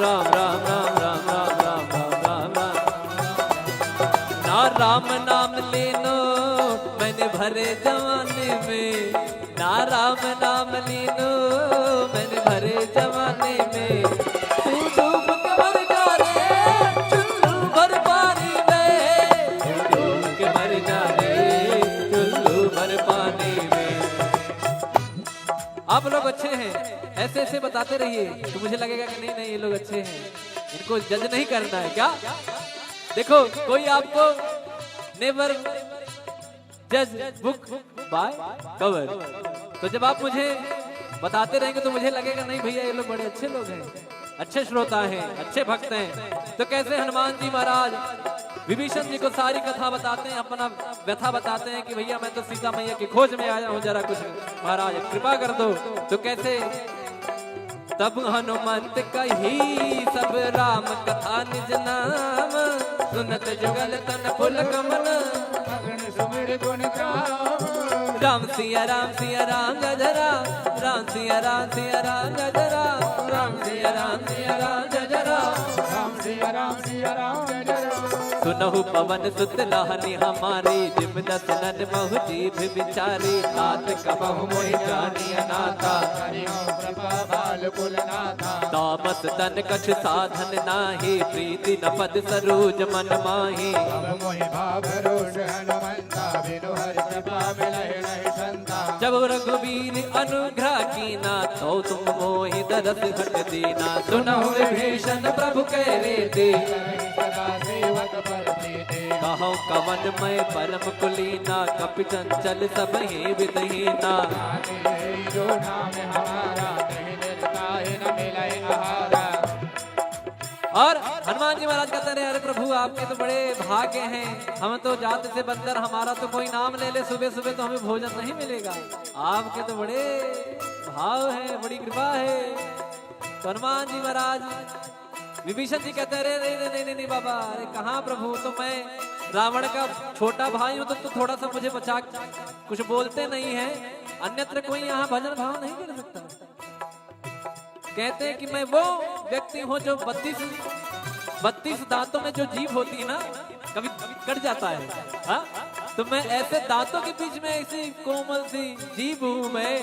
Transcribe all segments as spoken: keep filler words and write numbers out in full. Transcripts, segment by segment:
राम राम राम राम राम राम राम राम राम। ना राम नाम लेनो मैंने भरे जमाने में, ना राम नाम लेनो मैंने भरे जमाने में। तू डूब के मर जा रे चुल्लू भर पानी में, तू डूब के मर जा रे चुल्लू भर पानी में। आप लोग अच्छे हैं, ऐसे ऐसे बताते रहिए तो मुझे लगेगा कि नहीं नहीं, ये लोग अच्छे हैं, इनको जज नहीं करना है क्या? देखो, कोई आपको never judge book by cover। तो जब आप मुझे बताते रहेंगे तो मुझे लगेगा नहीं भैया, ये लोग बड़े अच्छे लोग हैं, अच्छे श्रोता हैं, अच्छे भक्त हैं। तो कैसे हनुमान जी महाराज विभीषण जी को सारी कथा बताते हैं, अपना व्यथा बताते हैं कि भैया मैं तो सीता मैया की खोज में आया हूँ, जरा कुछ महाराज कृपा कर दो। तो कैसे तब हनुमंत कही सब राम कथा निज नाम, सुनत जुगल तन पुलक मन। मगन सुमिर गुण गाव। राम सिया राम सिया राम जय जय राम, राम सिया राम सिया राम जय जय राम, राम सिया राम सिया राम जय जय राम। राम सिया राम सिया राम जय जय राम। सुनहु पवन सुत लानि हमारी, जिम दस नन महु जीभ विचारी। तात कबहु मोहि जानि अनाथा। हरि ओम कृपा बाल कुल नाथा। तामस तन कछु साधन नाही, प्रीति न पद सरोज मन माही। अब मोहि भाव रोष हनुमंता, बिनु हरि कृपा मिलहि नहीं संता। जब रघुबीर अनुग्रह कीना, तो तुम मोहि दरस हठ दीना। सुनहु विभीषण प्रभु कहि रीति, सदा सेवक पर प्रीति। कहौ कवन मय परम कुलीना, कपि चंचल सबहि विधि हीना। आदि है जो नाम हमारा, कहीं निरता ही न मिले आहारा। और हनुमान जी महाराज कहते रहे, अरे प्रभु, आपके तो बड़े भाग्य हैं, हम तो जात से बंदर, हमारा तो कोई नाम ले ले सुबह सुबह तो हमें भोजन नहीं मिलेगा। आपके तो बड़े भाव है, बड़ी कृपा है। तो हनुमान जी महाराज, विभीषण जी कहते हैं, अरे नहीं नहीं नहीं नहीं बाबा, अरे कहाँ प्रभु, तो मैं रावण का छोटा भाई हूँ, तो, तो थोड़ा सा मुझे बचा, कुछ बोलते नहीं है, अन्यत्र कोई यहाँ भजन भाव नहीं कर सकता। कहते हैं कि मैं वो व्यक्ति हूँ जो बत्तीस, बत्तीस दांतों में जो जीभ होती है ना, कभी कट जाता है, हाँ? तो मैं ऐसे दांतों के बीच में ऐसी कोमल सी जीभ हूँ मैं,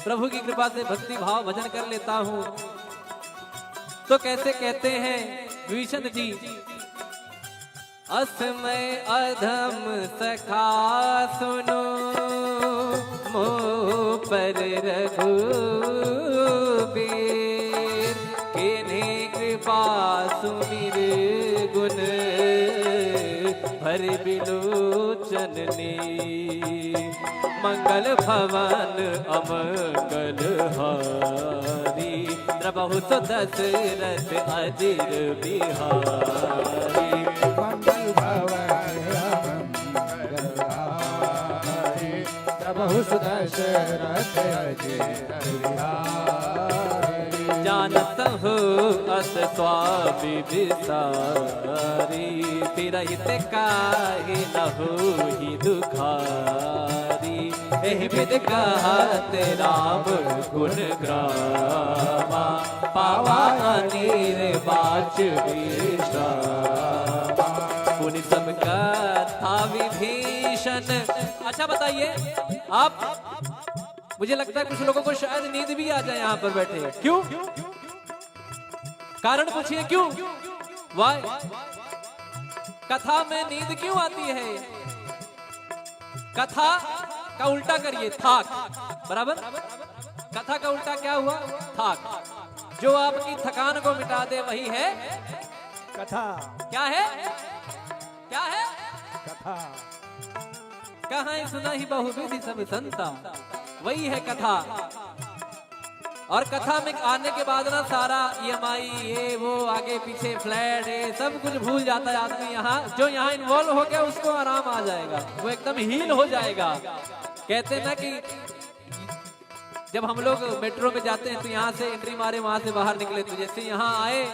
प्रभु की कृपा से भक्ति भाव भजन कर लेता हूँ। तो कैसे कहते हैं विभीषण जी, अस मय अधम सखा सुनो, मोह पर रघुबीर। कीन्ही कृपा सुमिरि गुन भरि बिलोचन नीर। मंगल भवन अमंगल हारी, द्रवहु सो दशरथ अजिर बिहारी। मंगल भवन अमंगल हारी, द्रवहु सो दशरथ अजिर बिहारी। जानत हो अस स्वामी विसारी, तिरहित काहि न होहि दुखारी। एहि विधि कहत राम गुण गावा, पावा अनिर्वाच विश्रामा। पुनि सब कथा विभीषण। अच्छा बताइए आप, मुझे लगता है कुछ लोगों को शायद नींद भी आ जाए यहाँ पर बैठे। क्यों? कारण पूछिए क्यों? Why? कथा में नींद क्यों आती है? कथा का उल्टा करिए, थाक। बराबर? कथा का उल्टा क्या हुआ? थाक। जो आपकी थकान को मिटा दे, वही है कथा। क्या है? क्या है? कथा। कहाँ सुनहि बहुविधि सब संता, वही है कथा। और कथा में आने के बाद ना सारा ईएमआई, ये वो, आगे पीछे फ्लैट, ये सब कुछ भूल जाता है आदमी। यहाँ जो यहाँ इन्वॉल्व हो गया, उसको आराम आ जाएगा, वो एकदम हील हो जाएगा। कहते ना कि जब हम लोग मेट्रो में जाते हैं तो यहाँ से एंट्री मारे, वहाँ से बाहर निकले, तो जैसे यहाँ आए,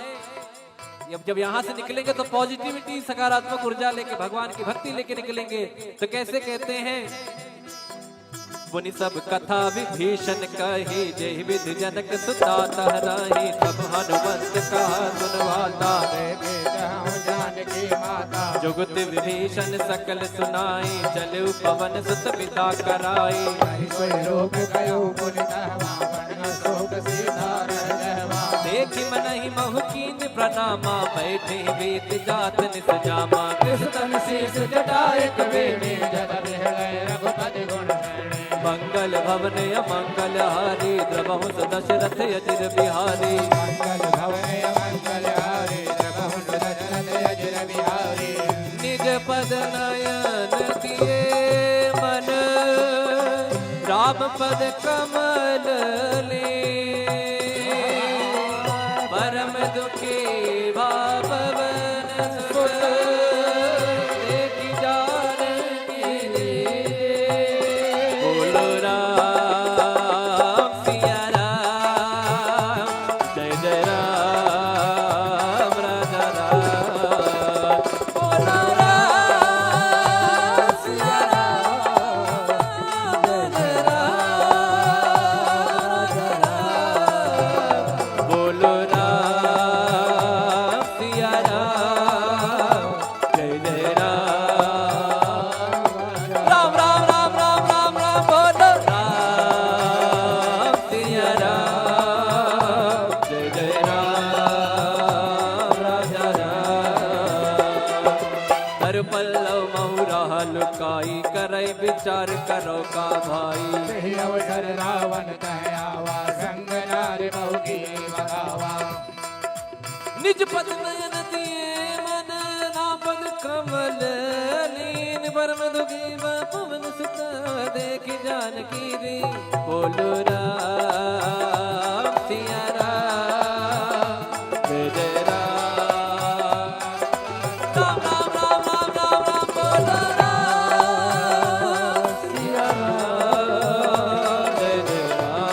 जब जब यहाँ से निकलेंगे तो पॉजिटिविटी, सकारात्मक ऊर्जा लेके, भगवान की भक्ति लेके निकलेंगे। तो कैसे कहते हैं, पुनि सब कथा विभीषण कही, जेहि विधि जनक सुता तह राही। सब हनुमंत कहा सुन वाता, देखि तहु जानकी माता। जुगति विभीषण सकल सुनाई, चलउ पवन सुत पिता कराई। कहि सोइ रूप कयो पुनि तह मावन, अशोक सीता रह जहवा। देखि मनहि महु कीन्ह प्रणामा, बैठे बीत जात निस जामा। कृष तन शीश जटा एक बेनी, जल बिहले रघुपति गुण गणे। मंगल भवन अमंगल हारी, द्रवहु सु दशरथ अजिर बिहारी। मंगल भवन अमंगल हारी, द्रवहु सु दशरथ अजिर बिहारी। निज पद नयन दिए मन, राम पद कमल लीन। परम दुखी भा पवन सुत, देखि जानकी दीन। बोलो राम सिया राम, जय जय राम राजा राम। बोलो राम सिया राम, जय जय राम राजा राम। बोलो राम सिया राम, जय जय राम। राम राम राम राम राम राम, बोलो राम सिया राम, जय जय राम राजा राम। तरुपल्लव महु राह लुकाई, करै विचार करो का भाई। तेहि अवसर रावण तह आवा, संग नारि महु किए बघावा। निज पद नयन दिए मन, राम पद कमल लीन। परम दुखी भा पवन सुत, देखि जानकी दीन। बोलो राम सिया राम, जय जय राम। राम राम राम राम राम राम, बोलो राम सिया राम, जय जय राम।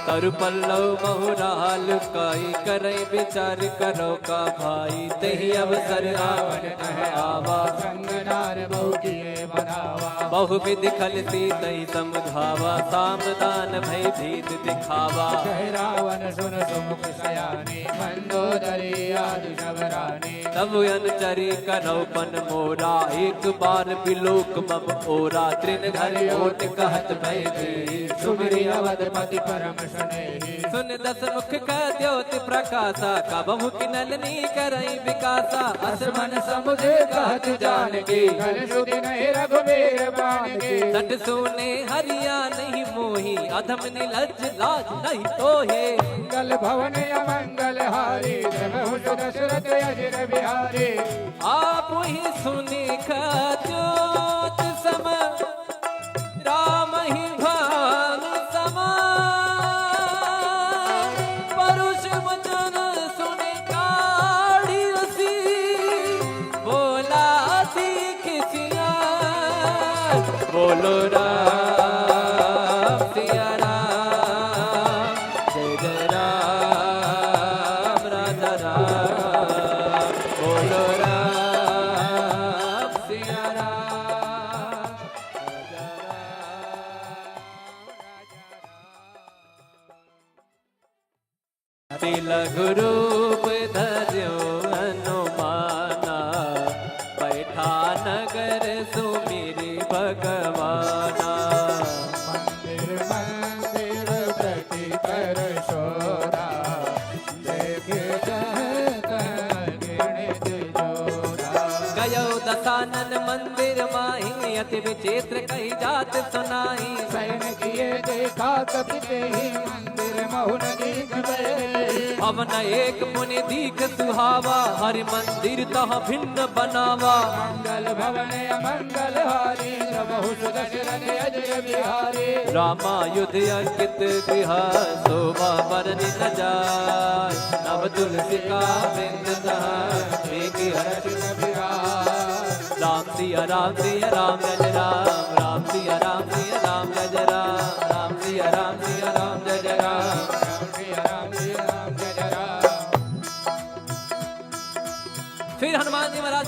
तरुपल्लव महु राह लुकाई, करै विचार करो का भाई। तेहि अवसर रावण तह आवा, संग नारि महु किए बघावा। बहु विधि खल सीतहि समुझावा, साम दान भय भीत दिखावा। कहि रावण सुन सुमुख सयानी, मंदोदरी आदि सब रानी। तब अनुचरी करौ पन मोरा, एक बार बिलोक मम ओरा। तृण धरि ओट कहत भय भीत, सुमिरि अवधपति परम सनेही। सुनि दस मुख कह द्योति प्रकासा, कबहुँ किनल नी करइ बिकासा। अस मन समुझ कहत जानकी, कल सुधि नहीं रघुबीर बानकी। सठ सूने हरि आनहिं मोहि, अधम निलज्ज लाज नहीं तोहे। मंगल भवन अमंगल हारी, द्रवहु सु दशरथ अजिर बिहारी। आपहि सुनि कह द्योति सम, रामहि भानु समान। परुष वचन सुनि काढ़ि असी, बोला दीख सियार। बोलो राम सिया राम, जय जय राम राजा राम। बोलो राम सिया राम, जय जय राम। अति लघु रूप धर्यो हनुमाना, बैठा नगर सुमिरि भगवाना। मंदिर मंदिर प्रति कर शोरा, देख जह तह गिणित जोरा। गयो दसानन मंदिर माहि, अति विचित्र कही जात सुनाई। सैन किए देखा कपि तेहि, मंदिर महु न दीख भए। भवन एक पुनि दीख सुहावा, हरि मंदिर तह भिन्न बनावा। मंगल भवन अमंगल हारी, द्रवहु सु दशरथ अजिर बिहारी। रामायुध अंकित गृह, शोभा बरनि न जाय। नव तुलसिका वृंद तह, देखि हरषि कपि राय। राम सिया राम सिया राम जय जय राम, राम सिया राम सिया राम जय जय राम, राम सिया राम सिया राम जय जय राम, राम सिया राम सिया राम जय जय राम। फिर हनुमान जी महाराज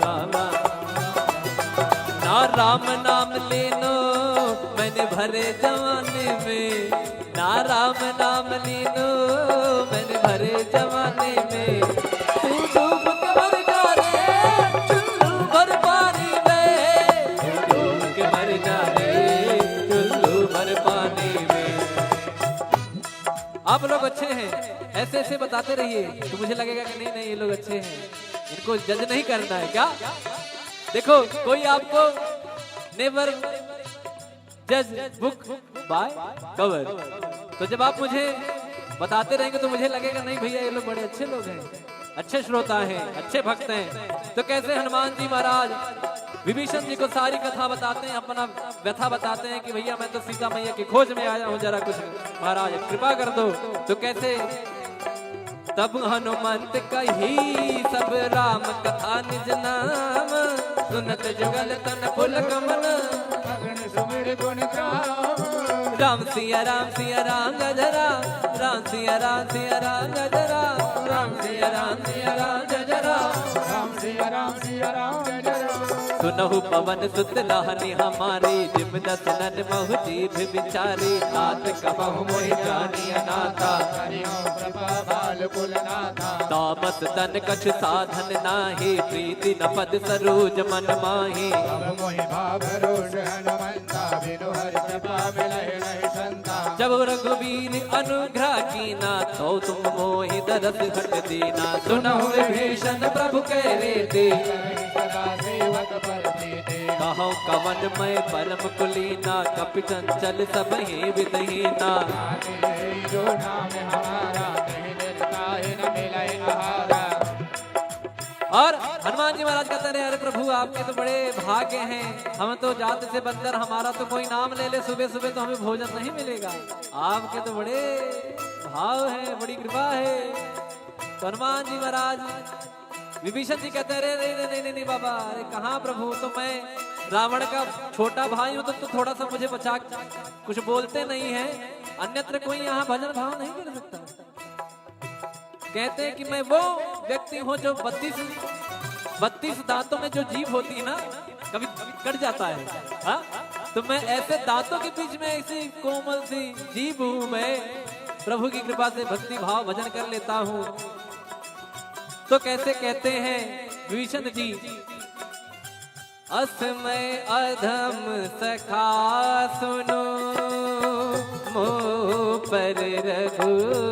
रामा। ना राम नाम लीनो मैंने भरे जमाने में, ना राम नाम लीनो मैंने भरे जमाने में। तू डूब के मर जा रे चुल्लू भर पानी में, तू डूब के मर जा रे चुल्लू भर पानी में। आप लोग अच्छे हैं, ऐसे ऐसे बताते रहिए तो मुझे लगेगा कि नहीं नहीं, ये लोग अच्छे हैं, इनको जज नहीं करना है क्या? देखो, कोई आपको never judge book by cover। तो जब आप मुझे बताते रहेंगे तो मुझे लगेगा, नहीं भैया, ये लोग बड़े अच्छे लोग हैं, अच्छे श्रोता हैं, अच्छे भक्त हैं। तो कैसे हनुमान जी महाराज विभीषण जी को सारी कथा बताते हैं, अपना व्यथा बताते हैं कि भैया, मैं तो सीता मैया की खोज में आया हूँ, जरा कुछ महाराज कृपा कर दो। तो कैसे तब हनुमंत कही सब राम कथा निज नाम, सुनत जुगल तन पुलक मन। अगन सुमिर गुण गाम। राम सिया राम सिया राम जय जय राम, राम सिया राम सिया राम जय जय राम, राम सिया राम सिया राम जय जय राम, राम सिया राम सिया राम जय जय राम। सुनहु पवन सुत लहनि हमारी, जिम दस नन महु जीभ विचारी। नाथ कबहु मोहि जानिय नाथा। हरि ओम कृपा बाल कुल नाथा। तामस तन कछु साधन नाही, प्रीति न पद सरोज मन माही। अब मोहि भाव रोष हनुमंता, बिनु हरि कृपा मिलहि नहीं संता। जब रघुबीर अनुग्रह कीना, तो तुम मोहि दरस हठ दीना। सुनहु विभीषण प्रभु कहि रीति, सदा सेवक पर प्रीति। कहउँ कवन मय परम कुलीना, कपि चंचल सबहि विधि हीना। नाथ यही जो नाम हमारा, नहीं निरता ही न मिलइ आहारा। और हनुमान जी महाराज कहते रहे, "अरे प्रभु, आपके तो बड़े भाग्य हैं, हम तो जात से बंदर, हमारा तो कोई नाम ले ले सुबह सुबह तो हमें भोजन नहीं मिलेगा, आपके तो बड़े भाव हैं, बड़ी कृपा है।" तो हनुमान जी महाराज, विभीषण जी कहते हैं, "अरे, अरे, अरे, नहीं, नहीं, नहीं बाबा, अरे कहाँ प्रभु, तो मैं रावण का छोटा भाई हूँ, तो, तो थोड़ा सा मुझे बचा, कुछ बोलते नहीं हैं, अन्यत्र कोई यहाँ भजन भाव नहीं कर सकता।" कहते हैं कि मैं वो व्यक्ति हूँ जो बत्तीस, बत्तीस दांतों में जो जीभ होती है ना, कभी कट जाता है, हाँ? तो मैं ऐसे दांतों के बीच में ऐसी कोमल सी जीभ हूँ मैं, प्रभु की कृपा से भक्ति भाव भजन कर लेता हूँ। तो कैसे कहते हैं विभीषण जी, अस मय अधम सखा सुनो, मोपर रघुबीर,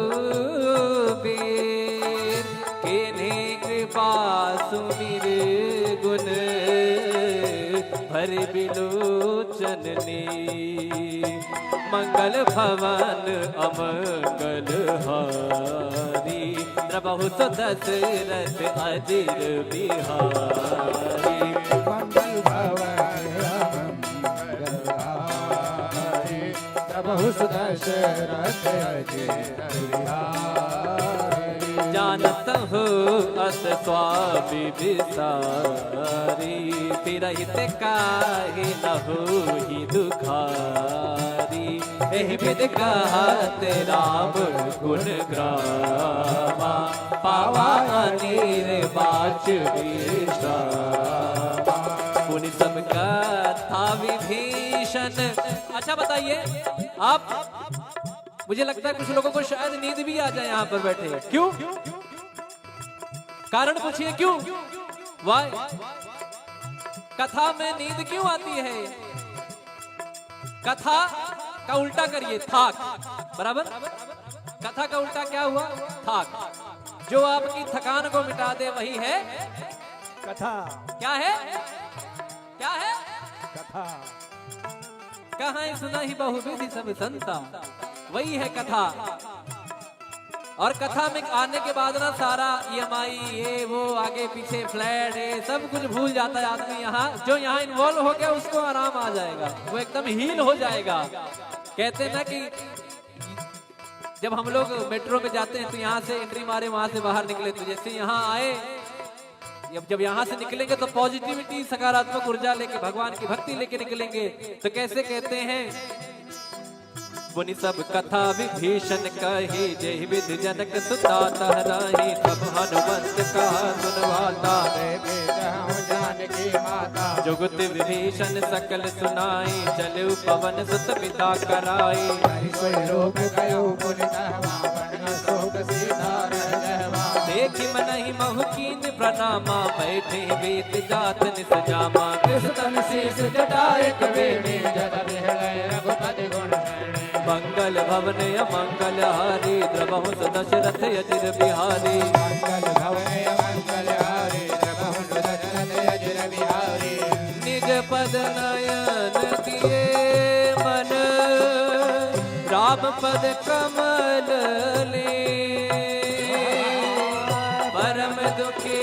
कीन्ही कृपा सुमिर गुन, भरि बिलोचन नीर। मंगल भवन अमंगल हारी, द्रवहु सो दशरथ अजिर बिहारी। मंगल भवन अमंगल हारी, द्रवहु सो दशरथ अजिर बिहारी। जानत हो अस स्वामी विसारी, फिरहित काहे न होई दुखारी। एहि विधि कहत राम गुण गावा, पावा अनिर्वाच विश्रामा। पुनि सब कथा विभीषण। अच्छा बताइए आप, मुझे लगता है कुछ लोगों को शायद नींद भी आ जाए यहाँ पर बैठे। क्यों? कारण पूछिए क्यों? Why? कथा में नींद क्यों आती है? कथा का उल्टा करिए, थाक। बराबर? कथा का उल्टा क्या हुआ? थाक। जो आपकी थकान को मिटा दे, वही है कथा। क्या है? क्या है? कथा। कहाँ सुनहि बहुविधि सब संता, वही है कथा। और कथा में आने के बाद ना सारा ईएमआई, ये वो, आगे पीछे फ्लैट, ये सब कुछ भूल जाता है आदमी। यहाँ जो यहाँ इन्वॉल्व हो गया, उसको आराम आ जाएगा, वो एकदम हील हो जाएगा। कहते हैं ना कि जब हम लोग मेट्रो में जाते हैं तो यहाँ से एंट्री मारे, वहाँ से बाहर निकले, तो जैसे यहाँ आए, जब जब यहाँ से निकलेंगे तो पॉजिटिविटी, सकारात्मक ऊर्जा लेके, भगवान की भक्ति लेके निकलेंगे। तो कैसे कहते हैं, पुनि सब कथा विभीषण कही, जेहि विधि जनक सुता तह राही। तब हनुमंत कहा सुन वाता, देखे कहउँ जानकी माता। जुगति विभीषण सकल सुनाई, चलउ पवन सुत पिता कराई। कहि सोइ रूप गयो पुनि तहवा, बन न सोक सीता रह गहवा। देखि मनहि महु कीन्ह प्रनामा, बैठे बीत जात निस जामा। कृष तन शीश जटा एक बेनी, जल बिहलइ रघुपति गुण गणी। मंगल भवन अमंगल हारी, द्रवहु सो दशरथ अजिर बिहारी। मंगल भवन अमंगल हारी, द्रवहु सो दशरथ अजिर बिहारी। निज पद नयन किए मन, राम पद कमल लीन। परम दुखी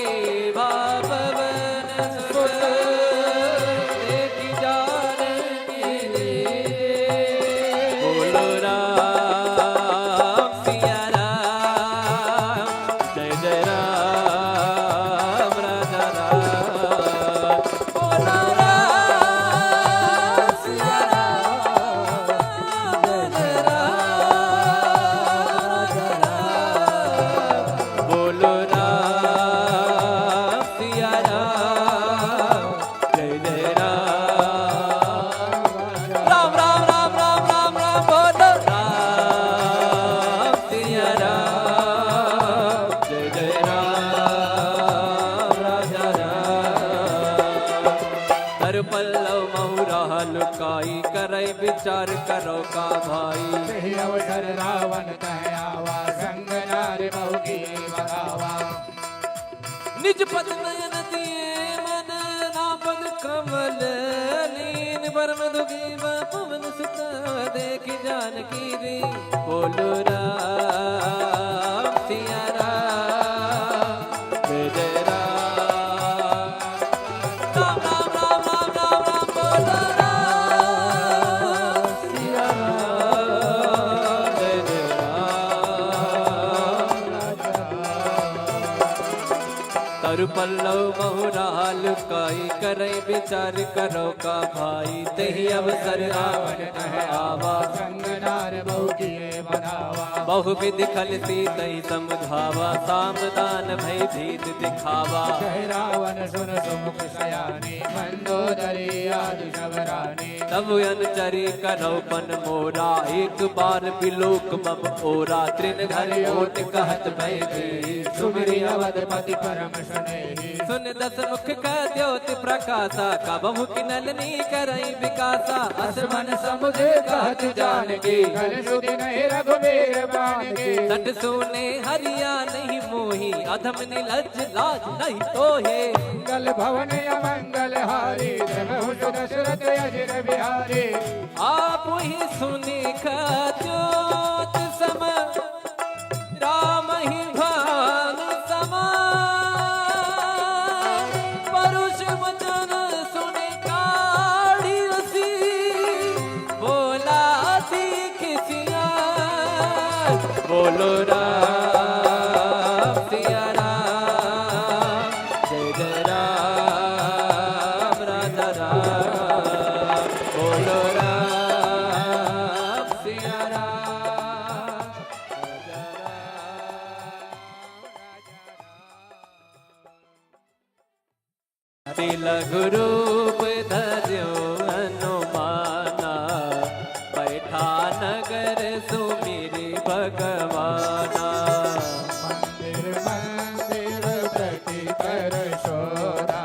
भा पवन सुत, देखि जानकी दीन। बोलो राम सिया राम, विचार करो का भाई। यही अवसर रावण तह आवा, संग नार बहु किए बधावा। निज पद नयन दिए मन, नापद कमल लीन। परम दुखी बा पवन सुत, देखि जानकी दीन। बोलो राम सिया राम, जय जय राम। राम राम राम राम राम राम, बोलो राम सिया राम, जय जय राम। तरु पल्लव बहुराल काई, करइ विचार करो का भाई। तेहि अवसर रावण तह आवा, संग नार बहु किए बधावा। बहु विधि खल सीतहि समुझावा, साम दान भय भीत दिखावा। कह रावण सुन सुमुख सयानी, मंदोदरी आदि सब रानी। तब अनुचरी करौ पन मोरा, एक बार बिलोक मम ओरा। तृण धरि ओट कहत भय भीत, सुमिरि अवधपति परम सुनेही। सुन दस मुख कह द्योत प्रकासा, कबहुँ किनल नी करइ विकासा। अस मन समुझ कहत जानकी, कल सुधि नहीं रघुबीर बानकी। सठ सूने हरिया नहीं मोही, अधम निलज्ज लाज नहीं तोहे। मंगल भवन अमंगल हारी, जब हुस दशरथ अजिर बिहारी। आप ही सुनि कह द्योत सम, राम ही भान समान। परुष वचन सुनि काढ़ि असी, बोला तीख सिया। बोलो राम सिया राम, जय जय राम राजा राम। बोलो राम सिया राम, राजा राम। अति लघु रूप धर्यो हनुमाना, बैठा नगर सुमिरि भगवाना। मंदिर मंदिर प्रति कर शोरा,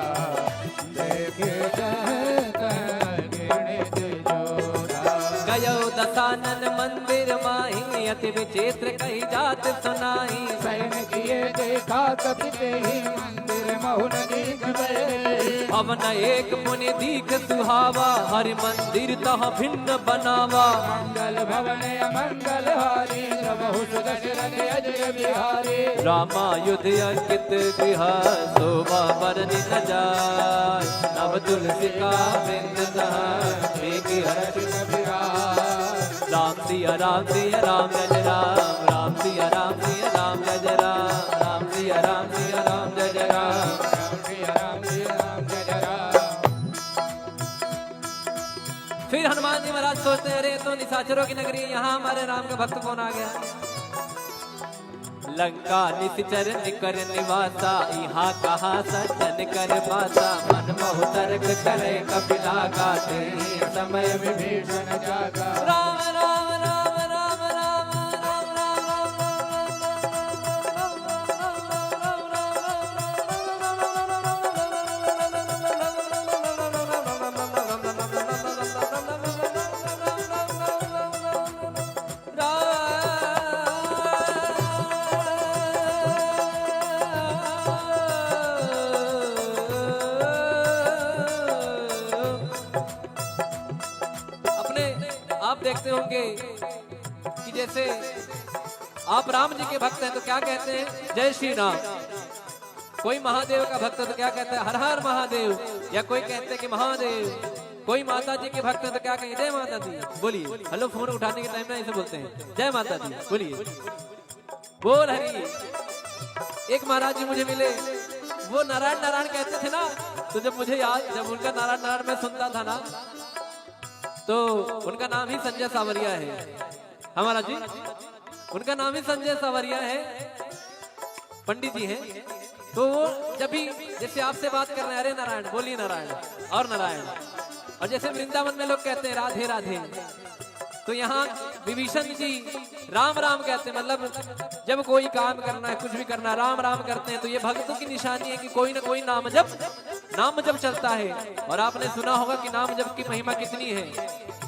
देखे जह तह गिणित जोरा। गयो दसानन मंदिर माही, अति विचित्र कही जात सुनाही। शयन किए देखा कपि तेहि, मंदिर महु न दीख भए। भवन एक मुनि दीख सुहावा, हरि मंदिर तह भिन्न बनावा। मंगल भवन अमंगल हारी, प्रभु सुदशरथ अजिर बिहारी। रामायुध अंकित गृह, शोभा बरनि न जाय। नव तुलसी का वृंद तह, देखि हरषि कपि राय। राम सिया राम सिया राम जय जय राम, राम सिया राम सिया राम जय जय राम, राम सिया राम सिया राम जय जय राम, राम सिया राम सिया राम जय जय राम। फिर हनुमान जी महाराज सोचते हैं, अरे, ये तो निशाचरों की नगरी है, यहाँ हमारे राम का भक्त कौन आ गया? लंका निशिचर निकर निवासा, इहाँ कहाँ सज्जन कर पासा। मन महु तर्क करे कपि लागा, तेहि समय विभीषण जागा। राम राम राम राम राम राम राम। अपने आप देखते होंगे कि जैसे आप राम जी के भक्त हैं तो क्या कहते हैं, "जय श्री राम।" कोई महादेव का भक्त है तो क्या कहता है, "हर हर महादेव", या कोई कहते हैं कि "महादेव"। कोई माता जी के भक्त है तो क्या कहेंगे, "जय माता दी"। बोलिए, हेलो, फोन उठाने के टाइम में ऐसे बोलते हैं, "जय माता दी", बोलिए। बोल हरि। एक महाराज जी मुझे मिले, वो नारायण नारायण कहते थे ना, तो जब मुझे याद, जब उनका नारायण नारायण मैं सुनता था ना, तो उनका नाम ही संजय सावरिया है। हाँ महाराज जी, उनका नाम ही संजय सावरिया है, पंडित जी हैं। तो वो जब भी जैसे आपसे बात कर रहे हैं, "अरे नारायण, बोलिए नारायण, और नारायण।" और जैसे वृंदावन में लोग कहते हैं, "राधे राधे", तो यहाँ विभीषण जी राम राम कहते हैं, मतलब जब कोई काम करना है, कुछ भी करना है, राम राम करते हैं। तो ये भक्तों की निशानी है कि कोई ना कोई नाम जप, नाम जप चलता है। और आपने सुना होगा कि नाम जप की महिमा कितनी है।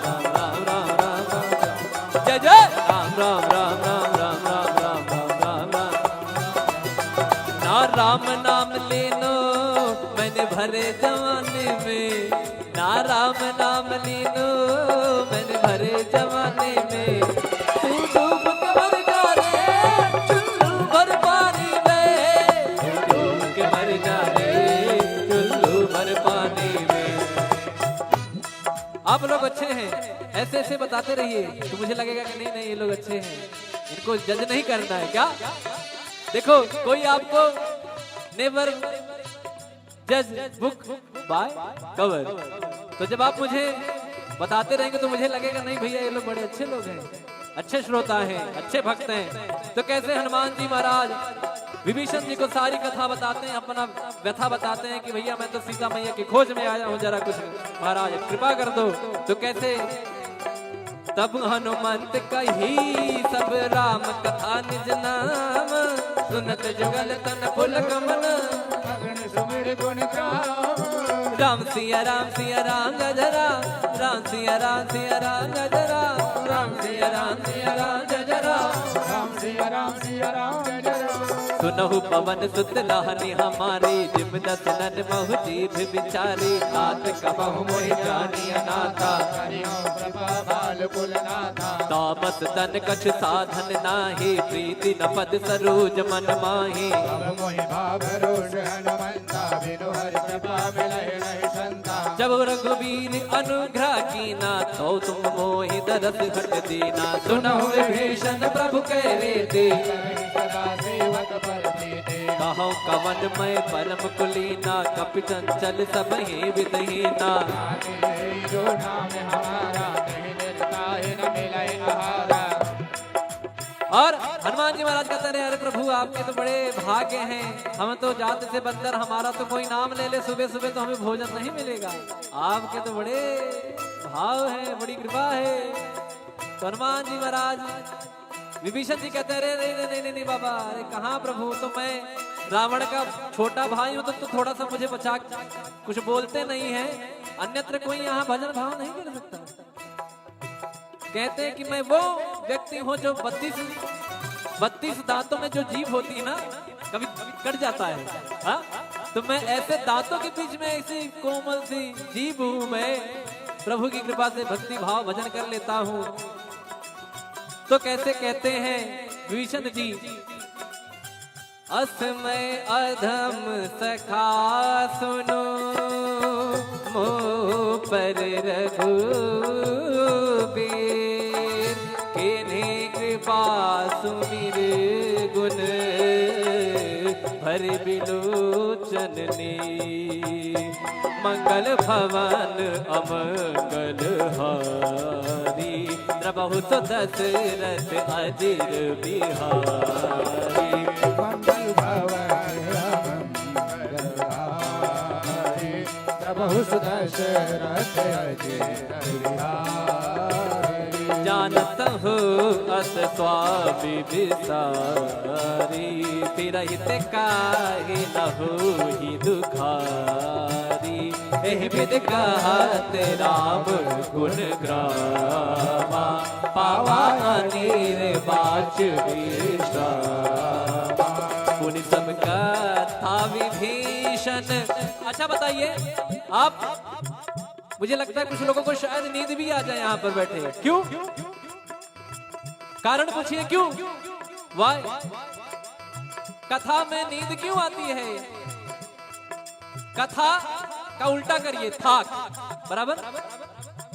राम राम राम राम राम राम राम। जय जय राम राम राम राम राम राम राम राम राम। ना राम नाम लीनो मैंने भरे जवानी में, ना राम नाम लीनो मैंने भरे जवानी में। तू डूब के मर जा रे चुल्लू भर पानी में, तू डूब के मर जा रे चुल्लू भर पानी में। आप लोग अच्छे हैं, ऐसे ऐसे बताते रहिए तो मुझे लगेगा कि नहीं नहीं, ये लोग अच्छे हैं, इनको जज नहीं करना है क्या? देखो, कोई आपको never judge book by cover। तो जब आप मुझे बताते रहेंगे तो मुझे लगेगा, नहीं भैया, ये लोग बड़े अच्छे लोग हैं, अच्छे श्रोता हैं, अच्छे भक्त हैं। तो कैसे हनुमान जी महाराज विभीषण जी को सारी कथा बताते हैं, अपना व्यथा बताते हैं कि भैया, मैं तो सीता मैया की खोज में आया हूँ, जरा कुछ महाराज कृपा कर दो। तो कैसे तब हनुमंत कही सब राम कथा निज नाम, सुनत जुगल तन पुलक मन। अगन सुमिर गुण गाम। राम सिया राम सिया राम जय जय राम, राम सिया राम सिया राम जय जय राम, राम सिया राम सिया राम जय जय राम, राम सिया राम सिया राम जय जय राम। सुनहु पवन सुत लाहनी हमारी, जिम दस नन महु जीभ विचारी। तात कबहु मोहि जानी अनाथा। करियो कृपा बाल कुल नाथा। तामस तन कछु साधन नाही, प्रीति न पद सरोज मन माही। अब मोहि भाव रोष हनुमंता, बिनु हरि कृपा मिलहि नहीं संता। जब रघुबीर अनुग्रह कीना, तो तुम मोहि दरस हट दीना। सुनहु विभीषण प्रभु कह रीति, सदा सेवक पर प्रीति। कहौ कवन मय परम कुलीना, कपि चंचल सबहि विधि हीना। जो नाम हमारा, कहीं दिन काहे न मिले आहारा। और हनुमान जी महाराज कहते रहे, अरे प्रभु, आपके तो बड़े भाग्य हैं, हम तो जात से बंदर, हमारा तो कोई नाम ले ले सुबह सुबह तो हमें भोजन नहीं मिलेगा। आपके तो बड़े भाव हैं, बड़ी कृपा है। तो हनुमान जी महाराज विभीषण जी कहते हैं, अरे नहीं नहीं नहीं नहीं बाबा, अरे कहाँ प्रभु, तो मैं रावण का छोटा भाई हूँ, तो, तो थोड़ा सा मुझे बचा, कुछ बोलते नहीं है, अन्यत्र कोई यहाँ भजन भाव नहीं कर सकता। कहते हैं कि मैं वो व्यक्ति हूँ जो बत्तीस, बत्तीस दांतों में जो जीभ होती है ना, कभी कट जाता है, हाँ? तो मैं ऐसे दांतों के बीच में ऐसी कोमल सी जीभ हूँ मैं, प्रभु की कृपा से भक्ति भाव भजन कर लेता हूँ। तो कैसे कहते हैं, विभीषण जी, अस मय अधम सखा सुनो, मोह पर रघुबीर। कीन्ही कृपा सुमिर गुन, भरि बिलोचन नीर। मंगल भवन अमंगल हारी, द्रवहु सो दशरथ अजिर बिहारी। मंगल भवन अमंगल हारी, द्रवहु सो दशरथ अजिर बिहारी। जानत हो अस स्वामी विसारी, फिरहित काहे न होही दुखारी। एहि विधि कहत राम गुण ग्रामा, पावा अनिर्वाच विश्रामा। पुनि सब कथा विभीषण। अच्छा बताइए आप, मुझे लगता है कुछ लोगों को शायद नींद भी आ जाए यहाँ पर बैठे। क्यों? कारण पूछिए क्यों? Why? कथा में नींद क्यों आती है? कथा का उल्टा करिए, थाक। बराबर?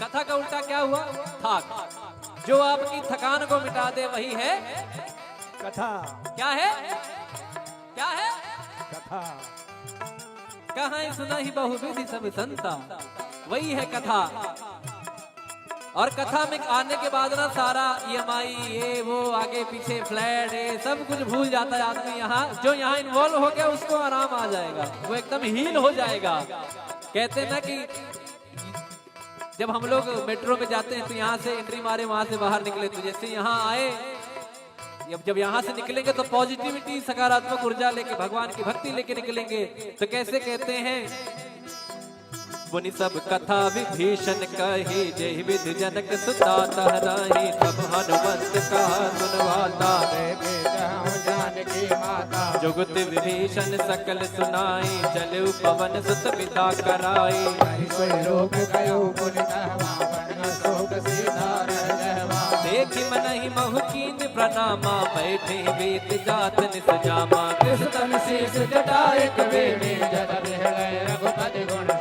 कथा का उल्टा क्या हुआ? थाक। जो आपकी थकान को मिटा दे, वही है कथा। क्या है? क्या है? कथा। कहाँ सुनहि बहुविधि सब संता, वही है कथा। और कथा में आने के बाद ना सारा ईएमआई, ये वो, आगे पीछे फ्लैट, ये सब कुछ भूल जाता है आदमी। यहाँ जो यहाँ इन्वॉल्व हो गया, उसको आराम आ जाएगा, वो एकदम हील हो जाएगा। कहते हैं ना कि जब हम लोग मेट्रो में जाते हैं तो यहाँ से एंट्री मारे, वहां से बाहर निकले, तो जैसे यहाँ आए, जब जब यहाँ से निकलेंगे तो पॉजिटिविटी, सकारात्मक ऊर्जा लेके, भगवान की भक्ति लेके निकलेंगे। तो कैसे कहते हैं? पुनि सब कथा विभीषण कही, जेहि विधि जनक सुता तह राही। तब हनुमंत कहा सुन वाता, देखे जान की माता। जुगति विभीषण सकल सुनाई, चलउ पवन सुत बिदा कराई। नहीं कोई रोक कयो पुनि तहमा, बन शोक सीता रह गहमा। देखि मनहि महु कीन्ह प्रणामा, बैठे वेत जात निस जामा। कृष तन शीश जटा एक बेनी, जल बिहड़ै रघुपति गुण गण।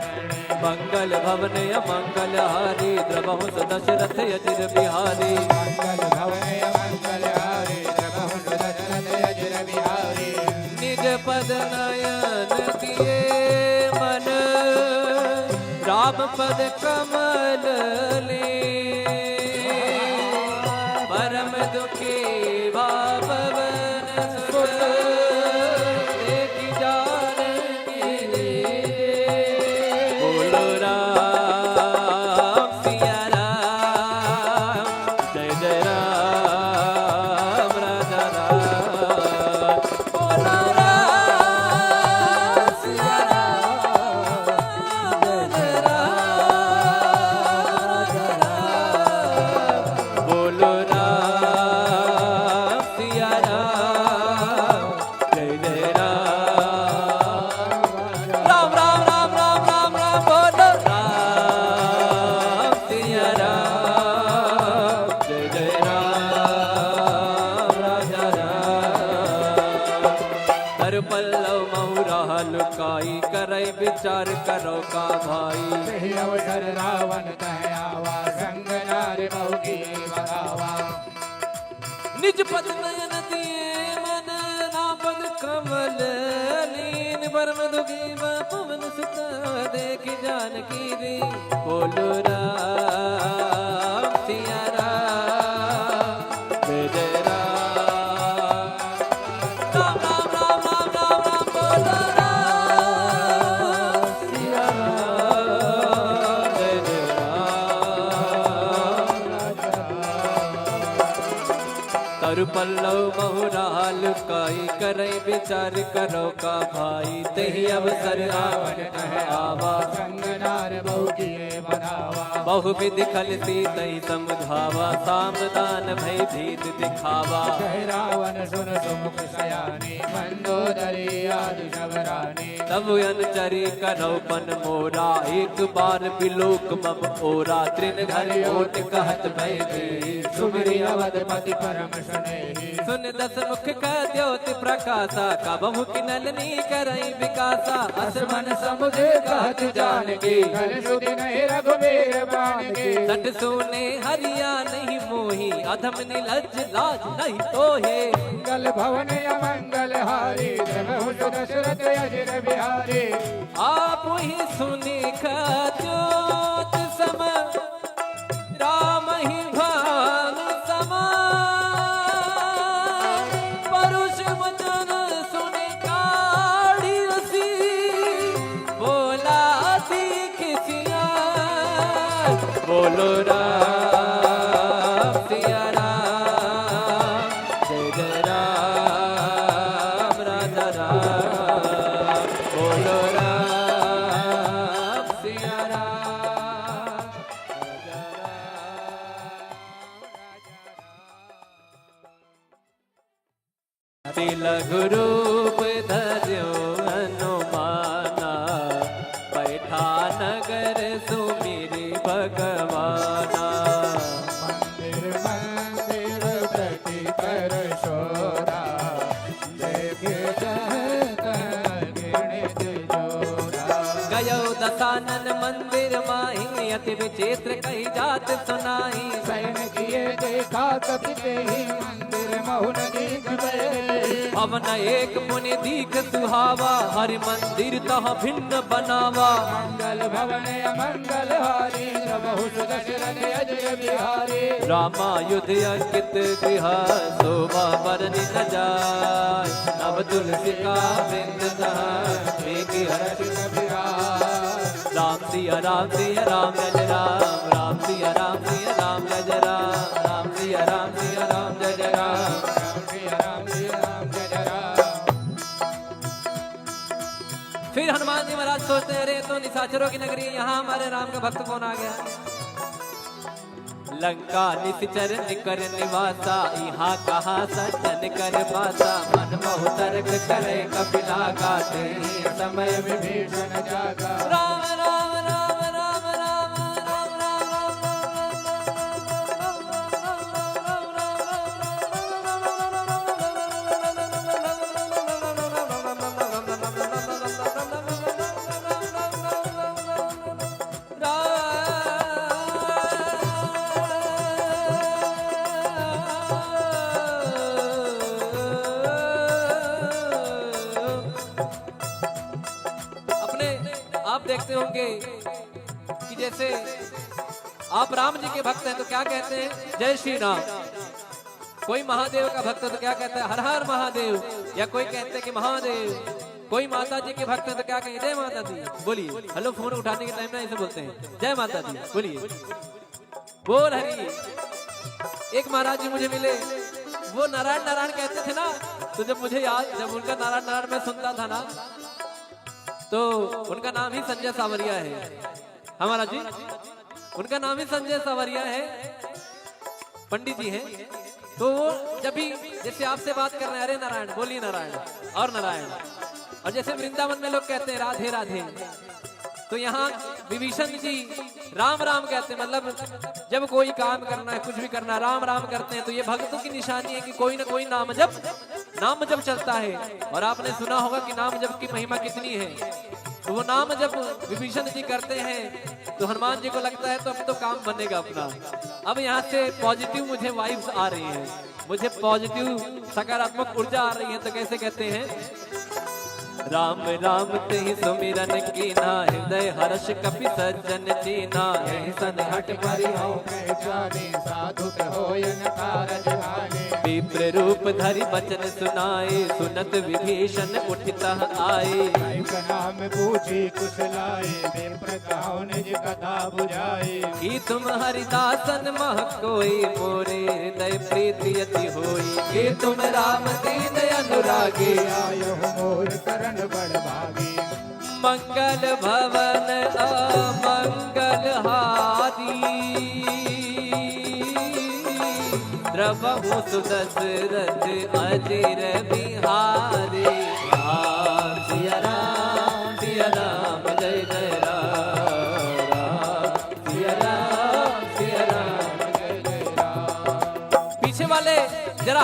मंगल भवन अमंगल हारी, द्रवहु सो दशरथ अजिर बिहारी। मंगल भवन अमंगल हारी, द्रवहु सो दशरथ अजिर बिहारी। निज पद नयन दिए मन, राम पद कमल लीन। परम दुखी भा पवन सुत, देखि जानकी दीन। बोलो राम सिया राम, जय जय राम राजा राम। बोलो राम सिया राम, जय जय राम राजा राम। बोलो राम सिया राम, जय जय राम। राम, राम, राम, राम, राम, राम, बोलो राम सिया राम, जय जय राम राजा राम। कर पल्लव महु राह लुकाई, करै विचार करौ का भाई। यही अवसर रावण तह आवा, संग नार बहु किए बधावा। निज पद नयन दिए मन, राम पद कमल लीन। परम दुखी भा पवन सुत, देखि जानकी दीन। बोलो राम सिया राम, जय जय राम। राम, राम, राम, राम, राम, राम, बोलो राम सिया राम, जय जय राम। तर पल्लव महु राह लुकाई, करै विचार करौ का भाई। तेहि अवसर रावण तह आवा, संग नार बहु किए बधावा। बहु विधि खल सीतहि समुझावा, साम दान भय भीत दिखावा। कह रावण सुन सुमुख सयानी, मंदोदरी आदि सब रानी। तब अनुचरी करौ पन मोरा, एक बार बिलोक मम ओरा। तृण धरि ओट कहत भय भीत, सुमिरि अवधपति परम सुने। सुन दस मुख का ज्योति प्रकाशा, कबहु किनल नी करई विकासा। अस मन समुझ कहत जानकी, कल सुधि नहीं रघुबीर बानकी। सठ सूने हरिया नहीं मोही, अधम निलज्ज लाज नहीं तोहे। मंगल भवन अमंगल हारी, द्रवहुस दशरथ अजिर बिहारी। आप ही सुनि खद्योत सम, राम ही भान समान। परुष वचन सुनि काढ़ी असी, बोला दीख सिया। बोलो राम सिया राम, जय जय राम राजा राम। बोलो राम सिया राम, राजा राम। अति लघु रूप धर्यो हनुमाना, बैठा नगर सुमिरि भगवाना। मंदिर मंदिर प्रति कर शोरा, देखे जहत घृणित जोरा। गयो दसानन मंदिर माही, अति विचित्र कही जात सुनाई। सैन किए देखा कपि तेहि मंदिर महुन दीख भए। भवन एक पुनि दीख सुहावा, हरि मंदिर तह भिन्न बनावा। मंगल भवन अमंगल हारी, द्रवहुस दशरथ अजिर बिहारी। रामायुध अंकित गृह, शोभा बरनि न जाय। नव तुलसी का वृंद तह, देखि हरषि कपि राय। राम सिया राम सिया राम जय जय राम, राम सिया राम सिया राम जय जय राम, राम सिया राम सिया राम जय जय राम, राम सिया राम सिया राम जय जय राम। फिर हनुमान जी महाराज सोचते हैं, अरे, ये तो निशाचरों की नगरी है, यहाँ हमारे राम का भक्त कौन आ गया? लंका निशिचर निकर निवासा, इहाँ कहाँ सज्जन कर बासा। मन महु तर्क करे कपिला, गाते ही समय विभीषण जागा। राम राम राम राम राम राम राम राम राम। अपने आप देखते होंगे कि जैसे आप राम जी के भक्त हैं तो क्या कहते हैं, जय श्री राम। कोई महादेव का भक्त है तो क्या कहता है, हर हर महादेव, या कोई कहते हैं कि महादेव। कोई माता जी के भक्त है तो क्या कहें, जय माता दी। बोलिए, हेलो, फोन उठाने के टाइम ना ऐसे बोलते हैं, जय माता दी। बोलिए, बोल हरि। एक महाराज जी मुझे मिले, वो नारायण नारायण कहते थे ना, तो जब मुझे याद, जब उनका नारायण नारायण मैं सुनता था ना, तो उनका नाम ही संजय सावरिया है। हाँ महाराज जी, उनका नाम ही संजय सावरिया है, पंडित जी हैं। तो वो जब भी जैसे आपसे बात कर रहे हैं, "अरे नारायण, बोलिए नारायण, और नारायण।" और जैसे वृंदावन में लोग कहते हैं, "राधे राधे," तो यहाँ विभीषण जी राम राम कहते हैं, मतलब जब कोई काम करना है, कुछ भी करना है, राम राम करते हैं। तो ये भक्तों की निशानी है कि कोई ना कोई नाम जप, नाम जप चलता है। और आपने सुना होगा कि नाम जप की महिमा कितनी है। तो वो नाम जब विभीषण जी करते हैं तो हनुमान जी को लगता है तो अब तो काम बनेगा अपना। अब यहाँ से पॉजिटिव मुझे वाइब्स आ रही हैं, मुझे पॉजिटिव सकारात्मक ऊर्जा आ रही है। तो कैसे कहते हैं, राम राम तेहि सुमिरन कीन्हा, हृदय हर्ष कपि सज्जन दीन्हा। यहि सन हठ परिहउ कहि जानी, साधु कहो यन कारज हानि। विप्र रूप धरि बचन सुनाए, सुनत विभीषण उठि तह आए। कहि कहा महि पूछि कुशलाए, विप्र कहउ निज कथा बुझाए। कि तुम हरिदासन मह कोई, मोरे हृदय प्रीति अति होई। कि तुम राम दीन अनुरागी, आयहु मोर करण बड़ भागी। मंगल भवन अमंगल हारी, द्रवहुसु दशरथ अजिर बिहारी। राम सिया राम, सिया राम, जय जय राम। राम सिया राम, सिया राम, जय जय राम। पीछे वाले जरा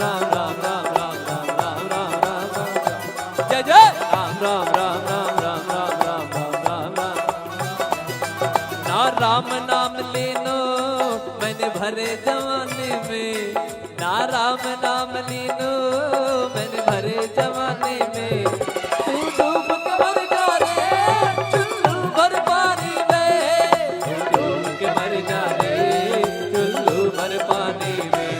राम राम राम राम राम राम राम राम राम राम राम। जय जय राम राम राम राम राम राम राम राम राम। ना राम नाम लीनो मैंने भरे जवानी में, ना राम नाम लीनो मैंने भरे जवानी में। तू डूब के मर जा रे चुल्लू भर पानी में, तू डूब के मर जा रे चुल्लू भर पानी में।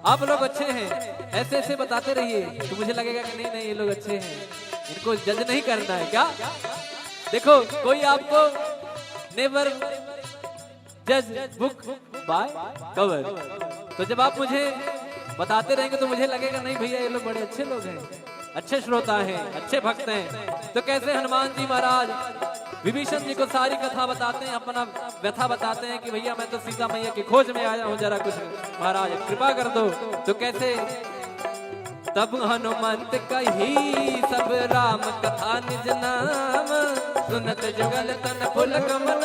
आप लोग अच्छे हैं, ऐसे ऐसे बताते रहिए तो मुझे लगेगा कि नहीं नहीं, ये लोग अच्छे हैं, इनको जज नहीं करना है क्या? देखो, कोई आपको never judge book by cover। तो जब आप मुझे बताते रहेंगे तो मुझे लगेगा, नहीं भैया, ये लोग बड़े अच्छे लोग हैं, अच्छे श्रोता हैं, अच्छे भक्त हैं। तो कैसे हनुमान जी महाराज विभीषण जी को सारी कथा बताते हैं, अपना व्यथा बताते हैं कि भैया, मैं तो सीता मैया की खोज में आया हूँ, जरा कुछ महाराज कृपा कर दो। तो कैसे तब हनुमंत कही सब राम कथा निज नाम, सुनत जुगल तन पुलक मन।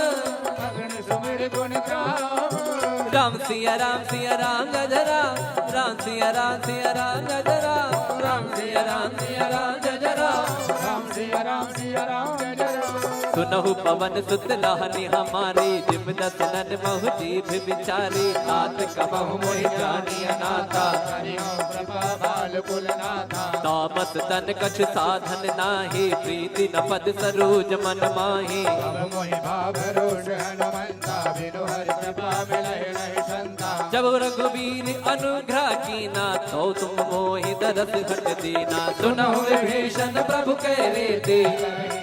अगन सुमिर गुण गाम। राम सिया राम सिया राम जय जय राम, राम सिया राम सिया राम जय जय राम, राम सिया राम सिया राम जय जय राम, राम सिया राम सिया राम जय जय राम। सुनहु पवन सुत लाहनी हमारी, जिम दस नन महु जीभ विचारी। तात कबहु मोहि जानी अनाथा। हरि ओम कृपा बाल कुल नाथा। तामस तन कछु साधन नाही, प्रीति न पद सरोज मन माही। अब मोहि भाव रोष हनुमंता, बिनु हरि कृपा मिलहि नहीं संता। जब रघुबीर अनुग्रह कीना, तो तुम मोहि दरस घट दीना। सुनहु विभीषण प्रभु कह रीति,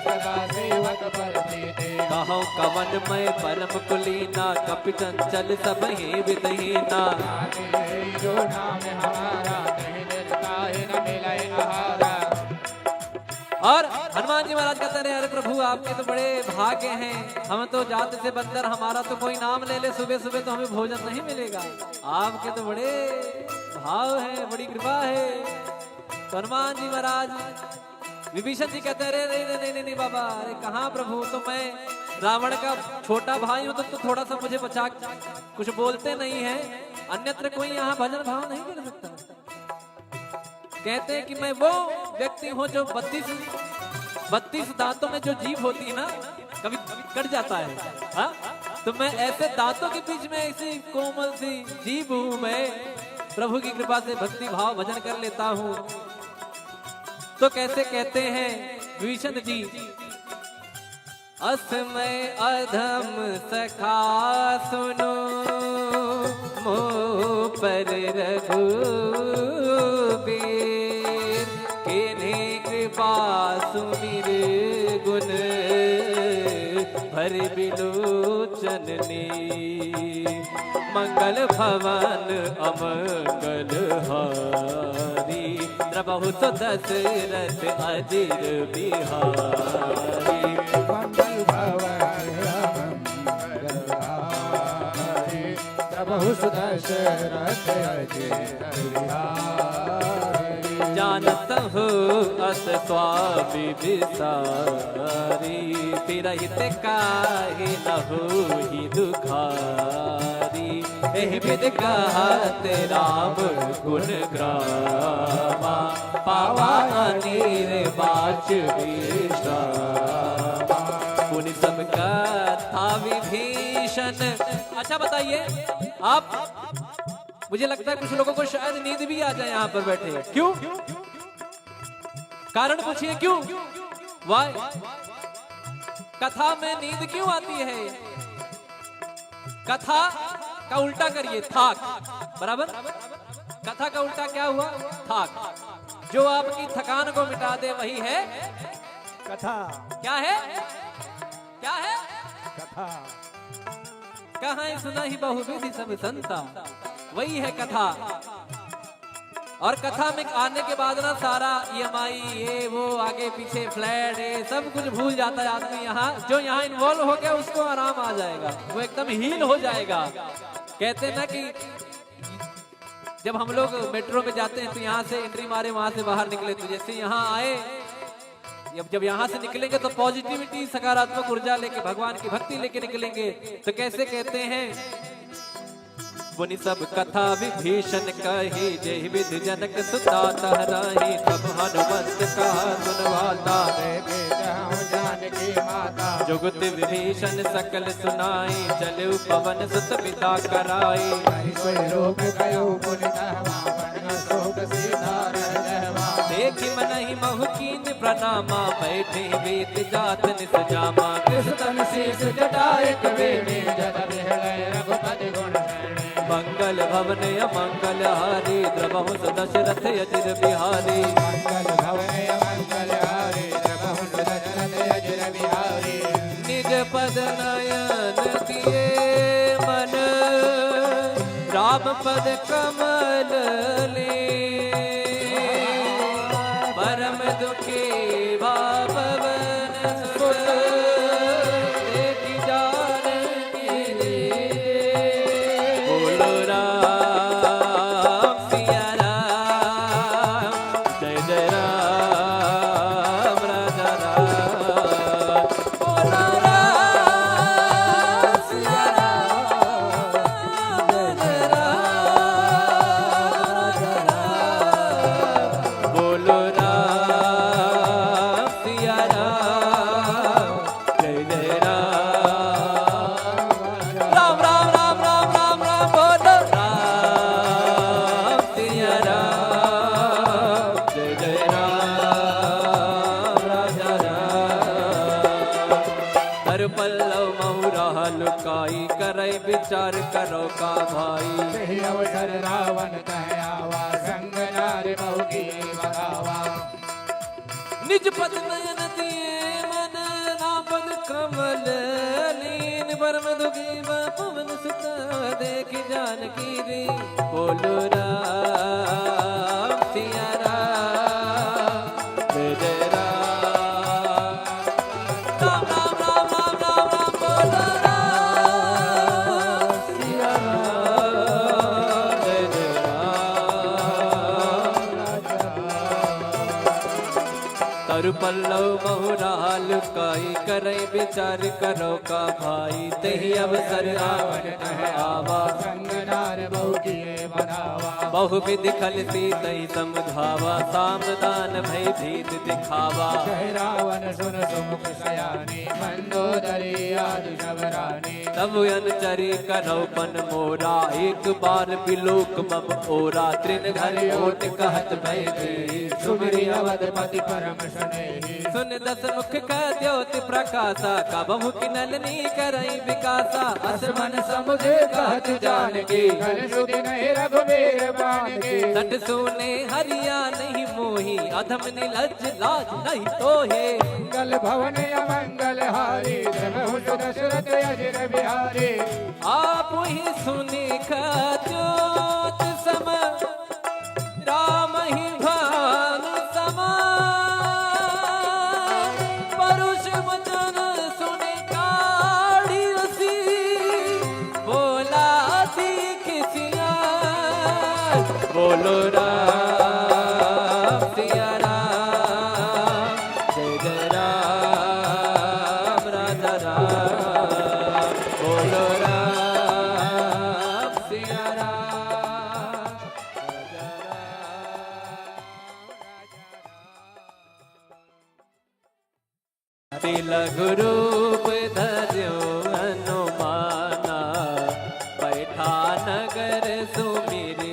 सदा सेवक पर प्रीति। कहौं कवन मैं परम कुलीना, कपि चंचल सब ही विधहीना। जो नाम हमारा, कहीं दिन काहे न मिले आहारा। और हनुमान जी महाराज कहते रहे, अरे प्रभु, आपके तो बड़े भाग्य हैं, हम तो जात से बंदर, हमारा तो कोई नाम ले ले सुबह सुबह तो हमें भोजन नहीं मिलेगा। आपके तो बड़े भाव है, बड़ी कृपा है। तो हनुमान जी महाराज विभीषण जी कहते हैं, अरे, अरे, अरे, नहीं, नहीं, नहीं बाबा, अरे कहाँ प्रभु, तो मैं रावण का छोटा भाई हूँ, तो, तो थोड़ा सा मुझे बचा, कुछ बोलते नहीं है, अन्यत्र कोई यहाँ भजन भाव नहीं कर सकता। कहते हैं कि मैं वो व्यक्ति हूँ जो बत्तीस, बत्तीस दांतों में जो जीभ होती है ना, कभी कट जाता है, हाँ? तो मैं ऐसे दांतों के बीच में ऐसी कोमल सी जीभ हूँ मैं, प्रभु की कृपा से भक्ति भाव भजन कर लेता हूँ। तो कैसे कहते हैं विभीषण जी, अस मैं अधम सखा सुनो मोह पर रघुबीर, कीन्ही कृपा सुमिर गुण भरि बिलोचन नीर। मंगल भवन अमंगल हारी, द्रवहु सो दशरथ अजिर बिहारी। मंगल भवन अमंगल हारी, द्रवहु सो दशरथ अजिर बिहारी। जानत हो अस स्वामी विसारी, तिरहित काहे न होई दुखारी। एहि विधि कहत राम गुण गावा, पावा अनिर्वाच विश्रामा। पुनि सब कथा विभीषण। अच्छा बताइए, आप मुझे लगता है कुछ लोगों को शायद नींद भी आ जाए यहाँ पर बैठे। क्यों? कारण पूछिए क्यों? Why? कथा में नींद क्यों आती है? कथा का उल्टा करिए, थाक। बराबर? कथा का उल्टा क्या हुआ? थाक। जो आपकी थकान को मिटा दे, वही है कथा। क्या है? क्या है? कथा। कहाँ सुनहि बहुविधि सब संता, वही है कथा। और कथा में आने के बाद ना सारा ईएमआई, ये वो, आगे पीछे फ्लैट, ये सब कुछ भूल जाता है आदमी। यहाँ जो यहाँ इन्वॉल्व हो गया, उसको आराम आ जाएगा, वो एकदम हील हो जाएगा। कहते हैं ना कि जब हम लोग मेट्रो में जाते हैं तो यहाँ से एंट्री मारे, वहां से बाहर निकले, तो जैसे यहाँ आए, जब जब यहाँ से निकलेंगे तो पॉजिटिविटी, सकारात्मक ऊर्जा लेके, भगवान की भक्ति लेके निकलेंगे। तो कैसे कहते हैं, मुनि सब कथा विभीषण कही, जेहि विधि जनक सुता तहराही। तब हनुमंत कहा सुन वाता, देखे जहु जानकी माता। जुगति विभीषण सकल सुनाई, चलिउ पवन सुत बिदा कराई। हरि सोई रूप कयउ पुनि तहवा, बन अशोक सीता रह जहवा। देखि मनहि महु कीन्ह प्रनामा, बैठे वेंत जात निज जामा। तिस तन सीस जटा एक बेनी, जल बिहले रघुपति गुण गणे। मंगल भवन अमंगल हारी, द्रवहुस दशरथ अजिर बिहारी। मंगल भवन अमंगल हारी, द्रवहुस दशरथ अजिर बिहारी। निज पद नयन दिए मन, राम पद कमल लीन। परम दुखी भा पवन सुत, देखि जानकी दीन। बोलो राम सिया राम, जय जय राम राजा राम। बोलो राम सिया राम, जय जय राम राजा राम। बोलो राम सिया राम, जय जय राम। राम, राम, राम, राम, राम, राम, बोलो राम सिया राम, जय जय राम राजा राम। तरु पल्लव महु राह लुकाई, करै विचार करौ का भाई। यही अवसर रावण तह आवा, संग नार बहु की बखावा। निज पद नयन दिए मन, राम पद कमल लीन। परम दुखी भा पवन सुत, देखि जानकी दीन। बोलो राम सिया राम, जय जय राम। राम, राम, राम, राम, राम, राम, बोलो राम सिया राम, जय जय राम। तरु पल्लव महु राह लुकाई, करै विचार करौ का भाई। तेहि अवसर रावण तह आवा, संग नार बहु किए मनावा। बहु विधि खल सीतहि समुझावा, साम दान भय भीत दिखावा। कहे रावण सुन सुमुख सयानी, मंदोदरी आदि सब रानी। तब अनुचरी करौ पन मोरा, एक बार बिलोक मम ओरा। तृण धरि ओट कहत भय भीत, सुमिरि अवधपति परम स्नेही। सुनि दस मुख कह द्योति प्रकासा, कबहुँ किनलनि करइ बिकासा। अस मन समुझ कहत जानकी, कल सुधि नहीं रघुबीर बानकी। सठ सूने हरि आनहिं मोहि, अधम निलज्ज लाज नहीं तोहे। मंगल भवन अमंगल हारी, द्रवहुस दशरथ अजिर बिहारी। आपहि सुनि कह द्योति सम, रामहि भानु समान। परुष वचन सुनि काढ़ि असी, बोला दीख सियार। बोलो राम सिया राम, जय जय राम राजा राम। बोलो राम सिया राम, राजा राम। अति लघु रूप धर्यो हनुमाना, पैठा नगर सुमिरि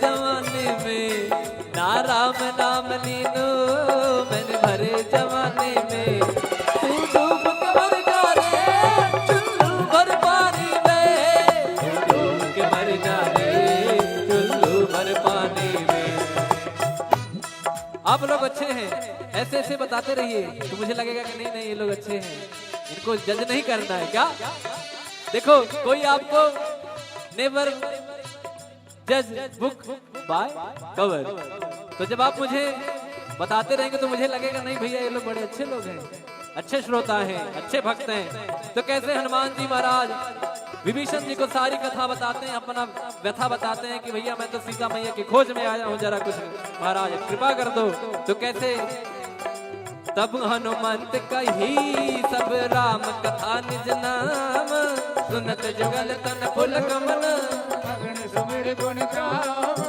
जवानी में ना राम नाम लीनो, मैंने भरे जवानी में। तू डूब के मर जा रे, चुल्लू भर पानी में। तू डूब के मर जा रे, चुल्लू भर पानी में। आप लोग अच्छे हैं, ऐसे ऐसे बताते रहिए तो मुझे लगेगा कि नहीं नहीं, ये लोग अच्छे हैं, इनको जज नहीं करना है क्या? देखो, कोई आपको never judge book by cover। तो जब आप मुझे बताते रहेंगे तो मुझे लगेगा, नहीं भैया, ये लोग बड़े अच्छे लोग हैं, अच्छे श्रोता हैं, अच्छे भक्त हैं। तो कैसे हनुमान जी महाराज विभीषण जी को सारी कथा बताते हैं, अपना व्यथा बताते हैं कि भैया, मैं तो सीता मैया की खोज में आया हूँ, जरा कुछ महाराज कृपा कर दो। तो कैसे तब हनुमंत कही सब राम कथा निज नाम, सुनत जुगल तन पुलक मन। अगन सुमिर गुण गाम।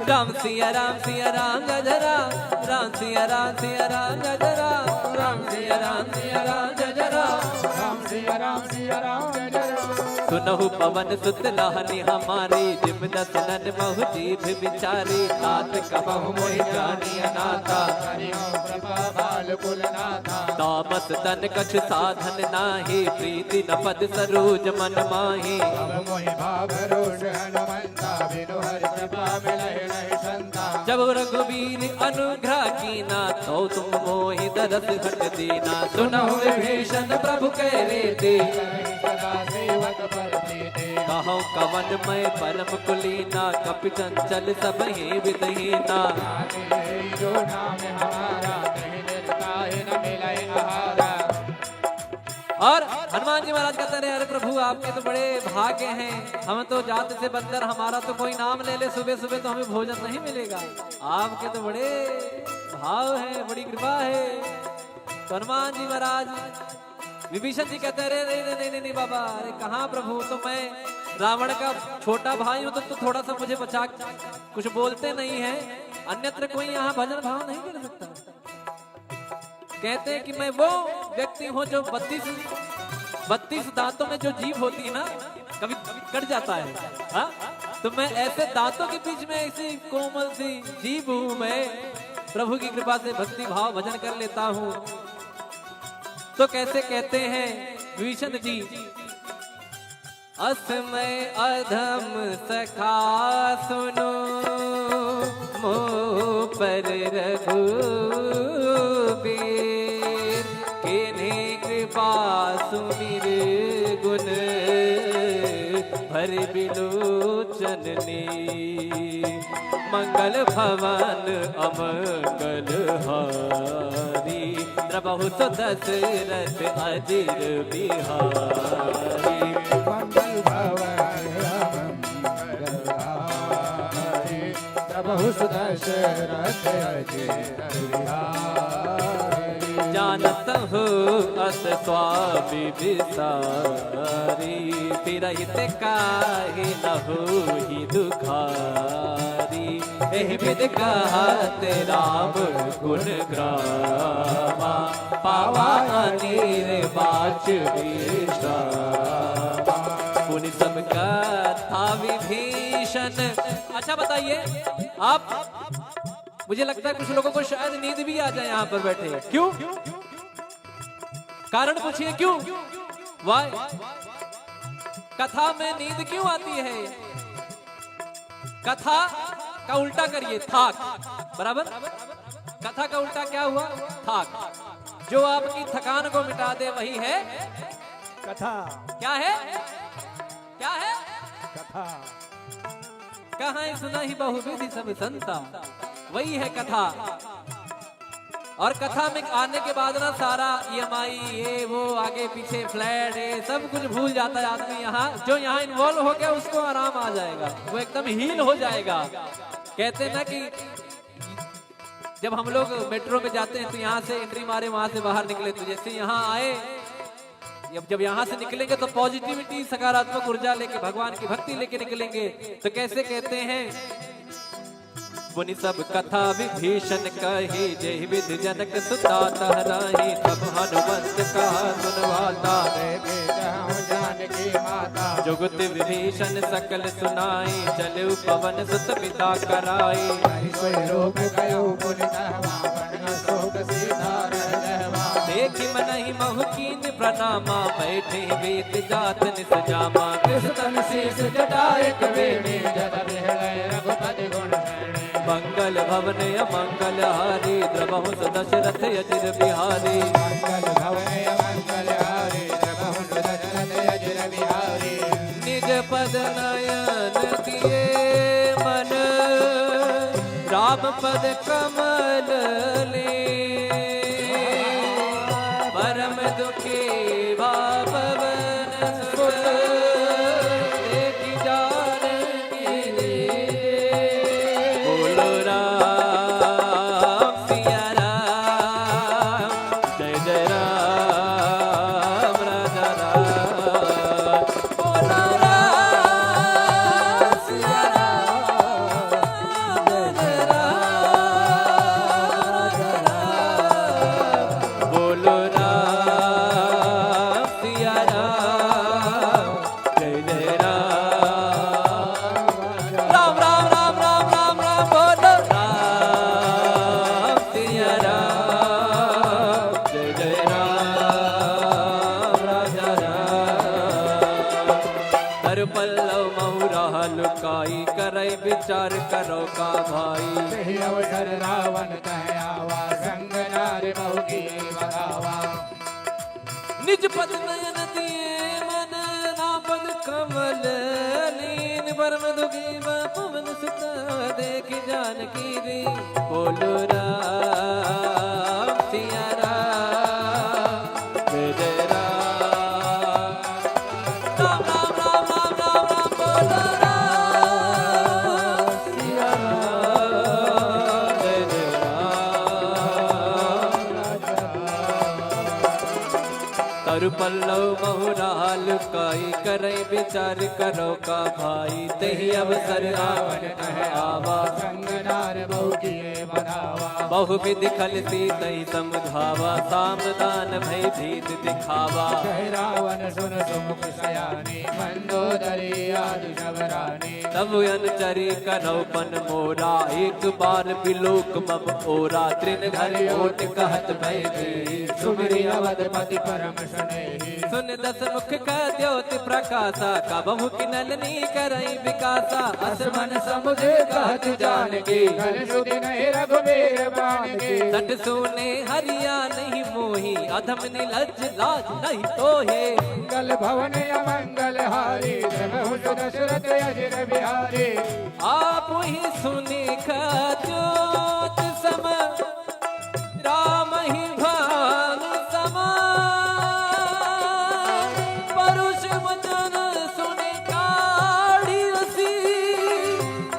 राम सिया राम सिया राम जय जय राम, राम सिया राम सिया राम जय जय राम, राम सिया राम सिया राम जय जय राम, राम सिया राम सिया राम जय जय राम। सुनहु पवन सुत लाहनी हमारी, जिम दसनन महु जीभ विचारी, तात कबहु मोहि जानी अनाथा। हरि ओम कृपा बाल कुलनाथा। तामस तन कछु साधन नाही, प्रीति न पद सरोज मन माही। अब मोहि भाव रोष हनुमंता, बिनु हरि कृपा मिलहि नहीं संता। जब रघुबीर अनुग्रह कीना, तो तुम मोहि दरस घट दीना। सुनहु विभीषण प्रभु कहि रीति, सदा सेवक पर प्रीति। कहौ कवन मय परम कुलीना, कपि चंचल सबहि विधहीना। जो नाम हमारा, नहीं निरता है न मिलय आहारा। और हनुमान जी महाराज कहते रहे, अरे प्रभु, आपके तो बड़े भाग्य हैं, हम तो जात से बंदर, हमारा तो कोई नाम ले ले सुबह सुबह तो हमें भोजन नहीं मिलेगा, आपके तो बड़े भाव है, बड़ी कृपा है। तो हनुमान जी महाराज, विभीषण जी कहते हैं, अरे नहीं नहीं नहीं नहीं बाबा, अरे कहाँ प्रभु, तो मैं रावण का छोटा भाई हूँ, तो, तो थोड़ा सा मुझे बचा, कुछ बोलते नहीं है, अन्यत्र कोई यहाँ भजन भाव नहीं कर सकता। कहते हैं कि मैं वो व्यक्ति हूँ जो बत्तीस, बत्तीस दांतों में जो जीभ होती है ना, कभी कट जाता है, हाँ? तो मैं ऐसे दांतों के बीच में ऐसी कोमल सी जीभ हूँ मैं, प्रभु की कृपा से भक्ति भाव भजन कर लेता हूँ। तो कैसे कहते हैं विभीषण जी, अस मय अधम सखा सुनो, मोह पर रघुबीर। कीन्ही कृपा सुमिर गुन भरि बिलोचन नीर। मंगल भवन अमंगल हारी, द्रवहु सो दशरथ अजिर बिहारी। मंगल भवन अमंगल हारी, द्रवहु सो दशरथ अजिर बिहारी। जानत हूँ अस स्वामी विसारी, फिरहित काहे न होई दुखारी। एहि विधि कहत राम गुण गावा, पावा अनिर्वाच विश्रामा। पुनि सब कथा विभीषण। अच्छा बताइए आप, मुझे लगता है कुछ लोगों को शायद नींद भी आ जाए यहाँ पर बैठे। क्यों? कारण पूछिए क्यों? Why? कथा में नींद क्यों आती है? कथा का उल्टा करिए, थाक। बराबर? कथा का उल्टा क्या हुआ? थाक। जो आपकी थकान को मिटा दे, वही है कथा। क्या है? क्या है? कथा। कहाँ सुनहि बहुविधि सब संता, वही है कथा। और कथा में आने के बाद ना सारा ईएमआई, ये वो, आगे पीछे फ्लैट, ये सब कुछ भूल जाता है आदमी। यहाँ जो यहाँ इन्वॉल्व हो गया, उसको आराम आ जाएगा, वो एकदम हील हो जाएगा। कहते हैं ना कि जब हम लोग मेट्रो में जाते हैं तो यहाँ से एंट्री मारे, वहाँ से बाहर निकले, तो जैसे यहाँ आए, जब जब यहाँ से निकलेंगे तो पॉजिटिविटी, सकारात्मक ऊर्जा लेके, भगवान की भक्ति लेके निकलेंगे। तो कैसे कहते हैं, पुनि सब कथा विभीषण कही, जेहि विधि जनक सुता तह राही। तब हनुमंत कहा सुन वाता, की माता। जुगति विभीषण सकल सुनाई, चलउ पवन सुत पिता कराई। हरि सोई रूप कयो पुनि तहमा, बन अशोक सीता रह जहमा। देखि मनहि महु कीन्ह प्रणामा, बैठे वेद जात निज जामा। कृष तन शीश जटा एक बेनी, जल बिहले रघुपति गुण गण। मंगल भवन अमंगल हारी, द्रवहुस दशरथ अजिर बिहारी। मंगल भवन अमंगल हारी, द्रवहुस दशरथ अजिर बिहारी। निज पद नयन दिए मन, राम पद कमल लीन। परम दुखी भा पवन सुत, देखि जानकी दीन। बोलो राम सिया राम, जय जय राम राजा राम। बोलो राम सिया राम, जय जय राम राजा राम। बोलो राम सिया राम, जय जय राम। राम, राम, राम, राम, राम, राम, बोलो। राम सिया राम, जय जय राम, राजा राम। कर पल्लव महु राह लुकाई, करै विचार करो का भाई। यही अवसर रावण तह आवा, संग नार महु किए बधावा। निज पद नयन दिए मन, राम पद कमल लीन। परम दुखी भा पवन सुत, देखि जानकी दीन। बोलो राम सिया राम, जय जय राम। राम, राम, राम, राम, राम, राम, बोलो राम सिया राम, जय जय राम। कर पल्लव महु राह लुकाई, करै विचार करो का भाई। तेहि अवसर रावण तह आवा, संग नार महु किए बधावा। बहु विधि खल सीतहि समुझावा, साम दान भय भीत दिखावा। कहे रावण सुन सुमुख सयानी, मंदोदरी आदि सब रानी। तब अनुचरी करौ पन मोरा, एक बार बिलोक मम ओरा। तृण धरि ओट कहत भय भीत, सुमिरि अवधपति परम स्नेही। सुनि दस मुख कह द्योत प्रकासा, कबहुँ किनलनि करइ बिकासा। अस मन समुझे कहत जानकी, कल सुधि नहीं रघुबीर बानकी। सठ सूने हरि आनहिं मोहि, अधम निलज्ज लाज नहीं तोहे। मंगल भवन अमंगल हारी, द्रवहुस दशरथ अजिर बिहारी। आपहि सुनि कह द्योत सम, रामहिं भानु समान। परुष वचन सुनि काढ़ि असी,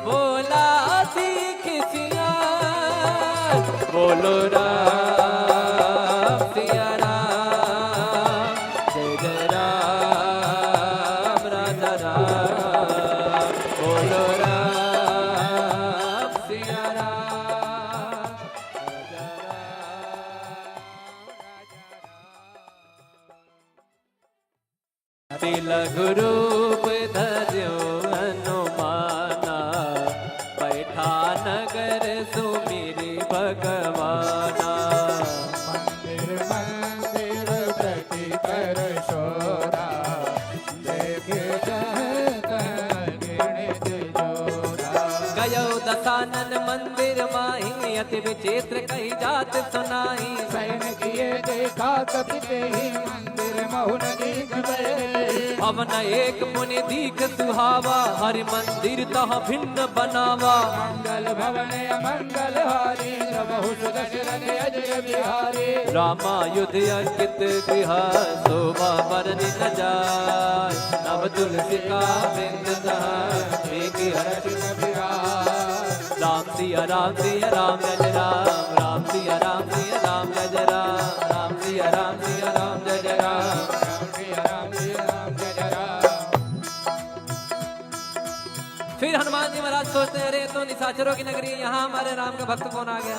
बोला सीख सियार। बोलो राम सिया राम, जय जय राम राजा राम। बोलो राम सिया राम, जय जय राम। अति लघु रूप धर्यो हनुमाना, बैठा नगर सुमिरि भगवाना। मंदिर मंदिर प्रति कर शोरा, देखे जह तह गिणित जोरा। गयो दसानन मंदिर माही, अति विचित्र कही जात सुनाई। सैन किए देखा कपि तेहि, मंदिर महु न दीख भए। भवन एक मुनि दीख सुहावा, हरि मंदिर तह भिन्न बनावा। मंगल भवन अमंगल हारी, द्रवहुस दशरथ अजिर बिहारी। रामायुध अंकित गृह, शोभा बरनि न जाय। नव तुलसिका वृंद तह, देखि हरषि कपि राय। राम सिया राम सिया राम जय जय राम, राम सिया राम सिया राम जय जय राम, राम सिया राम सिया राम जय जय राम, राम सिया राम सिया राम जय जय राम। फिर हनुमान जी महाराज सोचते हैं, अरे, ये तो निशाचरों की नगरी है, यहाँ हमारे राम का भक्त कौन आ गया?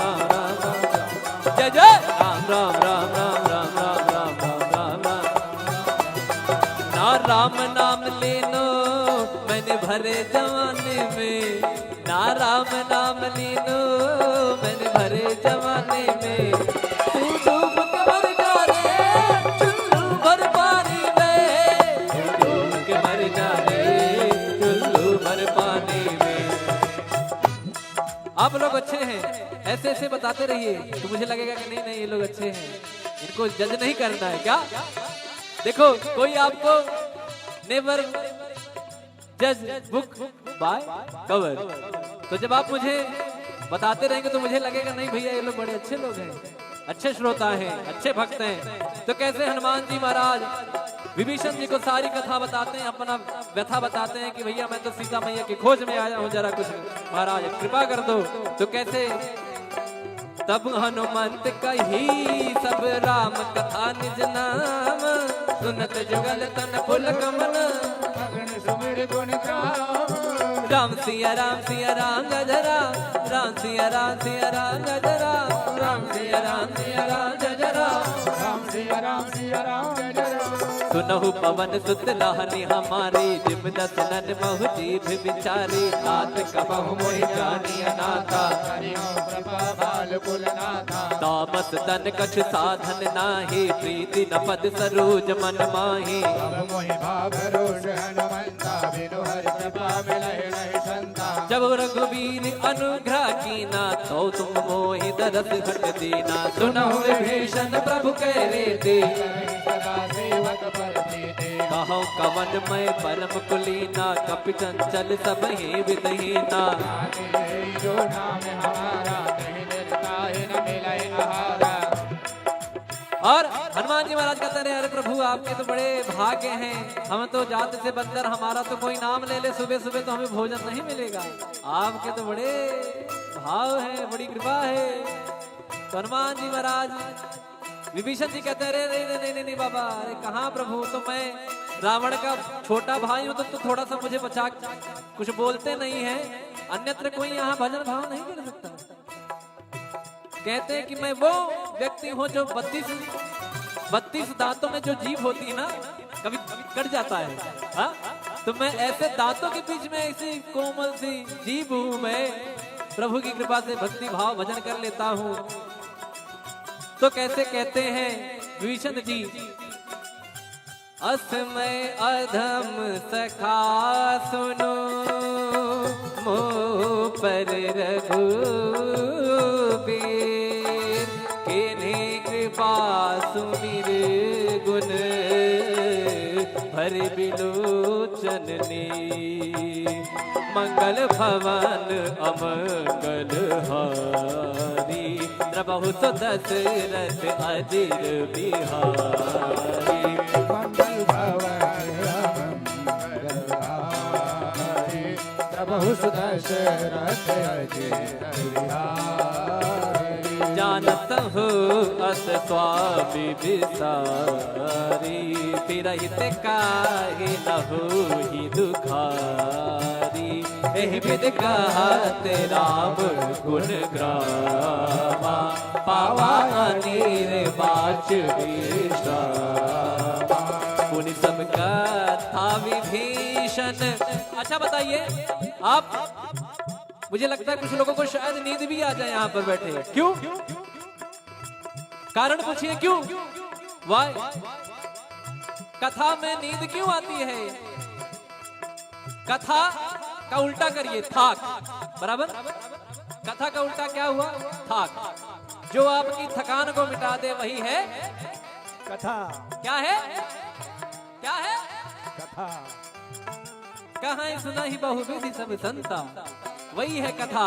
राम राम राम। जय जय राम राम राम राम राम राम राम राम राम राम। ना राम नाम लीनो मैंने भरे जवानी में, ना राम नाम लीनो मैंने भरे जवानी में। तू डूब के मर जा रे, चुल्लू भर पानी में। तू डूब के मर जा रे, चुल्लू भर पानी में। आप लोग अच्छे हैं, ऐसे ऐसे बताते रहिए तो मुझे लगेगा कि नहीं नहीं, ये लोग अच्छे हैं, इनको जज नहीं करना है क्या? देखो, कोई आपको never judge book by cover। तो जब आप मुझे बताते रहेंगे तो मुझे लगेगा, नहीं भैया, ये लोग बड़े अच्छे लोग हैं, अच्छे श्रोता हैं, अच्छे भक्त हैं। तो कैसे हनुमान जी महाराज विभीषण जी को सारी कथा बताते हैं, अपना व्यथा बताते हैं कि भैया, मैं तो सीता मैया की खोज में आया हूँ, जरा कुछ महाराज कृपा कर दो। तो कैसे तब हनुमंत कही सब राम कथा निज नाम, सुनत जुगल तन पुलक मन। अगन सुमिर गुण गाओ। सिया राम सिया राम जय जय राम, राम सिया राम सिया राम जय जय राम, राम सिया राम सिया राम जय जय राम, राम सिया राम सिया राम जय जय राम। सुनहु पवन सुत लहनि हमारी, जिम दस नन महु जीभ बिचारी, तात कबहु मोहि जानिय नाथा। हरि ओम कृपा बाल कुल नाथा। तामस तन कछु साधन नाही, प्रीति न पद सरोज मन माही। अब मोहि भाव रोष हनुमंता, बिनु हरि कृपा मिलहि नहीं संता। जब रघुबीर अनुग्रह कीना, तो तुम मोहि दरस हठ दीना। सुनहु विभीषण प्रभु कहि रीति, सदा सेवक पर प्रीति। कहउँ कवन मय परम कुलीना, कपि चंचल सबहि विधि हीना। जो नाम हमारा, कहीं निरता ही न मिले आहारा। और हनुमान जी महाराज कहते रहे, "अरे प्रभु, आपके तो बड़े भाग्य हैं, हम तो जात से बंदर, हमारा तो कोई नाम ले ले सुबह सुबह तो हमें भोजन नहीं मिलेगा, आपके तो बड़े भाव हैं, बड़ी कृपा है।" तो हनुमान जी महाराज, विभीषण जी कहते हैं, "अरे नहीं नहीं नहीं नहीं बाबा, अरे कहाँ प्रभु, तो मैं रावण का छोटा भाई हूँ, तो, तो थोड़ा सा मुझे बचा, कुछ बोलते नहीं है, अन्यत्र कोई यहाँ भजन भाव नहीं कर सकता।" कहते हैं कि मैं वो व्यक्ति हूँ जो बत्तीस, बत्तीस दांतों में जो जीभ होती है ना, कभी कट जाता है, हाँ? तो मैं ऐसे दांतों के बीच में ऐसी कोमल सी जीभ हूँ मैं, प्रभु की कृपा से भक्ति भाव भजन कर लेता हूँ। तो कैसे कहते हैं विभीषण जी, अस मय अधम सखा सुनो, मोपर रघुबीर। कीन्ही कृपा सुमिर गुन भरि बिलोचन नीर। मंगल भवन अमंगल हारी, द्रवहु सो दशरथ अजिर बिहारी। मंगल भवन अमंगल हारी, द्रवहु सो दशरथ अजिर बिहारी। जानत हूँ अस स्वामी बिसारी, फिरहित काहे न होई दुखारी। एहि विधि कहत राम गुण गावा, पावा अनिर्वाच विश्रामा। मुनि सब कथा विभीषण। अच्छा बताइए आप, मुझे लगता है कुछ लोगों को शायद नींद भी आ जाए यहाँ पर बैठे। क्यों? कारण पूछिए क्यों? Why? कथा में नींद क्यों आती है? कथा का उल्टा करिए, थाक। बराबर? कथा का उल्टा क्या हुआ? थाक। जो आपकी थकान को मिटा दे, वही है कथा। क्या है? क्या है? कथा। कहाँ सुनहि बहुविधि सब संता, वही है कथा।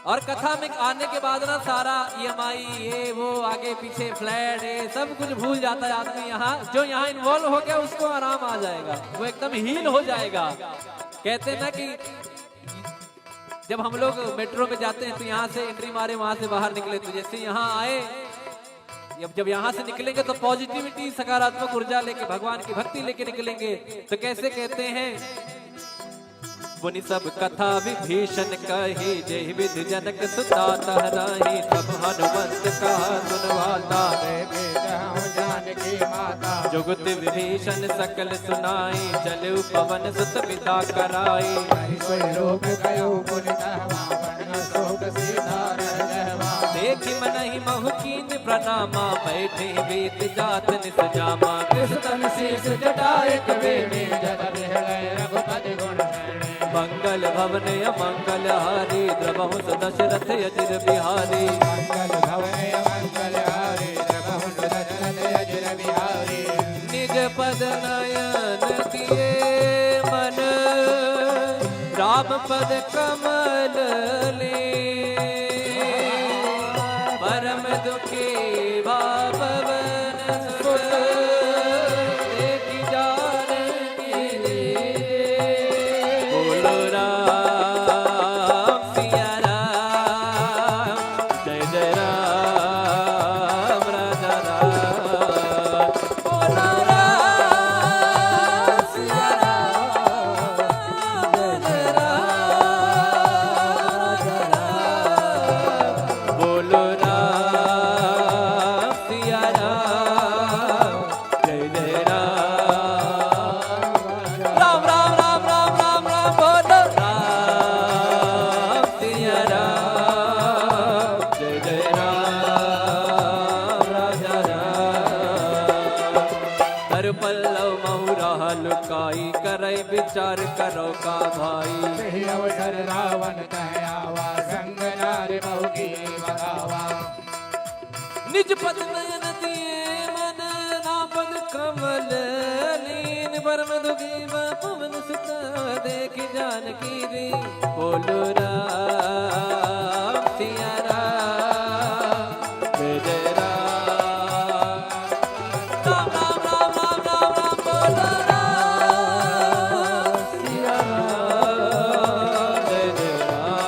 और कथा में आने के बाद ना सारा ईएमआई, ये वो, आगे पीछे फ्लैट, ये सब कुछ भूल जाता है आदमी। यहाँ जो यहाँ इन्वॉल्व हो गया, उसको आराम आ जाएगा, वो एकदम हील हो जाएगा। कहते हैं ना कि जब हम लोग मेट्रो में जाते हैं तो यहाँ से एंट्री मारे, वहाँ से बाहर निकले, तो जैसे यहाँ आए, जब जब यहाँ से निकलेंगे तो पॉजिटिविटी, सकारात्मक ऊर्जा लेके, भगवान की भक्ति लेके निकलेंगे। तो कैसे कहते हैं, मुनि सब कथा विभीषण कही, जेहि विधि जनक सुता तह राही। सब हनुमंत कहा सुन वाता, देखे जहाँ जानकी माता। जुगति विभीषण सकल सुनाई, चलउ पवन सुत पिता कराई। कहि सोई लोक गयो पुनि तहवा, बन न सोक सीता रह जहवा। देखि मनहि महु कीन्ह प्रनामा, बैठे बीत जात निस जामा। कृष तन शीश जटा एक बेनी, जल बिहले रघुपति गुण श्रेणी। मंगल भवन अमंगल हारी, द्रवहु सो दशरथ अजिर बिहारी। मंगल भवन अमंगल हारी, द्रवहु सो दशरथ अजिर बिहारी। निज पद नयन किए मन, राम पद कमल लीन। परम दुखी भा पवन सुत, देखि जानकी दीन। बोलो राम सिया राम, जय जय राम राजा राम। बोलो राम सिया राम, जय जय करइ बिचार करउ का भाई। तेहि अवसर रावण तह आवा, संग नार बहु किए बघावा। निज पद नयन दिए मन, नापद कमल लीन। परम दुखी वा पवन सुत देखि जानकी दीन। बोलो राम सिया राम, जय जय राम। राम राम राम राम राम राम, बोलो राम सिया राम, जय जय राम।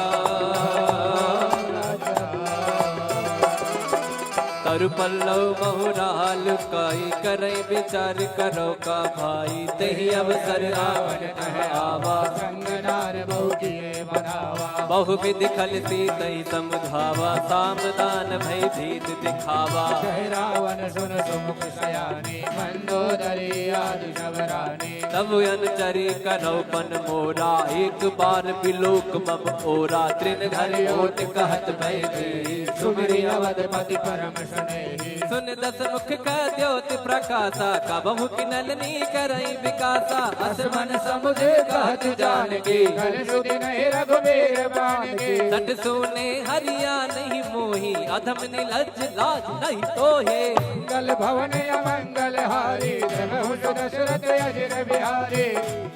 तरु पल्लव बहु राल काई, करइ बिचार करउ का भाई। तेहि अवसर रावण तह आवा, संग नार बहु किए बघावा। बहु विधि खल सीतहि समुझावा, साम दान भइ भीत दिखावा। कह रावण सुन सुमुख सयानी, मंदोदरी आदि सब रानी। तब अनुचरी करउ पन मोरा, एक बार बिलोक मम ओरा। तृण धरि ओट कहत भय देहि, सुमिरि अवधपति परम स्नेही। सुन दस मुख कह द्योत प्रकासा, कबहुँ किनल नी करइ बिकासा। अस मन समुझ कहत जानकी, कल सुधि नहीं रघुबीर बानकी। सठ सूने हरिया नहीं मोही, अधम निलज्ज लाज नहीं तोहे। मंगल भवन अमंगल हारी, जब हुस दशरथ अजिर बिहारी।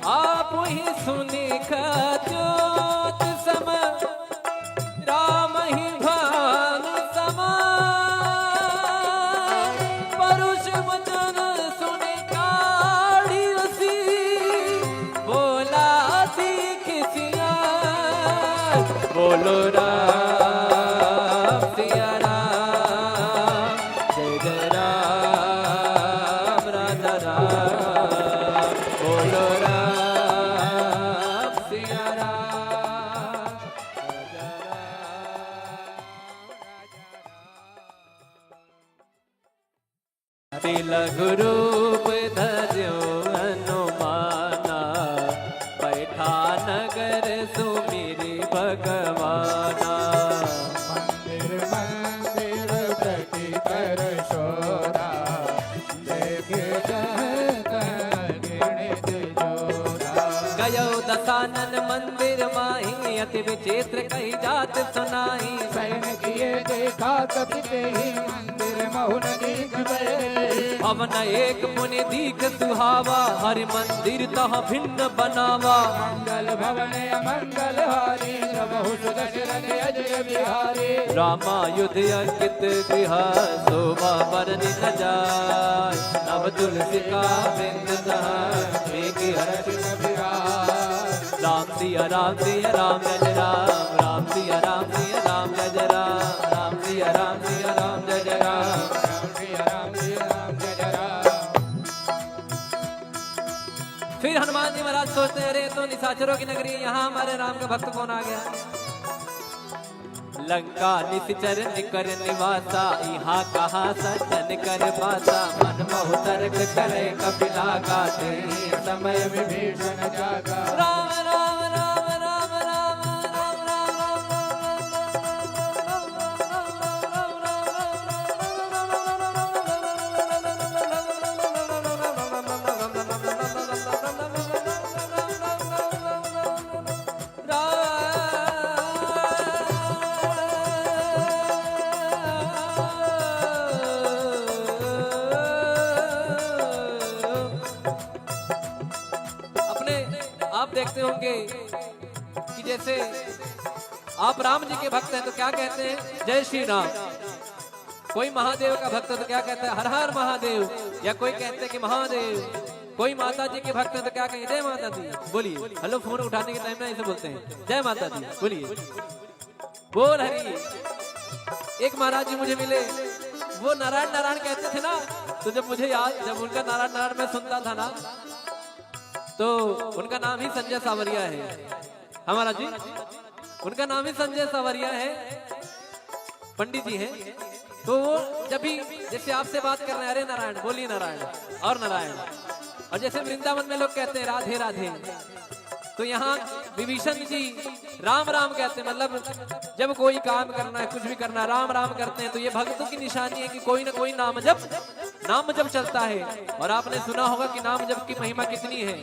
आप ही सुनि कह द्योत सम, राम ही भान समान। परुष वचन सुनि काढ़ि असी, बोला दीख सियार। बोलो राम सिया राम, जय जय राम राधा राम। बोलो राम सिया राम, राधा राम। अति लघु रूप धर्यो हनुमाना, बैठा नगर सुमिरि भगवाना। मंदिर मंदिर प्रति कर शोरा, देखे जह तह घृणित जोरा। गयो दसानन मंदिर माही, अति विचित्र कही जात सुनाई। शयन किए देखा कपि तेहि, मंदिर महु न दीख भय। भवन एक पुनि दीख सुहावा, हरि मंदिर तह भिन्न बनावा। मंगल भवन अमंगल हारी, प्रभु सुदशरथ अजिर बिहारी। रामायुध अंकित गृह, शोभा बरनि न जाय। नव तुलसिका वृंद तह, मेघ हरषि कपि राय। राम सिया राम सिया राम जय जय राम, राम सिया राम सिया राम जय जय राम, राम सिया राम सिया राम जय जय राम, राम सिया राम सिया राम जय जय राम। फिर हनुमान जी महाराज सोचते हैं, अरे, ये तो निशाचरों की नगरी है, यहाँ हमारे राम का भक्त कौन आ गया? लंका निशिचर निकर निवासा, इहाँ कहाँ सज्जन कर बासा। मन महु तर्क करे कपिला गा, तेहि समय विभीषण जागा। राम राम राम राम राम राम राम। अपने आप देखते होंगे कि जैसे आप राम जी के भक्त हैं तो क्या कहते हैं, जय श्री राम। कोई महादेव का भक्त है तो क्या कहता है, हर हर महादेव, या कोई कहते हैं कि महादेव। कोई माता जी के भक्त है तो क्या कहेंगे, जय माता दी, बोलिए। हेलो, फोन उठाने के टाइम में ऐसे बोलते हैं, जय माता दी, बोलिए। बोल हरि। एक महाराज जी मुझे मिले, वो नारायण नारायण कहते थे ना, तो जब मुझे याद, जब उनका नारायण नारायण मैं सुनता था ना, तो उनका नाम ही संजय सावरिया है। हाँ महाराज जी, उनका नाम ही संजय सावरिया है, पंडित जी हैं। तो वो जब भी जैसे आपसे बात कर रहे हैं, "अरे नारायण, बोलिए नारायण, और नारायण।" और जैसे वृंदावन में लोग कहते हैं, "राधे राधे," तो यहाँ विभीषण जी राम राम कहते हैं, मतलब जब कोई काम करना है, कुछ भी करना है, राम राम करते हैं। तो ये भक्तों की निशानी है कि कोई ना कोई नाम जप, नाम जप चलता है। और आपने सुना होगा कि नाम जप की महिमा कितनी है।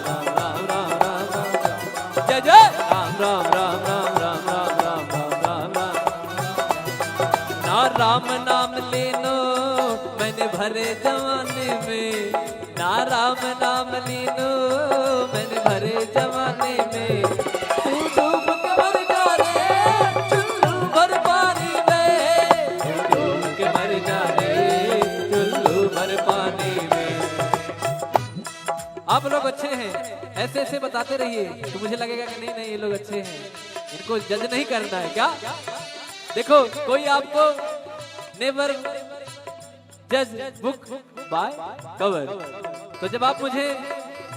राम राम राम राम राम राम। जय जय राम राम राम राम राम राम राम राम राम। ना राम नाम लेनो मैंने भरे जवानी में, ना राम नाम लेनो मैंने भरे जवानी में। तू डूब के मर जा रे चुल्लू भर पानी में, तू डूब के मर जा रे चुल्लू भर पानी में। आप लोग अच्छे हैं, ऐसे ऐसे बताते रहिए तो मुझे लगेगा कि नहीं नहीं, ये लोग अच्छे हैं, इनको जज नहीं करना है क्या? देखो, कोई आपको never judge book by cover। तो जब आप मुझे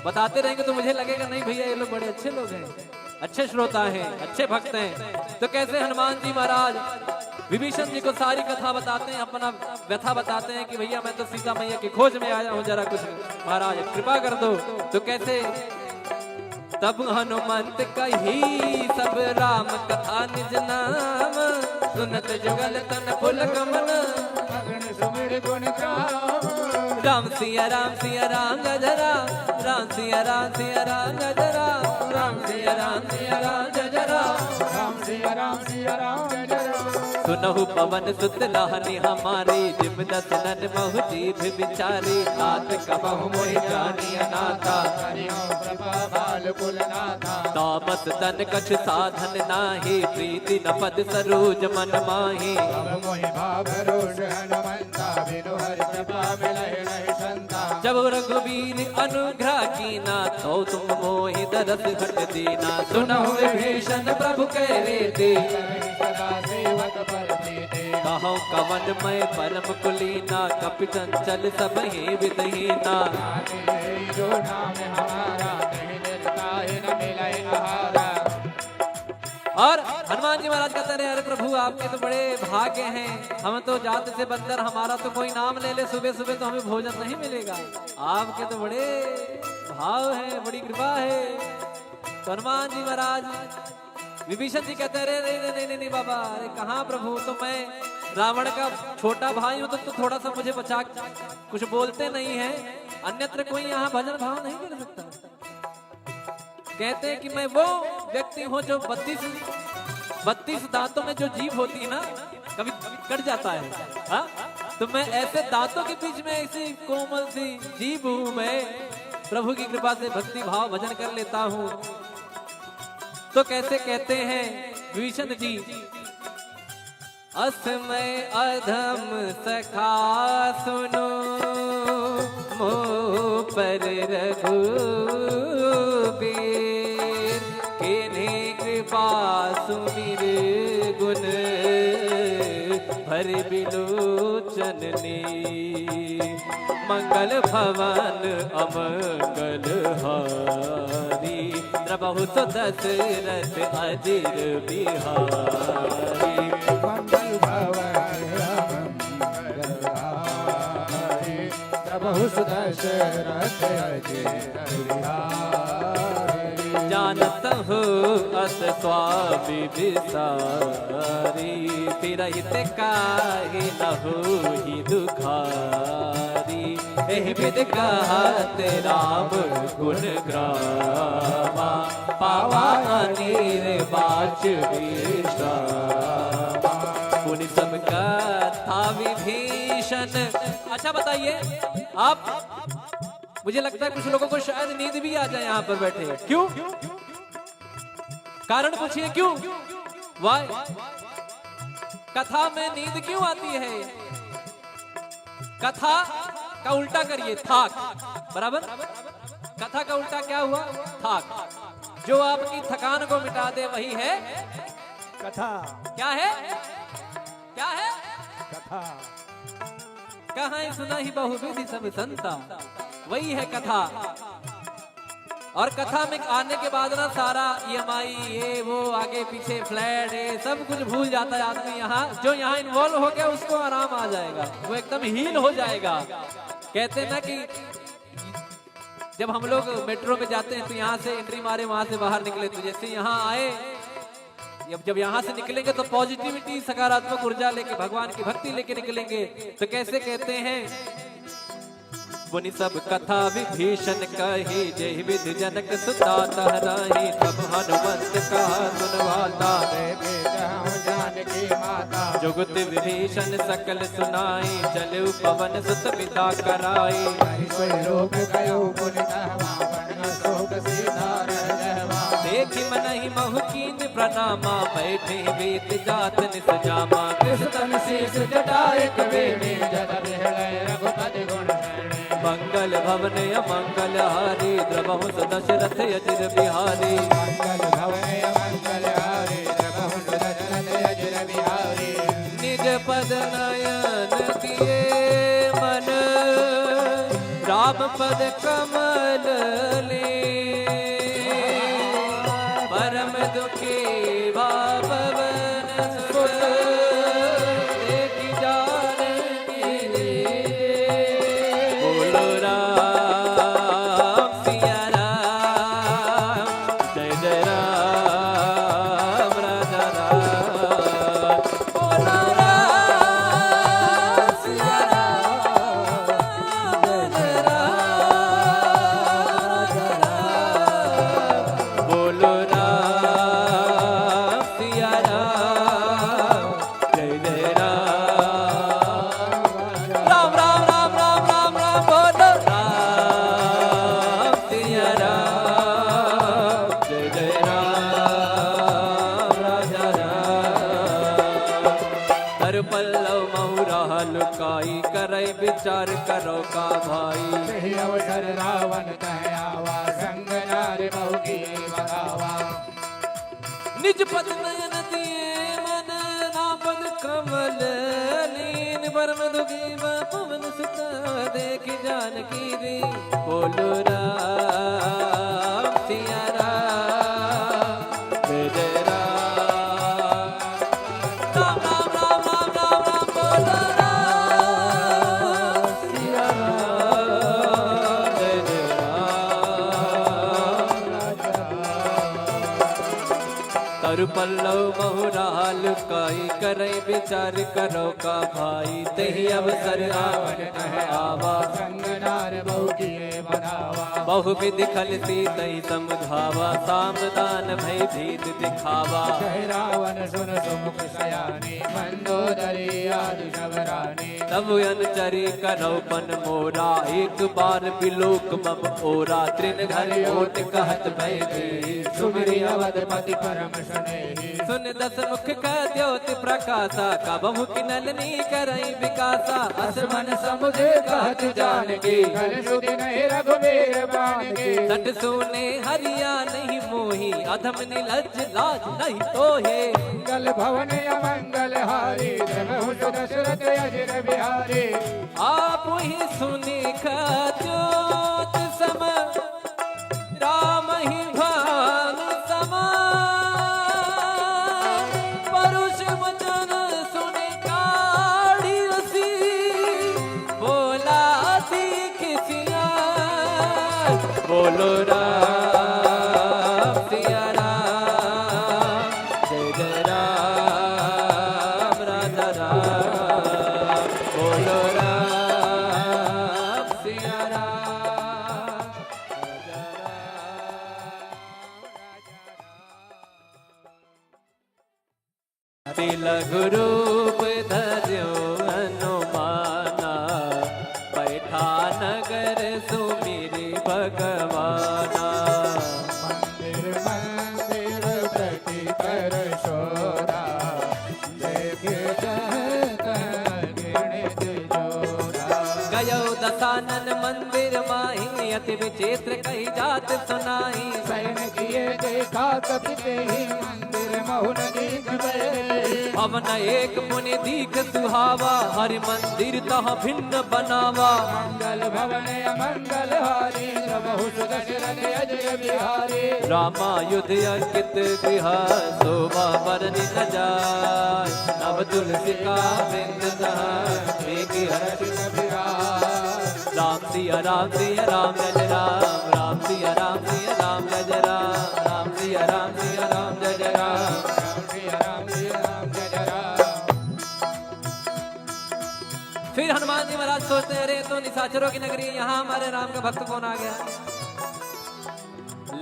बताते रहेंगे तो मुझे लगेगा, नहीं भैया, ये लोग बड़े अच्छे लोग हैं, अच्छे श्रोता हैं, अच्छे भक्त हैं। तो कैसे हनुमान जी महाराज विभीषण जी को सारी कथा बताते हैं, अपना व्यथा बताते हैं कि भैया, मैं तो सीता मैया की खोज में आया हूँ, जरा कुछ महाराज कृपा कर दो। तो कैसे तब हनुमंत कही सब राम कथा निज नाम, सुनत जुगल तन पुलक मन। अगन सुमिर गुण गाम। राम सिया राम सिया राम जय जय राम, राम सिया राम सिया राम जय जय राम, राम सिया राम सिया राम जय जय राम, राम सिया राम सिया राम जय जय राम। सुनहु पवन सुत लाहनी हमारी, जिम दस नन महु जीभ विचारी। तात कबहु मोहि जानिय नाथा। हरि हो कृपा बाल कुल नाथा। तामस तन कछु साधन नाही, प्रीति न पद सरोज मन माही। अब मोहि भाव रोष हनुमंता, बिनु हरि कृपा मिलहि नहीं संता। जब रघुबीर अनुग्रह कीना, तो तुम मोहि दरस हठ दीना। सुनहु विभीषण प्रभु कहि रीति, सदा सेवक पर प्रीति। कहउँ कवन मय परम कुलीना, कपि चंचल सबहि विधि हीना। नाथ यही जो नाम हमारा, नहीं निरता ही न मिलइ आहारा। और हनुमान जी महाराज कहते रहे, अरे प्रभु, आपके तो बड़े भाग्य हैं, हम तो जात से बंदर, हमारा तो कोई नाम ले ले सुबह सुबह तो हमें भोजन नहीं मिलेगा। आपके तो बड़े भाव हैं, बड़ी कृपा है। तो हनुमान जी महाराज विभीषण जी कहते हैं, अरे नहीं नहीं नहीं नहीं बाबा, अरे कहाँ प्रभु, तो मैं रावण का छोटा भाई हूँ, तो, तो थोड़ा सा मुझे बचा, कुछ बोलते नहीं है, अन्यत्र कोई यहाँ भजन भाव नहीं कर सकता। कहते हैं कि मैं वो व्यक्ति हूँ जो बत्तीस, बत्तीस दांतों में जो जीभ होती है ना, कभी कट जाता है, हाँ? तो मैं ऐसे दांतों के बीच में ऐसी कोमल सी जीभ हूँ, मैं प्रभु की कृपा से भक्ति भाव भजन कर लेता हूँ। तो कैसे कहते हैं, विभीषण जी, अस मय अधम सखा सुनो, मोह पर रघुबीर। कीन्ही कृपा सुमिर गुन भरि बिलोचन नीर। मंगल भवन अमंगल हारी, द्रवहु सो दशरथ अजिर बिहारी। मंगल भवन अमंगल हारी, द्रवहु सो दशरथ अजिर बिहारी। जानत हो अस स्वामी विसारी, फिरहित काहे न होही दुखारी। एहि विधि कहत राम गुण ग्रामा, पावा अनिर्वाच विश्रामा। पुनि सब कथा विभीषण। अच्छा बताइए आप, मुझे लगता है कुछ लोगों को शायद नींद भी आ जाए यहाँ पर बैठे। क्यों? कारण पूछिए क्यों? Why? कथा में नींद क्यों आती है? कथा का उल्टा करिए, थाक। बराबर? कथा का उल्टा क्या हुआ? थाक। जो आपकी थकान को मिटा दे, वही है कथा। क्या है? क्या है? कथा। कहा सुनहि बहुविधि सब संता, वही है कथा। और कथा में आने के बाद ना सारा ईएमआई, ये वो, आगे पीछे फ्लैट, ये सब कुछ भूल जाता है आदमी। यहाँ जो यहाँ इन्वॉल्व हो गया, उसको आराम आ जाएगा, वो एकदम हील हो जाएगा। कहते हैं ना कि जब हम लोग मेट्रो में जाते हैं तो यहाँ से एंट्री मारे, वहां से बाहर निकले, तो जैसे यहाँ आए, जब जब यहाँ से निकलेंगे तो पॉजिटिविटी, सकारात्मक ऊर्जा लेके, भगवान की भक्ति लेके निकलेंगे। तो कैसे कहते हैं, पुनि सब कथा विभीषण कही, जेहि विधि जनक सुता तह राही। तब हनुमंत कहा सुन वाता, देखे जहाँ जानकी माता। जुगति विभीषण सकल सुनाई, चलउ पवन सुत बिदा कराई। कहि सोइ रूप कयो पुनि तहमा, बन न सोक सीता रह जहमा। देखि मनहि महु कीन्ह प्रणामा, बैठे बीत जात निस जामा। कृष तन शीश जटा एक बेनी, जल बिहलइ रघुपति गुण गण। मंगल भवन अमंगल हारी, द्रवहु सो दशरथ अजिर बिहारी। मंगल भवन अमंगल हारी, द्रवहु सो दशरथ अजिर बिहारी। निज पद नयन किए मन, राम पद कमल लीन। परम दुखी वा पवन सुत, देखि जानकी दीन। बोलो राम सिया राम, जय जय राम राजा राम। बोलो राम सिया राम, जय जय राम राजा राम। बोलो राम सिया राम, जय जय राम। राम, राम, राम, राम, राम, राम, बोलो राम सिया राम, जय जय राम, राजा राम। कर पल्लव महु राह लुकाई, करै विचार करो का भाई। यही अवसर रावण तह आवा, संग नार बहु किए बखावा। निज पद नयन दिए मन, राम पद कमल लीन। परम दुखी वा पवन सुत, देखि जानकी दीन। बोलो राम सिया राम, जय जय राम। राम, राम, राम, राम, राम, राम, बोलो राम सिया राम, जय जय राम। तर पल्लव महु राह लुकाई, करै विचार करो का भाई। तेहि अवसर रावण तह आवा, संग नार बहु किए बखावा। बहु विधि खल सीतहि समझावा, साम दान भय भीत दिखावा। कह रावण सुन सुमुख सयानी, मंदोदरी आदि सब रानी। तब अनुचरी करौ पन मोरा, एक बार बिलोक मम ओरा। तृण धरि ओट कहत भय देहि, सुमिरि अवधपति परम सनेहि। सुन दस मुख का ज्योति प्रकाशा, कबहु किनल नी करई विकासा। अस मन समुझ कहत जानकी, कल सुधि नहीं रघुबीर बानकी। सठ सूने हरिया नहीं मोही, अधम निलज्ज लाज नहीं तोहे। मंगल भवन अमंगल हारी, द्रवहुस दशरथ अजिर बिहारी। आप ही सुनि खद्योत सम, राम ही भान समान। परुष वचन सुनि काढ़ी असी, बोला सीख सिया। बोलो राम सिया राम, जय जय राम राजा राम। बोलो राम सिया राम, राजा राम। अति लघु रूप धर्यो हनुमाना, बैठा नगर सुमिरि भगवाना। मंदिर मंदिर प्रति कर शोरा, देखे जन तन घृणित जोरा। गयो दसानन मंदिर माही, अति विचित्र कही जात सुनाई। सैन किए देखा कपि तेहि, मंदिर महु न दीख भए। भवन एक पुनि दीख सुहावा, हरि मंदिर तह भिन्न बनावा। मंगल भवन अमंगल हारी, द्रवहुस दशरथ अजिर बिहारी। रामायुध अंकित गृह, शोभा बरनि न जाय। नव तुलसी का वृंद तह, देखि हरषि कपि राय। राम सिया राम सिया राम जय जय राम, राम सिया राम सिया राम जय जय राम, राम सिया राम सिया राम जय जय राम, राम सिया राम सिया राम जय जय राम। फिर हनुमान जी महाराज सोचते हैं, अरे, ये तो निशाचरों की नगरी है, यहाँ हमारे राम का भक्त कौन आ गया?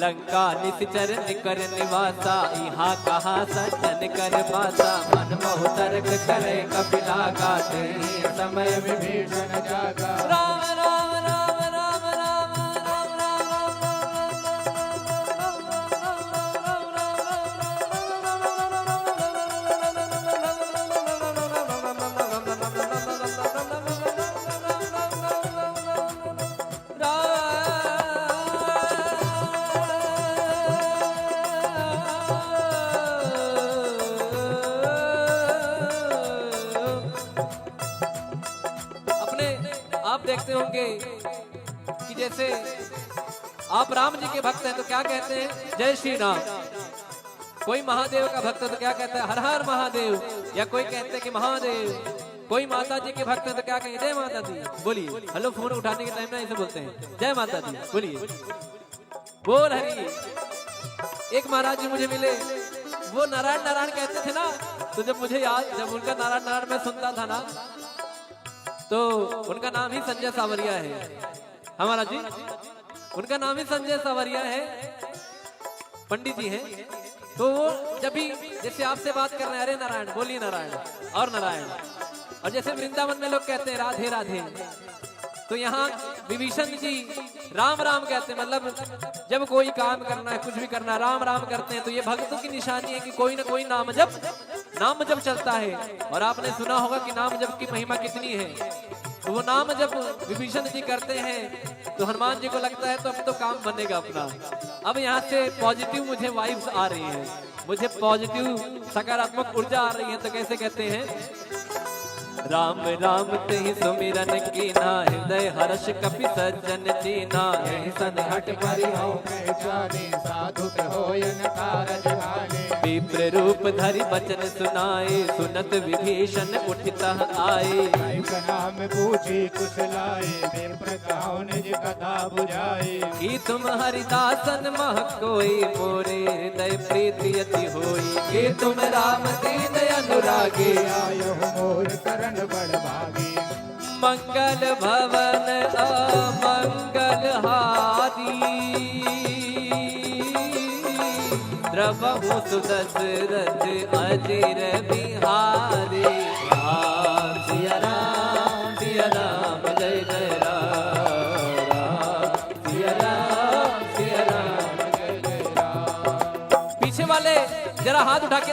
लंका निशिचर निकर निवासा, इहाँ कहाँ सज्जन कर बासा। मन मोह तर्क करे कपिला गा, तेहि समय विभीषण जागा। राम राम राम राम राम राम राम राम राम। अपने आप देखते होंगे कि जैसे आप राम जी के भक्त हैं तो क्या कहते हैं, जय श्री राम। कोई महादेव का भक्त है तो क्या कहता है, हर हर महादेव, या कोई कहते हैं कि महादेव। कोई माता जी के भक्त है तो क्या कहेंगे, जय माता दी। बोलिए, हेलो, फोन उठाने के टाइम ना ऐसे बोलते हैं, जय माता दी, बोलिए। बोल हरि। एक महाराज जी मुझे मिले, वो नारायण नारायण कहते थे ना, तो जब मुझे याद, जब उनका नारायण नारायण मैं सुनता था ना, तो उनका नाम ही संजय सावरिया है। हाँ महाराज जी, उनका नाम ही संजय सावरिया है, पंडित जी हैं। तो वो जब भी, जैसे आपसे बात कर रहे हैं, "अरे नारायण, बोलिए नारायण, और नारायण।" और जैसे वृंदावन में लोग कहते हैं, "राधे राधे," तो यहाँ विभीषण जी राम राम कहते हैं, मतलब जब कोई काम करना है, कुछ भी करना है, राम राम करते हैं। तो ये भक्तों की निशानी है कि कोई ना कोई नाम जप, नाम जप चलता है। और आपने सुना होगा कि नाम जप की महिमा कितनी है। तो वो नाम जब विभीषण जी करते हैं तो हनुमान जी को लगता है तो अब तो काम बनेगा अपना। अब यहाँ से पॉजिटिव मुझे वाइब्स आ रही हैं, मुझे पॉजिटिव सकारात्मक ऊर्जा आ रही है। तो कैसे कहते हैं, राम राम तेहि सुमिरन कीन्हा, हृदय हर्ष कपि सज्जन दीन्हा। एहि सन हठ परिहउ पहचानी, साधु के होय न कारज हानि। विप्र रूप धरि बचन सुनाए, सुनत विभीषण उठि तह आए। कहा में पूछी कुछ लाई, विप्र कहो निज कथा बुझाई। कि तुम हरिदासन मह कोई, मोरे हृदय प्रीति अति होई। कि तुम राम दीन अनुरागी, आयो मोर करण बड़ भागी। मंगल भवन अमंगल हारी, द्रवहुस दशरथ अजिर बिहारी। राम सिया राम, सिया राम, जय जय राम। राम सिया राम, सिया राम, जय जय राम। पीछे वाले जरा हाथ उठा के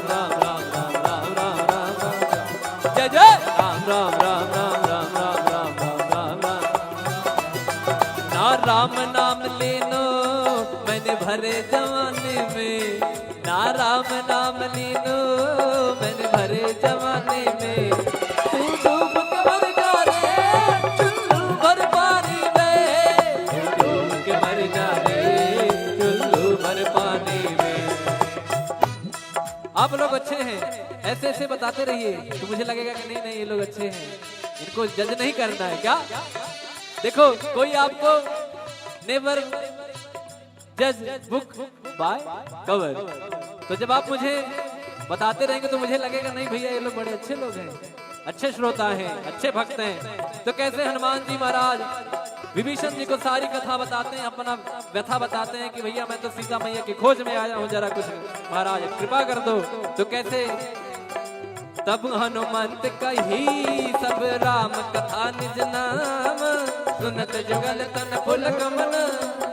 राम राम राम राम राम राम राम राम राम। जय जय राम राम राम राम राम राम राम राम राम। ना राम नाम लीनो मैंने भरे जवानी में, ना राम नाम लीनो मैंने भरे जवानी में। तू डूब के मर जा रे चुल्लू भर पानी में, तू डूब के मर जा रे चुल्लू भर पानी में। आप लोग अच्छे हैं, ऐसे ऐसे बताते रहिए तो मुझे लगेगा कि नहीं नहीं, ये लोग अच्छे हैं, इनको जज नहीं करना है क्या? देखो, कोई आपको never judge book by cover। तो जब आप मुझे बताते रहेंगे तो मुझे लगेगा, नहीं भैया, ये लोग बड़े अच्छे लोग हैं, अच्छे श्रोता हैं, अच्छे भक्त हैं। तो कैसे हनुमान जी महाराज विभीषण जी को सारी कथा बताते हैं, अपना व्यथा बताते हैं कि भैया, मैं तो सीता मैया की खोज में आया हूँ, जरा कुछ महाराज कृपा कर दो। तो कैसे तब हनुमंत कही सब राम कथा निज नाम, सुनत जुगल तन पुलक मन।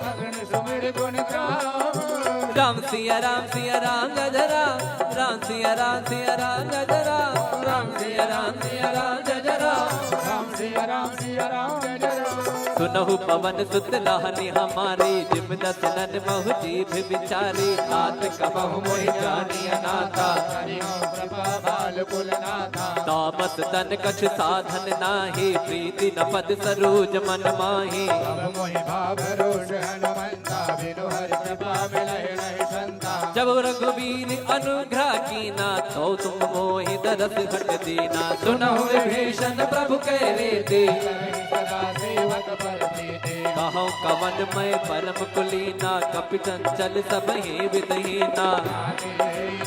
अगन सुमिर गुण गाम। राम सिया राम सिया राम जय जय राम, राम सिया राम सिया राम जय जय राम, राम सिया राम सिया राम जय जय राम, राम सिया राम सिया राम जय जय राम। सुनहु पवन सुत रहनि हमारे, जिम दस नन महु जीभ विचारे। तात कबहु मोहि जानिय नाता, करियो कृपा बाल कुल नाथा। तामस तन कछु साधन नाहीं, प्रीति न पद सरोज मन माहीं। अब मोहि भाव रोष हनुमंता, बिनु हरि कृपा मिलहि नहीं संता। जब रघुबीर अनुग्रह कीना, तो तुम मोहि दरस हठ दीना। सुनहु विभीषण प्रभु कहि रीति, सदा सेवक पर प्रीति। कहउँ कवन मय परम कुलीना, कपि चंचल सबहि विधि हीना।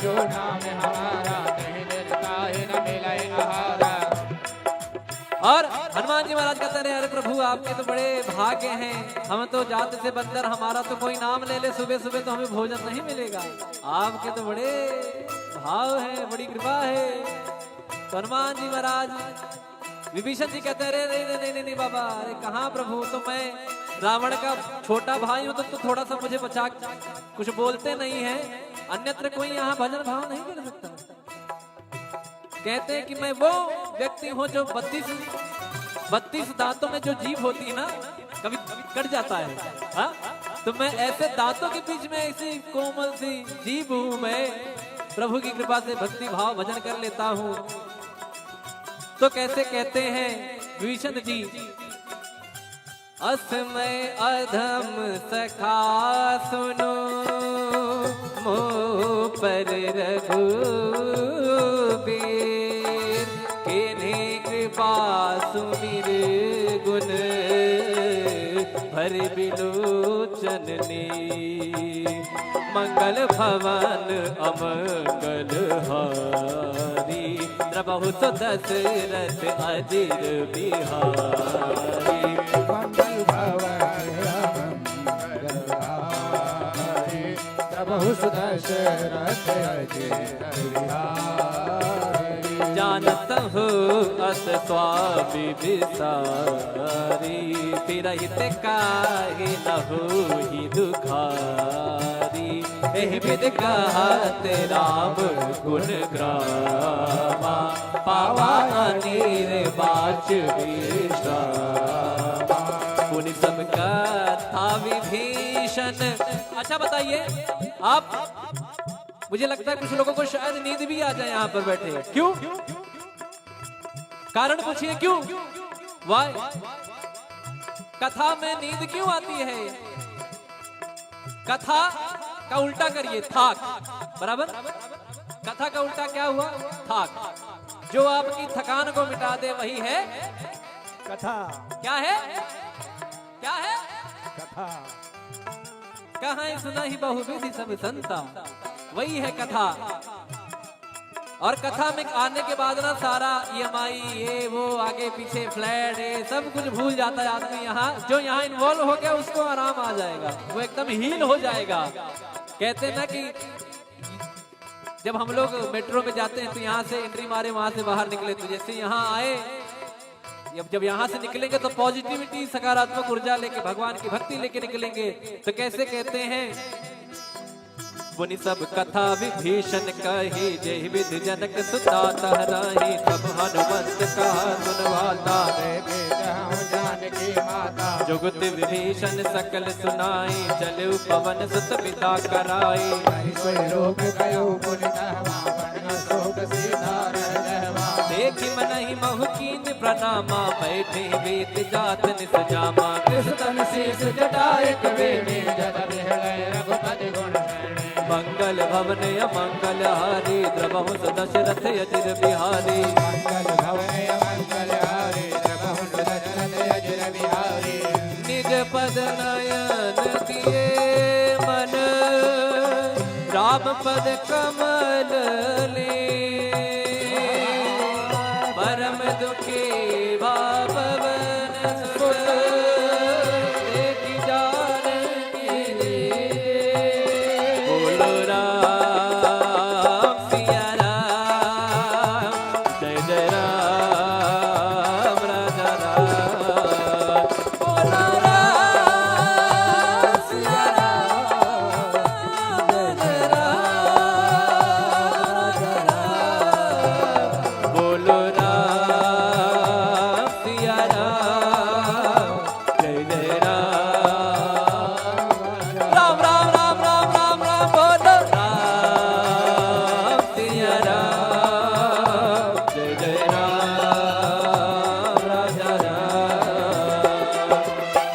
जो नाम हमारा, कहीं निज ताहि न मिलइ आहारा। और हनुमान जी महाराज कहते रहे, अरे प्रभु, आपके तो बड़े भाग्य हैं, हम तो जात से बंदर, हमारा तो कोई नाम ले ले सुबह सुबह तो हमें भोजन नहीं मिलेगा। आपके तो बड़े भाव है, बड़ी कृपा है। तो हनुमान जी महाराज विभीषण जी कहते हैं, अरे नहीं नहीं नहीं नहीं नहीं बाबा, अरे कहाँ प्रभु, तो मैं रावण का छोटा भाई हूँ, तो, तो थोड़ा सा मुझे बचा, कुछ बोलते नहीं है, अन्यत्र कोई यहाँ भजन भाव नहीं कर सकता। कहते हैं कि मैं वो व्यक्ति हूँ जो बत्तीस, बत्तीस दांतों में जो जीभ होती है ना, कभी कट जाता है। हाँ, तो मैं ऐसे दांतों के बीच में ऐसी कोमल सी जीभ हूँ, मैं प्रभु की कृपा से भक्ति भाव भजन कर लेता हूँ। तो कैसे कहते हैं विभीषण जी, अस मय अधम सखा सुनो, मोपर रघुबीर, कीन्ही कृपा सुमिर गुन, भरि बिलोचन नीर। मंगल भवन अमंगल हारी, द्रवहु सो दशरथ अजिर बिहारी। मंगल भवन अमंगल हारी, द्रवहु सो दशरथ अजिर बिहारी। जानत हो अस स्वामी विसारी, फिरहित काहे न होही दुखारी। एहि विधि कहत राम गुण गावा, पावा अनिर्वाच विश्रामा। पुनि सब कथा विभीषण। अच्छा बताइए, आप मुझे लगता है कुछ लोगों को शायद नींद भी आ जाए यहाँ पर बैठे। क्यों? कारण पूछिए क्यों? Why? कथा में नींद क्यों आती है? कथा का उल्टा करिए, थाक। बराबर? कथा का उल्टा क्या हुआ? थाक। जो आपकी थकान को मिटा दे, वही है कथा। क्या है? क्या है? कथा। कहा सुनहि बहुविधि सब संता, वही है कथा। और कथा में आने के बाद ना सारा ईएमआई, ये वो, आगे पीछे फ्लैट, ये सब कुछ भूल जाता है आदमी। यहाँ जो यहाँ इन्वॉल्व हो गया, उसको आराम आ जाएगा, वो एकदम हील हो जाएगा। कहते हैं ना कि जब हम लोग मेट्रो में जाते हैं तो यहाँ से एंट्री मारे, वहां से बाहर निकले, तो जैसे यहाँ आए, जब जब यहाँ से निकलेंगे तो पॉजिटिविटी, सकारात्मक ऊर्जा लेके, भगवान की भक्ति लेके निकलेंगे। तो कैसे कहते हैं, मुनि सब कथा विभीषण कही, जेहि विधि जनक सुता तहराही। सब हनुमंत कहा सुनवाता, देखे जहाँ जानकी माता। जुगति विभीषण सकल सुनाई, चलउ पवन सुत बिदा कराई। हरि सोई लोक गयो पुनि तहवा, बन अशोक सीता रह जहवा। देखि मनहि महु कीन्ह प्रणामा, बैठे वेंत जात निज जामा। कृष तन शीश जटा एक बेनी, जल बिहले रघुपति गुण श्रेणी। मंगल भवन अमंगल हारी, द्रवहुस दशरथ अजिर बिहारी। मंगल भवन अमंगल हारी, द्रवहुस दशरथ अजिर बिहारी। निज पद नयन दिए मन, राम पद कमल लीन। परम दुखी भा पवन सुत, देखि जानकी दीन। बोलो राम सिया राम, जय जय राम राजा राम। बोलो राम सिया राम, जय जय राम राजा राम। बोलो राम सिया राम, जय जय राम। राम, राम, राम, राम, राम, राम, बोलो राम सिया राम, जय जय राम राजा राम।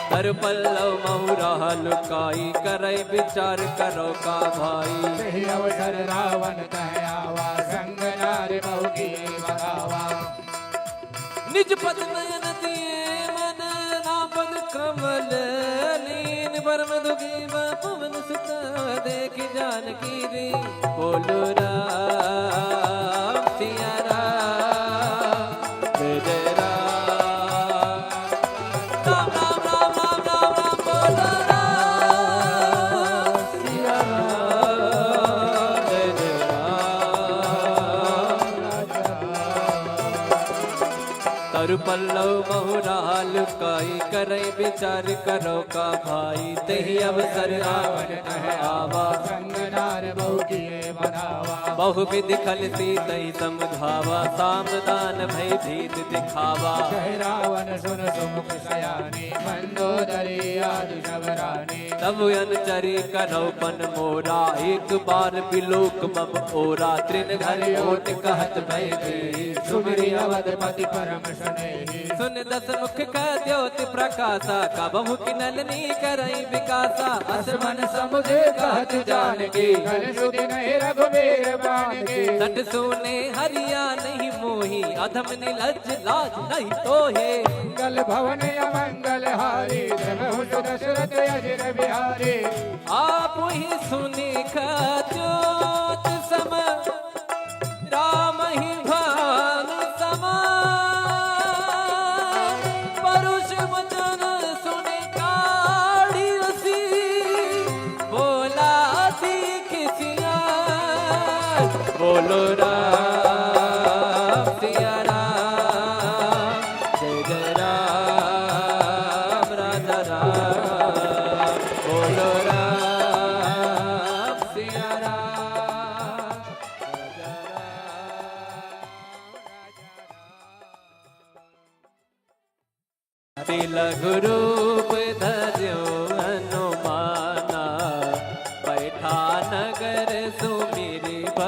कर पल्लव महु राह लुकाई, करै विचार करो का भाई। यही अवसर रावण तह आवा, संग नार बहु की बखावा। निज पद नयन दिए मन, राम पद कमल लीन। परम दुखी भा पवन सुत, देखि जानकी दीन। बोलो राम सिया राम, जय जय राम। राम, राम, राम, राम, राम, राम, बोलो राम सिया राम, जय जय राम। कर पल्लव महु राह लुकाई, करै विचार करो का भाई। तेहि अवसर रावण तह आवा, संग नार बहु किए मनावा। बहु विधि खल सीतहि समुझावा, साम दान भय भीत दिखावा। कहे रावण सुन सुमुख सयानी, मंदोदरी आदि सब रानी। तब अनुचरी करौ पन मोरा, एक बार बिलोक मम ओरा। तृण धरि ओट कहत भय भीत, सुमिरि अवधपति परम स्नेही। सुन दस मुख कह द्योति प्रकासा, कबहु किनल नी करई विकासा। अस मन समुझ कहत जानकी, कल सुधि नहीं रघुबीर बानकी। सठ सूने हरिया नहीं मोही, अधम निलज्ज लाज नहीं तोहे। मंगल भवन अमंगल हारी, द्रवहुस दशरथ अजिर बिहारी। आप ही सुनि कह द्योत सम, राम ही भान समा। परुष वचन सुनि काढ़ि असी, बोला दीख सियार। बोलो राम सिया राम, जय जय राम राजा राम। बोलो राम सिया राम, राजा राम। अति लघु रूप धर्यो हनुमाना, पैठा नगर सुमिरि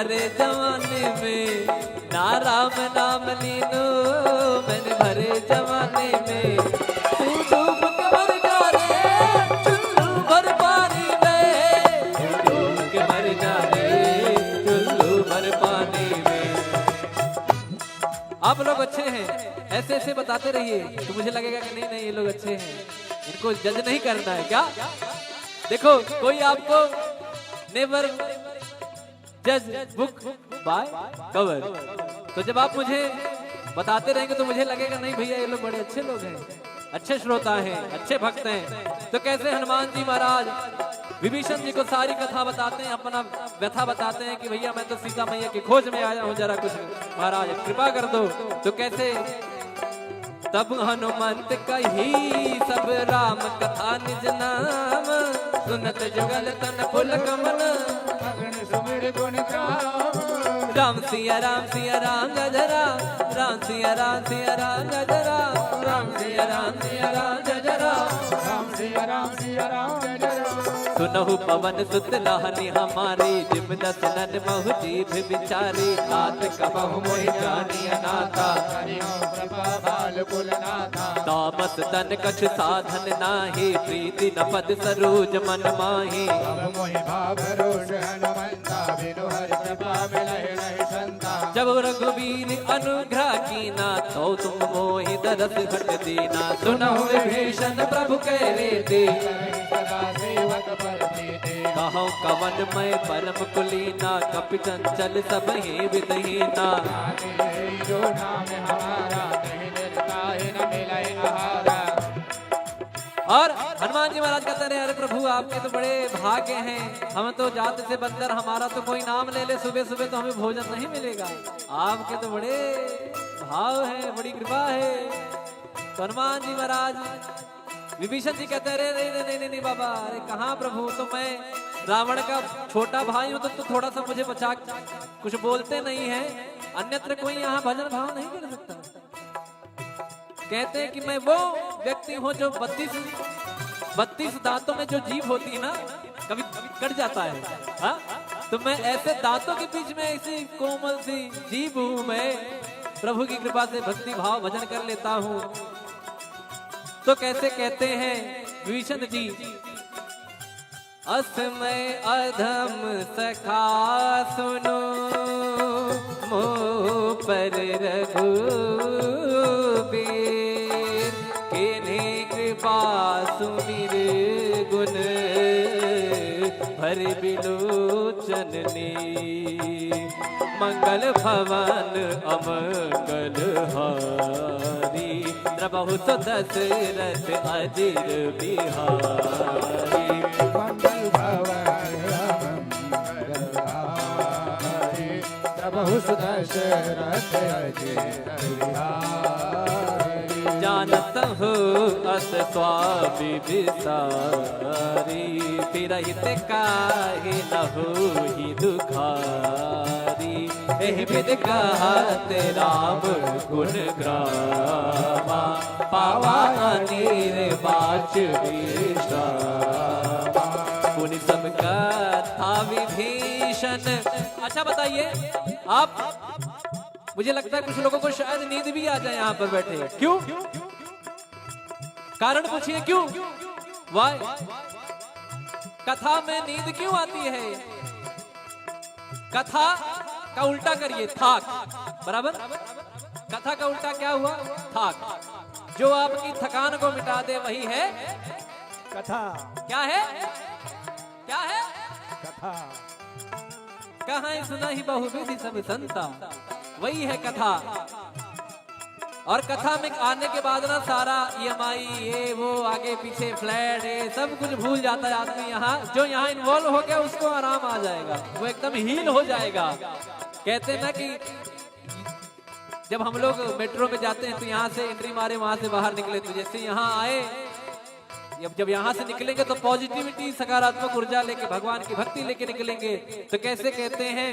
अरे जवानी में ना राम नाम लीनो, मैंने भरे जवानी में। तू डूब के मर जा रे, चुल्लू भर पानी में। तू डूब के मर जा रे, चुल्लू भर पानी में। आप लोग अच्छे हैं, ऐसे ऐसे बताते रहिए तो मुझे लगेगा कि नहीं नहीं, ये लोग अच्छे हैं, इनको जज नहीं करना है क्या? देखो, कोई आपको never judge book by cover। तो जब आप मुझे बताते रहेंगे तो मुझे लगेगा, नहीं भैया, ये लोग बड़े अच्छे लोग हैं, अच्छे श्रोता हैं, अच्छे भक्त हैं। तो कैसे हनुमान जी महाराज विभीषण जी को सारी कथा बताते हैं, अपना व्यथा बताते हैं कि भैया, मैं तो सीता मैया की खोज में आया हूँ, जरा कुछ महाराज कृपा कर दो। तो कैसे तब हनुमंत कही सब राम कथा निज नाम, सुनत जुगल तन पुलक मन। अगन सुमिर गुण गाम। राम सिया राम सिया राम जय जय राम, राम सिया राम सिया राम जय जय राम, राम सिया राम सिया राम जय जय राम, राम सिया राम सिया राम जय जय राम। सुनहु पवन सुत लाहनी हमारी, जिम दस नन महु जीभ विचारी। तात कबहु मोहि जानी अनाथा। हरि ओम कृपा बाल कुलनाथा। तामस तन कछु साधन नाही, प्रीति न पद सरोज मन माही। अब मोहि भाव रोष हनुमंता, बिनु हरि कृपा मिलहि नहीं संता। जब रघुबीर अनुग्रह कीना, तो तुम मोहि दरस घट दीना। सुनहु विभीषण प्रभु कह रीति। सदा सेवक पर प्रीति। कहौ कवन मय परम कुलीना, कपि चंचल सबहि विधहीना। जो नाम हमारा, कहीं निरता ही न मिले आहारा। और हनुमान जी महाराज कहते रहे, अरे प्रभु, आपके तो बड़े भाग्य हैं, हम तो जात से बंदर, हमारा तो कोई नाम ले ले सुबह सुबह तो हमें भोजन नहीं मिलेगा। आपके तो बड़े भाव है, बड़ी कृपा है। तो हनुमान जी महाराज, विभीषण जी कहते हैं, अरे नहीं नहीं नहीं नहीं बाबा, अरे कहाँ प्रभु, तो मैं रावण का छोटा भाई हूँ, तो, तो थोड़ा सा मुझे बचा, कुछ बोलते नहीं है, अन्यत्र कोई यहाँ भजन भाव नहीं कर सकता। कहते हैं कि मैं वो व्यक्ति हूँ जो बत्तीस, बत्तीस दांतों में जो जीभ होती है ना, कभी कट जाता है। हाँ, तो मैं ऐसे दांतों के बीच में ऐसी कोमल सी जीभ हूँ मैं, प्रभु की कृपा से भक्ति भाव भजन कर लेता हूँ। तो कैसे कहते हैं विभीषण जी, अस मय अधम सखा सुनो, मोह पर रघुबीर। कीन्ही कृपा सुमिर गुण भरि बिलोचन नीर। मंगल भवन अमंगल हारी, द्रवहु सो दशरथ अजिर बिहारी। मंगल भवन अमंगल हारी, द्रवहु सो दशरथ अजिर बिहारी। जानत हो अस स्वामी विसारी, तिरहित काहे न होई दुखारी। एहि विधि कहत राम गुण गावा, पावा अनिर्वाच विश्रामा। पुनि सब कथा विभीषण। अच्छा बताइए आप, मुझे लगता है कुछ लोगों को शायद नींद भी आ जाए यहाँ पर बैठे। क्यों? कारण पूछिए क्यों? Why? कथा में नींद क्यों आती है? कथा का उल्टा करिए, थाक। बराबर? कथा का उल्टा क्या हुआ? थाक। जो आपकी थकान को मिटा दे, वही है कथा। क्या है? क्या है? कथा। कहाँ सुनहि बहुविधि सब संता, वही है कथा। और कथा में आने के बाद ना सारा ईएमआई, ये वो, आगे पीछे फ्लैट, ये सब कुछ भूल जाता है आदमी। यहाँ जो यहाँ इन्वॉल्व हो गया, उसको आराम आ जाएगा, वो एकदम हील हो जाएगा। कहते हैं ना कि जब हम लोग मेट्रो में जाते हैं तो यहाँ से एंट्री मारे, वहाँ से बाहर निकले, तो जैसे यहाँ आए, जब जब यहाँ से निकलेंगे तो पॉजिटिविटी, सकारात्मक ऊर्जा लेके, भगवान की भक्ति लेके निकलेंगे। तो कैसे कहते हैं,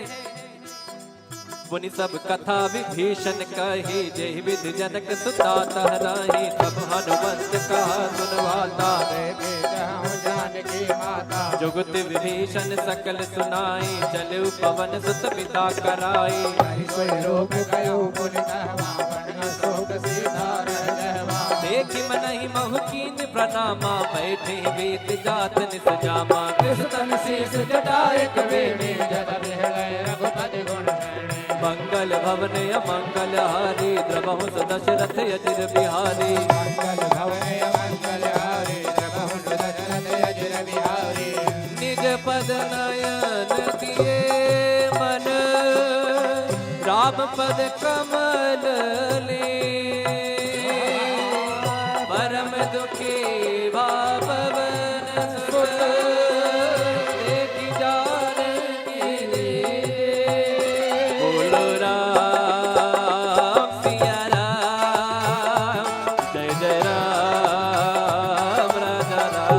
पुनि सब कथा विभीषण कही, जेहि विधि जनक सुता तह राही। तब हनुमंत कहा सुन वाता, की माता। जुगति विभीषण सकल सुनाई, चलउ पवन सुत पिता कराई। नहीं कोई रोग कयो पुनि तहमा, बन अशोक सीता रह गए मा। देखि मनहि महु कीन्ह प्रणामा, बैठे वेद जात निज जामा। कृष तन शीश जटा एक बेनी, जल बिहले रघुपति गुण गणे। मंगल भवन अमंगल हारी, द्रवहुस दशरथ अजिर बिहारी। मंगल भवन अमंगल हारी, द्रवहुस दशरथ अजिर बिहारी। निज पद नयन दिए मन, राम पद कमल लीन। परम दुखी भा पवन सुत, देखि जानकी दीन। बोलो राम सिया राम, जय जय राम राजा राम।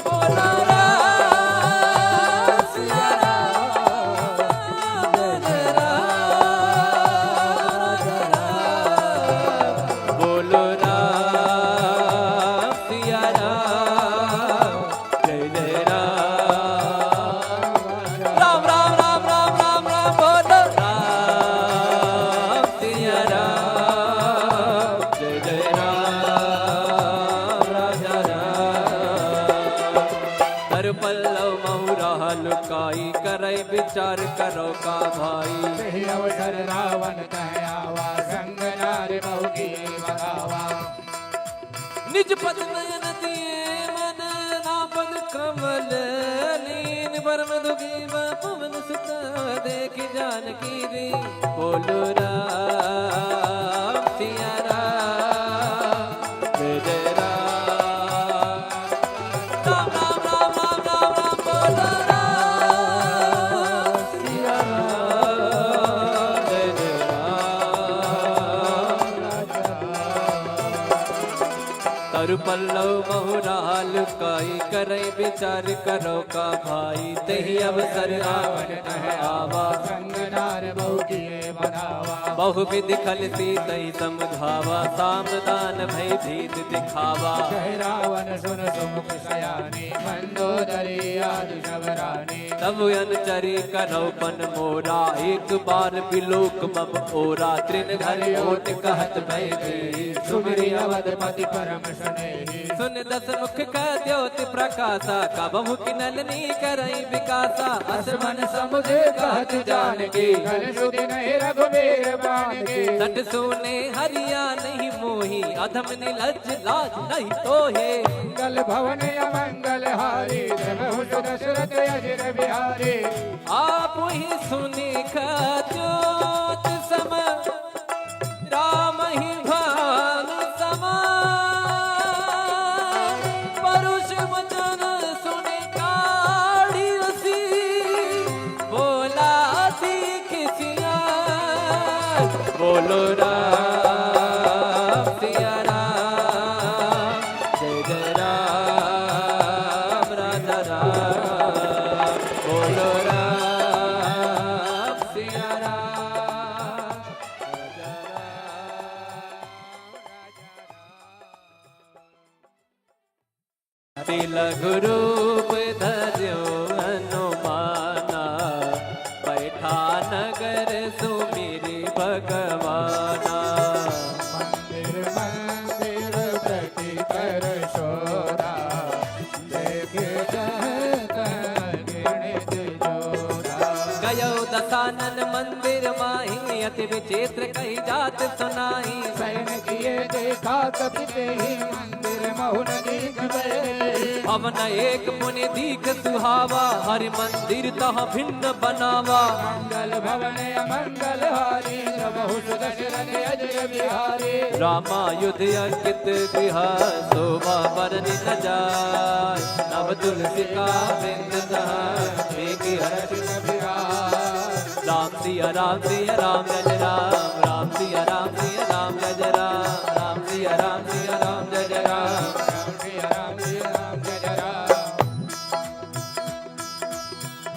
बोलो राम सिया राम, जय जय राम राजा राम। बोलो राम सिया राम, जय जय राम। राम, राम, राम, राम, राम, राम, बोलो। राम सिया राम, जय जय राम, राजा राम। कर पल्लव महु राह लुकाई, करै विचार करो का भाई। यही अवसर रावण तह आवा, संग नार बहु की बधावा। निज पद नयन दिए मन, राम पद कमल लीन। परम दुखी भा पवन सुत, देखि जानकी दीन। बोलो राम सिया राम, जय जय राम। राम, राम, राम, राम, राम, राम, बोलो राम सिया राम, जय जय राम। कर पल्लव महु राह लुकाई, करै विचार करो का भाई। तेहि अवसर रावण तह आवा, संग नार बहु किए बधावा। बहु विधि खल सीतहि समुझावा, साम दान भय भीत दिखावा। कहे रावण सुन सुमुख सयानी, मंदोदरी आदि सब रानी। तब अनुचरी करौ पन मोरा, एक बार बिलोक मम ओरा। तृण धरि ओट कहत भय भीत, सुमिरि अवधपति परम स्नेही। सुनि दस मुख कह द्योति प्रकासा, कबहुँ किनलनी करइ बिकासा। अस मन समुझे कहत जानकी, कल सुधि नहीं रघुबीर बानकी। सठ सूने हरि आनहिं मोहि, अधम निलज्ज लाज नहीं तोहे। मंगल भवन अमंगल हारी, द्रवहुस दशरथ अजिर बिहारी। आपहि सुनि कह द्योति सम, रामहि भानु समान। परुष वचन सुनि काढ़ि असी, बोला सीखि सियार। बोलो राम सिया राम, जय जय राम राजा राम। बोलो राम सिया राम, राजा राम। अति लघु रूप धर्यो हनुमाना, पैठा नगर सुमिरि भगवाना। मंदिर मंदिर प्रति कर शोरा, देखे जह तह गिणित जोरा। गयो दसानन मंदिर माही, अति विचित्र कही जात सुनाई। शयन किए देखा कपि तेहि, मंदिर महु न दीख भय। भवन एक पुनि दीख सुहावा, हरि मंदिर तह भिन्न बनावा। मंगल भवन अमंगल हारी, द्रवहुस दशरथ अजिर बिहारी। रामायुध अंकित गृह, शोभा बरनि न जाय। नव तुलसिका वृंद तह, देखि हरषित विराज। राम सिया राम सिया राम जय जय राम, राम सिया राम सिया राम जय जय राम, राम सिया राम सिया राम जय जय राम, राम सिया राम सिया राम जय जय राम।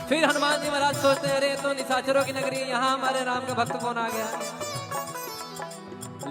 फिर हनुमान जी महाराज सोचते हैं, अरे, ये तो निशाचरों की नगरी है, यहाँ हमारे राम का भक्त कौन आ गया?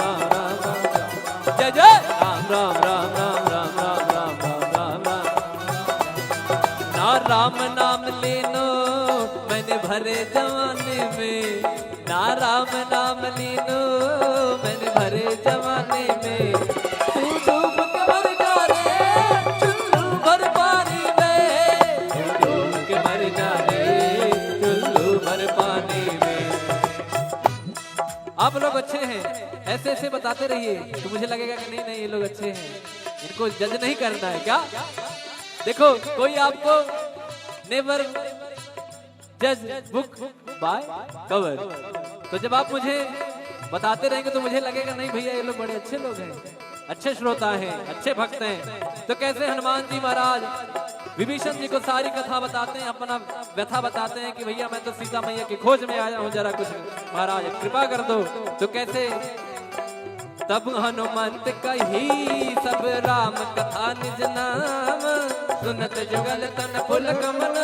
राम राम राम। जय जय राम राम राम राम राम राम राम राम राम राम। ना राम नाम लीनो मैंने भरे जवानी में, ना राम नाम लीनो मैंने भरे जवानी में। तू डूब के मर जा रे चुल्लू भर पानी में, तू डूब के मर जा रे चुल्लू भर पानी में। आप लोग अच्छे हैं, ऐसे ऐसे बताते रहिए तो मुझे लगेगा कि नहीं नहीं, ये लोग अच्छे हैं, इनको जज नहीं करना है क्या? देखो, कोई आपको never judge book by cover। तो जब आप मुझे बताते रहेंगे तो मुझे लगेगा, नहीं भैया, ये लोग बड़े अच्छे लोग हैं, अच्छे श्रोता हैं, अच्छे भक्त हैं। तो कैसे हनुमान जी महाराज विभीषण जी को सारी कथा बताते हैं, अपना व्यथा बताते हैं कि भैया, मैं तो सीता मैया की खोज में आया हूँ, जरा कुछ महाराज कृपा कर दो। तो कैसे तब हनुमंत कही सब राम कथा निज नाम, सुनत जुगल तन पुलक मन।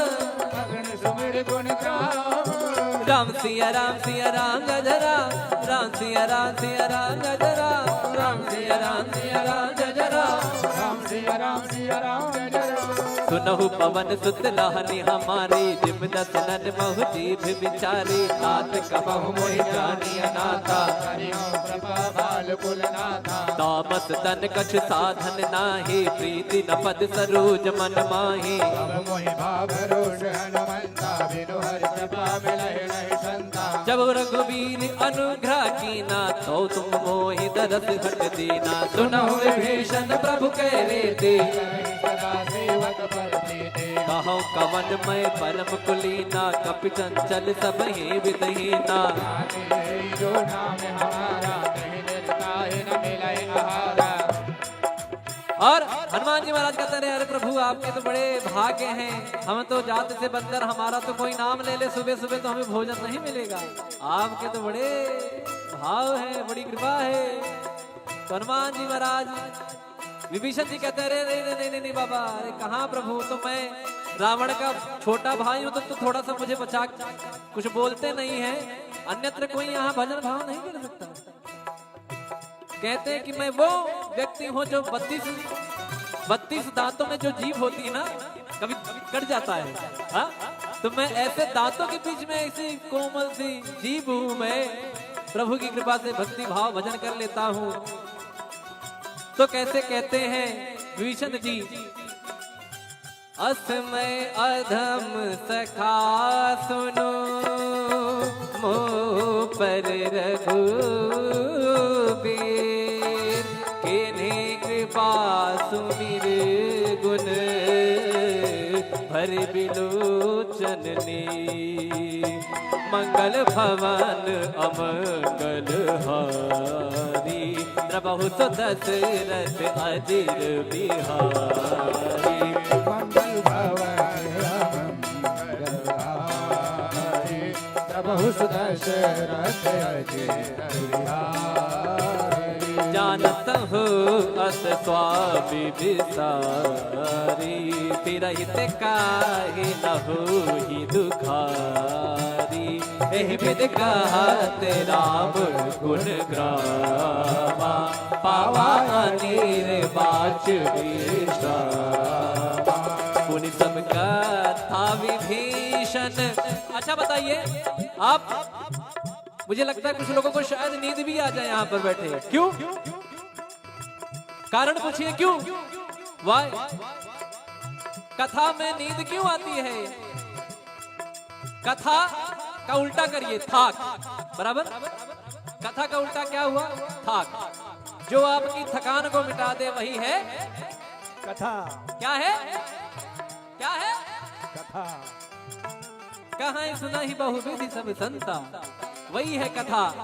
सगुण सुमिरि गुण गावो। राम सिया राम सिया राम जय जय राम, राम सिया राम सिया राम जय जय राम, राम सिया राम सिया राम जय जय राम, राम सिया राम सिया राम जय जय राम। सुनहु पवन सुत लानि हमारी, जिम दस नन महु जीभ बिचारी। तात कबहु मोहि जानिय नाथा, करियो कृपा बाल कुल नाथा। तामस तन कछु साधन नाहीं, प्रीति न पद सरोज मन माहीं। अब मोहि भाव रोष हनुमंता, बिनु हरि कृपा मिलहि नहीं संता। जब रघुबीर अनुग्रह कीना, तो तुम मोहि दरस घट दीना। सुनहु विभीषन प्रभु कहि रीति, सदा सेवक पर प्रीति। कहउँ कवन मय परम कुलीना, कपि चंचल सबहि विधि हीना। जो नाम हमारा, कहीं निरता ही न मिलइ आहारा। और हनुमान जी महाराज कहते रहे, "अरे प्रभु, आपके तो बड़े भाग्य हैं, हम तो जात से बंदर, हमारा तो कोई नाम ले ले सुबह सुबह तो हमें भोजन नहीं मिलेगा, आपके तो बड़े भाव हैं, बड़ी कृपा है।" तो हनुमान जी महाराज विभीषण जी कहते हैं, "अरे, नहीं, नहीं, नहीं, नहीं, नहीं बाबा, अरे कहाँ प्रभु, तो मैं रावण का छोटा भाई हूँ, तो, तो थोड़ा सा मुझे बचा, कुछ बोलते नहीं हैं, अन्यत्र कोई यहाँ भजन भाव नहीं कर सकता।" कहते हैं कि मैं वो व्यक्ति हूँ जो बत्तीस, बत्तीस दांतों में जो जीभ होती है ना, कभी कट जाता है, हाँ? तो मैं ऐसे दांतों के बीच में ऐसी कोमल सी जीभ हूँ मैं, प्रभु की कृपा से भक्ति भाव भजन कर लेता हूँ। तो कैसे कहते हैं विभीषण जी, अस मय अधम सखा सुनो, मोह पर रघुबीर, कीन्ही कृपा सुमिरि गुन भरि बिलोचन नीर। मंगल भवन अमंगल हारी, द्रवहु सो दशरथ अजिर बिहारी। मंगल भवन अमंगल हारी, द्रवहु सो दशरथ अजिर बिहारी। जानत हूँ अस स्वामी विसारी, फिरहित काहि न होई दुखारी। एहि विधि कहत राम गुण गावा, पावा अनिर्वाच विश्रामा। पुनि सब कथा विभीषण। अच्छा बताइए आप, मुझे लगता है कुछ लोगों को शायद नींद भी आ जाए यहाँ पर बैठे। क्यों? कारण पूछिए क्यों? Why? कथा में नींद क्यों आती है? कथा का उल्टा करिए, थाक। बराबर? कथा का उल्टा क्या हुआ? थाक। जो आपकी थकान को मिटा दे, वही है कथा। क्या है? क्या है? कथा। कहाँ सुनहि बहुविधि सब संता, वही है कथा।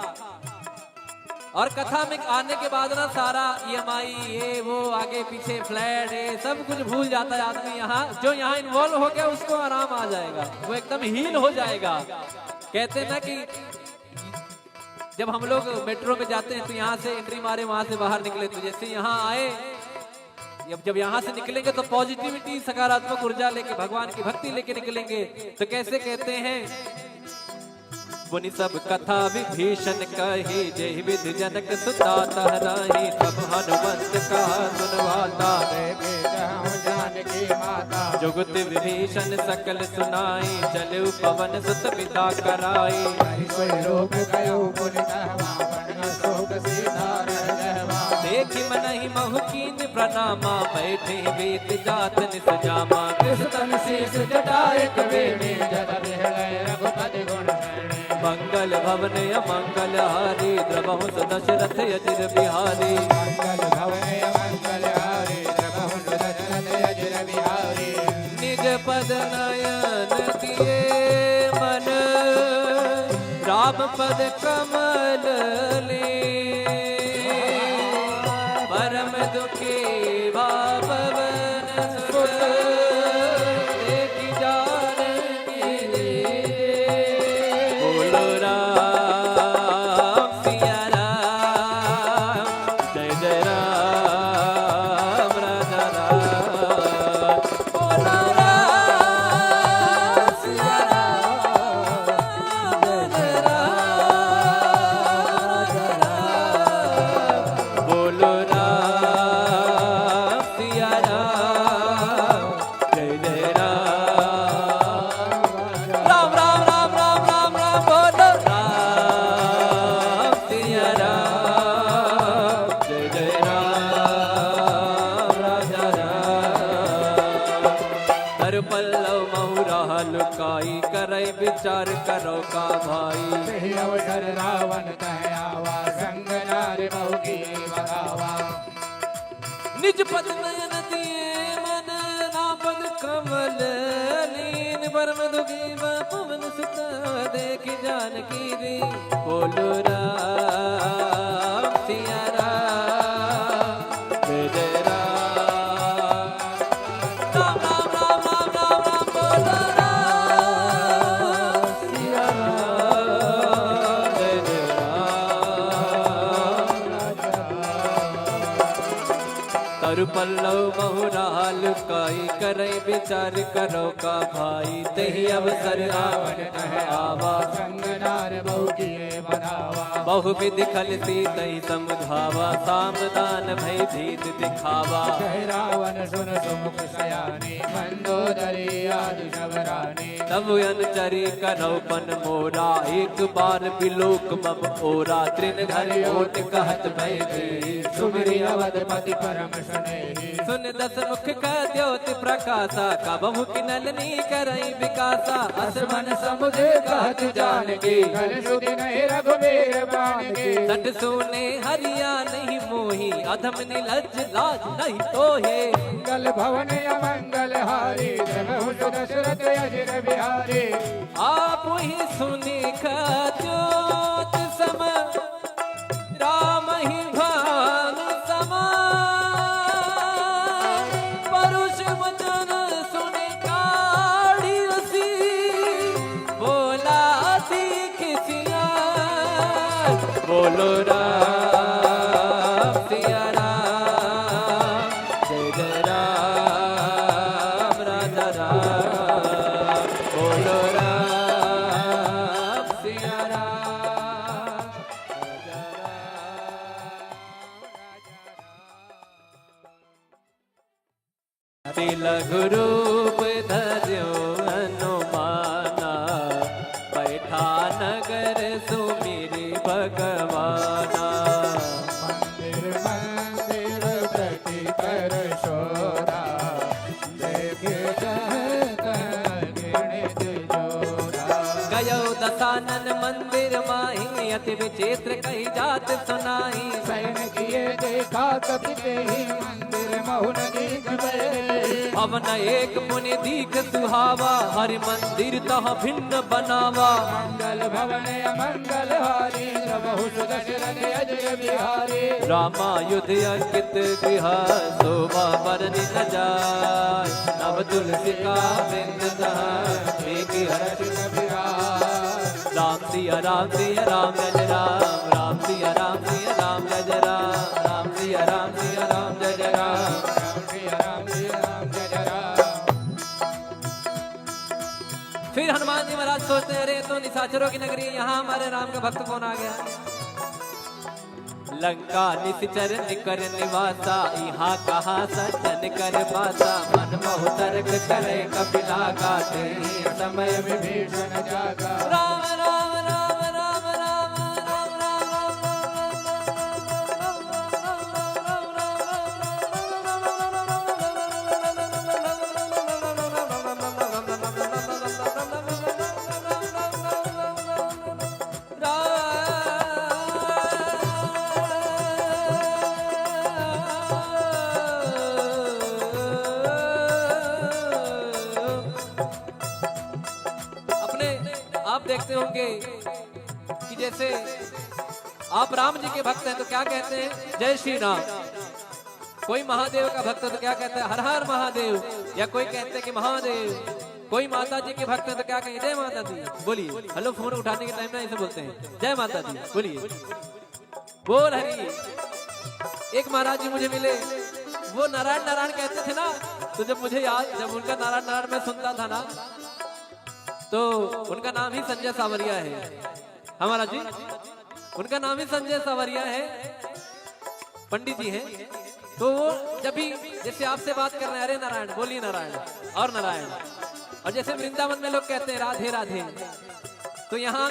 और कथा में आने के बाद ना सारा ईएमआई, ये वो, आगे पीछे फ्लैट, ये सब कुछ भूल जाता है आदमी। यहाँ जो यहाँ इन्वॉल्व हो गया, उसको आराम आ जाएगा, वो एकदम हील हो जाएगा। कहते हैं ना कि जब हम लोग मेट्रो में जाते हैं तो यहाँ से एंट्री मारे, वहाँ से बाहर निकले, तो जैसे यहाँ आए, जब, जब यहाँ से निकलेंगे तो पॉजिटिविटी, सकारात्मक ऊर्जा लेके, भगवान की भक्ति लेके निकलेंगे। तो कैसे कहते हैं, पुनि सब कथा विभीषण कही, जेहि विधि जनक सुता तहि राही। सब हनुमंत कहा सुन वाता, देखे जहाँ जानकी माता। जुगति विभीषण सकल सुनाई, चलउ पवन सुत बिदा कराई। हरि सोई लोक गयो पुनि तहवा, बन न सोक सीता रह रहवा। देखि मनहि महु कीन्ह प्रणामा, बैठे बीत जात निस जामा। कृष तन शीश जटा एक बेनी, जल बिहले रघुपति गुण श्रेणी। मंगल भवन अमंगल हारी, द्रवहु सो दशरथ अजिर बिहारी। मंगल भवन अमंगल हारी, द्रवहु सो दशरथ अजिर बिहारी। निज पद नयन दिए मन, राम पद कमल लीन। परम दुखी भा पवन सुत, देखि जानकी दीन। बोलो राम सिया राम, जय जय राम राजा राम। बोलो राम लव महुरा लुकाई, करै विचार करो का भाई। यही अवसर रावण तह आवा, संग नार बहु की बगावा। निज पद नयन दिए मन, नापद कमल लीन। परम दुखी बा पवन सुत, देखि जानकी री। बोलो राम सिया राम, जय जय राम। राम राम राम राम राम राम, बोलो राम सिया राम, जय जय राम। तरु पल्लव महुरा लुकाई, करै विचार करो का भाई। तेहि अवसर रावण तह आवा, संग नार बहु किए बगावा। बहु विधि खल सीतहि समुझावा, साम दान भय भीत दिखावा। कह रावण सुन सुमुख सयानी, मंदोदरी आदि सब रानी। तब अनुचरी करौ पन मोरा, एक बार बिलोक मम ओरा। तृण धरि ओट कहत भय भीत, सुमिरि अवधपति परम स्नेही। सुन दस मुख कह द्योत प्रकाशा, कबहुँ की नलनी करई विकासा। अस मन समुझ कहत जानकी, कल सुधि नहीं रघुबीर बानकी। सठ सूने हरिया नहीं मोही, अधम निलज्ज लाज नहीं तोहे। मंगल भवन अमंगल हारी, जब हुस दशरथ अजिर बिहारी। आप ही सुनि कह द्योत सम, राम ही भान समान। परुष वचन सुनि काढ़ि असी, बोला सीख सिया। बोलो राम सिया राम, जय जय राम राजा राम। बोलो राम सिया राम, राजा राम। अति लघु रूप धर्यो हनुमाना, बैठा नगर सुमिरि भगवाना। मंदिर मंदिर प्रति कर शोरा, देखे जह तह घृणित जोरा। गयो दसानन मंदिर माही, अति विचित्र कही जात सुनाई। शयन किए देखा कपि तेहि, मंदिर महु न दीख भए। भवन एक पुनि दीख सुहावा, हरि मंदिर तह भिन्न बनावा। मंगल भवन अमंगल हारी, जब हुस दशरथ अजिर बिहारी। रामायुध अंकित गृह, शोभा बरनि न जाय। नव तुलसी का वृंद तह, एक हर्ष कपि राय। राम सिया राम सिया राम जय जय राम, राम सिया राम सिया राम जय जय राम, राम सिया राम सिया राम जय जय राम, राम सिया राम सिया राम जय जय राम। फिर हनुमान जी महाराज सोचते हैं, अरे, ये तो निशाचरों की नगरी है, यहाँ हमारे राम का भक्त कौन आ गया? लंका निशिचर निकर निवासा, इहाँ कहाँ सज्जन कर बासा। मन महु तर्क करे कपि लागा, तेहि समय विभीषण जागा। राम राम राम राम राम राम राम राम। अपने आप देखते होंगे कि जैसे आप राम जी के भक्त हैं तो क्या कहते हैं, जय श्री राम। कोई महादेव का भक्त है तो क्या कहता है, हर हर महादेव। या कोई कहते हैं कि महादेव। कोई माता जी के भक्त है तो क्या कहेंगे, जय माता दी। बोलिए, हेलो, फोन उठाने के टाइम में ऐसे बोलते हैं, जय माता दी। बोलिए, बोल हरि। एक महाराज जी मुझे मिले, वो नारायण नारायण कहते थे ना, तो जब मुझे याद, जब उनका नारायण नारायण मैं सुनता था ना, तो उनका नाम ही संजय सावरिया है। हाँ महाराज जी, उनका नाम ही संजय सावरिया है, पंडित जी हैं। तो वो जब भी जैसे आपसे बात कर रहे हैं, "अरे नारायण, बोलिए नारायण, और नारायण।" और जैसे वृंदावन में लोग कहते हैं, "राधे राधे", तो यहाँ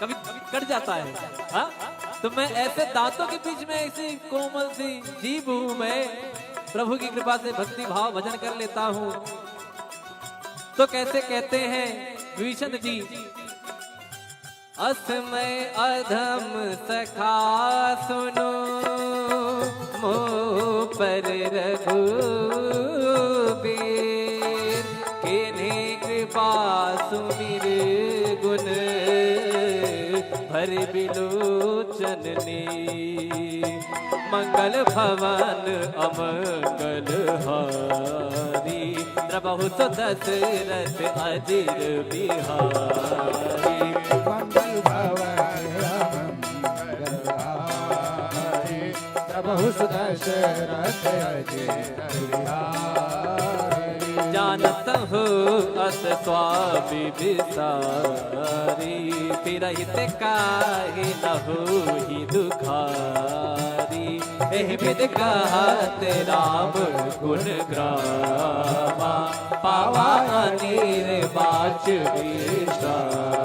कभी कट जाता है। हाँ, तो मैं ऐसे दांतों के बीच में ऐसी कोमल सी जीभ हूँ मैं, प्रभु की कृपा से भक्ति भाव भजन कर लेता हूँ। तो कैसे कहते हैं विभीषण जी, अस मय अधम सखा सुनो मोह पर रघुबीर, कीन्ही कृपा सुमिरि गुन भरि बिलोचन नीर। मंगल भवन अमंगल हारी, द्रवहु सु दशरथ अजिर बिहारी। मंगल भवन अमंगल हारी, द्रवहु सु दशरथ अजिर बिहारी। जानत हो अस स्वामी विसारी, फिरहित काहे न होही दुखारी। एहि विधि कहत राम गुण गावा, पावा अनिर्वाच विश्रामा।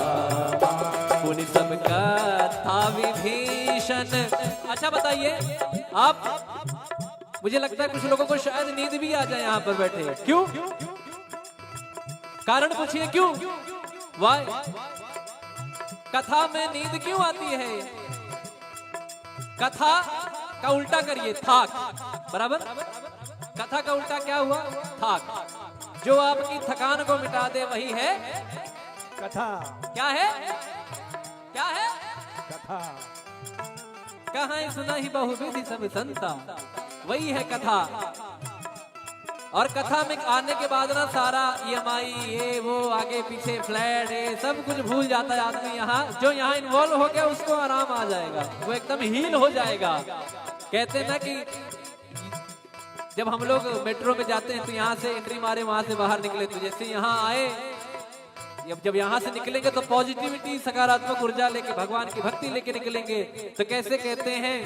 पुनि सब कथा विभीषण। अच्छा बताइए आप, मुझे लगता है कुछ लोगों को शायद नींद भी आ जाए यहाँ पर बैठे। क्यों? कारण पूछिए क्यों? Why? कथा में नींद क्यों आती है? कथा का उल्टा करिए, थाक। बराबर? कथा का उल्टा क्या हुआ? थाक। जो आपकी थकान को मिटा दे, वही है कथा। क्या है? क्या है? कथा। कहा सुनहि बहुविधि सब संता, वही है कथा। और कथा में आने के बाद ना सारा ईएमआई, ये वो, आगे पीछे फ्लैट, ये सब कुछ भूल जाता है आदमी। यहाँ जो यहाँ इन्वॉल्व हो गया उसको आराम आ जाएगा, वो एकदम हील हो जाएगा। कहते हैं ना कि जब हम लोग मेट्रो में जाते हैं तो यहाँ से एंट्री मारे, वहां से बाहर निकले, तो जैसे यहाँ आए, अब जब यहाँ से निकलेंगे तो पॉजिटिविटी, सकारात्मक ऊर्जा लेके, भगवान की भक्ति लेके निकलेंगे। तो कैसे कहते हैं,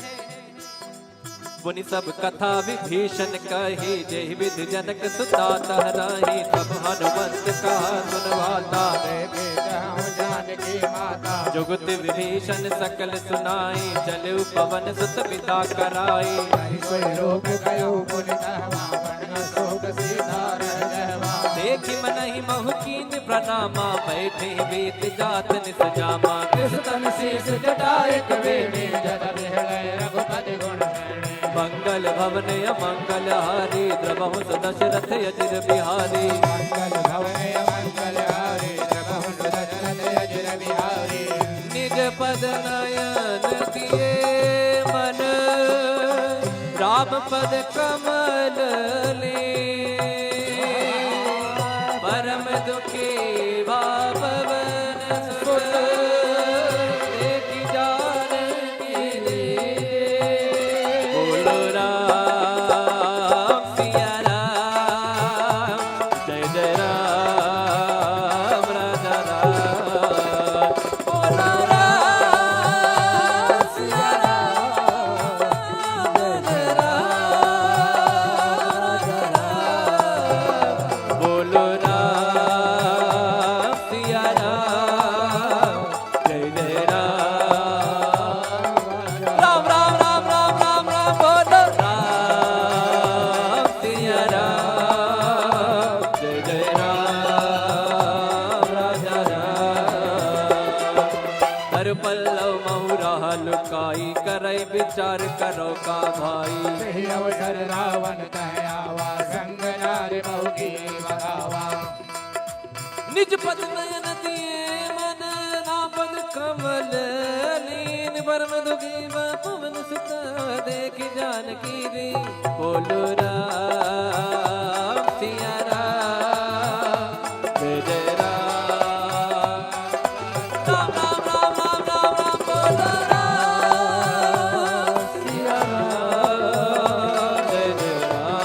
पुनि सब कथा विभीषण कही, जेहि विधि जनक सुता तह राही। तब हनुमंत कहा सुन वाता, देखे जहाँ जानकी माता। जुगति विभीषण सकल सुनाई, चलउ पवन सुत बिदा कराई। कहि सोइ रूप कयउ पुनि तहवा, बन न सोक सीता रह गहवा। देखि मनहि महु कीन्ह प्रनामा, बैठे बीत जात निस जामा। कृष तन शीश जटा एक बेनी, जल बिहड़ै रघुपति गुण श्रेणी। मंगल भवन अमंगल हारी, द्रवहु सु दशरथ अजिर बिहारी। मंगल भवन अमंगल हारी, द्रवहु सु दशरथ अजिर बिहारी। निज पद नयन किए मन, राम पद कमल लीन। परम दुखी भा पवन सुत, देखि जानकी दीन। बोलो राम सिया राम, जय जय राम राजा राम। बोलो राम सिया राम, जय जय राम राजा राम। बोलो राम सिया राम, जय जय राम। राम राम राम राम राम राम, बोलो राम सिया राम, जय जय राम राजा राम। कर पल्लव महु राह लुकाई, करै विचार करो का भाई। सही अवसर रावण तह आवा, संग नार बहु की बगावा। निज पद नयन दिए मन, राम पद कमल लीन। परम दुखी भा पवन सुत, देखि जानकी दीन। बोलो राम सिया राम, जय जय राम। राम राम राम राम राम राम, बोलो राम सिया राम, जय जय राम।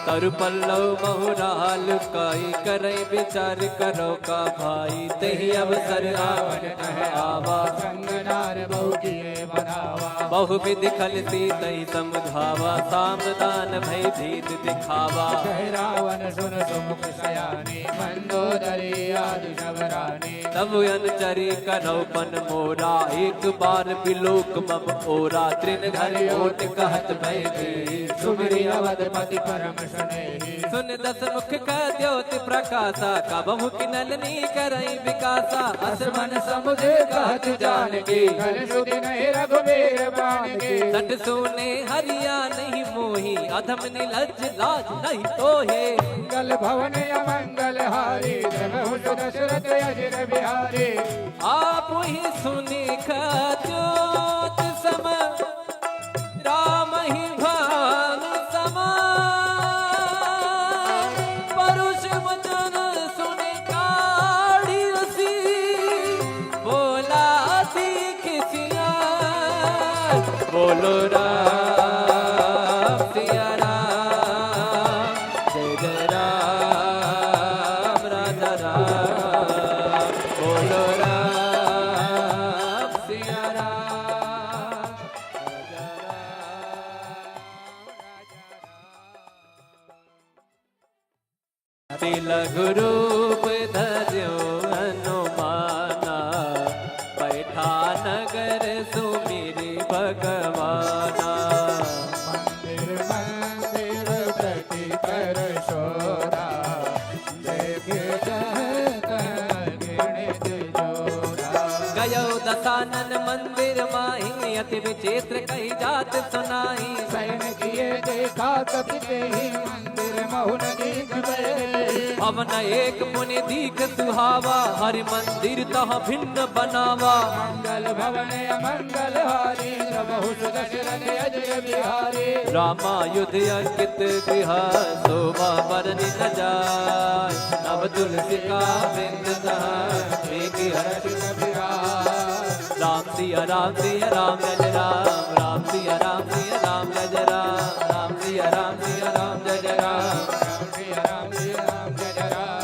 कर पल्लव महु राह लुकाई, करै विचार करो का भाई। तेहि अवसर रावण तह आवा, संग नार बहु किए बनावा। बहुविधि खल सीतहि समुझावा, साम दान भय भीत दिखावा। कहे रावण सुन सुमुख सयानी, मंदोदरी आदि सब रानी। तब अनुचरी करौ पन मोरा, एक बार बिलोक मम ओरा। तृण धरि ओट कहत भय भीत, सुमिरि अवधपति परम सुनेही। सुन दस मुख कह द्योति प्रकाशा, कबहु किनल नी करई विकासा। अस मन समुझ कहत जानकी, कल सुधि नहीं रघुबीर बानकी। सठ सूने हरिया नहीं मोही, अधम निलज्ज लाज नहीं तोहे। मंगल भवन अमंगल हारी, द्रवहुसु दशरथ अजिर बिहारी। आप ही सुनि कह द्योत सम, राम ही भान समान। परुष वचन सुनि काढ़ि असी, बोला सीख सिया। बोलो राम सिया राम, जय जय राम राजा राम। बोलो राम सिया राम। अति लघु रूप धर्यो हनुमाना, बैठा नगर सुमिरि भगवाना। मंदिर मंदिर प्रति कर शोरा, देख जह तह गिणित जोरा। गयो दसानन मंदिर माही, अति विचित्र कही जात सुनाई। सैन किए देखा तब तेहि मंदिर महु न दीख भए। भवन एक मुनि दीख सुहावा, हरि मंदिर तह भिन्न बनावा। मंगल भवन अमंगल हारी, द्रवहुसु दशरथ अजिर बिहारी। रामायुध अंकित गृह, शोभा बरनि न जाय। नव तुलसिका वृंद तह, देखि हरषि कपि राय। राम सिया राम सिया राम जय जय राम, राम सिया राम सिया राम जय जय राम, राम सिया राम सिया राम जय जय राम, राम सिया राम सिया राम जय जय राम।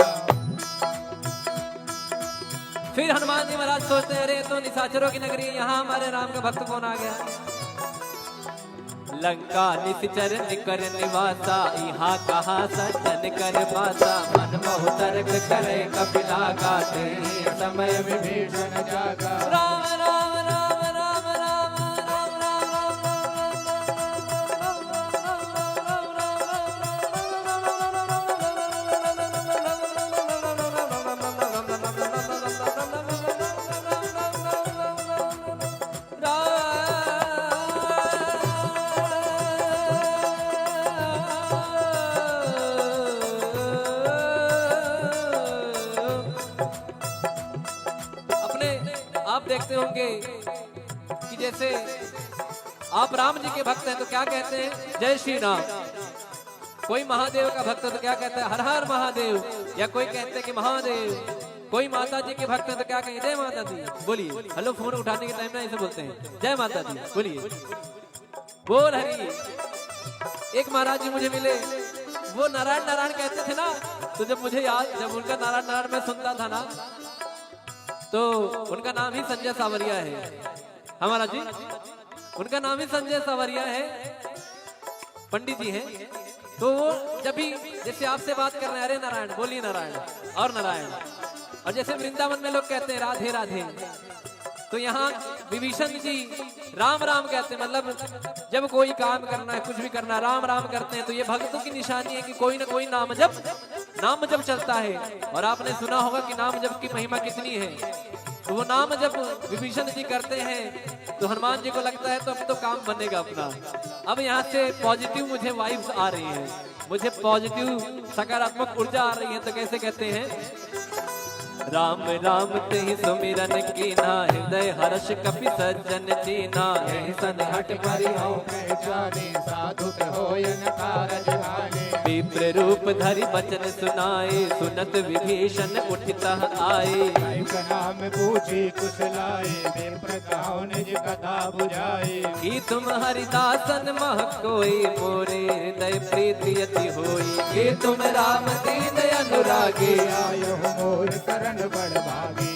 फिर हनुमान जी महाराज सोचते हैं, अरे, ये तो निशाचरों की नगरी है, यहाँ हमारे राम का भक्त कौन आ गया? लंका निशिचर निकर निवासा, इहाँ कहाँ सज्जन कर बासा। मन बहु तर्क करे कपिला गा, तेहि समय विभीषण जागा। राम राम राम राम राम राम राम राम राम राम। अपने आप देखते होंगे कि जैसे आप राम जी के भक्त हैं तो क्या कहते हैं, जय श्री राम। कोई महादेव का भक्त है तो क्या कहता है, हर हर महादेव। या कोई कहते हैं कि महादेव। कोई माता जी के भक्त है तो क्या कहें, जय माता दी। बोलिए, हेलो, फोन उठाने के टाइम ना ऐसे बोलते हैं, जय माता दी। बोलिए, बोल हरि। एक महाराज जी मुझे मिले, वो नारायण नारायण कहते थे ना, तो जब मुझे याद, जब उनका नारायण नारायण मैं सुनता था ना, तो उनका नाम ही संजय सावरिया है। हाँ महाराज जी, उनका नाम ही संजय सावरिया है, पंडित जी हैं। तो वो जब भी जैसे आपसे बात कर रहे हैं, अरे नारायण, बोलिए नारायण, और नारायण। और जैसे वृंदावन में लोग कहते हैं राधे राधे, तो यहाँ विभीषण जी राम राम कहते हैं, मतलब जब कोई काम करना है, कुछ भी करना है, राम राम करते हैं। तो ये भक्तों की निशानी है कि कोई ना कोई नाम जप, नाम जप चलता है। और आपने सुना होगा कि नाम जप की महिमा कितनी है। तो वो नाम जब विभीषण जी करते हैं तो हनुमान जी को लगता है तो अब तो काम बनेगा अपना। अब यहाँ से पॉजिटिव मुझे वाइब्स आ रही हैं, मुझे पॉजिटिव सकारात्मक ऊर्जा आ रही है। तो कैसे कहते हैं, राम राम तेहि सुमिरन कीन्हा, हृदय हर्ष कपि सज्जन दीन्हा। यहि सन हठ परिहउ पहचानी, साधु कहो न कारज हानि। विप्र रूप धरि बचन सुनाए, सुनत विभीषण उठि तह आए। कहि प्रणाम पूछि कुशलाए, विप्र कहउ निज कथा बुझाए। कि तुम हरिदासन मह कोई, मोरे हृदय प्रीति अति होई। कि तुम राम दीन अनुरागी, आयो मोर करण बड़ भागी।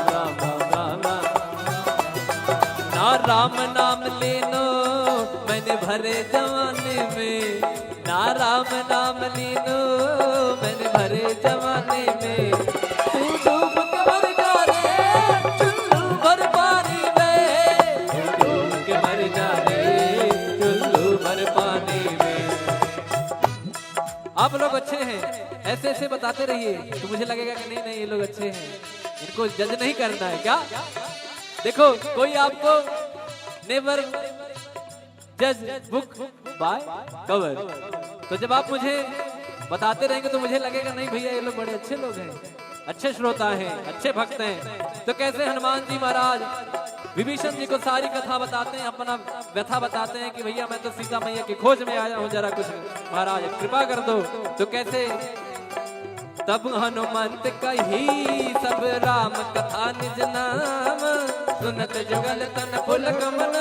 राम राम राम। ना राम नाम लीनो मैंने भरे जवानी में, ना राम नाम लीनो मैंने भरे जवानी में। तू डूब के मर जा रे चुल्लू भर पानी में, तू डूब के मर जा रे चुल्लू भर पानी में। आप लोग अच्छे हैं, ऐसे ऐसे बताते रहिए तो मुझे लगेगा कि नहीं नहीं, ये लोग अच्छे हैं, इनको जज नहीं करना है क्या? देखो, कोई आपको never judge book by cover। तो जब आप मुझे बताते रहेंगे तो मुझे लगेगा, नहीं भैया, ये लोग बड़े अच्छे लोग हैं, अच्छे श्रोता हैं, अच्छे भक्त हैं। तो कैसे हनुमान जी महाराज विभीषण जी को सारी कथा बताते हैं, अपना व्यथा बताते हैं कि भैया, मैं तो सीता मैया की खोज में आया हूँ, जरा कुछ महाराज कृपा कर दो। तो कैसे तब हनुमंत कही सब राम कथा निज नाम, सुनत जुगल तन पुलक मन।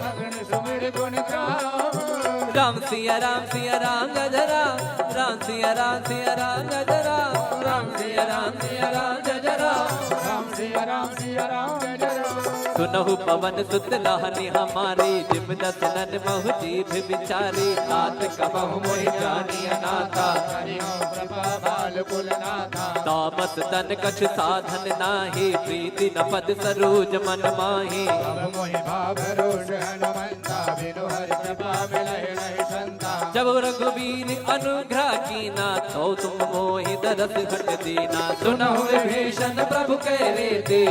मगन सुमिर गुण गाम। राम सिया राम सिया राम जय जय राम, राम सिया राम सिया राम जय जय राम, राम सिया राम सिया राम जय जय राम, राम सिया राम सिया राम जय जय राम। सुनहु पवन सुत लाहनी हमारी, जिम दस नन महु जीभ विचारी। नाथ कबहु मोहि जानी अनाथा। हरि ओम प्रभा बाल कुल नाथा। तामस तन कछु साधन नाही, प्रीति न पद सरोज मन माही। अब मोहि भाव रोष हनुमंता, बिनु हरि कृपा मिलहि नहीं संता। जब रघुबीर अनुग्रह कीना, तो तुम मोहि दरस हट दीना। सुनहु विभीषण प्रभु कह रीति,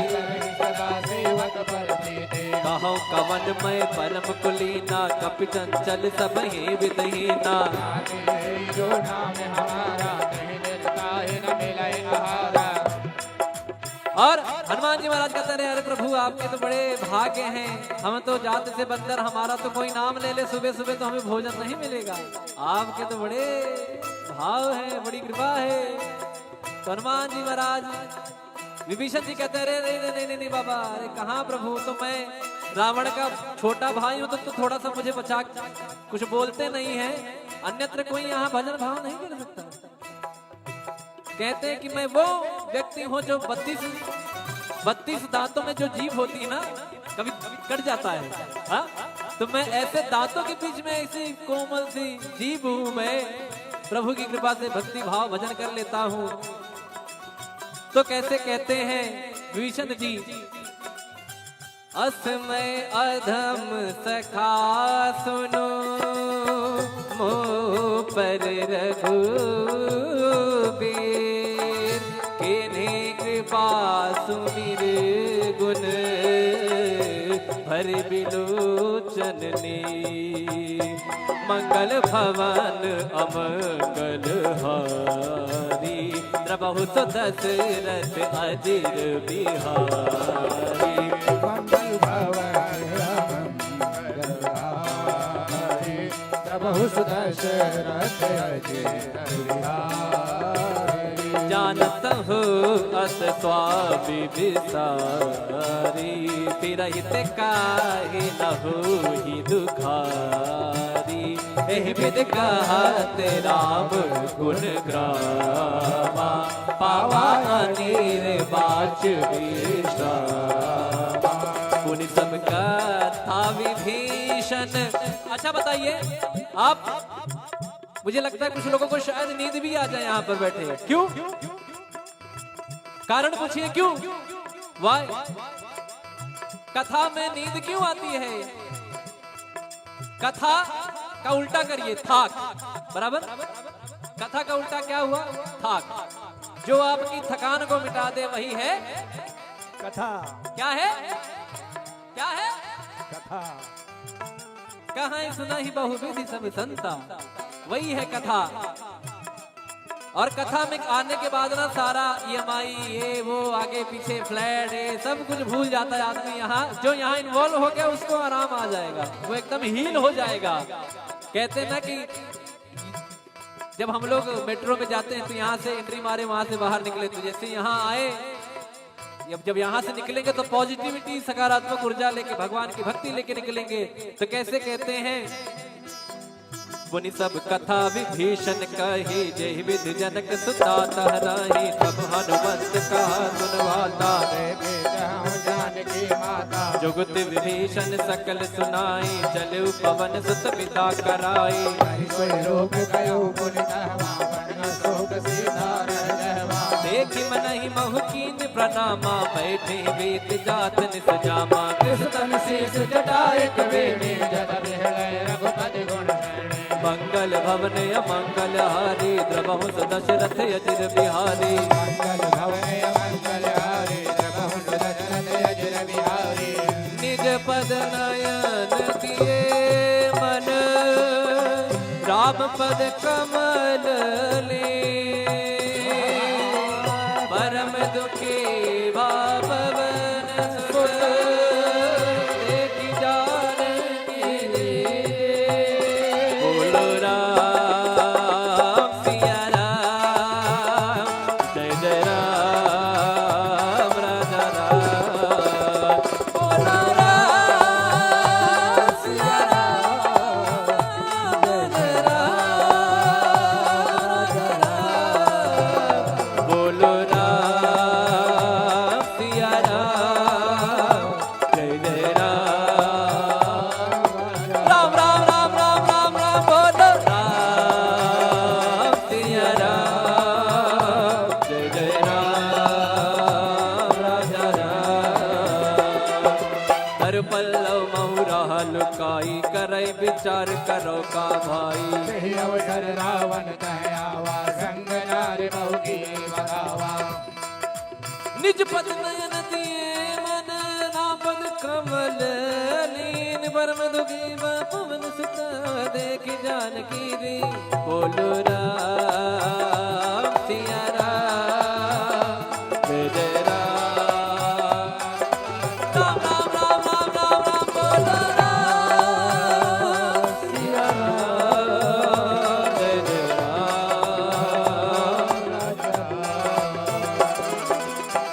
सदा सेवक पर प्रीति। कहौ कवन मय परम कुलीना, कपि चंचल सबहि विधि हीना। नाहि जो नाम हमारा, कहीं निज ताहि न मिलइ आहारा। और हनुमान जी महाराज कहते रहे, अरे प्रभु, आपके तो बड़े भाग्य हैं, हम तो जात से बंदर, हमारा तो कोई नाम ले ले सुबह सुबह तो हमें भोजन नहीं मिलेगा। आपके तो बड़े भाव है, बड़ी कृपा है। तो हनुमान जी महाराज विभीषण जी कहते हैं, अरे, अरे, अरे, नहीं, नहीं, नहीं बाबा, अरे कहाँ प्रभु, तो मैं रावण का छोटा भाई हूँ, तो, तो थोड़ा सा मुझे बचा, कुछ बोलते नहीं है, अन्यत्र कोई यहाँ भजन भाव नहीं कर सकता। कहते हैं कि मैं वो व्यक्ति हूँ जो बत्तीस, बत्तीस दांतों में जो जीभ होती है ना, कभी कट जाता है, हाँ? तो मैं ऐसे दांतों के बीच में ऐसी कोमल सी जीभ हूँ मैं, प्रभु की कृपा से भक्ति भाव भजन कर लेता हूँ। तो कैसे कहते हैं विभीषण जी, अस मय अधम सखा सुनो, मोह पर रघुबीर, कीन्ही कृपा सुमिर गुण, भरि बिलोचन नीर। मंगल भवन अमंगल हारी, द्रवहु सो दशरथ अजिर बिहारी। मंगल भवन अमंगल हारी, द्रवहु सो दशरथ अजिर बिहारी। जानत हो अस स्वामी बिसारी, फिरहित काहे न होही दुखारी। एहि विधि कहत राम गुण ग्रामा, पावा अनिर्वाच विश्रामा। पुनि सब कथा विभीषण। अच्छा बताइए आप, मुझे लगता है कुछ लोगों को शायद नींद भी आ जाए यहाँ पर बैठे। क्यों? कारण पूछिए क्यों? Why? कथा में नींद क्यों आती है? कथा का उल्टा करिए, थाक। बराबर? कथा का उल्टा क्या हुआ? थाक। जो आपकी थकान को मिटा दे, वही है कथा। क्या है? क्या है? कथा। कहाँ सुना ही बहुविधि सब संता, वही है कथा। और कथा में आने के बाद ना सारा ईएमआई, ये वो, आगे पीछे फ्लैट, ये सब कुछ भूल जाता है आदमी। यहाँ जो यहाँ इन्वॉल्व हो गया, उसको आराम आ जाएगा, वो एकदम हील हो जाएगा। कहते हैं ना कि जब हम लोग मेट्रो में जाते हैं तो यहाँ से एंट्री मारे, वहाँ से बाहर निकले, तो जैसे यहाँ आए, जब जब यहाँ से निकलेंगे तो पॉजिटिविटी, सकारात्मक ऊर्जा लेके, भगवान की भक्ति लेके निकलेंगे। तो कैसे कहते हैं? पुनि सब कथा विभीषण कही, जेहि विधि जनक सुता तह राही। तब हनुमंत कहा सुन वाता, देखे जाहु जानकी माता। जुगति विभीषण सकल सुनाई, चलउ पवन सुत बिदा कराई। कहि कोई रूप कयो पुनि तहवा, बरन शोक सीता रह गहवा। देखि मनहि महु कीन्ह प्रनामा, बैठे बीत जात निस जामा। कृष तन शीश जटा एक बेनी, जल बिहले रघुपति गुण गणे। मंगल भवन अमंगल हारी, द्रवहु सु दशरथ अजिर बिहारी। मंगल भवन अमंगल हारी, द्रवहु सु दशरथ अजिर बिहारी। निज पद नयन दिए मन, राम पद कमल लीन। परम दुखी भा पवन सुत, देखि जानकी दीन। बोलो राम सिया राम, जय जय राम राजा राम। बोलो राम सिया राम, जय जय राम राजा राम। बोलो राम सिया राम, जय जय राम। राम राम राम राम राम राम, बोलो राम सिया राम, जय जय राम राजा राम। कर पल्लव महु राह लुकाई, करै विचार करो का भाई। यही अवसर रावण तह आवा, संग नार बहु किए बधावा। निज पद नयन दिए मन, राम पद कमल लीन। परम दुखी भा पवन सुत, देखि जानकी दीन। बोलो राम सिया राम, जय जय राम। राम राम राम राम राम राम, बोलो राम सिया राम, जय जय राम।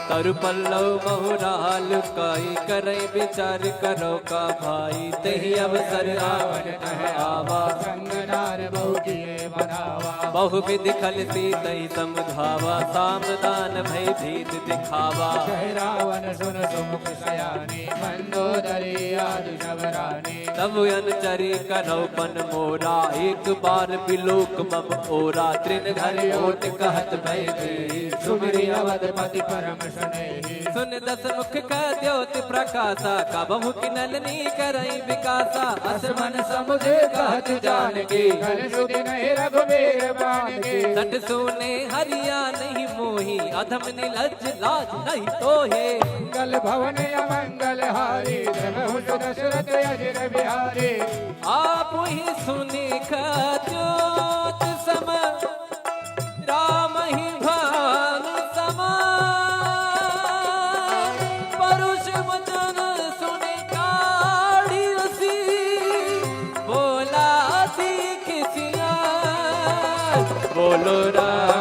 कर पल्लव महु राह लुकाई, करै विचार करो का भाई। तेहि अवसर रावण तह आवा, संग नार बहु किए बधावा। बहु विधि खल सीतहि समुझावा, साम दान भय भीत दिखावा। कह रावण सुन सुमुख सयानी, मंदोदरी आदि सब रानी। तब अनुचरी करौ पन मोरा, एक बार बिलोक मम ओरा। तृण धरि ओट कहत भय भीत, सुमिरि अवधपति परम स्नेही। सुन दस मुख कह द्योत प्रकासा, कबहु किनल नी करइ विकासा। अस मन समुझ कहत जानकी, कल सुधि नहीं रघुबीर बानकी। सठ सूने हरि आनहिं मोही, अधम निलज्ज लाज नहीं तोहे। मंगल भवन अमंगल हारी, द्रवहु सु दशरथ अजिर बिहारी। आप ही सुनि कह द्योत सम, राम ही भान समान। परुष वचन सुनि काढ़ि असी, बोला अति खिसियाय। बोलो राम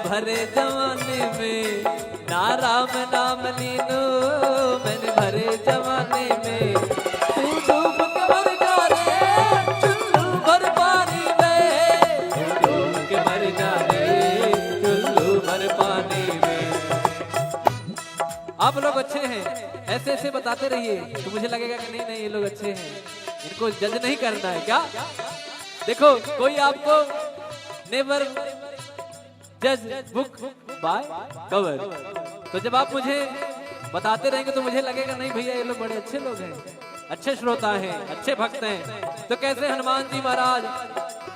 भरे जवानी में ना राम नाम लीनो, मैंने भरे जवानी में। तू डूब के मर जा रे, चुल्लू भर पानी में। तू डूब के मर जा रे, चुल्लू भर पानी में। आप लोग अच्छे हैं, ऐसे ऐसे बताते रहिए तो मुझे लगेगा कि नहीं नहीं, ये लोग अच्छे हैं, इनको जज नहीं करना है क्या? देखो, कोई आपको never judge book by cover। तो जब आप मुझे बताते रहेंगे तो मुझे लगेगा, नहीं भैया, ये लोग बड़े अच्छे लोग हैं, अच्छे श्रोता हैं, अच्छे भक्त हैं। तो कैसे हनुमान जी महाराज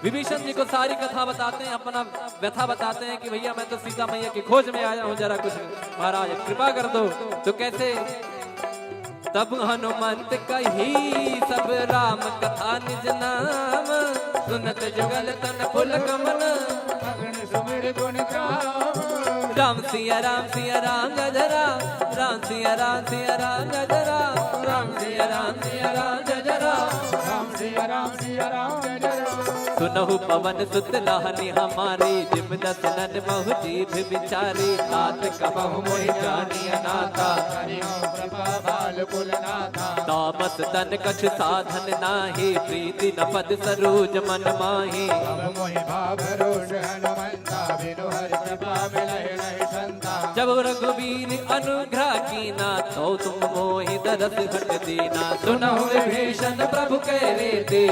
विभीषण जी को सारी कथा बताते हैं, अपना व्यथा बताते हैं कि भैया, मैं तो सीता मैया की खोज में आया हूँ, जरा कुछ महाराज कृपा कर दो। तो कैसे तब हनुमंत कही सब राम कथा निज नाम, सुनत जुगल तन पुलक मन। अगन सुमिर गुण गाम। राम सिया राम सिया राम जय जय राम, राम सिया राम सिया राम जय जय राम, राम सिया राम सिया राम जय जय राम, राम सिया राम सिया राम जय जय राम। सुनहु पवन सुत लाहनी हमारी, जिम दस नन महु जीभ विचारी। तात कबहु मोहि जानी अनाथा। करियो कृपा बाल कुल नाथा। तामस तन कछु साधन नाही, प्रीति न पद सरोज मन माही। अब मोहि भाव रोष हनुमंता, बिनु हरि कृपा मिलहि नहीं संता। जब रघुबीर अनुग्रह कीना, तो तुम मोहि दरस घट दीना। सुनहु विभीषण प्रभु कहि रीति।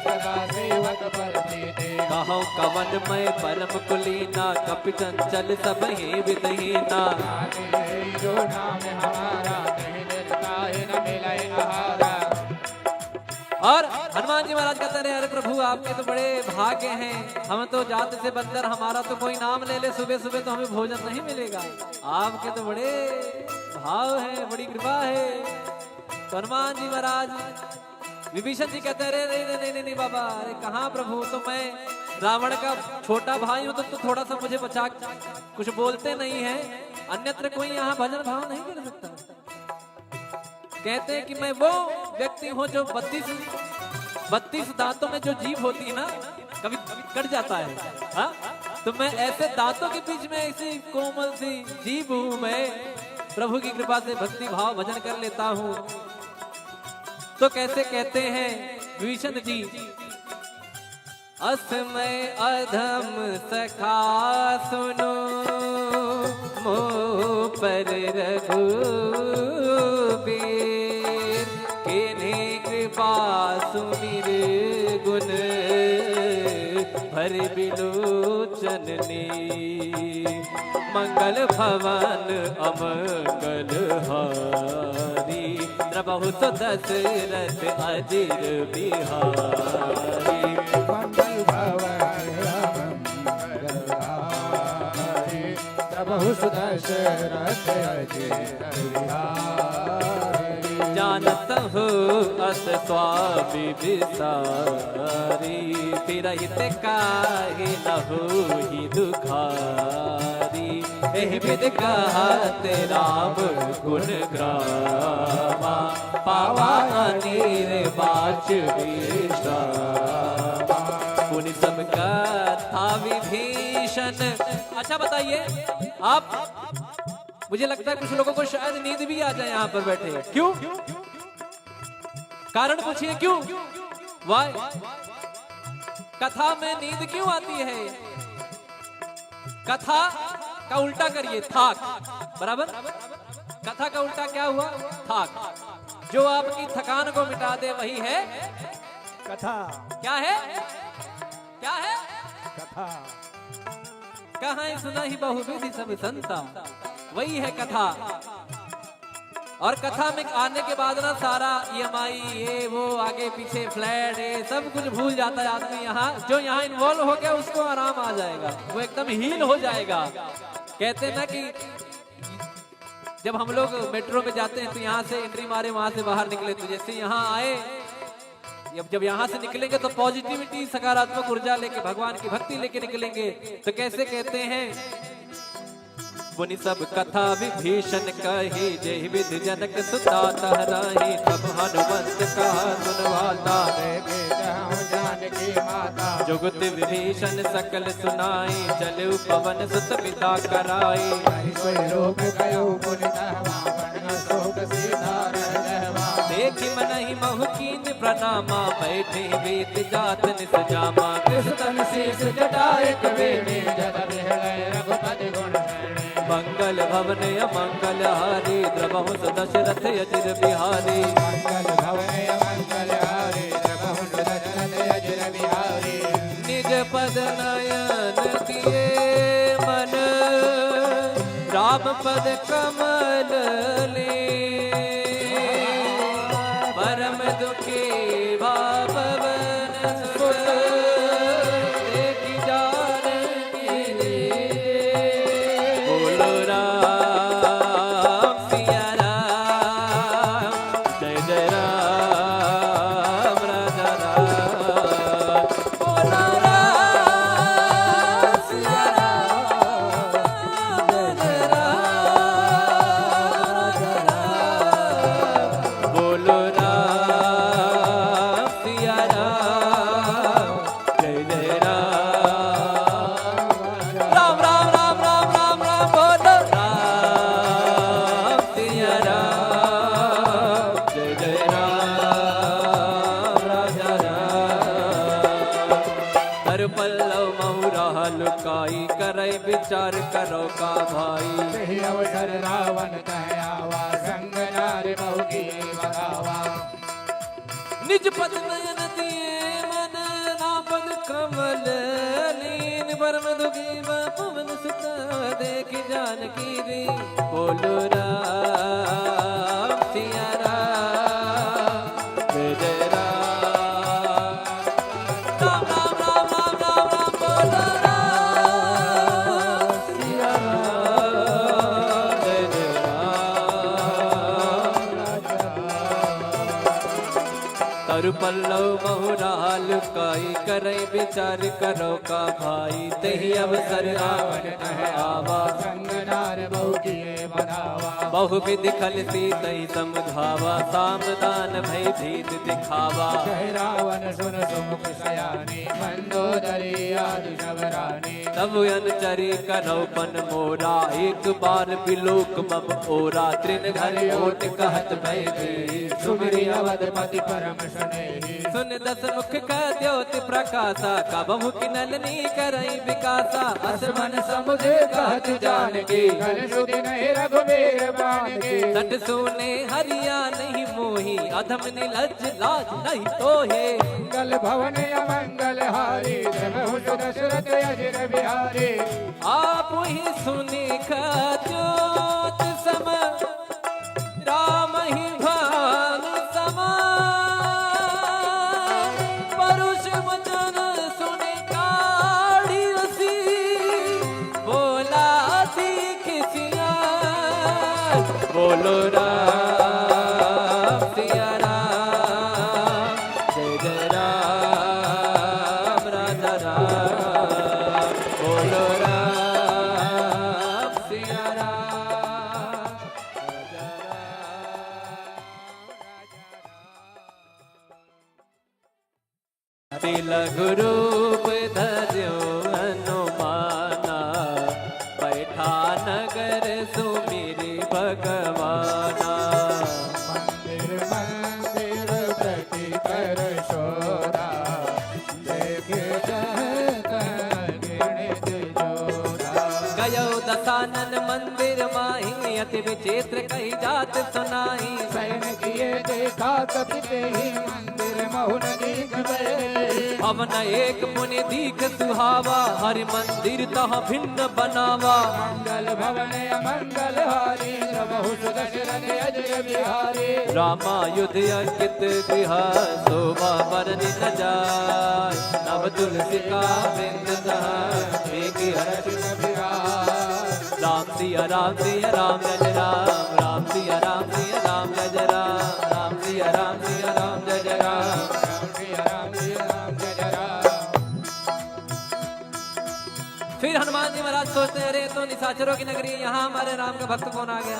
सदा सेवक पर प्रीति। कहौं कवन मय परम कुलीना, कपि चंचल सबहि विधहीना। जो नाम हमारा, कहीं निरता ही न मिले आहारा। और हनुमान जी महाराज कहते रहे, अरे प्रभु, आपके तो बड़े भाग्य हैं, हम तो जात से बंदर, हमारा तो कोई नाम ले ले सुबह सुबह तो हमें भोजन नहीं मिलेगा, आपके तो बड़े भाव हैं, बड़ी कृपा है। तो हनुमान जी महाराज विभीषण जी कहते हैं, अरे नहीं नहीं नहीं नहीं बाबा, अरे कहाँ प्रभु, तो मैं रावण का छोटा भाई हूँ, तो, तो थोड़ा सा मुझे बचा, कुछ बोलते नहीं है, अन्यत्र कोई यहाँ भजन भाव नहीं कर सकता। कहते हैं कि मैं वो व्यक्ति हूँ जो बत्तीस, बत्तीस दांतों में जो जीभ होती है ना, कभी कट जाता है, हाँ? तो मैं ऐसे दांतों के बीच में ऐसी कोमल सी जीभ हूँ मैं, प्रभु की कृपा से भक्ति भाव भजन कर लेता हूँ। तो कैसे कहते हैं विभीषण जी, अस मय अधम सखा सुनो, मो पर रघुबीर। कीन्ही कृपा सुमिर गुण भरि बिलोचन नीर। मंगल भवन अमंगल हारी, द्रवहु सो दशरथ अजिर बिहारी। मंगल भवन अमंगल हारी, द्रवहु सो दशरथ अजिर बिहारी। जानत हो अस स्वामी विसारी, फिरहित काहे न होई दुखारी। एहि विधि कहत राम गुण गावा, पावा अनिर्वाच विश्रामा। पुनि सब कथा विभीषण। अच्छा बताइए आप, मुझे लगता है कुछ लोगों को शायद नींद भी आ जाए यहाँ पर बैठे। क्यों? कारण पूछिए क्यों? Why? कथा में नींद क्यों आती है? कथा का उल्टा करिए, थाक। बराबर? कथा का उल्टा क्या हुआ? थाक। जो आपकी थकान को मिटा दे, वही है कथा। क्या है? क्या है? कथा। कहाँ सुनहि बहुविधि सब संता, वही है कथा। और कथा में आने के बाद ना सारा ईएमआई, ये वो, आगे पीछे फ्लैट, ये सब कुछ भूल जाता है आदमी। यहाँ जो यहाँ इन्वॉल्व हो गया, उसको आराम आ जाएगा, वो एकदम हील हो जाएगा। कहते हैं ना कि जब हम लोग मेट्रो में जाते हैं तो यहाँ से एंट्री मारे, वहाँ से बाहर निकले, तो जैसे यहाँ आए, जब जब यहाँ से निकलेंगे तो पॉजिटिविटी, सकारात्मक ऊर्जा लेके, भगवान की भक्ति लेके निकलेंगे। तो कैसे कहते हैं, पुनि सब कथा विभीषण कही, जेहि विधि जनक सुता तह राही। तब हनुमंत कहा सुन वाता, देखे तहु जानकी माता। जुगति विभीषण सकल सुनाई, चलउ पवन सुत पिता कराई। हरि सोई रूप कयउ पुनि तह मावन, अशोक सीता रह गए मा। देखि मनहि महु कीन्ह प्रणामा, बैठे बीत जात निस जामा। किस तन शीश जटा एक बेनी, जल बिहले रघुपति गुण गणे। मंगल भवन अमंगल हारी, द्रवहुस दशरथ अजिर बिहारी। मंगल भवन अमंगल हारी, द्रवहुस दशरथ अजिर बिहारी। निज पद नयन दिए मन, राम पद कमल लीन। परम दुखी भा पवन सुत, देखि जानकी दीन। बोलो राम सिया राम, जय जय राम राजा राम। बोलो राम सिया राम, जय जय राम राजा राम। बोलो राम सिया राम, जय जय राम। राम, राम, राम, राम, राम, राम, बोलो। राम सिया राम, जय जय राम, राजा राम। हर पल्लव महु राह लुकाई, करै विचार करो का भाई। यही अवसर रावण तह आवा, संग नार महु किए बधावा। निज पद नयन दिए मन, राम पद कमल लीन। परम दुखी भा पवन सुत, देखि जानकी दीन। बोलो राम सिया राम, जय जय राम। राम, राम, राम, राम, राम, राम, बोलो राम सिया राम, जय जय राम। तरु पल्लव महु राह लुकाई, करै विचार करो का भाई। तेहि अवसर रावण तह आवा, संग नार बहु किए बधावा। बहु विधि खल सीतहि समुझावा, साम दान भय भीत दिखावा। कहे रावण सुन सुमुख सयानी, मंदोदरी आदि सब रानी। तब अनुचरी करौ पन मोरा, एक बार बिलोक मम ओरा। तृण धरि ओट कहत भय भीत, सुमिरि अवधपति परम स्नेही। सुनि दस मुख कह द्योति प्रकासा, कबहुँ किनल नी करइ बिकासा। अस मन समुझ कहत जानकी, कल सुधि नहीं रघुबीर बानकी। सठ सूने हरि आनहिं मोहि, अधम निलज्ज लाज नहीं तोहे। मंगल भवन अमंगल हारी, द्रवहुस दशरथ अजिर बिहारी। आपहि सुनि कह द्योत सम, रामहि भान समान। परुष वचन सुनि काढ़ि असी, बोला दीख सियान। बोलो राम सिया राम, जय जय राम राजा राम। बोलो राम सिया राम, राजा राम। अति लघु रूप धर्यो हनुमाना, पैठा नगर सुमिरि भगवाना। मंदिर मंदिर प्रति कर शोरा, देखे जह तह घृणित जोरा। गयो दसानन मंदिर माहि, अति विचित्र कही जात सुनाई। शयन किए देखा कपि तेहि, मंदिर महु न दीख भए। भवन एक पुनि दीख सुहावा, हरि मंदिर तह भिन्न बनावा। मंगल भवन अमंगल हारी, द्रवहुस दशरथ अजिर बिहारी। रामायुध अंकित बिहार, शोभा बरनि न जाय। नव तुलसिका वृंद तह, देखि हरषि कपि राय। राम सिया राम सिया राम जय जय राम, राम सिया राम सिया राम जय जय राम, राम सिया राम सिया राम जय जय राम, राम सिया राम सिया राम जय जय राम। फिर हनुमान जी महाराज सोचते हैं, अरे, ये तो निशाचरों की नगरी है, यहाँ हमारे राम का भक्त कौन आ गया?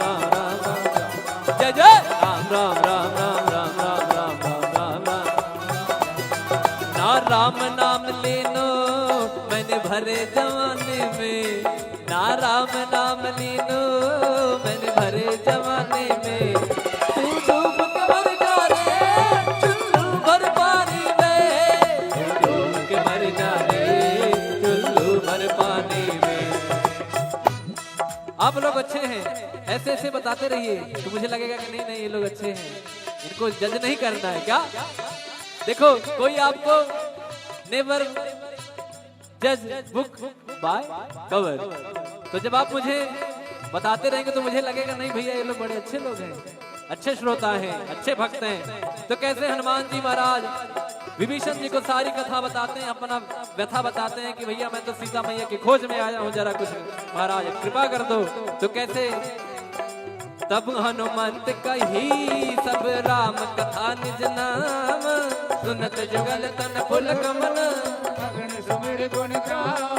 राम राम राम राम। जय जय राम राम राम राम राम राम राम राम राम राम। ना राम नाम लेनो मैंने भरे जवानी में, ना राम नाम लेनो मैंने भरे जवानी में। तू डूब के मर जा रे चुल्लू भर पानी में, तू डूब के मर जा रे चुल्लू भर पानी में। आप लोग अच्छे हैं, ऐसे ऐसे बताते रहिए तो मुझे लगेगा कि नहीं नहीं, ये लोग अच्छे हैं, इनको जज नहीं करना है क्या? देखो, कोई आपको never judge book by cover। तो जब आप मुझे बताते रहेंगे तो मुझे लगेगा, नहीं भैया, ये लोग बड़े अच्छे लोग हैं, अच्छे श्रोता हैं, अच्छे भक्त हैं। तो कैसे हनुमान जी महाराज विभीषण जी को सारी कथा बताते हैं, अपना व्यथा बताते हैं कि भैया, मैं तो सीता मैया की खोज में आया हूँ, जरा कुछ महाराज कृपा कर दो। तो कैसे तब हनुमंत कही सब राम कथा निज नाम, सुनत जुगल तन पुलक मन। अगन सुमिर गुण गाओ।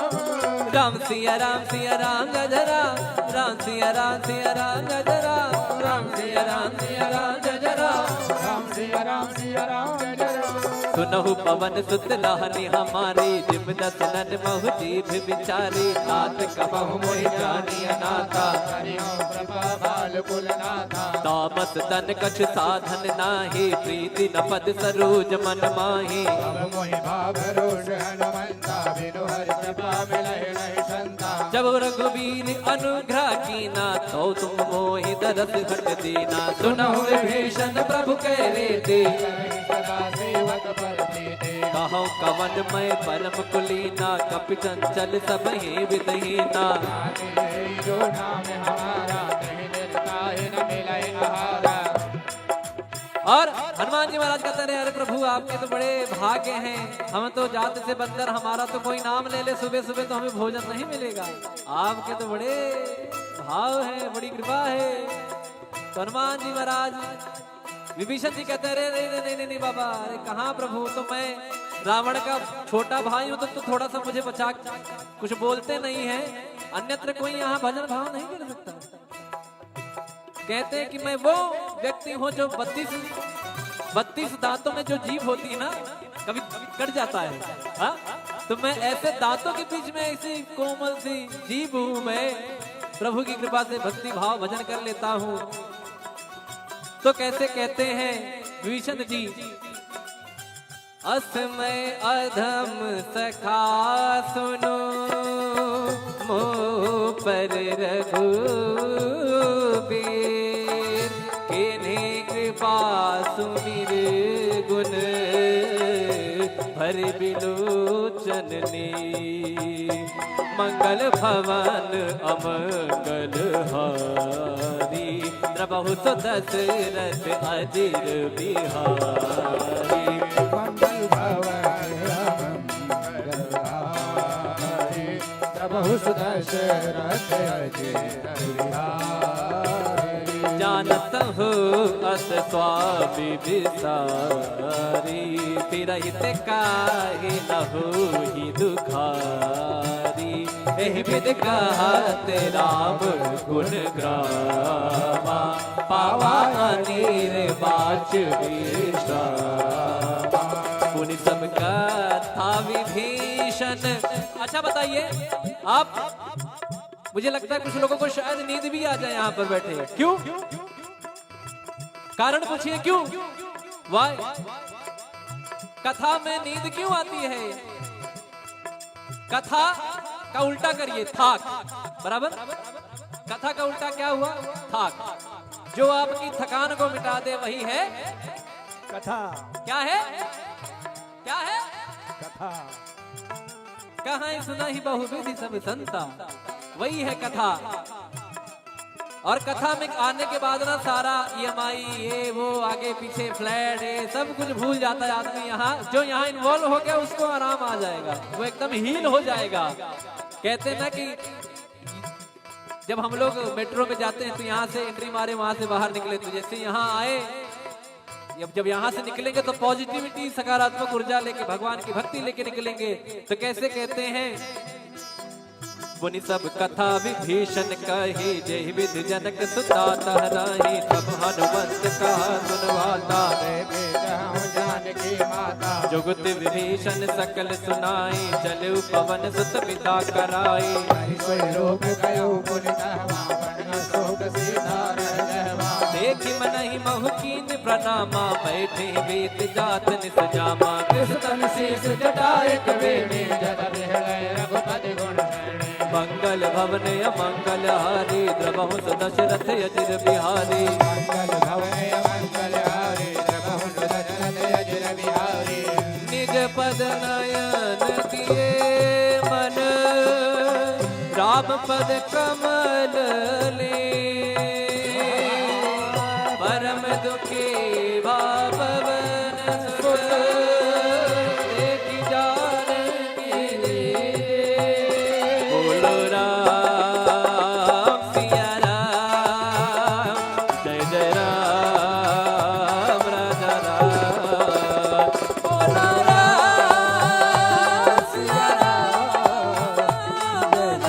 राम सिया राम सिया राम जय जय राम, राम सिया राम सिया राम जय जय राम, राम सिया राम सिया राम जय जय राम, राम सिया राम सिया राम जय जय राम। सुनहु पवन सुत लाहनी हमारी, जिम दसनन महु जीभ बिचारी, नाथ कबहु मोहि जानिय नाथा। हरि ओम कृपा बाल कुल नाथा। तामस तन कछु साधन नाही, प्रीति न पद सरोज मन माही। अब मोहि भाव रोष हनुमंता, बिनु हरि कृपा मिलहि नहीं संता। जब रघुबीर अनुग्रह कीना, तो तुम मोहि दरस घट दीना। सुनहु विभीषण प्रभु कहि रीति, करहि सदा सेवक पर प्रीति। कहउँ कवन मय परम कुलीना, कपि चंचल सबहि विधि हीना। नाथ यही जो नाम हमारा, कहीं निरता ही न मिलइ आहारा। और हनुमान जी महाराज कहते रहे, "अरे प्रभु, आपके तो बड़े भाग्य हैं, हम तो जात से बंदर, हमारा तो कोई नाम ले ले सुबह सुबह तो हमें भोजन नहीं मिलेगा, आपके तो बड़े भाव हैं, बड़ी कृपा है।" तो हनुमान जी महाराज, विभीषण जी कहते हैं, "अरे, अरे, अरे, नहीं, नहीं, नहीं बाबा, अरे कहाँ प्रभु, तो मैं रावण का छोटा भाई हूँ, तो, तो थोड़ा सा मुझे बचा, कुछ बोलते नहीं है, अन्यत्र कोई यहाँ भजन भाव नहीं कर सकता।" कहते हैं कि मैं वो व्यक्ति हूँ जो बत्तीस, बत्तीस दांतों में जो जीभ होती है ना, कभी कट जाता है, हाँ? तो मैं ऐसे दांतों के बीच में, ऐसी कोमल सी जीभ हूँ मैं, प्रभु की कृपा से भक्ति भाव भजन कर लेता हूँ। तो कैसे कहते हैं विभीषण जी, अस मय अधम सखा सुनो, मोह पर रघुबीर। कीन्ही कृपा सुमिर गुन भरि बिलोचन नीर। मंगल भवन अमंगल हारी, द्रवहु सो दशरथ अजिर बिहारी। मंगल भवन अमंगल हारी, द्रवहु सो दशरथ अजिर बिहारी। जानत हो अस स्वामी विसारी, फिरहित काहे न होई दुखारी। एहि विधि कहत राम गुण गावा, पावा अनिर्वाच विश्रामा। मुनि सब कथा विभीषण। अच्छा बताइए आप, मुझे लगता है कुछ लोगों को शायद नींद भी आ जाए यहाँ पर बैठे। क्यों? कारण पूछिए क्यों? Why? कथा में नींद क्यों आती है? कथा का उल्टा करिए, थाक। बराबर? कथा का उल्टा क्या हुआ? थाक। जो आपकी थकान को मिटा दे, वही है कथा। क्या है? क्या है? कथा। कहइ सुनहि बहुविधि सब संता, वही है कथा। और कथा में आने के बाद ना सारा ईएमआई, ये वो, आगे पीछे फ्लैट, ये सब कुछ भूल जाता है आदमी। यहाँ जो यहाँ इन्वॉल्व हो गया, उसको आराम आ जाएगा, वो एकदम हील हो जाएगा। कहते हैं ना कि जब हम लोग मेट्रो में जाते हैं तो यहाँ से एंट्री मारे, वहाँ से बाहर निकले, तो जैसे यहाँ आए, जब जब यहाँ से निकलेंगे तो पॉजिटिविटी, सकारात्मक ऊर्जा लेके, भगवान की भक्ति लेके निकलेंगे। तो कैसे कहते हैं, मुनि सब कथा विभीषण कही, जेहि विधि जनक सुता तह राही। तब हनुमंत कहा सुन वाता, जानकी माता। जुगति विभीषण सकल सुनाई, चलउ पवन सुत पिता कराई। हरि सोई लोक गयो पुनि तहमा, बन अशोक सीता रह गहमा। देखि मनहि महु कीन्ह प्रनामा, बैठे वेद जात निज जामा। कृष तन शीश जटा एक बेनी, जल बिहले रघुपति गुण गणी। मंगल भवन अमंगल हारी, द्रवहु सो दशरथ अजिर बिहारी। मंगल भवन अमंगल हारी, द्रवहु सो दशरथ अजिर बिहारी। निज पद नयन दिए मन, राम पद कमल लीन। परम दुखी भा पवन सुत, देखि जानकी दीन। बोलो राम सिया राम, जय जय राम राजा राम। बोलो राम सिया राम, जय जय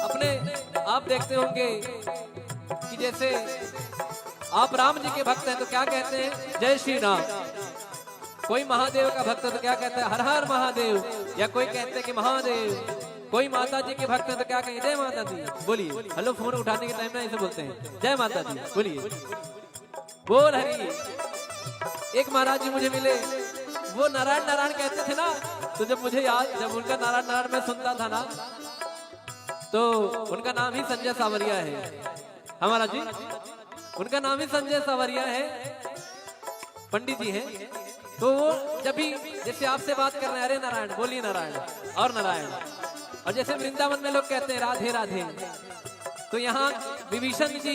अपने आप देखते होंगे कि जैसे आप राम जी के भक्त हैं तो क्या कहते हैं, जय श्री राम। कोई महादेव का भक्त है तो क्या कहते हैं, हर हर महादेव। या कोई कहते हैं कि महादेव। कोई माता जी के भक्त है तो क्या कहें, जय माता दी। बोलिए, हेलो, फोन उठाने के टाइम ना ऐसे बोलते हैं, जय माता दी। बोलिए, बोल हरी। एक महाराज जी मुझे मिले, वो नारायण नारायण कहते थे ना, तो जब मुझे याद, जब उनका नारायण नारायण मैं सुनता था ना, तो उनका नाम ही संजय सावरिया है। हाँ महाराज जी, उनका नाम ही संजय सावरिया है, पंडित जी हैं। तो वो जब भी जैसे आपसे बात कर रहे हैं, अरे नारायण, बोलिए नारायण, और नारायण। और जैसे वृंदावन में लोग कहते हैं राधे राधे, तो यहाँ विभीषण जी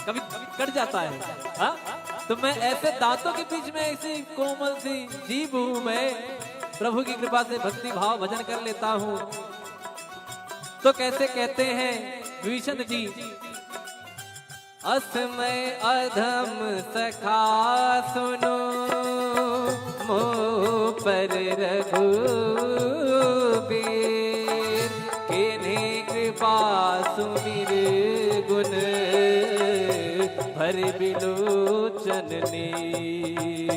कभी कट जाता है। हाँ, तो मैं ऐसे दांतों के बीच में ऐसी कोमल सी जीभ हूँ मैं, प्रभु की कृपा से भक्ति भाव भजन कर लेता हूँ। तो कैसे कहते हैं विभीषण जी, असमय अधम सखा सुनो मोह पर रघुबीर, कीन्ही कृपा सुमिर गुन भरि बिलोचन नीर।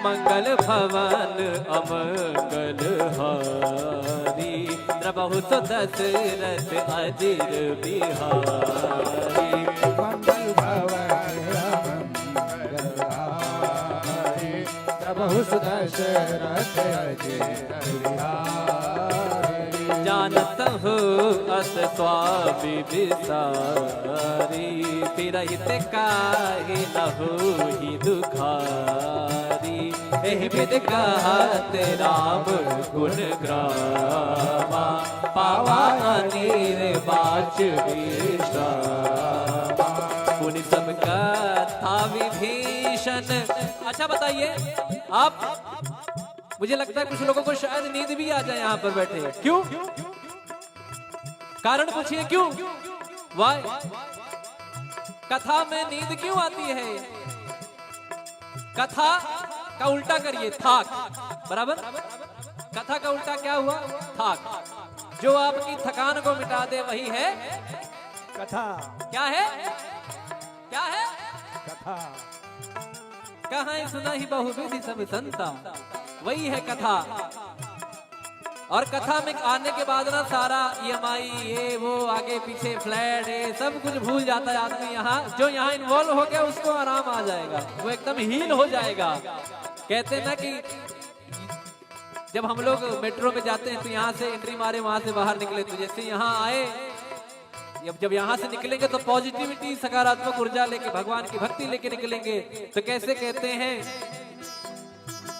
मंगल भवन अमंगल हारी, द्रवहु सो दशरथ अजिर बिहारी। मंगल भवन अमंगल हारी, द्रवहु सो दशरथ अजिर बिहारी। जानत हो अस स्वामी विसारी, फिरहित काहे न होई दुखारी। एहि विधि कहत राम गुण गावा, पावा अनिर्वाच विश्रामा। मुनि सब कथा विभीषण। अच्छा बताइए आप, मुझे लगता है कुछ लोगों को शायद नींद भी आ जाए यहाँ पर बैठे। क्यों? कारण पूछिए क्यों? Why? कथा में नींद क्यों आती है? कथा का उल्टा करिए, थाक। बराबर? कथा का उल्टा क्या हुआ? थाक। जो आपकी थकान को मिटा दे, वही है कथा। क्या है? क्या है? कथा। कहा सुनाई बहुविधि सब संता, वही है कथा। और कथा में आने के बाद ना सारा ईएमआई, ये वो, आगे पीछे फ्लैट, ये सब कुछ भूल जाता है आदमी। यहाँ जो यहाँ इन्वॉल्व हो गया उसको आराम आ जाएगा, वो एकदम हील हो जाएगा। कहते हैं ना कि जब हम लोग मेट्रो में जाते हैं तो यहाँ से एंट्री मारे, वहां से बाहर निकले, तो जैसे यहाँ आए, जब जब यहाँ से निकलेंगे तो पॉजिटिविटी, सकारात्मक ऊर्जा लेके, भगवान की भक्ति लेके निकलेंगे। तो कैसे कहते हैं,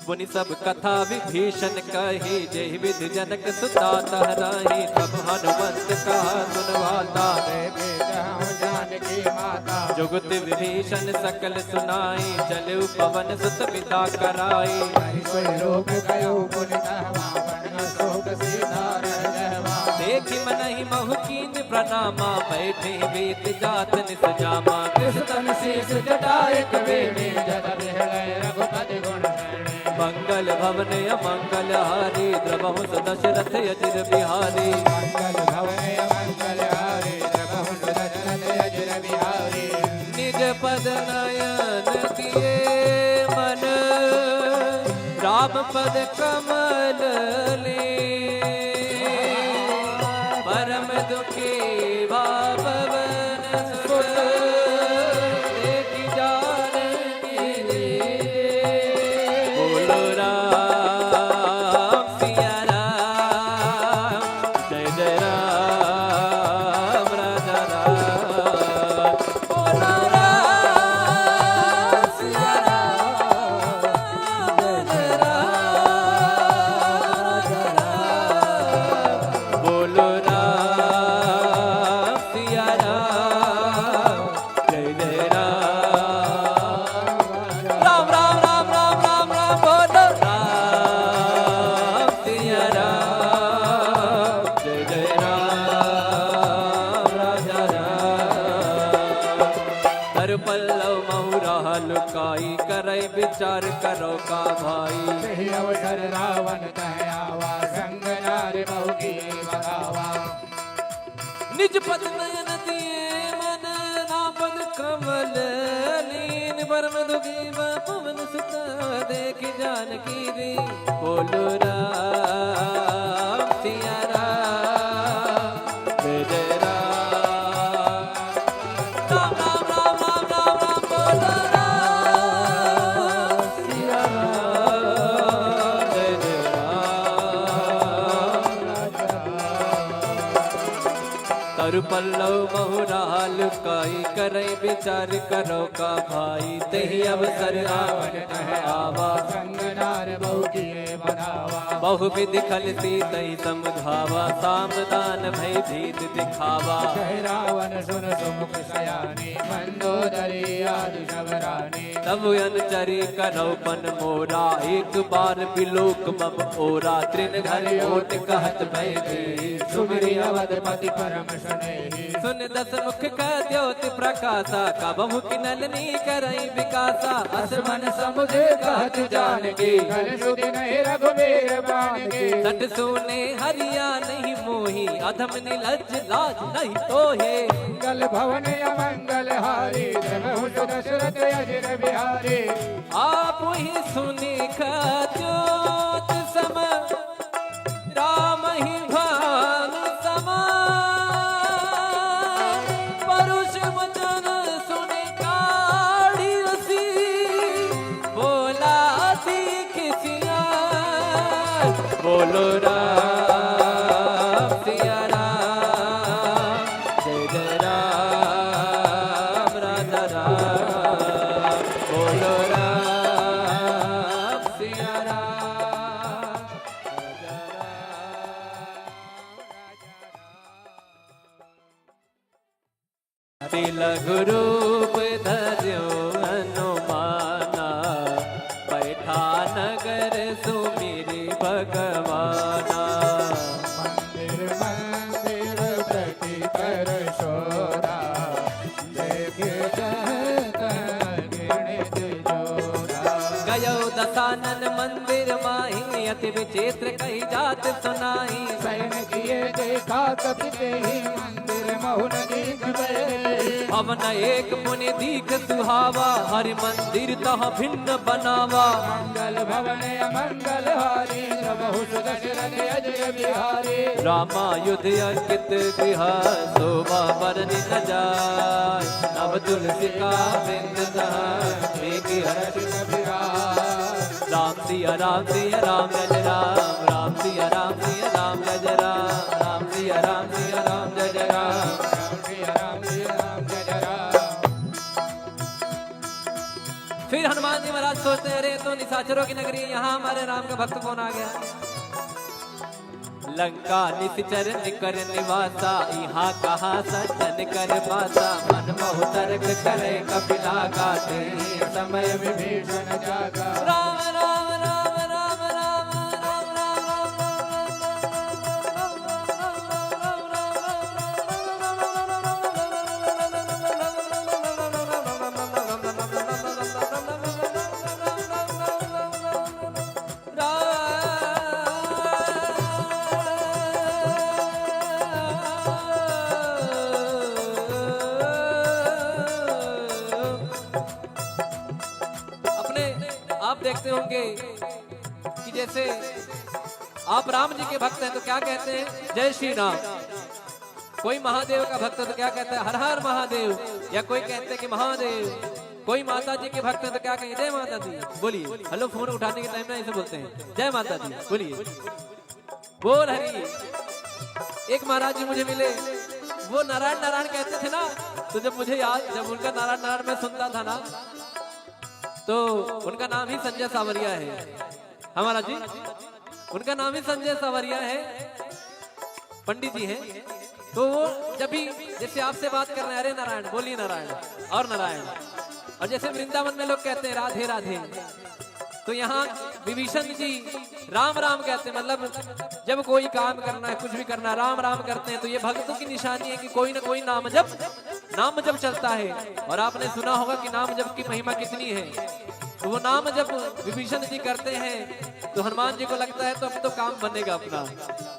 मुनि सब कथा विभीषण कही, जेहि विधि जनक सुता तह राही। तब हनुमंत कहा सुन वाता, देखे जहाँ जानकी माता। जुगति विभीषण सकल सुनाई, चलउ पवन सुत पिता कराई। हरि सोई लोक गयो पुनि तहवा, बन न सोक सीता रह गहवा। देखि मनहि महु कीन्ह प्रणामा, बैठे बीत जात निस जामा। कृष तन शीश जटा एक बेनी, जल बिहले रघुपति गुण श्रेणी। मंगल भवन अमंगल हारी, द्रवहु सो दशरथ अजिर बिहारी। मंगल भवन अमंगल हारी, द्रवहु सो दशरथ अजिर बिहारी। निज पद नयन किए मन, राम पद कमल लीन। परम दुखी भा पवन सुत, देखि जानकी दीन। बोलो राम सिया राम, जय जय राम राजा राम। बोलो राम सिया राम, जय जय राम राजा राम। बोलो राम सिया राम, जय जय राम। राम राम राम राम राम राम, बोलो राम सिया राम, जय जय राम राजा राम। कर पल्लव महु राह लुकाई, करै विचार करो का भाई। यही अवसर रावण तह आवा, संग नार बहु की बगावा। निज पद नयन दिए मन, राम पद कमल लीन। परम दुखी भा पवन सुत, देखि जानकी दीन। बोलो राम सिया राम, जय जय राम। राम राम राम राम राम राम, बोलो राम सिया राम, जय जय राम। कर पल्लव महु राह लुकाई, करै विचार करो का भाई। तेहि अवसर रावण तह आवा, संग नार बहु किए बनावा। बहुविधि खल सीतहि समुझावा, साम दान भय भीत दिखावा। कहे रावण सुन सुमुख सयानी, मंदोदरी आदि सब रानी। तब अनुचरी करौ पन मोरा, एक बार बिलोक मम ओरा। तृण धरि ओट कहत भय भीत, सुमिरि अवधपति परम स्नेही। सुन दस मुख कह द्योत प्रकाशा, कबहु किनल नी करई विकासा। अस मन समुझ कहत जानकी, कल सुधि नहीं रघुबीर बानकी। सठ सूने हरिया नहीं मोही, अधम निलज्ज लाज नहीं तोहे। मंगल भवन अमंगल हारी, जगहु दशरथ अजिर बिहारी। आप ही सुनि कह द्योत सम, राम ही भान समान। परुष वचन सुनि काढ़ि असी, बोला दीख सियार। बोलो राम सिया राम, जय जय राम राजा राम। बोलो राम सिया राम। अति लघु रूप धर्यो हनुमाना, बैठा नगर सुमिरि भगवाना। मंदिर मंदिर प्रति कर शोरा, देख जह तह घृणित जोरा। गयो दसानन मंदिर माही, अति विचित्र कही जात सुनाई। शयन किए देखा कपि तेहि, मंदिर महु न दीख भए। भवन एक पुनि दीख सुहावा, हरि मंदिर तह भिन्न बनावा। मंगल भवन अमंगल हारी, प्रभु सुदशरथ अजिर बिहारी। रामायुध अंकित गृह, शोभा बरनि न जाय। नव तुलसिका वृंद तह, मेघ हर्ष कपि राय। राम सिया राम सिया राम जय जय राम, राम सिया राम सिया राम जय जय राम, राम सिया राम सिया राम जय जय राम। फिर हनुमान जी महाराज सोचते हैं, अरे, तो निशाचरों की नगरी है, यहाँ हमारे राम का भक्त कौन आ गया? लंका निशिचर निकर निवासा, इहाँ कहाँ सज्जन कर बासा। मन महु तर्क करे कपिला गा, तेहि समय विभीषण जागा। राम राम राम राम राम राम राम राम राम। अपने आप देखते होंगे कि जैसे आप राम जी के भक्त हैं तो क्या कहते हैं, जय श्री राम। कोई महादेव का भक्त है तो क्या कहता है, हर हर महादेव। या कोई कहते हैं कि महादेव। कोई माता जी के भक्त है तो क्या कहेंगे, जय माता दी। बोलिए, हेलो, फोन उठाने के टाइम में ऐसे बोलते हैं, जय माता दी। बोलिए, बोल हरि। एक महाराज जी मुझे मिले, वो नारायण नारायण कहते थे ना, तो जब मुझे याद, जब उनका नारायण नारायण मैं सुनता था ना, तो उनका नाम ही संजय सावरिया है। हाँ महाराज जी, उनका नाम ही संजय सावरिया है, पंडित जी हैं। तो वो जब भी जैसे आपसे बात कर रहे हैं, "अरे नारायण, बोलिए नारायण, और नारायण।" और जैसे वृंदावन में लोग कहते हैं, "राधे राधे," तो यहाँ विभीषण जी राम राम कहते हैं, मतलब जब कोई काम करना है, कुछ भी करना है, राम राम करते हैं। तो ये भक्तों की निशानी है कि कोई ना कोई नाम जप, नाम जप चलता है। और आपने सुना होगा कि नाम जप की महिमा कितनी है। तो वो नाम जप विभीषण जी करते हैं, तो हनुमान जी को लगता है, तो अब तो काम बनेगा अपना।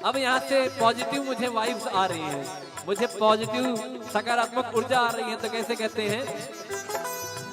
अब यहाँ से पॉजिटिव मुझे वाइब्स आ रही हैं, मुझे पॉजिटिव सकारात्मक ऊर्जा आ रही है। तो कैसे कहते हैं,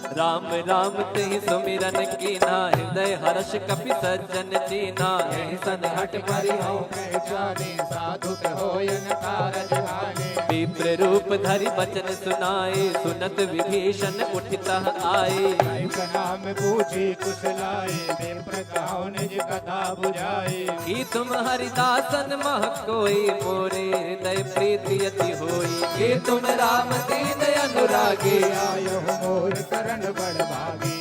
राम राम तेहि सुमिरन कीन्हा, हृदय हर्ष कपि सज्जन दीन्हा। यहि सन हठ परिहउ पहचानी, साधु कहो यन कारज हानि। विप्र रूप धरि बचन सुनाए, सुनत विभीषण उठि तह आए। कहि प्रणाम पूछि कुशलाए, विप्र कहउ निज कथा बुझाए। की तुम हरिदासन मह कोई, मोरे हृदय प्रीति अति होई। की तुम राम दीन अनुरागी, आयहु मोर करण बड़ भागी।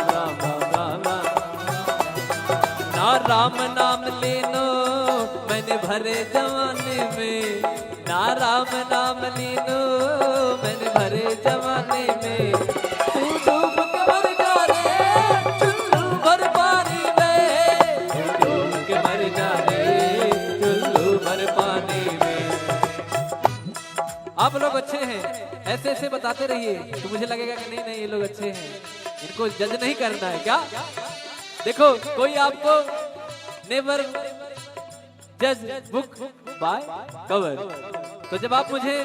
राम राम राम राम। ना राम नाम लीनो मैंने भरे जमाने में, ना राम नाम लीनो मैंने भरे जमाने में। तू डूब के मर जा रे चुल्लू भर पानी में, तू डूब के मर जा रे चुल्लू भर पानी में। आप लोग अच्छे हैं, ऐसे ऐसे बताते रहिए तो मुझे लगेगा कि नहीं नहीं, ये लोग अच्छे हैं, इनको जज नहीं करना है क्या? देखो, कोई आपको never judge book by cover। तो जब आप मुझे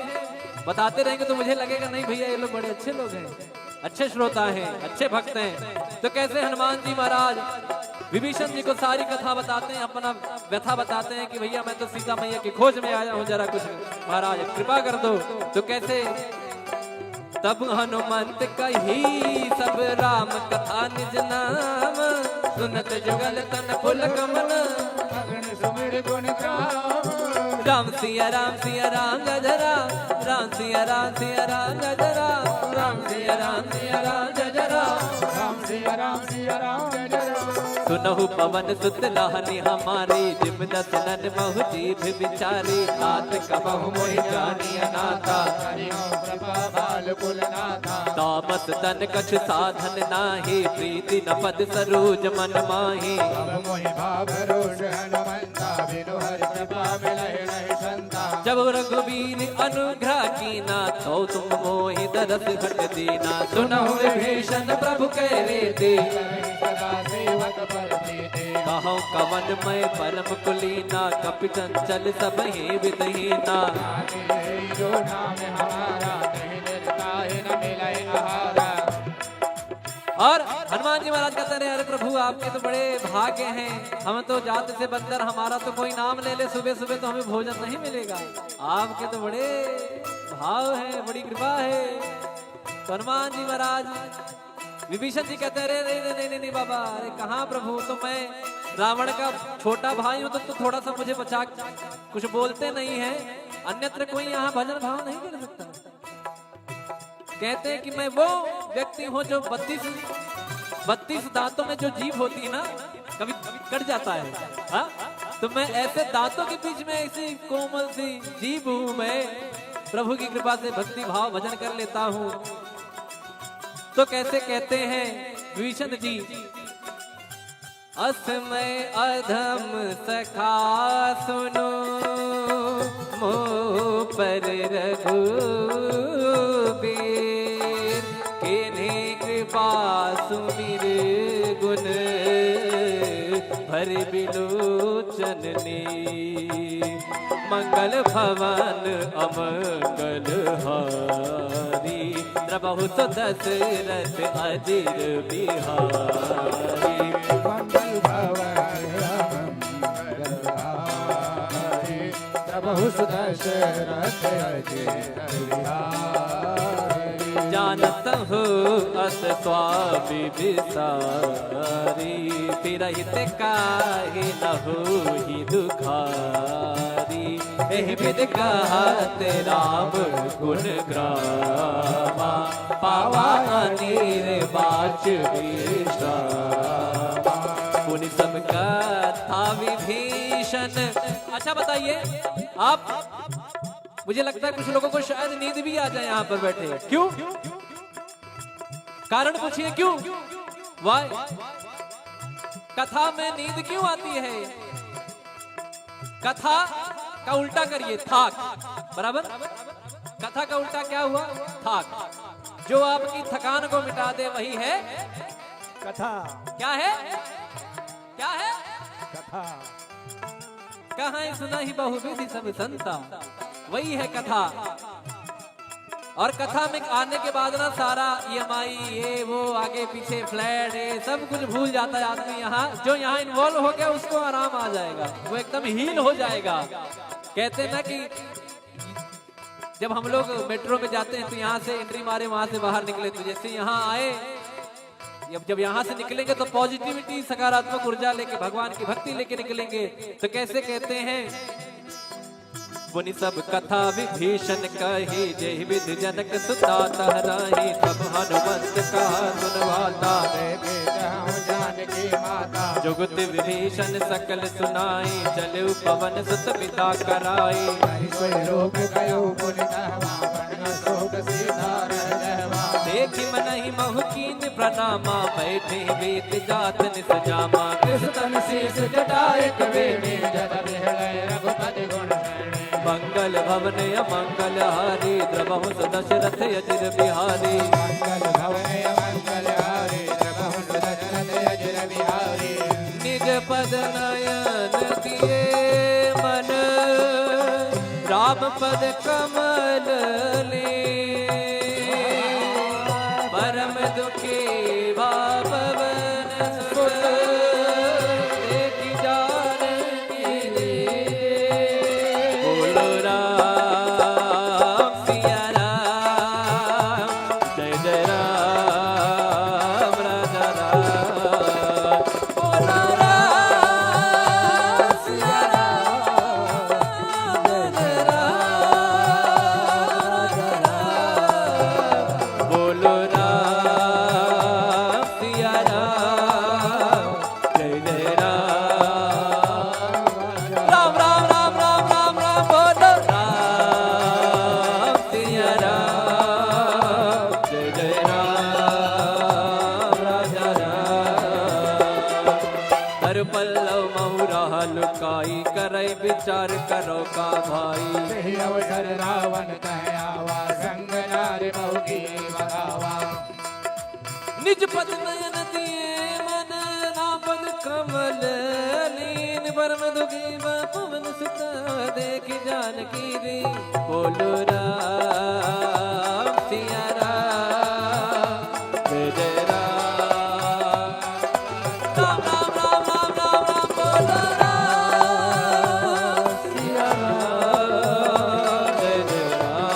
बताते रहेंगे तो मुझे लगेगा, नहीं भैया, ये लोग बड़े अच्छे लोग हैं, अच्छे श्रोता हैं, अच्छे भक्त हैं। तो कैसे हनुमान जी महाराज विभीषण जी को सारी कथा बताते हैं, अपना व्यथा बताते हैं कि भैया, मैं तो सीता मैया की खोज में आया हूँ, जरा कुछ महाराज कृपा कर दो। तो कैसे तब हनुमंत कही सब राम कथा निज नाम, सुनत जुगल तन पुलक मन। अगन सुमिर गुण गाम। राम सिया राम सिया राम जय जय राम, राम सिया राम सिया राम जय जय राम, राम सिया राम सिया राम जय जय राम, राम सिया राम सिया राम जय जय राम। सुनहु पवन सुत लाहनी हमारी, जिम दस नन महु जीभ विचारी। तात कबहु मोहि जानिय नाथा, करियो कृपा बाल कुल नाथा। तामस तन कछु साधन नाही, प्रीति न पद सरोज मन माही। अब मोहि भाव रोष हनुमंता, बिनु हरि कृपा मिलहि नहीं संता। जब रघुबीर अनुग्रह कीना, तो तुम मोहि दरस हट दीना। सुनहु विभीषण प्रभु कह रे ते, सदा सेवक पर प्रीति। कहौ कवन मैं परम कुलीना, कपि चंचल सब ही विधहीना। जो नाम हमारा, नहीं निरता ही न मिले आहारा। और हनुमान जी महाराज कहते रहे, अरे प्रभु, आपके तो बड़े भाग्य हैं, हम तो जात से बंदर, हमारा तो कोई नाम ले ले सुबह सुबह तो हमें भोजन नहीं मिलेगा। आपके तो बड़े भाव है, बड़ी कृपा है। तो हनुमान जी महाराज विभीषण जी कहते हैं, अरे नहीं नहीं नहीं नहीं बाबा, अरे कहाँ प्रभु, तो मैं रावण का छोटा भाई हूँ, तो, तो थोड़ा सा मुझे बचा, कुछ बोलते नहीं है, अन्यत्र कोई यहाँ भजन भाव नहीं कर सकता। कहते हैं कि मैं वो व्यक्ति हूँ जो बत्तीस, बत्तीस दांतों में जो जीभ होती है ना, कभी कट जाता है, हाँ? तो मैं ऐसे दांतों के बीच में ऐसी कोमल सी जीभ हूँ मैं, प्रभु की कृपा से भक्ति भाव भजन कर लेता हूँ। तो कैसे कहते हैं विभीषण जी, अस मय अधम सखा सुनो, मोह पर रघुबीर, किन्हीं कृपा सुमिर गुण, भरि बिलोचन नीर। मंगल भवन अमंगल हारी, द्रवहु सो दशरथ अजिर बिहारी। मंगल भवन अमंगल हारी, द्रवहु सो दशरथ अजिर बिहारी। जानत हो अस स्वामी बिसारी, फिरहित काहे न होई दुखारी। एहि विधि कहत राम गुण ग्रामा, पावा अनिर्वाच विश्रामा। पुनि सब कथा विभीषण। अच्छा बताइए आप, मुझे लगता है कुछ लोगों को शायद नींद भी आ जाए यहाँ पर बैठे। क्यों? कारण पूछिए क्यों? Why? कथा में नींद क्यों आती है? कथा का उल्टा करिए, थाक। बराबर? कथा का उल्टा क्या हुआ? थाक। जो आपकी थकान को मिटा दे, वही है कथा। क्या है? क्या है? कथा। कहाँ सुना ही बहुविधि सब संता, वही है कथा। और कथा में आने के बाद ना सारा ईएमआई, ये वो, आगे पीछे फ्लैट, ये सब कुछ भूल जाता है आदमी। यहाँ जो यहाँ इन्वॉल्व हो गया, उसको आराम आ जाएगा, वो एकदम हील हो जाएगा। कहते हैं ना कि जब हम लोग मेट्रो में जाते हैं तो यहाँ से एंट्री मारे, वहाँ से बाहर निकले, तो जैसे यहाँ आए, जब जब यहाँ से निकलेंगे तो पॉजिटिविटी, सकारात्मक ऊर्जा लेके, भगवान की भक्ति लेके निकलेंगे। तो कैसे कहते हैं? पुनि सब कथा विभीषण कही, जेहि विधि जनक सुता तह राही। तब हनुमंत कहा सुन वाता, देखे जहाँ जानकी माता। जुगति विभीषण सकल सुनाई, चले पवन सुत पिता कराई। हरि सोई रूप कयो पुनि तहवा, बरन शोक सीता रह गहवा। देखि मनहि महु कीन्ह प्रनामा, बैठे वेंत जात निस जामा। कृष तन शीश जटा एक बेनी, जल बिहले रघुपति गुण गणी। मंगल भवन अमंगल हारी, द्रवहु सु दशरथ अजिर बिहारी। मंगल भवन अमंगल हारी, द्रवहु सु दशरथ अजिर बिहारी। निज पद नयन दिए मन, राम पद कमल लीन। परम दुखी भा पवन सुत, देखि जानकी दीन। बोलो राम सिया राम, जय जय राम राजा राम। बोलो राम सिया राम, जय जय राम राजा राम। बोलो राम सिया राम, जय जय राम। राम राम राम राम राम राम, बोलो राम सिया राम, जय जय राम राजा राम। कर पल्लव महु राह लुकाई, करै विचार करो का भाई। यही अवसर रावण तह आवा, संग नार बहु किए बखावा। निज पद नयन दिए मन, राम पद कमल लीन। परम दुखी भा पवन सुत, देखि जानकी दीन। बोलो राम सिया राम, जय जय राम। राम राम राम राम राम राम, बोलो राम सिया राम, जय जय राम।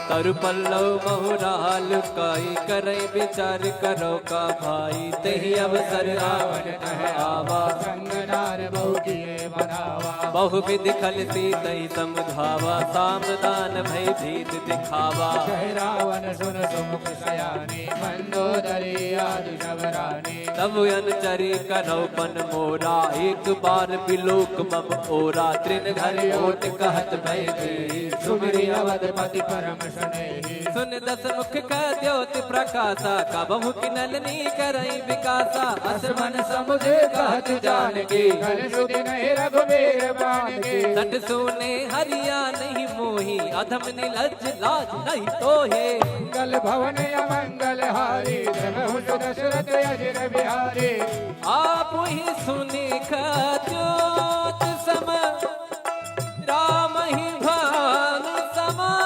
कर पल्लव महु राह लुकाई, करै विचार करो का भाई। तेहि अवसर रावण तह आवा, संग नार बहु किए बखावा। बहु विधि खल सीतहि समुझावा, साम दान भय भीत दिखावा। कह रावण सुन सुमुख सयानी, मंदोदरी आदि सब रानी। तब अनुचरी करौ पन मोरा, एक बार बिलोक मम ओरा। तृण धरि ओट कहत भय भीत, सुमिरि अवधपति परम स्नेही। सुनि दस मुख कह द्योति प्रकासा, कबहुँ किनल नी करइ विकासा। अस मन समुझ कहत जानकी, कल सुधि नहीं रघुबीर बानकी। सठ सूने हरि आनहिं मोही, अधम निलज्ज लाज नहीं तोहे। मंगल भवन अमंगल हारी, द्रवहु सु दशरथ अजिर बिहारी। आप ही सुनि कह द्योत सम, राम ही भान समान।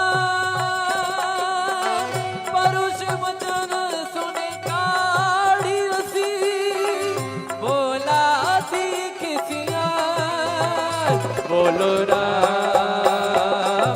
परुष वचन सुनि काढ़ि असी, बोला सीख सियार। बोलो राम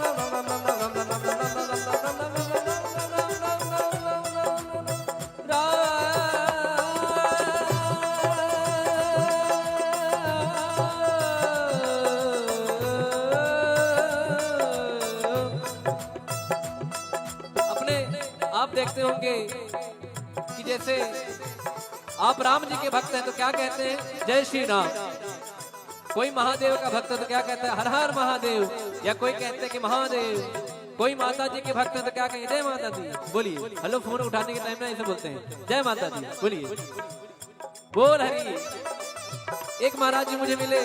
अपने आप देखते होंगे कि जैसे आप राम जी के भक्त हैं तो क्या कहते हैं? जय श्री राम। कोई महादेव का भक्त है तो क्या कहता है? हर हर महादेव। या कोई कहते हैं कि महादेव। कोई माता जी के भक्त है तो क्या कहें? जय माता दी। बोलिए, हेलो, फोन उठाने के टाइम में ऐसे बोलते हैं, जय माता दी। बोलिए, बोल हरी। एक महाराज जी मुझे मिले,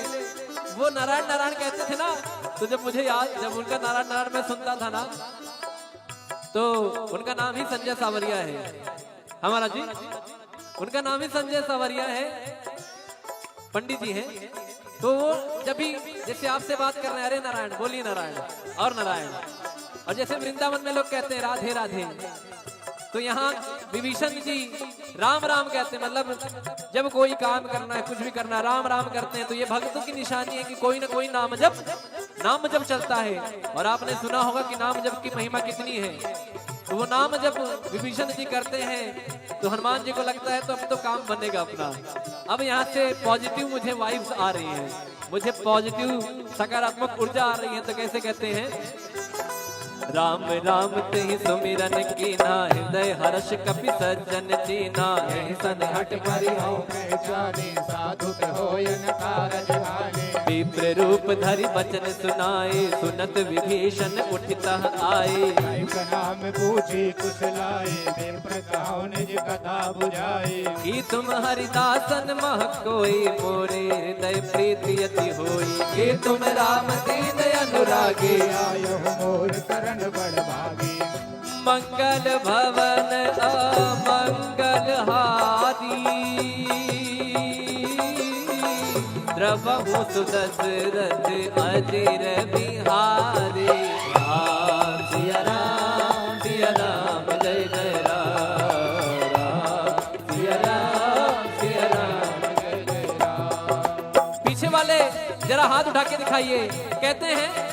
वो नारायण नारायण कहते थे ना, तो जब मुझे याद, जब उनका नारायण नारायण मैं सुनता था ना, तो उनका नाम ही संजय सावरिया है। हमारा जी, उनका नाम ही संजय सावरिया है, पंडित जी हैं। तो वो जब भी जैसे आपसे बात कर रहे हैं, "अरे नारायण, बोलिए नारायण, और नारायण।" और जैसे वृंदावन में लोग कहते हैं, "राधे राधे," तो यहाँ विभीषण जी राम राम कहते हैं। मतलब, जब कोई काम करना है, कुछ भी करना है, राम राम करते हैं। तो ये भक्तों की निशानी है कि कोई ना कोई नाम जप, नाम जप चलता है। और आपने सुना होगा कि नाम जप की महिमा कितनी है। तो वो नाम जप विभीषण जी करते हैं, तो हनुमान जी को लगता है, तो अब तो काम बनेगा अपना। अब यहाँ से पॉजिटिव मुझे वाइब्स आ रही हैं, मुझे पॉजिटिव सकारात्मक ऊर्जा आ रही है। तो कैसे कहते हैं? राम राम तेहि सुमिरन कीन्हा, हृदय हर्ष कपि सज्जन दीन्हा। यहि सन हठ परिहउ पहचानी, साधु कहो यन कारज हानि। विप्र रूप धरि बचन सुनाए, सुनत विभीषण उठि तह आए। कहि प्रणाम पूछि कुशलाए, विप्र कहो निज कथा बुझाए। कि तुम हरिदासन मह कोई, मोरे हृदय प्रीति अति होई। कि तुम राम दीन अनुरागी, आयो मोर करण बड़ भागी। मंगल भवन अमंगल हारी, द्रवहु सुदशरथ अजिर बिहारी। राम सिया राम, सिया राम, जय जय राम, राम सिया राम, सिया राम, जय जय राम। पीछे वाले जरा हाथ उठा के दिखाइए। कहते हैं,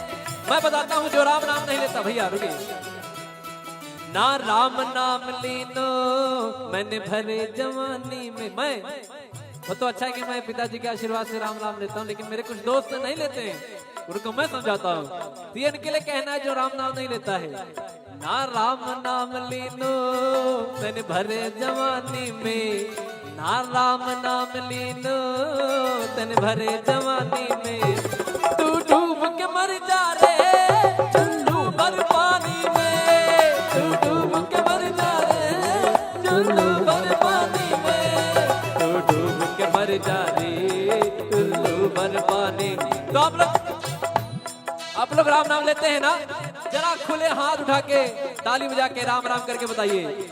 मैं बताता हूँ जो राम नाम नहीं लेता। भैया रुकिए। ना राम नाम लीनो मैंने भरे जवानी में। मैं, वो तो अच्छा है कि मैं पिताजी के आशीर्वाद से राम नाम लेता हूँ, लेकिन मेरे कुछ दोस्त नहीं लेते हैं, उनको मैं समझाता हूँ। तो ये इनके लिए कहना है जो राम नाम नहीं लेता है। ना राम नाम लीनो तन भरे जवानी में, ना राम नाम लीनो तन भरे जवानी में। तू डूब के मर जा रे चुल्लू भर पानी में, तू डूब के मर जा रे चुल्लू भर पानी में, तू डूब के मर जा रे चुल्लू भर पानी। तो आप लोग, आप लोग राम नाम लेते हैं ना? जरा खुले हाथ उठा के, ताली बजा के, राम राम करके बताइए।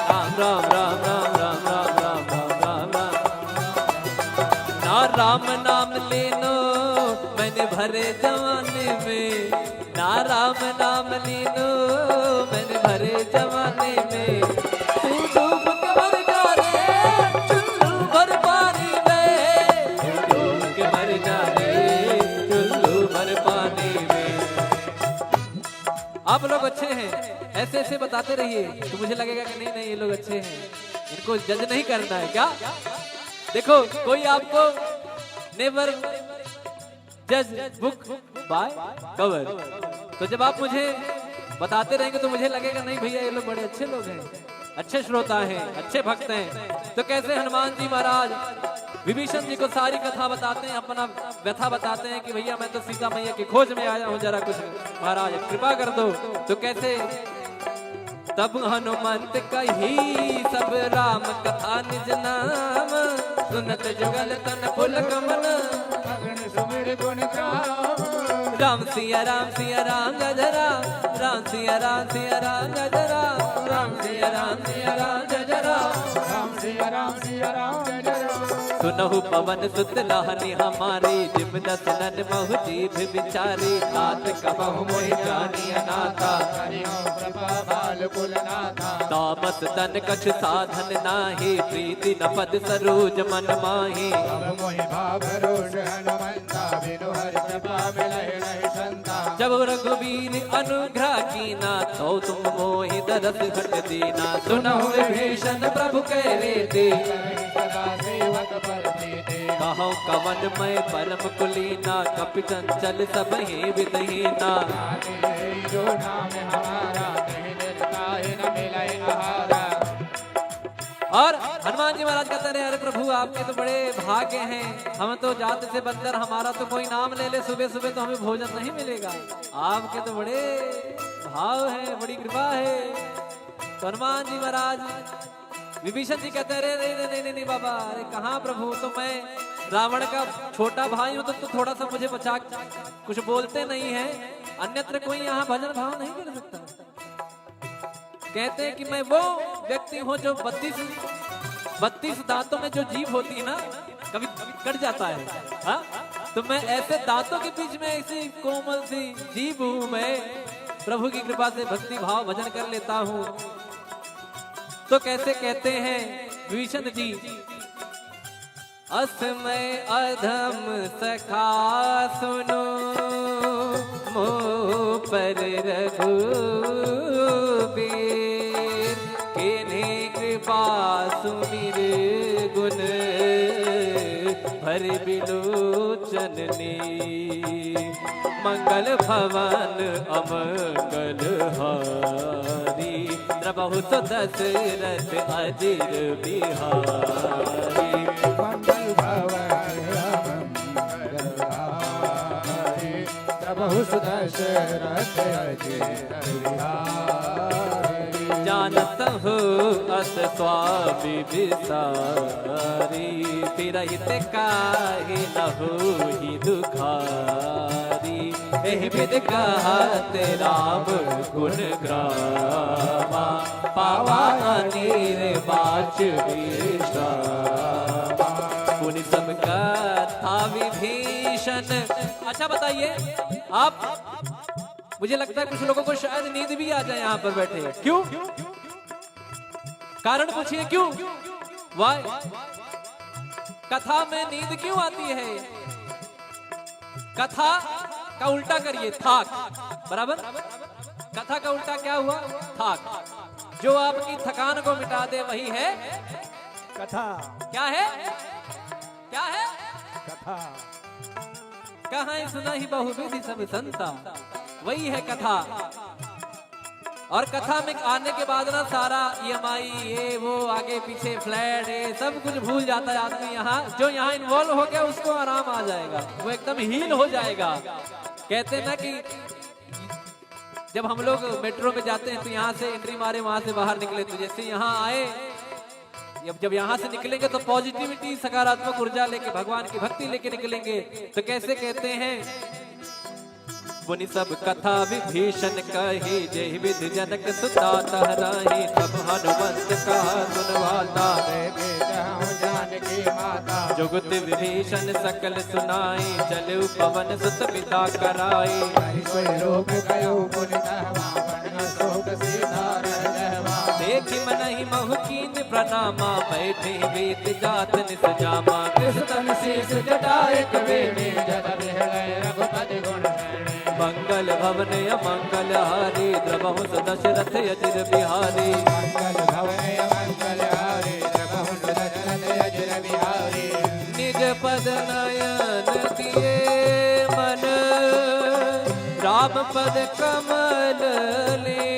राम राम राम राम राम राम राम राम राम राम। ना राम नाम लेनो मैंने भरे जमाने में, ना राम नाम लेनो मैंने भरे जमाने में। तू डूब के मर जा रे चुल्लू भर पानी में, तू डूब के मर जा रे चुल्लू भर पानी में। आप लोग अच्छे हैं, ऐसे ऐसे बताते रहिए तो मुझे लगेगा कि नहीं नहीं, ये लोग अच्छे हैं, इनको जज नहीं करना है क्या? देखो, कोई आपको never judge book by cover। तो जब आप मुझे बताते रहेंगे तो मुझे लगेगा, नहीं भैया, ये लोग बड़े अच्छे लोग हैं, अच्छे श्रोता हैं, अच्छे भक्त हैं। तो कैसे हनुमान जी महाराज विभीषण जी को सारी कथा बताते हैं, अपना व्यथा बताते हैं कि भैया, मैं तो सीता मैया की खोज में आया हूँ, जरा कुछ महाराज कृपा कर दो। तो कैसे तब हनुमंत कही सब राम कथा निज नाम, सुनत जुगल तन पुलक मन। अगन सुमिर गुण गाम। राम सिया राम सिया राम जय जय राम, राम सिया राम सिया राम जय जय राम, राम सिया राम सिया राम जय जय राम, राम सिया राम सिया राम जय जय राम। सुनहु पवन सुत रहनि हमारे, जिम दस नन महु जीभ विचारे। तात कबहु मोहि जानि अनाथा। हरि ओम कृपा बाल कुल नाथा। तामस तन कछु साधन नाहीं, प्रीति न पद सरोज मन माहीं। अब मोहि भाव रोष हनुमंता, बिनु हरि कृपा मिलहि नहीं संता। जब रघुबीर अनुग्रह कीना, तो तुम मोहि दरस घट दीना। सुनहु विभीषण प्रभु कहि रीति, सदा सेवक पर प्रीति। कहउँ कवन मय परम कुलीना, कपि चंचल सबहि विधि हीना। जो नाम हमारा, कहीं निरता ही न मिलइ आहारा। और हनुमान जी महाराज कहते रहे, अरे प्रभु, आपके तो बड़े भाग्य हैं, हम तो जात से बंदर, हमारा तो कोई नाम ले ले सुबह सुबह तो हमें भोजन नहीं मिलेगा, आपके तो बड़े भाव हैं, बड़ी कृपा है। तो हनुमान जी महाराज, विभीषण जी कहते हैं, अरे नहीं नहीं नहीं नहीं बाबा, अरे कहाँ प्रभु, तो मैं रावण का छोटा भाई हूँ, तो, तो थोड़ा सा मुझे बचा, कुछ बोलते नहीं है, अन्यत्र कोई यहाँ भजन भाव नहीं कर सकता। कहते हैं कि मैं वो व्यक्ति हूँ जो बत्तीस, बत्तीस दांतों में जो जीभ होती है ना, कभी कट जाता है, हाँ? तो मैं ऐसे दांतों के बीच में ऐसी कोमल सी जीभ हूँ मैं, प्रभु की कृपा से भक्ति भाव भजन कर लेता हूँ। तो कैसे कहते हैं विभीषण जी, अस मय अधम सखा सुनो, मो पर रघुबीर। कीन्ही कृपा सुमिर गुन भरि बिलोचन नीर। मंगल भवन अमंगल हारी, द्रवहु सो दशरथ अजिर बिहारी। मंगल भवन अमंगल हारी, द्रवहु सो दशरथ अजिर बिहारी। जानत हो अस स्वामी विसारी, तिरहित काहे न होई दुखारी। एहि विधि कहत राम गुण गावा, पावा अनिर्वाच विश्रामा। पुनि सब कथा विभीषण। अच्छा बताइए आप, मुझे लगता है कुछ लोगों को शायद नींद भी आ जाए यहाँ पर बैठे। क्यों? कारण पूछिए क्यों? Why? कथा में नींद क्यों आती है? कथा का उल्टा करिए, थाक। बराबर? कथा का उल्टा क्या हुआ? थाक। जो आपकी थकान को मिटा दे, वही है कथा। क्या है? क्या है? कथा। कहाँ सुनहि बहुविधि सब संता, वही है कथा। और कथा में आने के बाद ना सारा ईएमआई, ये वो, आगे पीछे फ्लैट, ये सब कुछ भूल जाता है आदमी। यहाँ जो यहाँ इन्वॉल्व हो गया, उसको आराम आ जाएगा, वो एकदम हील हो जाएगा। कहते हैं ना कि जब हम लोग मेट्रो में जाते हैं तो यहाँ से एंट्री मारे, वहाँ से बाहर निकले, तो जैसे यहाँ आए अब जब यहाँ से निकलेंगे तो पॉजिटिविटी, सकारात्मक ऊर्जा लेके, भगवान की भक्ति लेके निकलेंगे। तो कैसे कहते हैं, मुनि सब कथा विभीषण कही, जेहि विधि जनक सुता तह राही। तब हनुमंत कहा सुन वाता, देखे जाहु जानकी माता। जुगति विभीषण सकल सुनाई, चलउ पवन सुत बिदा कराई। हरि सोई रूप कयउ पुनि तहमा, बन अशोक सीता रह गहमा। देखि मनहि महु कीन्ह प्रणामा, बैठे बीत जात निस जामा। कृष तन शीश जटा एक बेणी, जब बिहले रघुपति गुण श्रेणी। मंगल भवन अमंगल हारी, द्रवहु सु दशरथ अजिर बिहारी। मंगल भवन अमंगल हारी, द्रवहु सु दशरथ अजिर बिहारी। निज पद नयन दिए मन, राम पद कमल लीन।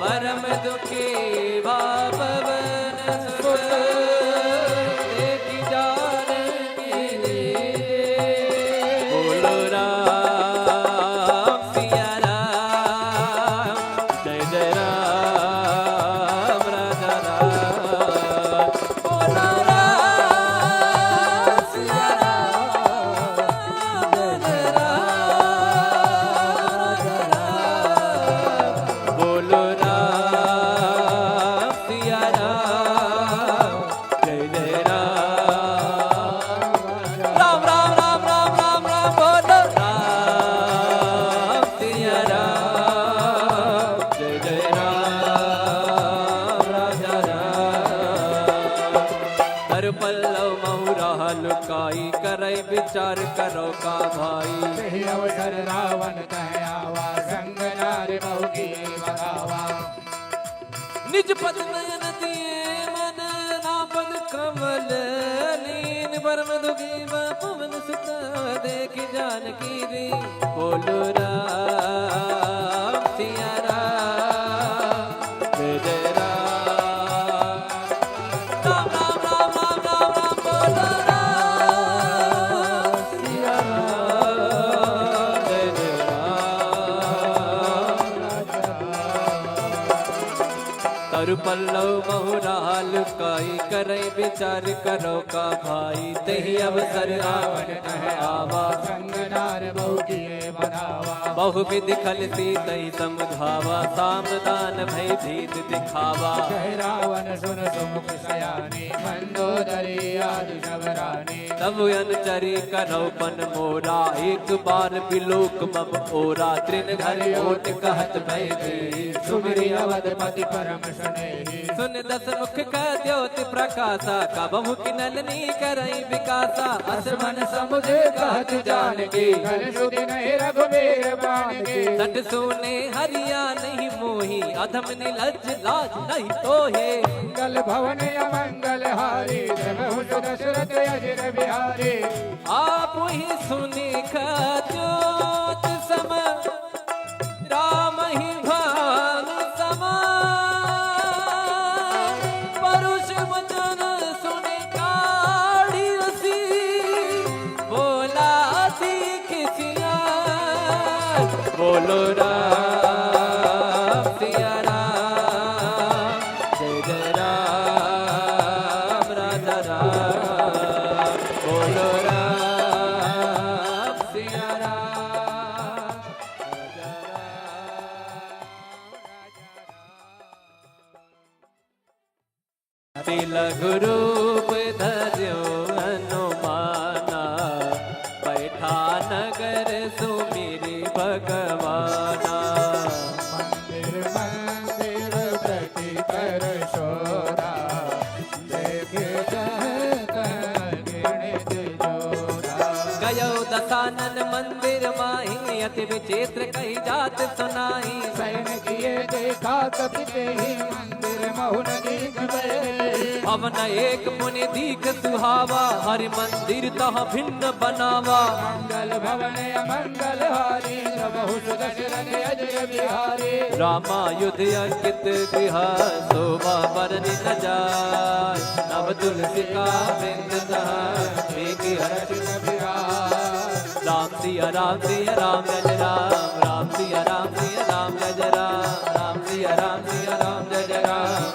परम दुखी भा पवन सुत, देखि जानकी दीन। बोलो राम सिया राम, जय जय राम राजा राम। बोलो राम सिया राम, जय जय राम राजा राम। बोलो राम सिया राम, जय जय राम। राम, राम, राम, राम, राम, राम, बोलो राम सिया राम, जय जय राम, राजा राम। तरुपल्लव महु रहा लुकाई, करै विचार करौ का भाई। यही अवसर रावण तह आवा, संग नार बहु किए बखावा। निज पद नयन दिए मन, राम पद कमल लीन। परम दुखी भा पवन सुत, देखि जानकी दीन। बोलो राम सिया राम, जय जय राम। राम, राम, राम, राम, राम, राम, बोलो राम सिया राम, जय जय राम। तरुपल्लव महु रहा लुकाई, करै विचार करौ का भाई। तेहि अवसर रावण तह आवा, संग नार बहु किए बखावा। बहु विधि खल सीतहि समुझावा, साम दान भय भीत दिखावा। कहे रावण सुन सुमुख सयानी, मंदोदरी आदि सब रानी। तब अनुचरी करौ पन मोरा, एक बार बिलोक मम ओरा। तृण धरि ओट कहत भय भीत, सुमिरि अवधपति परम स्नेही। सुन दस मुख कह द्योत प्रकासा, कबहु किनल नी करई विकासा। अस मन समुझ कहत जानकी, कल सुधि नहीं रघुबीर बानकी। सठ सूने हरि आनहि मोही, अधम निलज्ज लाज नहीं तोहे। मंगल भवन अमंगल हारी, द्रवहु सु दशरथ अजिर बिहारी। आपहि सुनि कह द्योत सम, रामहि भानु समान। परुष वचन सुनि काढ़ि असी, बोला अति खिसियाय। बोलो राम सिया राम, जय जय राम राजा राम। बोलो राम सिया राम, राजा राम। अति लघु रूप धर्यो हनुमाना, बैठा नगर सुमिरि भगवाना। मंदिर मंदिर प्रति कर शोभा, देखे जह तह घृणित जोधा। गयो दसानन मंदिर माही, अति विचित्र कही जात सुनाई। सैन किए देखा कपि तेहि मंदिर महु न दीख भए। भवन एक पुनि दीख सुहावा, हरि मंदिर तह भिन्न बनावा। मंगल भवन अमंगल हारी, द्रवहु सु दशरथ अजिर बिहारी। रामायुध अंकित गृह, शोभा बरनि न जाय। नव तुलसी का वृंद तह, देखि हरषि कपि राय। राम सिया राम सिया राम जय जय राम, राम सिया राम सिया राम जय जय राम, राम सिया राम सिया राम जय जय राम।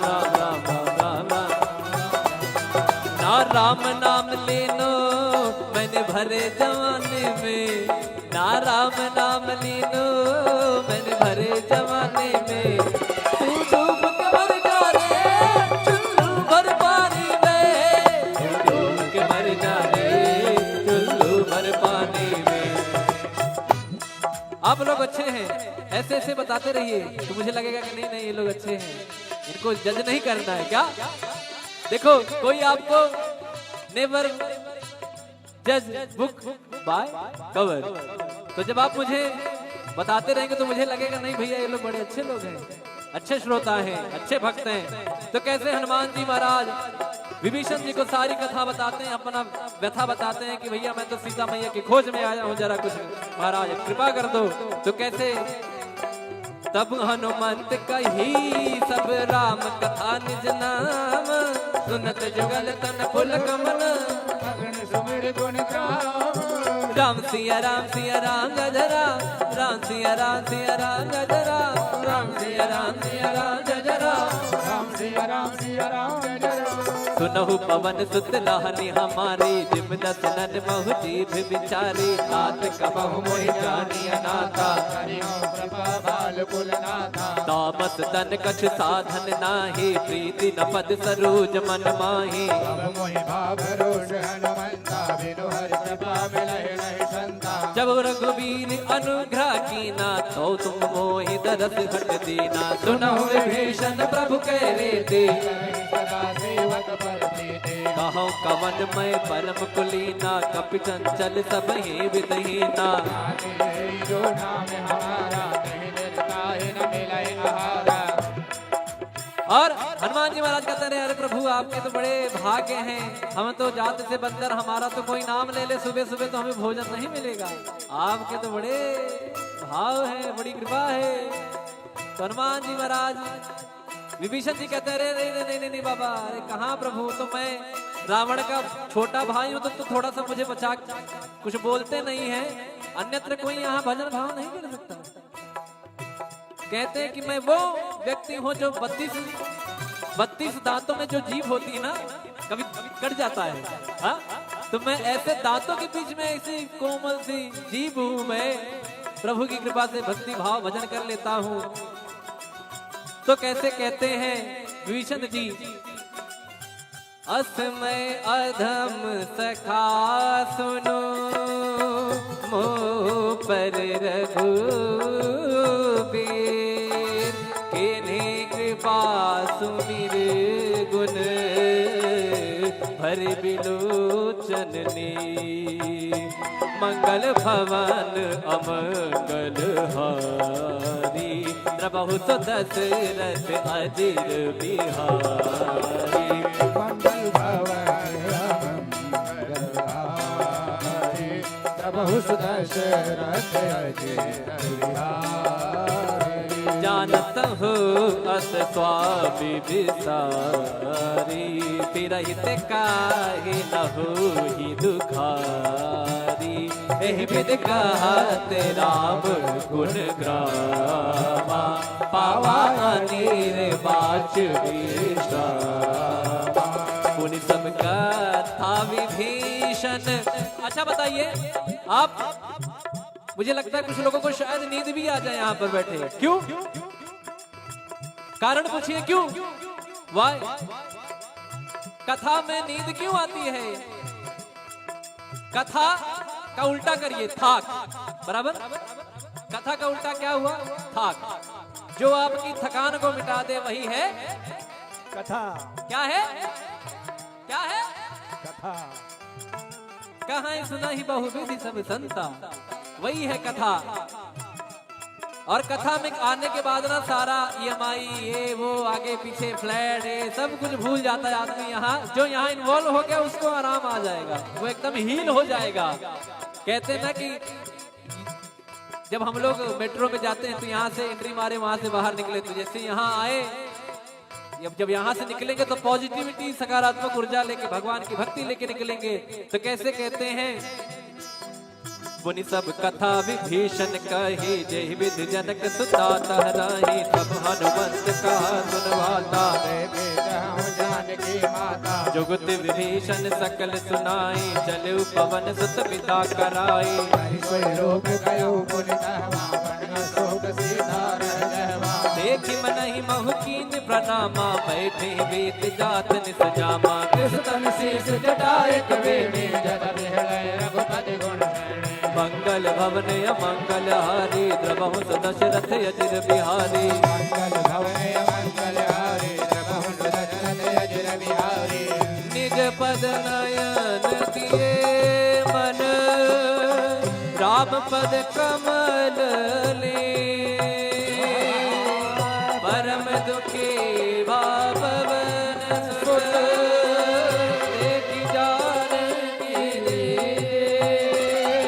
राम राम राम राम राम राम। ना राम नाम लेनो मैंने भरे जमाने में, ना राम नाम लेनो मैंने भरे जमाने में। तू डूब के मर जा रे चुल्लू भर पानी में, तू डूब के मर जा रे चुल्लू भर पानी में। आप लोग अच्छे हैं, ऐसे ऐसे बताते रहिए तो मुझे लगेगा कि नहीं नहीं, ये लोग अच्छे हैं, इनको जज नहीं करना है क्या? देखो, कोई आपको never judge book by cover। तो जब आप मुझे बताते रहेंगे तो मुझे लगेगा, नहीं भैया, ये लोग बड़े अच्छे लोग हैं, अच्छे श्रोता हैं, अच्छे भक्त हैं। तो कैसे हनुमान जी महाराज विभीषण जी को सारी कथा बताते हैं, अपना व्यथा बताते हैं कि भैया, मैं तो सीता मैया की खोज में आया हूँ, जरा कुछ महाराज कृपा कर दो। तो कैसे तब हनुमंत कही सब राम कथा निज नाम, सुनत जुगल तन पुलक मन। मगन सुमिर गुण गाम। राम सिया राम सिया राम जय जय राम, राम सिया राम सिया राम जय जय राम, राम सिया राम सिया राम जय जय राम, राम सिया राम सिया राम जय जय राम। सुनहु पवन सुत लाहनी हमारी, जिम दस नन महु जीभ बिचारी। नाथ कबहु मोहि जानी अनाथा, करियो कृपा बाल कुल नाथा। तामस तन कछु साधन नाही, प्रीति न पद सरोज मन माही। अब मोहि भाव रोष हनुमंता, बिनु हरि कृपा मिलहि नहीं संता। जब रघुबीर अनुग्रह कीना, तो तुम मोहि दरस हट दीना। सुनहु विभीषण प्रभु कह रीति, सदा सेवक पर प्रीति। कहौं कवन मैं परम कुलीना, कपि चंचल सबहि विधहीना। आते ही जो नाम हमारा, कहीं निरता ही न मिले आहारा। और हनुमान जी महाराज कहते रहे, "अरे प्रभु, आपके तो बड़े भाग्य हैं, हम तो जात से बंदर, हमारा तो कोई नाम ले ले सुबह सुबह तो हमें भोजन नहीं मिलेगा, आपके तो बड़े भाव है, बड़ी कृपा है।" तो हनुमान जी महाराज, विभीषण जी कहते हैं, "अरे, अरे, अरे, नहीं, नहीं, नहीं बाबा, अरे कहाँ प्रभु, तो मैं रावण का छोटा भाई हूँ, तो, तो थोड़ा सा मुझे बचा, कुछ बोलते नहीं है, अन्यत्र कोई यहाँ भजन भाव नहीं कर सकता।" कहते हैं कि मैं वो व्यक्ति हूँ जो बत्तीस, बत्तीस दांतों में जो जीभ होती है ना, कभी कट जाता है, हाँ? तो मैं ऐसे दांतों के बीच में ऐसी कोमल सी जीभ हूँ मैं, प्रभु की कृपा से भक्ति भाव भजन कर लेता हूँ। तो कैसे कहते हैं विभीषण जी, अस मैं अधम सखा सुनो, मोह पर रघुबीर, किन्हीं कृपा सुमिर गुण भरि बिलोचन नीर। मंगल भवन अमंगल हारी, द्रवहु सो दशरथ अजिर बिहारी। मंगल भवन अमंगल हारी, द्रवहु सो दशरथ अजिर बिहारी। जानत हो अस स्वामी विसारी, तिरहित काहि न होहि दुखारी। एहि विधि कहत राम गुण गावा, पावा अनिर्वाच विश्रामा। पुनि सब कथा विभीषण। अच्छा बताइए आप, मुझे लगता है कुछ लोगों को शायद नींद भी आ जाए यहाँ पर बैठे। क्यों? कारण पूछिए क्यों? Why? कथा में नींद क्यों आती है? कथा का उल्टा करिए, थाक। बराबर? कथा का उल्टा क्या हुआ? थाक। जो आपकी थकान को मिटा दे, वही है कथा। क्या है? क्या है? कथा। कहाँ सुनहि बहुविधि सब संता, वही है कथा। और कथा में आने के बाद ना सारा ईएमआई, ये वो, आगे पीछे फ्लैट, ये सब कुछ भूल जाता है आदमी। यहाँ जो यहाँ इन्वॉल्व हो गया, उसको आराम आ जाएगा, वो एकदम हील हो जाएगा। कहते ना कि जब हम लोग मेट्रो में जाते हैं तो यहाँ से एंट्री मारे, वहाँ से बाहर निकले, तो जैसे यहाँ आए, जब जब यहाँ से निकलेंगे तो पॉजिटिविटी, सकारात्मक ऊर्जा लेके, भगवान की भक्ति लेके निकलेंगे। तो कैसे कहते हैं? पुनि सब कथा विभीषण कही, जेहि विधि जनक सुता तह राही। तब हनुमंत कहा सुन वाता, जानकी माता। जुगति विभीषण सकल सुनाई, चलउ पवन सुत बिदा कराई। हरि सोई रूप कयो पुनि तहमा, बन अशोक सीता रह गहमा। देखि मनहि महु कीन्ह प्रणामा, बैठे वेद जात निज जामा। किस तन शीश जटा एक बेनी, जल बिहड़ै रघुपति गुण गण। मंगल भवन अमंगल हारी, द्रवहु सो दशरथ अजिर बिहारी। मंगल भवन अमंगल हारी, द्रवहु सो दशरथ अजिर बिहारी। निज पद नयन किए मन, राम पद कमल लीन। परम दुखी भा पवन सुत, देखि जानकी दीन।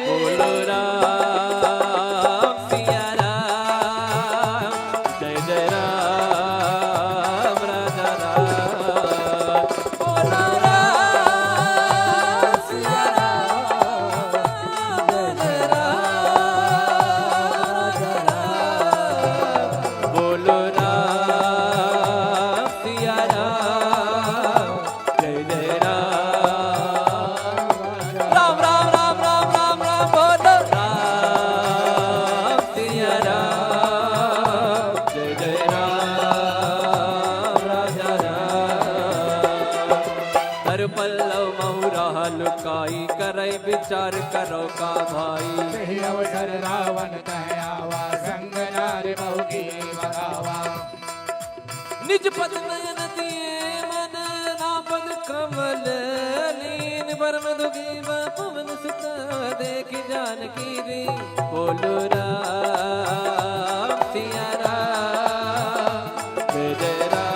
बोलो राम सिया राम, जय जय राम। पल्लव महुरा लुकाई, करै विचार करो का भाई। यही अवसर रावण तह आवा, संग नार बहु की बधावा। निज पद नयन दिए मन, ना पद कमल लीन। परम दुखी बा पवन सुत देखि जानकी री। बोलो राम सिया राम, जय जय राम।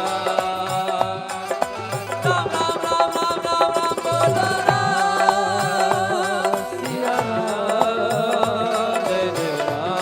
राम, राम, राम, राम, राम, राम, बोलो राम सिया राम, जय जय राम।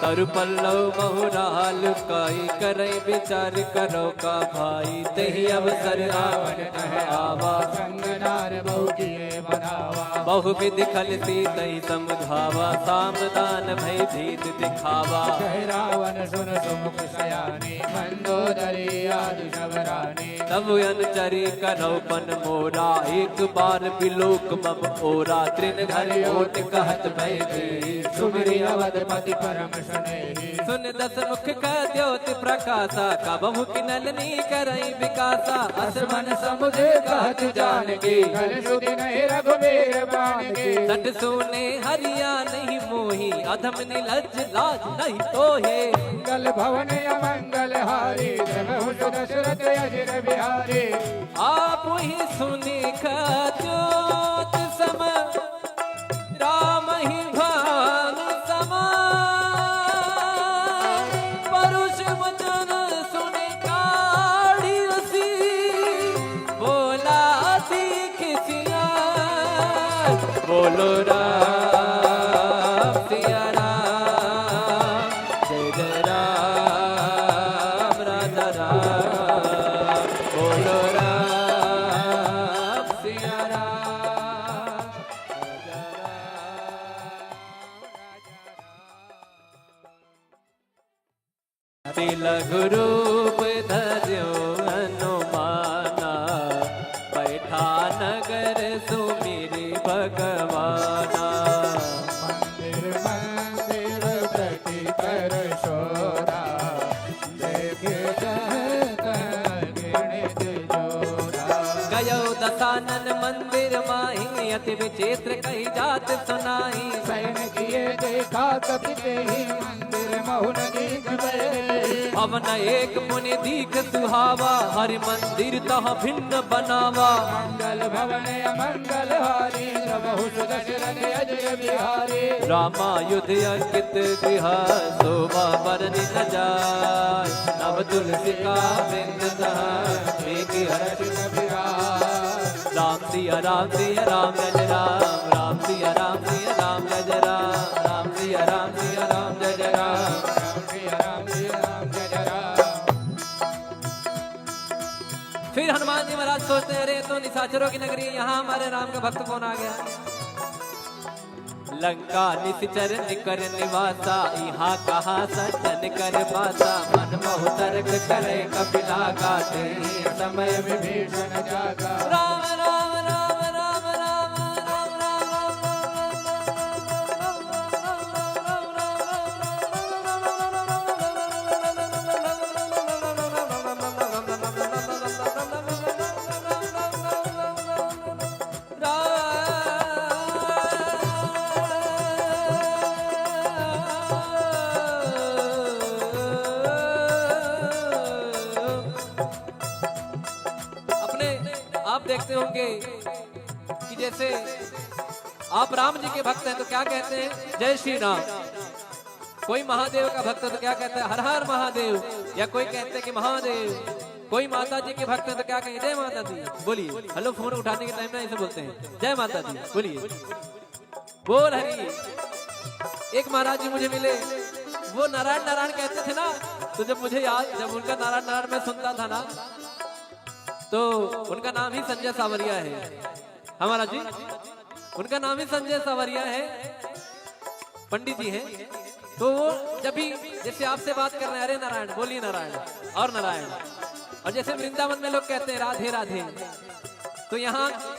तरु पल्लव महुरा लुकाई, करै विचार करो का भाई। तही अवसर रावण तह आवा, संग नार बहु किए बधावा। बहु विधि खल सीतहि समुझावा, साम दान भय भीत दिखावा। कह रावण सुन सुमुख सयानी, मंदोदरी आदि सब रानी। तब अनुचरी करौ पन मोरा, एक बार बिलोक मम ओरा। तृण धरि ओट कहत भय भीत, सुमिरि अवधपति परम स्नेही। सुन दस मुख कह द्योत प्रकाशा, कबहु किनल नी करई विकासा। अस मन समुझे कहत जानकी, कल सुधि नहीं रघुबीर बानकी। सट सूने हरिया नहीं मोही, अधम निलज्ज लाज नहीं तोहे। मंगल भवन अमंगल हारी, द्रवहुसु दशरथ अजिर बिहारी। आप ही सुनि कह द्योत सम, राम ही भान समान। परुष वचन सुनि काढ़ि असी, बोला सीख सिया। बोलो राम सिया राम, जय जय राम राजा राम। बोलो राम सिया राम, जय जय राम। अति लघु रूप धर्यो हनुमाना, बैठा नगर सुमिरि भगवाना। मंदिर मंदिर प्रति कर शोरा, देखे जह तह घृणित जोरा। गयो दसानन मंदिर माही, अति विचित्र कही जात सुनाई। शयन किए देखा कपि तेहि, मंदिर महु न दीख भए। भवन एक पुनि दीख सुहावा, हरि मंदिर तह भिन्न बनावा। मंगल भवन अमंगल हारी, द्रवहुसु दशरथ अजिर बिहारी। रामायुध अंकित गृह, शोभा बरनि न जाय। नव तुलसिका वृंद तह, देखि हरषित विराज। राम सिया राम सिया राम जय जय राम, राम सिया राम सिया राम जय जय राम, राम सिया राम सिया राम जय जय राम, राम सिया राम सिया राम जय जय राम। फिर हनुमान जी महाराज सोचते हैं, अरे, ये तो निशाचरों की नगरी है, यहाँ हमारे राम का भक्त कौन आ गया? लंका निशिचर निकर निवासा, इहाँ कहाँ सज्जन कर बासा। मन मोह तरक करे कपिला गाते, समय विभीषण जागा। राम, राम, राम, राम। अपने आप देखते होंगे कि जैसे आप राम जी के भक्त हैं तो क्या कहते हैं, "जय श्री राम।" कोई महादेव का भक्त है तो क्या कहता है, "हर हर महादेव।" या कोई कहते हैं कि "महादेव।" कोई माता जी के भक्त है तो क्या कहेंगे, "जय माता दी।" बोलिए, हेलो, फोन उठाने के टाइम ना ऐसे बोलते हैं, "जय माता दी।" बोलिए, बोल हरि। एक महाराज जी मुझे मिले, वो नारायण नारायण कहते थे ना, तो जब मुझे याद, जब उनका नारायण नारायण मैं सुनता था ना, तो उनका नाम ही संजय सावरिया है। हाँ महाराज जी, उनका नाम ही संजय सावरिया है, पंडित जी हैं। तो वो जब भी जैसे आपसे बात कर रहे हैं, "अरे नारायण, बोलिए नारायण, और नारायण।" और जैसे वृंदावन में लोग कहते हैं, "राधे राधे", तो यहाँ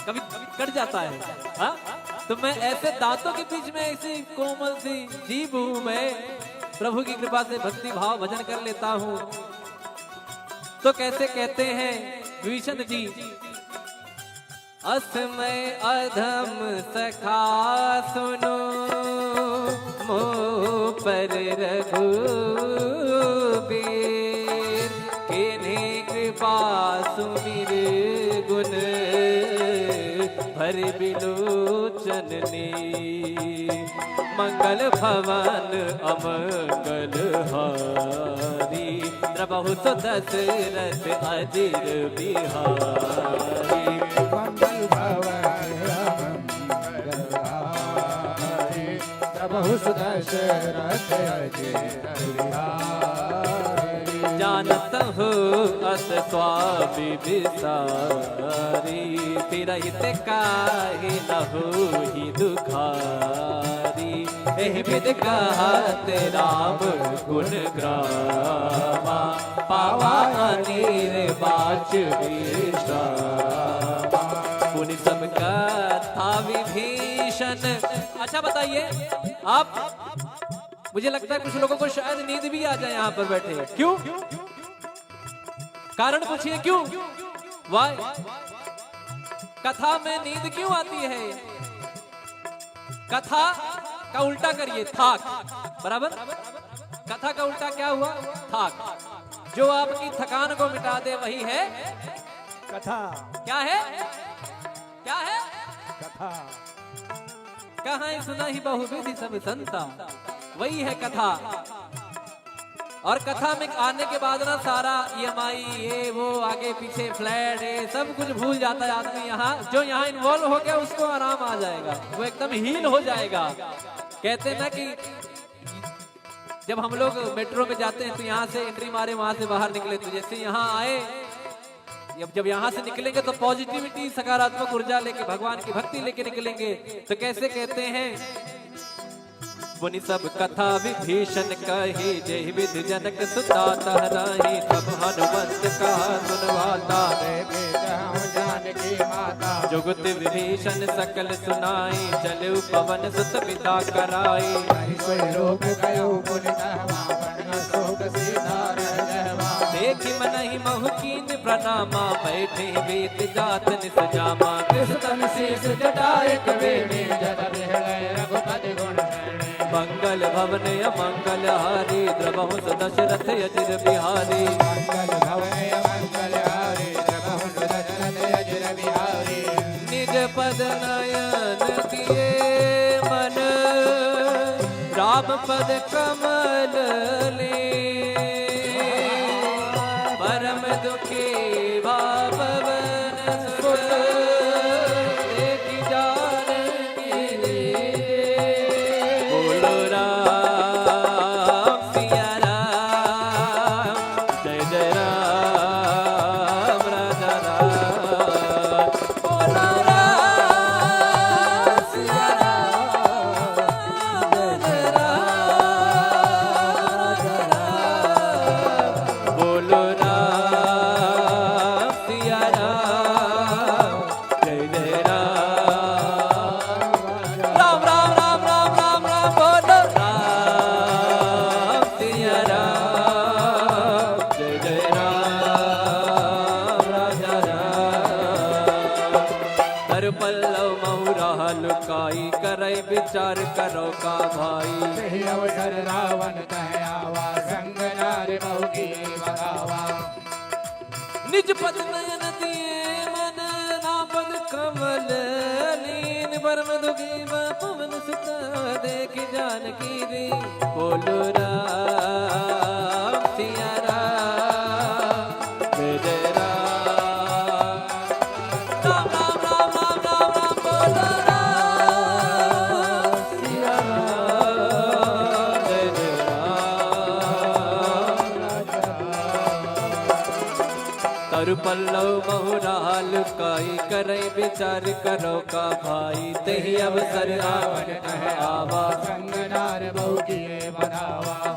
कभी कट जाता है। हाँ, तो मैं ऐसे दांतों के बीच में ऐसी कोमल सी जीभ हूँ मैं, प्रभु की कृपा से भक्ति भाव भजन कर लेता हूँ। तो कैसे कहते हैं विभीषण जी, असमय अधम सखा सुनो मोह पर रघुबीर, कीन्ही कृपा सुमिरि गुन भरि बिलोचन नीर। मंगल भवन अमंगल हारी, द्रवहु सु दशरथ अजिर बिहारी। मंगल भवन अमंगल हारी, द्रवहु सु दशरथ अजिर बिहारी। जानत हो अस स्वामी विसारी, फिरहित काहे न होही दुखारी। एहि विधि कहत राम गुण गावा, पावा अनिर्वाच विश्रामा। पुनि सब कथा विभीषण। अच्छा बताइए आप, मुझे लगता है कुछ लोगों को शायद नींद भी आ जाए यहाँ पर बैठे। क्यों? कारण पूछिए क्यों? Why? कथा में नींद क्यों आती है? कथा का उल्टा करिए, थाक। बराबर? कथा का उल्टा क्या हुआ? थाक। जो आपकी थकान को मिटा दे, वही है कथा। क्या है? क्या है? कथा। कहाँ सुनहि बहुविधि सब संता, वही है कथा। और कथा में आने के बाद ना सारा ईएमआई, ये वो, आगे पीछे फ्लैट, ये सब कुछ भूल जाता है आदमी। यहाँ जो यहाँ इन्वॉल्व हो गया, उसको आराम आ जाएगा, वो एकदम हील हो जाएगा। कहते हैं ना कि जब हम लोग मेट्रो में जाते हैं तो यहाँ से एंट्री मारे, वहां से बाहर निकले, तो जैसे यहाँ आए, जब जब यहाँ से निकलेंगे तो पॉजिटिविटी, सकारात्मक ऊर्जा लेके, भगवान की भक्ति लेके निकलेंगे। तो कैसे कहते हैं, पुनि सब कथा विभीषण कही, जेहि विधि जनक सुता तह राही। सब हनुमंत कहा सुन वाता, देखे जहाँ जानकी माता। जुगति विभीषण सकल सुनाई, चलउ पवन सुत बिदा कराई। हरि सोई लोक गयो पुनि तहवा, बन न सोक सीता रह जहवा। देखि मनहि महु कीन्ह प्रणामा, बैठे बीत जात निस जामा। कृष तन शीश जटा एक बेनी, जल बिहले रघुपति गुण मंगल भवन अमंगल हारी, द्रवहु सु दशरथ अजिर बिहारी। मंगल भवन अमंगल हारी, द्रवहु सु दशरथ अजिर बिहारी। निज पद नयन किए मन, राम पद कमल लीन। परम दुखी भा पवन सुत, देखि जानकी दीन। बोलो राम सिया राम, जय जय राम राजा राम। बोलो राम सिया राम, जय जय राम राजा राम। बोलो राम सिया राम, जय जय राम। राम, राम, राम, बोलो राम सिया राम, जय जय राम, राजा राम। कर पल्लव महु राह लुकाई, करै विचार करो का भाई। यही अवसर रावण तह आवा, संग नार बहु की बगावा। निज पद नयन दिए मन, राम पद कमल लीन। परम दुखी भा पवन सुत, देखि जानकी दीन। बोलो राम सिया राम, जय जय राम। राम, राम, राम, राम, राम, राम, बोलो राम सिया राम, जय जय राम। तरु पल्लव महु राह लुकाई, करै विचार करो का भाई। तेहि अवसर रावण तह आवा, संग नार बहु किए बधावा।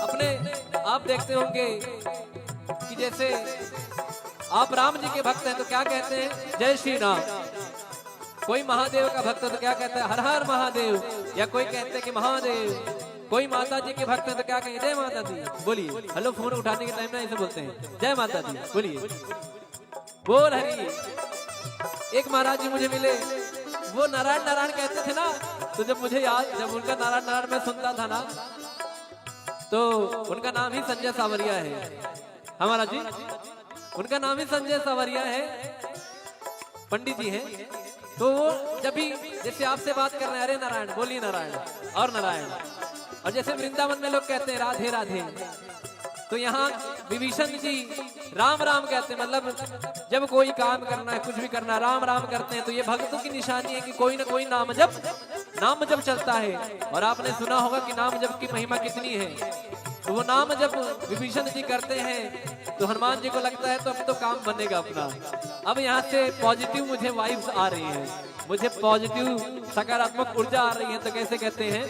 अपने आप देखते होंगे कि जैसे आप राम जी के भक्त हैं तो क्या कहते हैं, जय श्री राम। कोई महादेव का भक्त है तो क्या कहते हैं, हर हर महादेव। या कोई कहते हैं कि महादेव। कोई माता जी के भक्त है तो क्या कहेंगे, जय माता दी। बोलिए, हेलो, फोन उठाने के टाइम में ऐसे बोलते हैं, जय माता दी। बोलिए, बोल हरि। एक महाराज जी मुझे मिले, वो नारायण नारायण कहते थे ना, तो जब मुझे याद, जब उनका नारायण नारायण मैं सुनता था ना, तो उनका नाम ही संजय सावरिया है। हमारा जी, उनका नाम ही संजय सावरिया है, पंडित जी हैं। तो वो जब भी जैसे आपसे बात कर रहे हैं, अरे नारायण, बोलिए नारायण, और नारायण। और जैसे वृंदावन में लोग कहते हैं राधे राधे, तो यहाँ विभीषण जी राम राम कहते हैं, मतलब जब कोई काम करना है, कुछ भी करना है, राम राम करते हैं। तो ये भक्तों की निशानी है कि कोई ना कोई नाम जप, नाम जप चलता है। और आपने सुना होगा कि नाम जप की महिमा कितनी है। तो वो नाम जप विभीषण जी करते हैं तो हनुमान जी को लगता है तो अब तो काम बनेगा अपना। अब यहाँ से पॉजिटिव मुझे वाइब्स आ रही है, मुझे पॉजिटिव सकारात्मक ऊर्जा आ रही है। तो कैसे कहते हैं,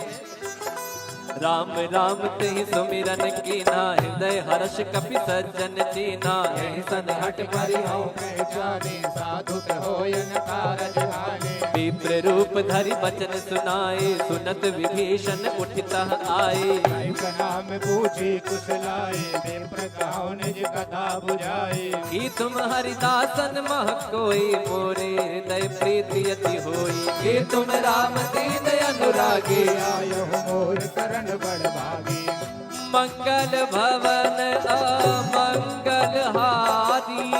राम राम तेहि सुमिरन कीन्हा, हृदय हर्ष कपि सज्जन दीन्हा। यहि सन्हठ परिहउ कहि जानी, साधु कहो यन कारज हानि। विप्र रूप धरि बचन सुनाए, सुनत विभीषण उठि तह आए। कहि प्रणाम पूछि कुशलाए, विप्र कहउ निज कथा बुझाए। कि तुम हरिदासन मह कोई, मोरे हृदय प्रीति अति होई। कि तुम राम दीन अनुरागी, आयो मोर सरन बड़ भागी। मंगल भवन अमंगल हारी,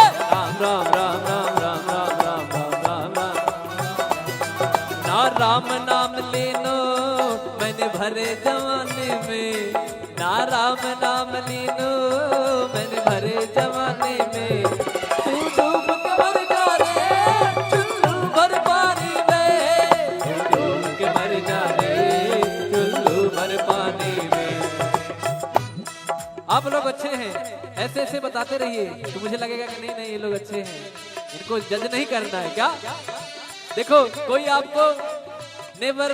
राम राम राम राम राम राम राम राम राम राम। ना राम नाम लीनो मैंने भरे जमाने में, ना राम नाम लीनो मैंने भरे जमाने में। तू डूब के मर जा रे चुल्लू भर पानी में, तू डूब के मर जा रे चुल्लू भर पानी में। आप लोग अच्छे हैं, ऐसे ऐसे बताते रहिए तो मुझे लगेगा कि नहीं नहीं, ये लोग अच्छे हैं, इनको जज नहीं करना है क्या? देखो, कोई आपको never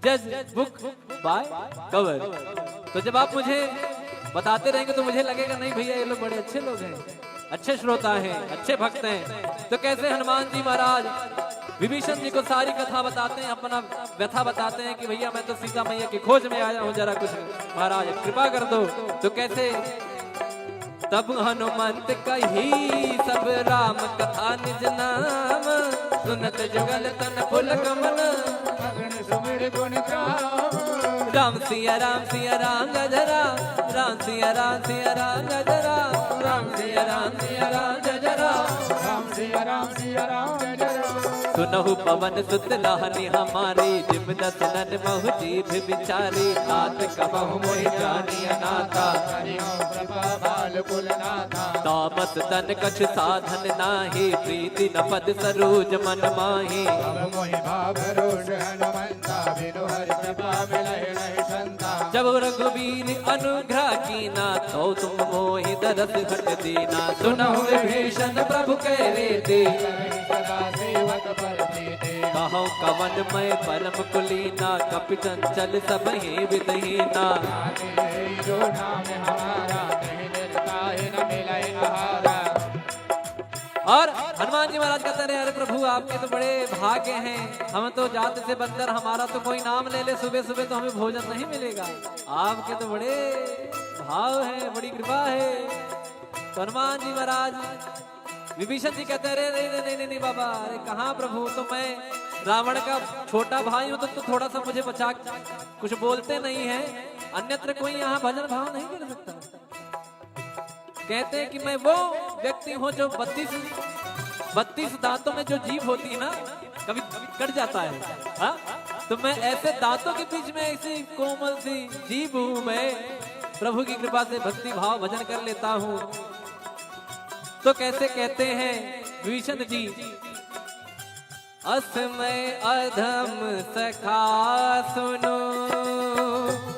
judge book by cover। तो जब आप मुझे बताते रहेंगे तो मुझे लगेगा, नहीं भैया, ये लोग बड़े अच्छे लोग हैं, अच्छे श्रोता हैं, अच्छे भक्त हैं। तो कैसे हनुमान जी महाराज विभीषण जी को सारी कथा बताते हैं, अपना व्यथा बताते हैं कि भैया, मैं तो सीता मैया की खोज में आया हूँ, जरा कुछ महाराज कृपा कर दो। तो कैसे तब हनुमंत कही सब राम कथा निज नाम, सुनत जुगल तन पुलक मन। अगन सुमिर गुण गाम। राम सिया राम सिया राम गज राम, राम सिया राम सिया राम गज राम, राम सिया राम सिया राम गज राम। राम सिया राम सिया राम गज राम। सुनहु पवन सुत लानि हमारी, जिम दस नन महु जीभ बिचारी। तात कबहु मोहि जानिय नाथा। हरि हौ कृपा बाल कुल नाथा। तामस तन कछु साधन नाहीं, प्रीति न पद सरोज मन माहीं। अब मोहि भाव रोष हनुमंता, बिनु हरि कृपा मिलहि नहीं संता। जब रघुबीर अनुग्रह कीना, तो तुम मोहि दरस हठ दीना। सुनहु विभीषन प्रभु कहि रीति, सदा सेवक पर प्रीति। कहौं कवन मय परम कुलीना, कपि चंचल सबहि विधि हीना। जो नाम हमारा, नहीं निरता ही न मिलइ आहारा। और हनुमान जी महाराज कहते रहे, अरे प्रभु, आपके तो बड़े भाग्य हैं, हम तो जात से बंदर, हमारा तो कोई नाम ले ले सुबह सुबह तो हमें भोजन नहीं मिलेगा। आपके तो बड़े भाव हैं, बड़ी कृपा है। तो हनुमान जी महाराज, विभीषण जी कहते हैं, अरे नहीं नहीं नहीं नहीं बाबा, अरे कहाँ प्रभु, तो मैं रावण का छोटा भाई हूँ, तो, तो थोड़ा सा मुझे बचा, कुछ बोलते नहीं है, अन्यत्र कोई यहाँ भजन भाव नहीं कर सकता। कहते हैं कि मैं वो व्यक्ति हूँ जो बत्तीस, बत्तीस दांतों में जो जीभ होती है ना, कभी कट जाता है, हाँ? तो मैं ऐसे दांतों के बीच में ऐसी कोमल सी जीभ हूँ मैं, प्रभु की कृपा से भक्ति भाव भजन कर लेता हूँ। तो कैसे कहते हैं विभीषण जी, अस मय अधम सखा सुनो,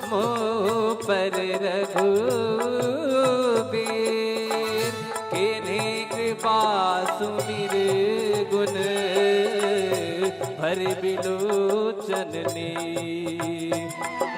मोह पर रघुबीर। कीन्ही कृपा सुमिर गुन भरि बिलोचन नीर।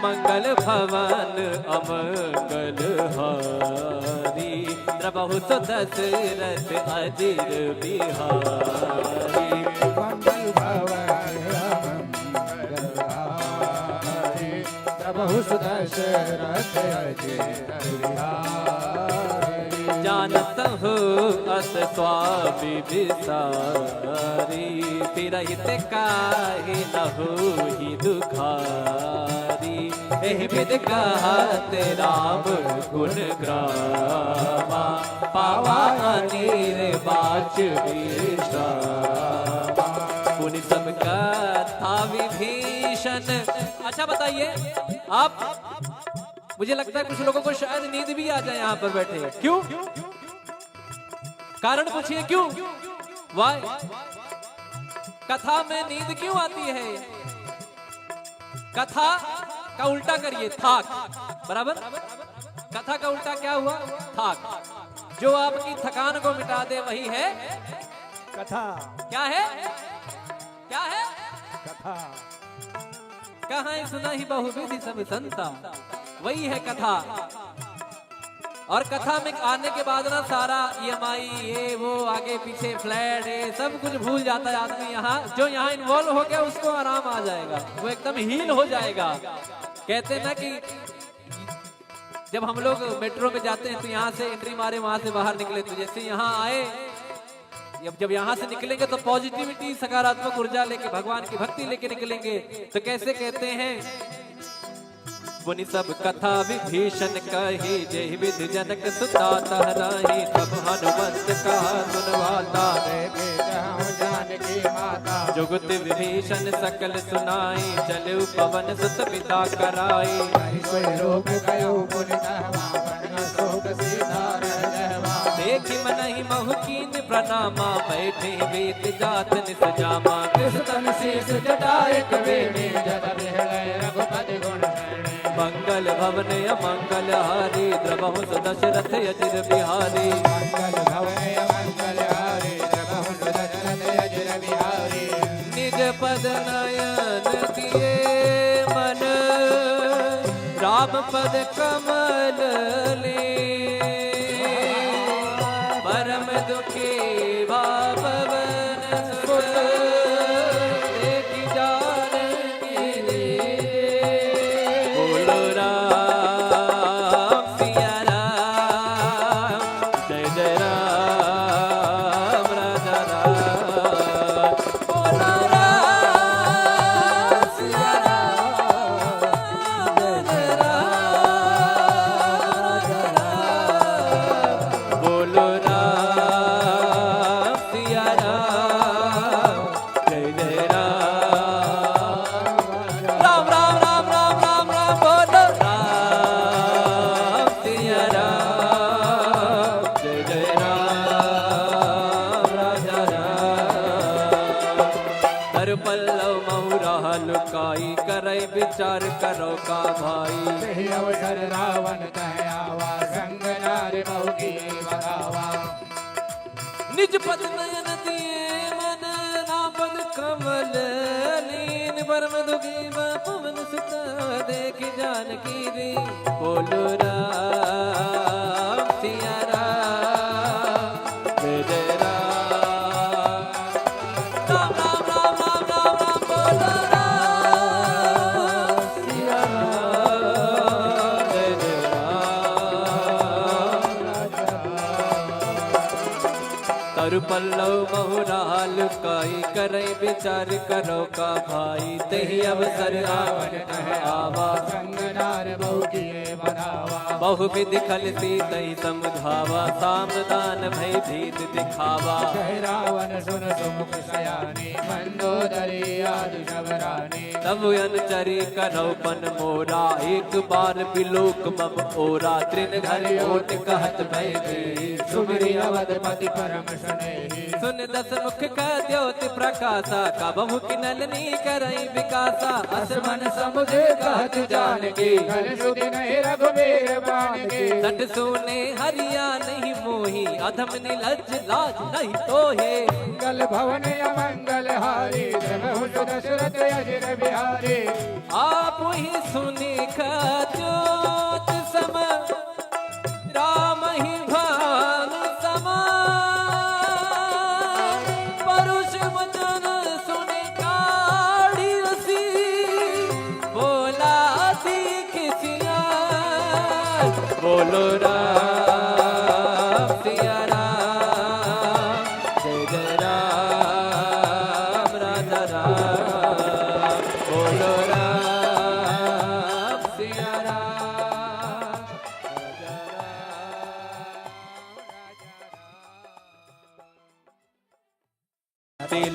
मंगल भवन अमंगल हारी, द्रवहु सो दशरथ अजिर बिहारी। मंगल भवन अमंगल हारी, द्रवहु सो दशरथ अजिर बिहारी। जानत हो अस स्वामी बिसारी, तिरहित काहे न होई दुखारी। एहि विधि कहत राम गुण ग्रामा, पावा अनिर्वाच विश्रामा। मुनि सब कथा विभीषण। अच्छा बताइए आप, मुझे लगता है कुछ लोगों को शायद नींद भी आ जाए यहाँ पर बैठे। क्यों? कारण पूछिए क्यों? Why? कथा में नींद क्यों आती है? कथा का उल्टा करिए, थाक। बराबर? कथा का उल्टा क्या हुआ? थाक। जो आपकी थकान को मिटा दे, वही है कथा। क्या है? क्या है? कथा। कहाँ सुना ही बहुविधि सब संता, वही है कथा। और कथा में आने के बाद ना सारा ईएमआई, ये वो, आगे पीछे फ्लैट, ये सब कुछ भूल जाता है आदमी। यहाँ जो यहाँ इन्वॉल्व हो गया, उसको आराम आ जाएगा, वो एकदम हील हो जाएगा। कहते हैं ना कि जब हम लोग मेट्रो में जाते हैं तो यहाँ से एंट्री मारे, वहाँ से बाहर निकले, तो जैसे यहाँ आए, अब जब यहाँ से निकलेंगे तो पॉजिटिविटी, सकारात्मक ऊर्जा लेके, भगवान की भक्ति लेके निकलेंगे। तो कैसे कहते हैं, मुनि सब कथा विभीषण कही, जेहि विधि जनक सुता तह राही। तब हनुमंत कहा सुन वाता, देखे जहाँ जानकी माता। जुगति विभीषण सकल सुनाई, चलउ पवन सुत पिता कराई। कहि सोई रूप कयउ पुनि तहमा, बन शोक सीता रह गहमा। देखि मनहि महु कीन्ह प्रनामा, बैठे बीत जात निस जामा। कृष तन शीश जटा एक बेनी, जल बिहड़ै रघुपति गुण गण। मंगल भवन अमंगल हारी, द्रवहु सु दशरथ अजिर बिहारी। मंगल भवन अमंगल हारी, द्रवहु सु दशरथ अजिर बिहारी। निज पद नयन दिए मन, राम पद कमल लीन। परम दुखी भा पवन सुत, देखि जानकी दीन। बोलो राम सिया राम, जय जय राम राजा राम। बोलो राम सिया राम, जय जय राम राजा राम। बोलो राम सिया राम, जय जय राम। राम, राम, राम, राम, राम, राम, बोलो राम सिया राम, जय जय राम, राजा राम। कर पल्लव महु राह लुकाई, करै विचार करो का भाई। यही अवसर रावण तह आवा, संग नार बहु किए बघावा। निज पद नयन दिए मन, राम पद कमल लीन। परम दुखी भा पवन सुत, देखि जानकी दीन। बोलो राम सिया राम, जय जय राम। राम, राम, राम, राम, राम, राम, बोलो राम सिया राम, जय जय राम। कर पल्लव महु राह लुकाई, करै विचार करो का भाई। तेहि अवसर रावण तह आवा, संग नार बहु किए बघावा। बहु विधि खल सीतहि समुझावा, साम दान भय भीत दिखावा। कह रावण सुन सुमुख सयानी, मंदोदरी आदि सब रानी। तब अनुचरी करौ पन मोरा, एक बार बिलोक मम ओरा। तृण धरि ओट कहत भय भीत, सुमिरि अवधपति परम सुनेही। सुन दस मुख कह द्योति प्रकासा, कबहु किनल नी करइ विकासा। अस मन समुझ कहत जानकी, कल सुधि नहीं रघुबीर बानकी। सठ सूने हरिया नहीं मोही, अधम निलज्ज लाज नहीं तोहे। मंगल भवन अमंगल हारी, द्रवहु सु दशरथ अजिर बिहारी। आप ही सुनि खचोट सम, राम ही भान समान। परुष वचन सुनि काढ़ि असी, बोला सीख सियार। बोलो राम सिया राम, जय जय राम राजा राम। बोलो राम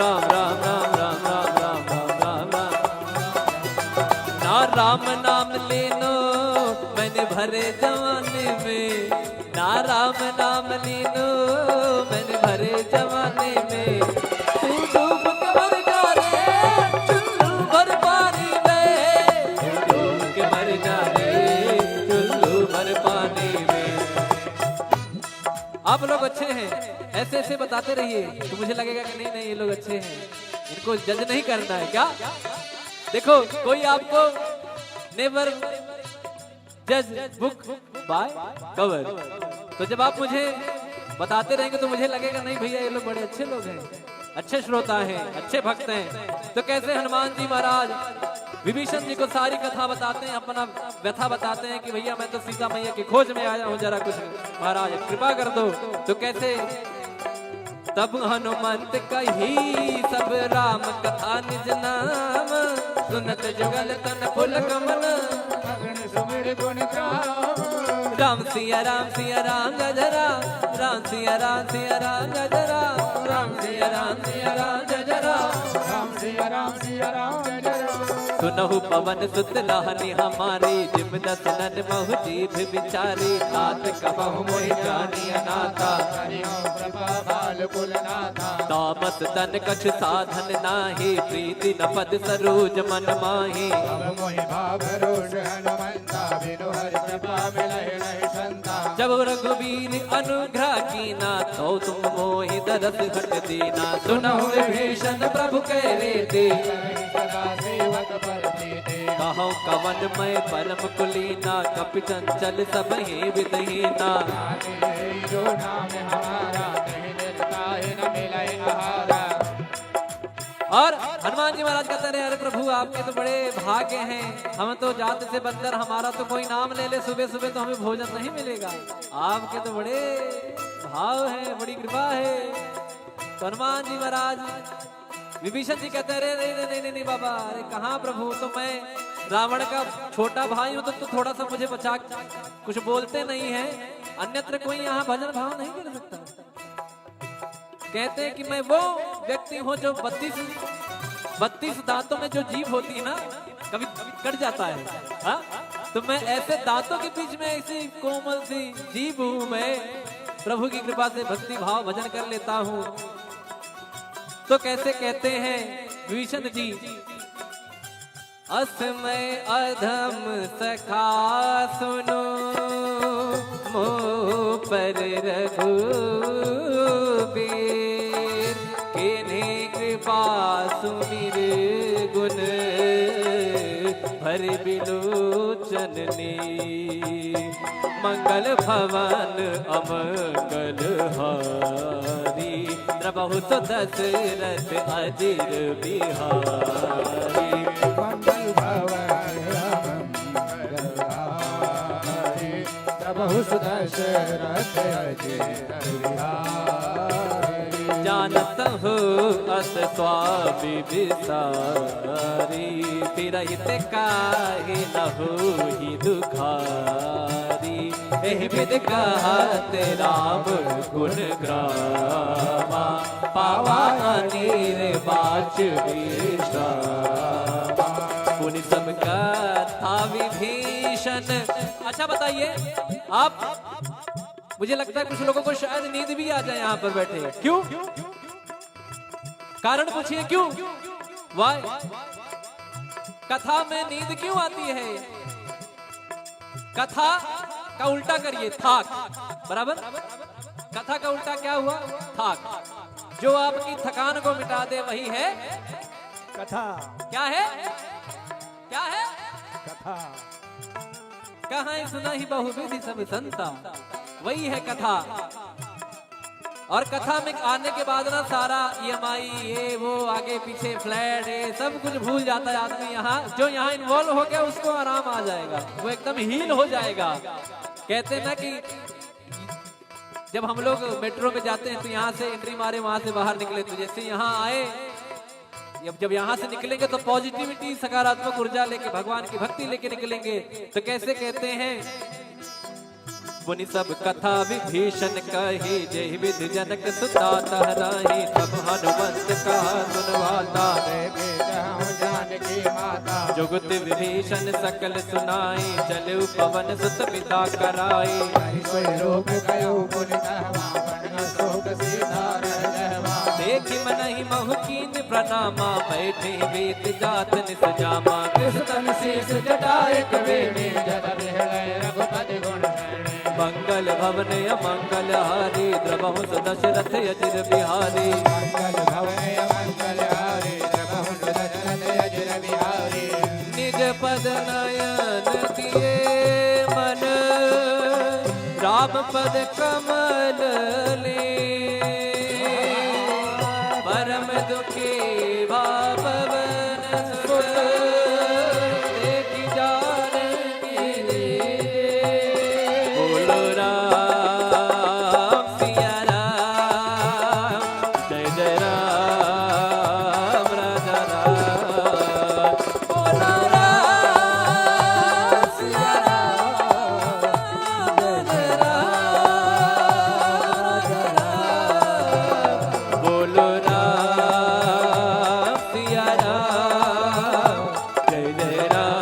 राम राम राम राम राम राम राम राम राम। ना राम नाम लेनो मैंने भरे जमाने में, ना राम नाम लेनो मैंने भरे जमाने में। तू डूब के मर जा रे चुल्लू भर पानी में, तू डूब के मर जा रे चुल्लू भर पानी में। आप लोग अच्छे हैं, ऐसे ऐसे बताते रहिए तो मुझे लगेगा कि नहीं नहीं, ये लोग अच्छे हैं, इनको जज नहीं करना है क्या? देखो, कोई आपको never judge book by cover। तो जब आप मुझे बताते रहेंगे तो मुझे लगेगा, नहीं भैया, ये लोग बड़े अच्छे लोग हैं, अच्छे श्रोता हैं, अच्छे भक्त हैं। तो कैसे हनुमान जी महाराज विभीषण जी को सारी कथा बताते हैं, अपना व्यथा बताते हैं कि भैया, मैं तो सीता मैया की खोज में आया हूँ, जरा कुछ महाराज कृपा कर दो। तो कैसे तब हनुमंत कही सब राम कथा निज नाम, सुनत जुगल तन पुलक मन। मगन सुमिर गुण गाम। राम सिया राम सिया राम जय जय राम, राम सिया राम सिया राम जय जय राम, राम सिया राम सिया राम जय जय राम, राम सिया राम सिया राम जय जय राम। सुनहु पवन सुत लहनि हमारी, जिम दस नन महु जीभ विचारी। तात कबहु मोहि जानिय नाथा। हरि ओम कृपा बाल कुल नाथा। तामस तन कछु साधन नाही, प्रीति न पद सरोज मन माही। अब मोहि भाव रोष हनुमंता, बिनु हरि कृपा मिलहि नहीं संता। जब रघुबीर अनुग्रह कीना, तो तुम मोहि दरस हट दीना। सुनहु विभीषण प्रभु कह रे ते, सदा सेवक पर प्रीति। कहौ कवन मय परम कुलीना, कपि चंचल सबहि विधहीना। जो नाम हमारा, कहीं दिन काहे न मिले आहारा। और हनुमान जी महाराज कहते रहे, अरे प्रभु, आपके तो बड़े भाग्य हैं, हम तो जात से बंदर, हमारा तो कोई नाम ले ले सुबह सुबह तो हमें भोजन नहीं मिलेगा। आपके तो बड़े भाव हैं, बड़ी कृपा है। तो हनुमान जी महाराज विभीषण जी कहते हैं, अरे नहीं नहीं नहीं नहीं बाबा, अरे कहाँ प्रभु, तो मैं रावण का छोटा भाई हूँ, तो, तो थोड़ा सा मुझे बचा, कुछ बोलते नहीं है, अन्यत्र कोई यहाँ भजन भाव नहीं कर सकता। कहते हैं कि मैं वो व्यक्ति हूँ जो बत्तीस, बत्तीस दांतों में जो जीभ होती है ना, कभी कट जाता है, हाँ? तो मैं ऐसे दांतों के बीच में ऐसी कोमल सी जीभ हूँ मैं, प्रभु की कृपा से भक्ति भाव भजन कर लेता हूँ। तो कैसे कहते हैं विभीषण जी, अस मय अधम सखा सुनो, मोह पर रघुबीर, कीन्ही कृपा सुमिर गुन भरि बिलोचन नीर। मंगल भवन अमंगल हारी, द्रवहु सो दशरथ अजिर बिहारी। मंगल भवन अमंगल हारी, द्रवहु सो दशरथ अजिर बिहारी। जानत हो अस स्वामी विसारी, फिरहित काहे न होई दुखारी। एहि विधि कहत राम गुण गावा, पावा अनिर्वाच विश्रामा। पुनि सब कथा विभीषण। अच्छा बताइए आप, मुझे लगता है कुछ लोगों को शायद नींद भी आ जाए यहाँ पर बैठे। क्यों? कारण पूछिए क्यों? Why? कथा में नींद क्यों आती है? कथा का उल्टा करिए, थाक। बराबर? कथा का उल्टा क्या हुआ? थाक। जो आपकी थकान को मिटा दे, वही है कथा। क्या है? क्या है? कथा। कहाँ सुनहि बहुविधि सब संता, वही है कथा। और कथा में आने के बाद ना सारा ईएमआई, ये वो, आगे पीछे फ्लैट, ये सब कुछ भूल जाता है आदमी। यहाँ जो यहाँ इन्वॉल्व हो गया, उसको आराम आ जाएगा, वो एकदम हील हो जाएगा। कहते हैं ना कि जब हम लोग मेट्रो में जाते हैं तो यहाँ से एंट्री मारे, वहाँ से बाहर निकले, तो जैसे यहाँ आए, अब जब यहाँ से निकलेंगे तो पॉजिटिविटी, सकारात्मक ऊर्जा लेके, भगवान की भक्ति लेके निकलेंगे। तो कैसे कहते हैं, पुनि सब कथा विभीषण कही, जेहि विधि जनक सुता तह राही। तब हनुमंत कहा सुन भाता, देखि जहु जानकी माता। जुगति विभीषण सकल सुनाई, चलउ पवन सुत पिता कराई। कहि सोइ रूप कयउ पुनि तहवा, बन अशोक सीता रह गहवा। देखि मनहि महु कीन्ह प्रणामा, बैठे बीत जात निस जामा। किस तन शीश जटा एक बेनी, जल बिहले रघुपति गुण श्रेणी। मंगल भवन अमंगल हारी, द्रवहु सु दशरथ अजिर बिहारी। मंगल भवन अमंगल हारी, द्रवहु सु दशरथ अजिर बिहारी। निज पद नयन दिए मन, राम पद कमल लीन। परम दुखी भा पवन सुत, देखि जानकी दीन। बोलो राम सिया राम, जय जय राम राजा राम। बोलो राम सिया राम, जय जय राम राजा राम। बोलो राम सिया राम, जय जय राम।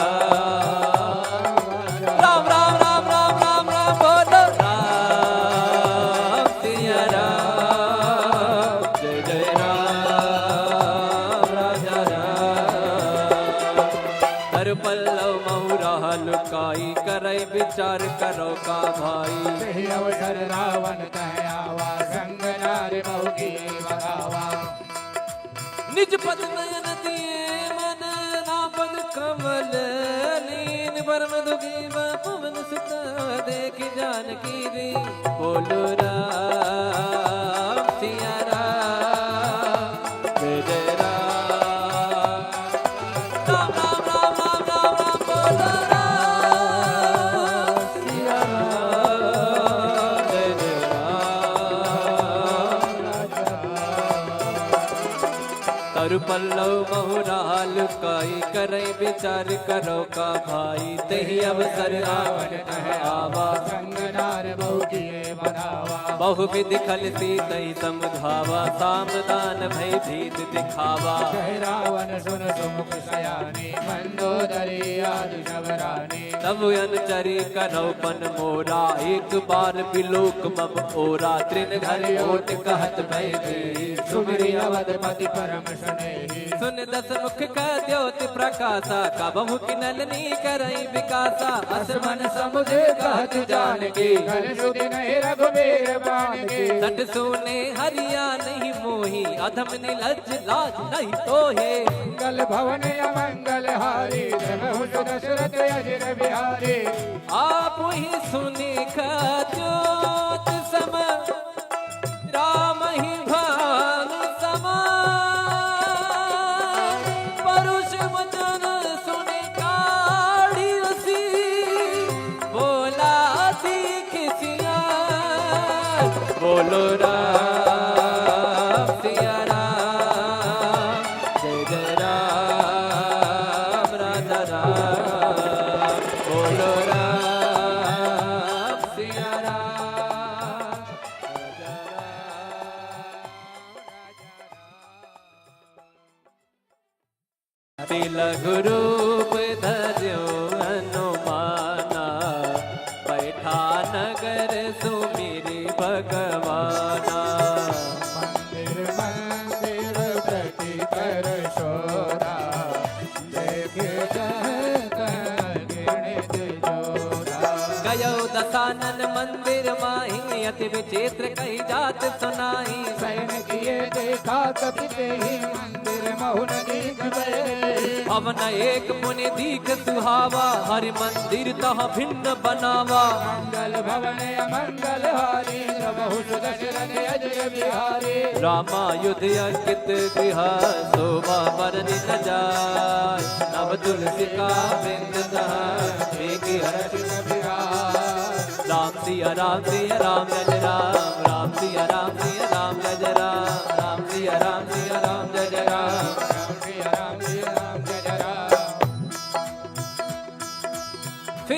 राम, राम, राम, बोलो राम सिया राम, जय जय राम राजा राम। कर पल्लव महु राह लुकाई, करै विचार करो का भाई। यही अवसर रावण तह आवा, संग नार बहु की बघावा। निज पद नयन दिए मन, राम पद कमल लीन। परम दुखी भा पवन सुत, देखि जानकी दीन। बोलो राम सिया राम, जय जय राम। राम, राम, राम, राम, राम, राम, बोलो राम सिया राम, जय जय राम। कर पल्लव महु राह लुकाई, करै विचार करो का भाई। तेहि अवसर रावण तह आवा, संग नार बहु किए बघावा। बहु विधि खल सीतहि समुझावा, साम दान भय भीत दिखावा। कहे रावण सुन सुमुख सयानी, मंदोदरी आदि सब रानी। तब अनुचरी करौ पन मोरा, एक बार बिलोक मम ओरा। तृण धरि ओट कहत भय भीत, सुमिरि अवधपति परम सुनेही। सुन दस मुख कह द्योत प्रकासा, कबहु किनल नी करई विकासा। अस मन समुझ कहत जानकी, कल सुधि नहीं रघुबीर बानकी। सठ सूने हरि आनहि मोही, अधम निलज्ज लाज नहीं तोहे। मंगल भवन अमंगल हारी, द्रवहु सु दशरथ अजिर बिहारी। आप ही सुनि कह द्योत सम, राम ही भानु समान। परुष वचन सुनि काढ़ि असी, बोला दीख सिया। बोलो राम सिया राम, जय जय राम राजा राम। बोलो राम सिया राम, राजा राम। अति लघु रूप धर्यो हनुमाना, पैठा नगर सुमिरि भगवाना। मंदिर मंदिर प्रति कर शोरा, देखे जहत घृणित जोरा। गयो दसानन मंदिर माही, अति विचित्र कही जात सुनाई। सैन किए देखा कपि तेहि, मंदिर महु न दीख भए। भवन एक पुनि दीख सुहावा, हरि मंदिर तह भिन्न बनावा। मंगल भवन अमंगल हारी, द्रवहु सु दशरथ अजिर बिहारी। रामायुध अंकित गृह, शोभा बरनि न जाय। नव तुलसिका वृंद तह, देखि हरषित विराज। राम सिया राम सिया राम जय जय राम, राम सिया राम सिया राम जय जय राम, राम सिया राम सिया राम जय जय राम, राम सिया राम सिया राम जय जय राम। फिर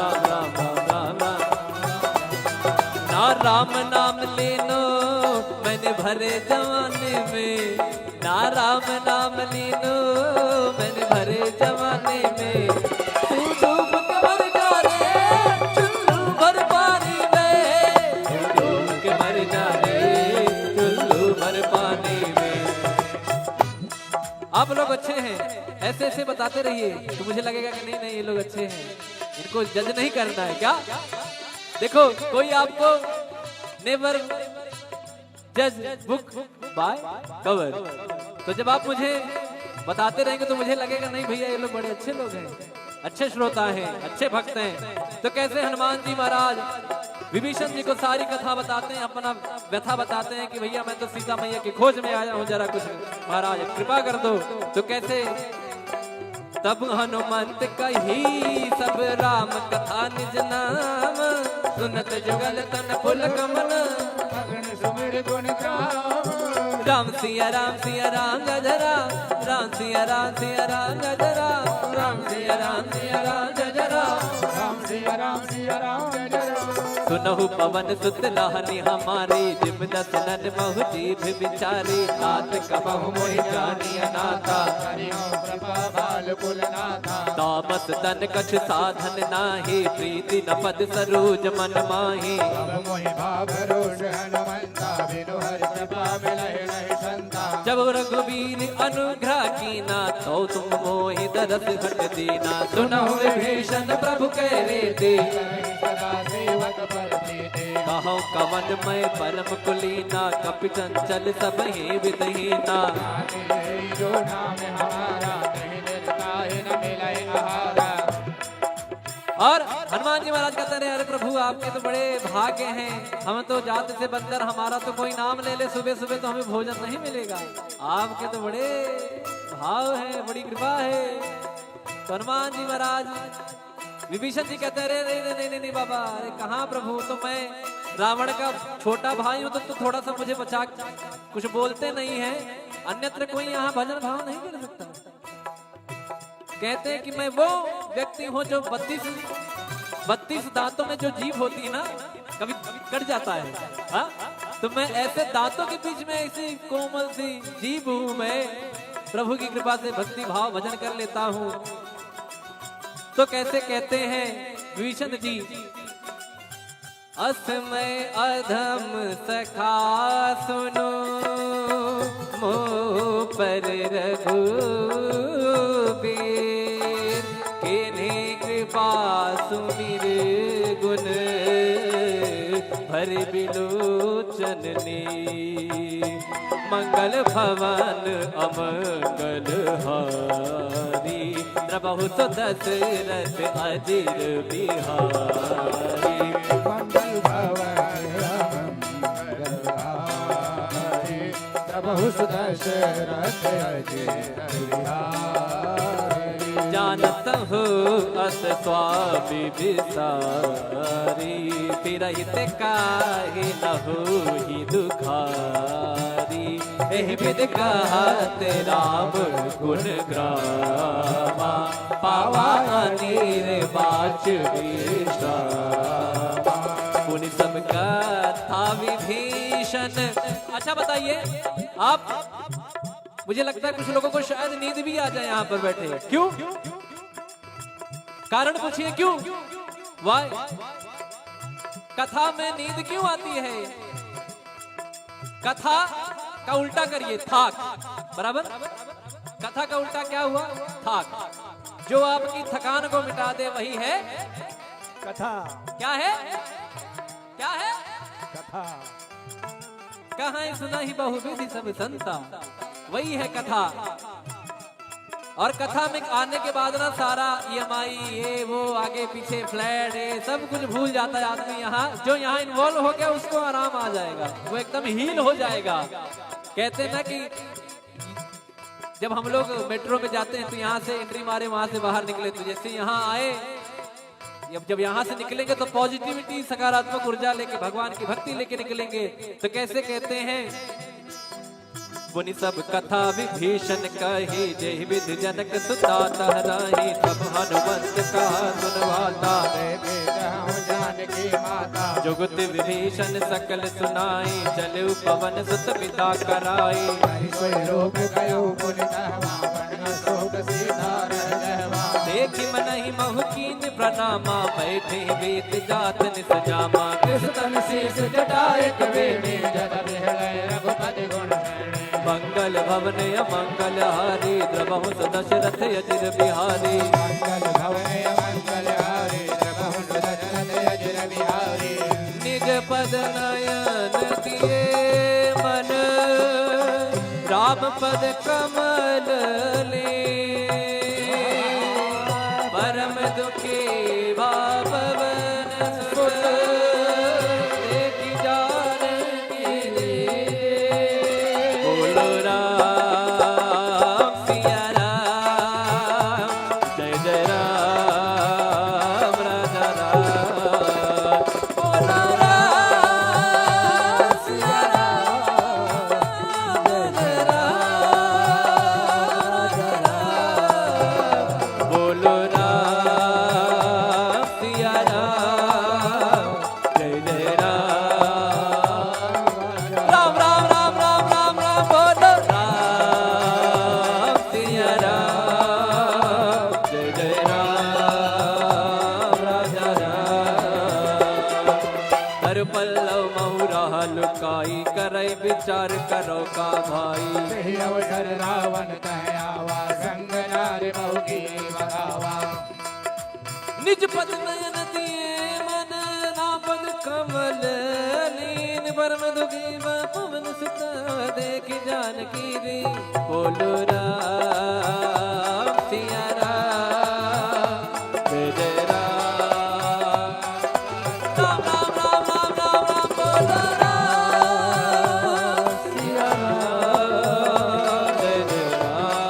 राम राम राम राम राम। ना राम नाम लीनो मैंने भरे जवानी में, ना राम नाम लीनो मैंने भरे जवानी में। तू डूब के मर जा रे चुल्लू भर पानी में, तू डूब के मर जा रे चुल्लू भर पानी में। आप लोग अच्छे हैं, ऐसे ऐसे बताते रहिए तो मुझे लगेगा कि नहीं नहीं, ये लोग अच्छे हैं, इनको जज नहीं करना है क्या? देखो, कोई आपको never judge book by cover। तो जब आप मुझे बताते रहेंगे तो मुझे लगेगा, नहीं भैया, ये लोग बड़े अच्छे लोग हैं, अच्छे श्रोता हैं, अच्छे भक्त हैं। तो कैसे हनुमान जी महाराज विभीषण जी को सारी कथा बताते हैं, अपना व्यथा बताते हैं कि भैया, मैं तो सीता मैया की खोज में आया हूँ, जरा कुछ महाराज कृपा कर दो। तो कैसे तब हनुमंत कही सब राम कथा निज नाम, सुनत जुगल तन पुलक मन। मगन सुमिर गुण गाम। राम सिया राम सिया राम जय जय राम, राम सिया राम सिया राम जय जय राम, राम सिया राम सिया राम जय जय राम, राम सिया राम सिया राम जय जय राम। सुनहु पवन सुत लाहनी हमारी, जिम दस नन महु जीभ विचारी। नाथ कबहु मोहि जानी अनाथा। हरि ओम कृपा बाल कुलनाथा। तामस तन कछु साधन नाही, प्रीति न पद सरोज मन माही। अब मोहि भाव रोष हनुमंता, बिनु हरि कृपा मिलहि नहीं संता। जब रघुबीर अनुग्रह कीना, तो तुम मोहि दरस घट दीना। सुनहु विभीषण प्रभु कह रीति, सदा सेवक पर प्रीति। कहौ कवन मय परम कुलीना, कपि चंचल सबहि विधहीना। नाम है जो नाम हमारा, कहीं निरता है न मिले आहारा। और हनुमान जी महाराज कहते रहे, "अरे प्रभु, आपके तो बड़े भाग्य हैं, हम तो जात से बंदर, हमारा तो कोई नाम ले ले सुबह सुबह तो हमें भोजन नहीं मिलेगा, आपके तो बड़े भाव हैं, बड़ी कृपा है।" तो हनुमान जी महाराज विभीषण जी कहते हैं, "अरे, अरे, अरे, नहीं, नहीं, नहीं बाबा, अरे कहाँ प्रभु, तो मैं रावण का छोटा भाई हूँ, तो, तो थोड़ा सा मुझे बचा, कुछ बोलते नहीं है, अन्यत्र कोई यहाँ भजन भाव नहीं कर सकता।" कहते हैं कि मैं वो व्यक्ति हूँ जो बत्तीस, बत्तीस दांतों में जो जीभ होती है ना, कभी कट जाता है, हाँ? तो मैं ऐसे दांतों के बीच में ऐसी कोमल सी जीभ हूँ मैं, प्रभु की कृपा से भक्ति भाव भजन कर लेता हूँ। तो कैसे कहते हैं विभीषण जी, अस मय अधम सखा सुनो, मोह पर रघुबीर। कीन्ही कृपा सुमिर गुण भरि बिलोचन नीर। मंगल भवन अमंगल हारी, द्रवहु सो दशरथ अजिर बिहारी। मंगल भवन अमंगल हारी, द्रवहु सो दशरथ अजिर बिहारी। जानत हो अस स्वामी विसारी, तिरहित काहि न होहि दुखारी। एहि विधि कहत राम गुण गावा, पावा अनिर्वाच विश्रामा। मुनि सब कथा विभीषण। अच्छा बताइए आप, मुझे लगता है कुछ लोगों को शायद नींद भी आ जाए यहाँ पर बैठे। क्यों? कारण पूछिए क्यों? Why? कथा में नींद क्यों आती है? कथा का उल्टा करिए, थाक। बराबर? कथा का उल्टा क्या हुआ? थाक। जो आपकी थकान को मिटा दे, वही है कथा। क्या है? क्या है? कथा। कहाँ सुनहि बहुविधि सब संता, वही है कथा। और कथा में आने के बाद ना सारा ईएमआई, ये वो, आगे पीछे फ्लैट, ये सब कुछ भूल जाता है आदमी। यहाँ जो यहाँ इन्वॉल्व हो गया, उसको आराम आ जाएगा, वो एकदम हील हो जाएगा। कहते हैं ना कि जब हम लोग मेट्रो में जाते हैं तो यहाँ से एंट्री मारे, वहाँ से बाहर निकले, तो जैसे यहाँ आए, जब जब यहाँ से निकलेंगे तो पॉजिटिविटी, सकारात्मक ऊर्जा लेके, भगवान की भक्ति लेके निकलेंगे। तो कैसे कहते हैं, मुनि सब कथा विभीषण कही, जेहि विधि जनक सुता तह राही। तब हनुमंत कहा सुन वाता, देखे जाहु जानकी माता। जुगति विभीषण सकल सुनाई, चलउ पवन सुत पिता कराई। हरि सोई लोक गयो पुनि तहवा, बन अशोक सीता रह गहवा। देखि मनहि महु कीन्ह प्रणामा, बैठे वेंत जात निज जामा। केस तन शीश जटा एक बेनी, जल बिहले रघुपति गुण गणे। मंगल भवन अमंगल हारी, द्रवहु सो दशरथ अजिर बिहारी। मंगल भवन अमंगल हारी, द्रवहु सो दशरथ अजिर बिहारी। निज पद नयन दिए मन, राम पद कमल लीन। परम दुखी भा पवन सुत, देखि जानकी दीन। बोलो राम सिया राम। भाई करे विचार करो का भाई। यही अवसर रावण तह आवा, संग नार बहु की बधावा। निज पद नयन दिए मन, ना पद कमल लीन। परम दुखी बा पवन सुत, देखि जानकी दीन। बोलो राम सिया राम, जय जय राम। राम राम राम राम राम राम, बोलो राम सिया राम, जय जय राम।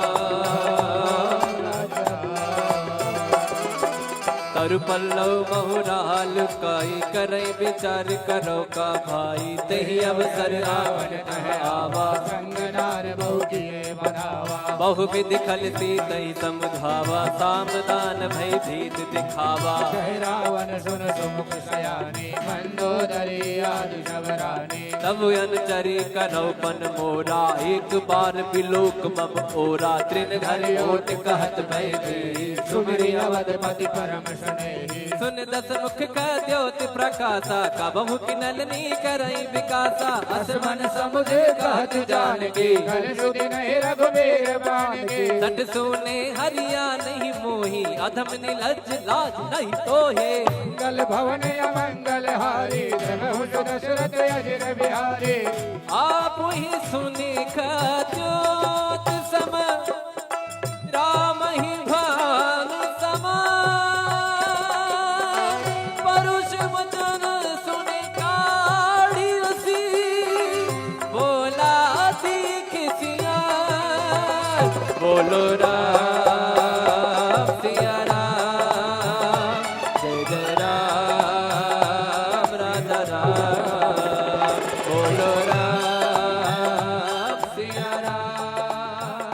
तरु पल्लव बहु राल काई, करइ विचार करो का भाई। तेहि अवसर रावण तह आवा, संग नार बहु किए बधावा। बहु विधि खल सीतहि समुझावा, साम दान भय भीत दिखावा। कह रावण सुन सुमुख सयानी, मंदोदरी आदि सब रानी। तब अनुचरी करौ पन मोरा, एक बार बिलोक मम ओरा। तृण धरि ओट कहत भय भीहि, सुमिरि अवधपति परम स्नेही। सुनि दस मुख कह द्योति प्रकासा, कबहुँ किनल नी करइ विकासा। अस मन समुझ कहत जानकी, कल सुधि नहीं रघुबीर बानकी। सठ सूने हरि आनहिं मोहि, अधम निलज्ज लाज नहीं तोहे। मंगल भवन अमंगल हारी, जगहु सु दशरथ अजिर बिहारी। आपहि सुनि खद्योत सम, रामहि भानु समान। परुष वचन सुनि काढ़ि असी, बोला दीख सियार। बोलो राम सिया राम, जय जय राम राजा राम। बोलो राम सिया राम,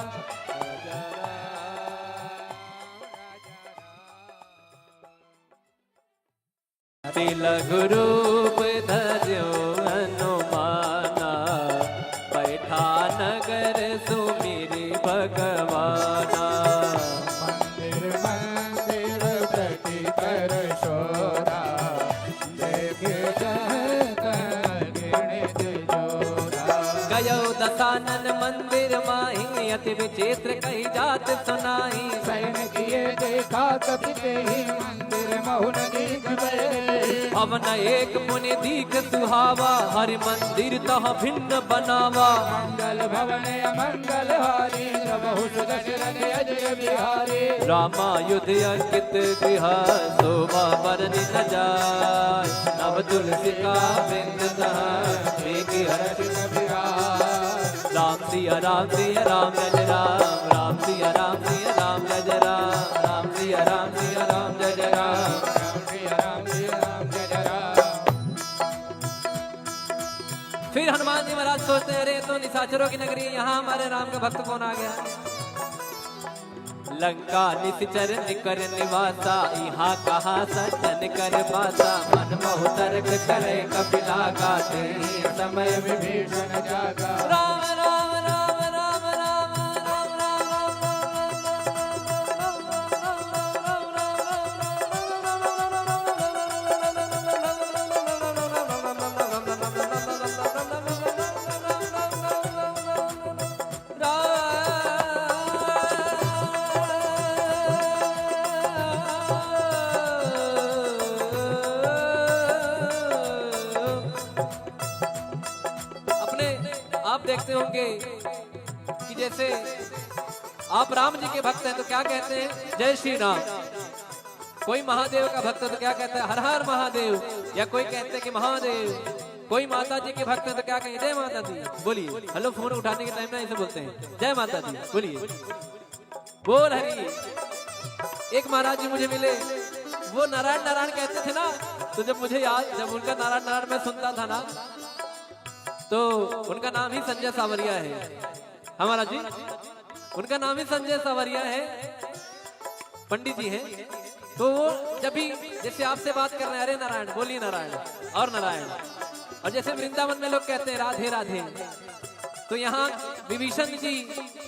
राजा राम। अति लघु रूप धर्यो हनुमाना, बैठा नगर सुमिरि भगवाना। मंदिर मंदिर प्रति कर शोरा, देखे जह तह घृणित जोरा। गयो दसानन मंदिर माहि, अति विचित्र कही जात सुनाई। सैन किए देखा कपि तेहि मंदिर महु न दीख भए। भवन एक पुनि दीख सुहावा, हरि मंदिर तह भिन्न बनावा। मंगल भवन अमंगल हारी, प्रभु सु दशरथ अजिर बिहारी। रामायुध अंकित गृह, शोभा बरनि न जाय। नव तुलसी का वृंद तह, देखि हरषित विराज। राम सिया राम सिया राम जय जय राम, राम सिया राम सिया राम जय जय राम, राम सिया राम सिया राम जय जय राम, राम सिया राम सिया राम जय जय राम। फिर हनुमान जी महाराज सोचते हैं, अरे, ये तो निशाचरों की नगरी है, यहाँ हमारे राम का भक्त कौन आ गया? लंका निशिचर निकर निवासा, इहाँ कहाँ सज्जन कर बासा। मन बहु तर्क करे कपिला गा, तेहि समय विभीषण जागा। राम राम राम राम राम राम राम राम। अपने आप देखते होंगे कि जैसे आप राम जी के भक्त हैं तो क्या कहते हैं, "जय श्री राम।" कोई महादेव का भक्त है तो क्या कहता है, "हर हर महादेव।" या कोई कहते हैं कि "महादेव।" कोई माता जी के भक्त है तो क्या कहें, "जय माता दी।" बोलिए, हेलो, फोन उठाने के टाइम ना ऐसे बोलते हैं, "जय माता दी।" बोलिए। बोल हरि। एक महाराज जी मुझे मिले, वो नारायण नारायण कहते थे ना, तो जब मुझे याद, जब उनका नारायण नारायण मैं सुनता था ना, तो उनका नाम ही संजय सावरिया है। हाँ महाराज जी, उनका नाम ही संजय सावरिया है, पंडित जी हैं। तो वो जब भी जैसे आपसे बात कर रहे हैं, "अरे नारायण, बोलिए नारायण, और नारायण।" और जैसे वृंदावन में लोग कहते हैं, "राधे राधे।" तो यहाँ विभीषण जी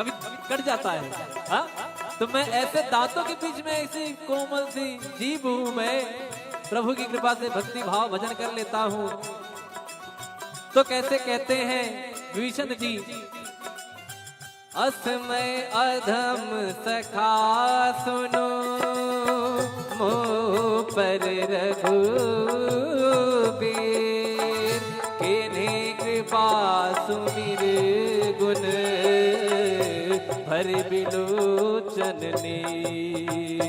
कभी कट जाता है। हाँ, तो मैं ऐसे दांतों के बीच में ऐसी कोमल सी जीभ हूँ मैं, प्रभु की कृपा से भक्ति भाव भजन कर लेता हूँ। तो कैसे कहते हैं विभीषण जी, "अस मय अधम सखा सुनो मोह पर रघुबीर, कीन्ही कृपा सुमिरि गुन भरि बिलोचन नीर।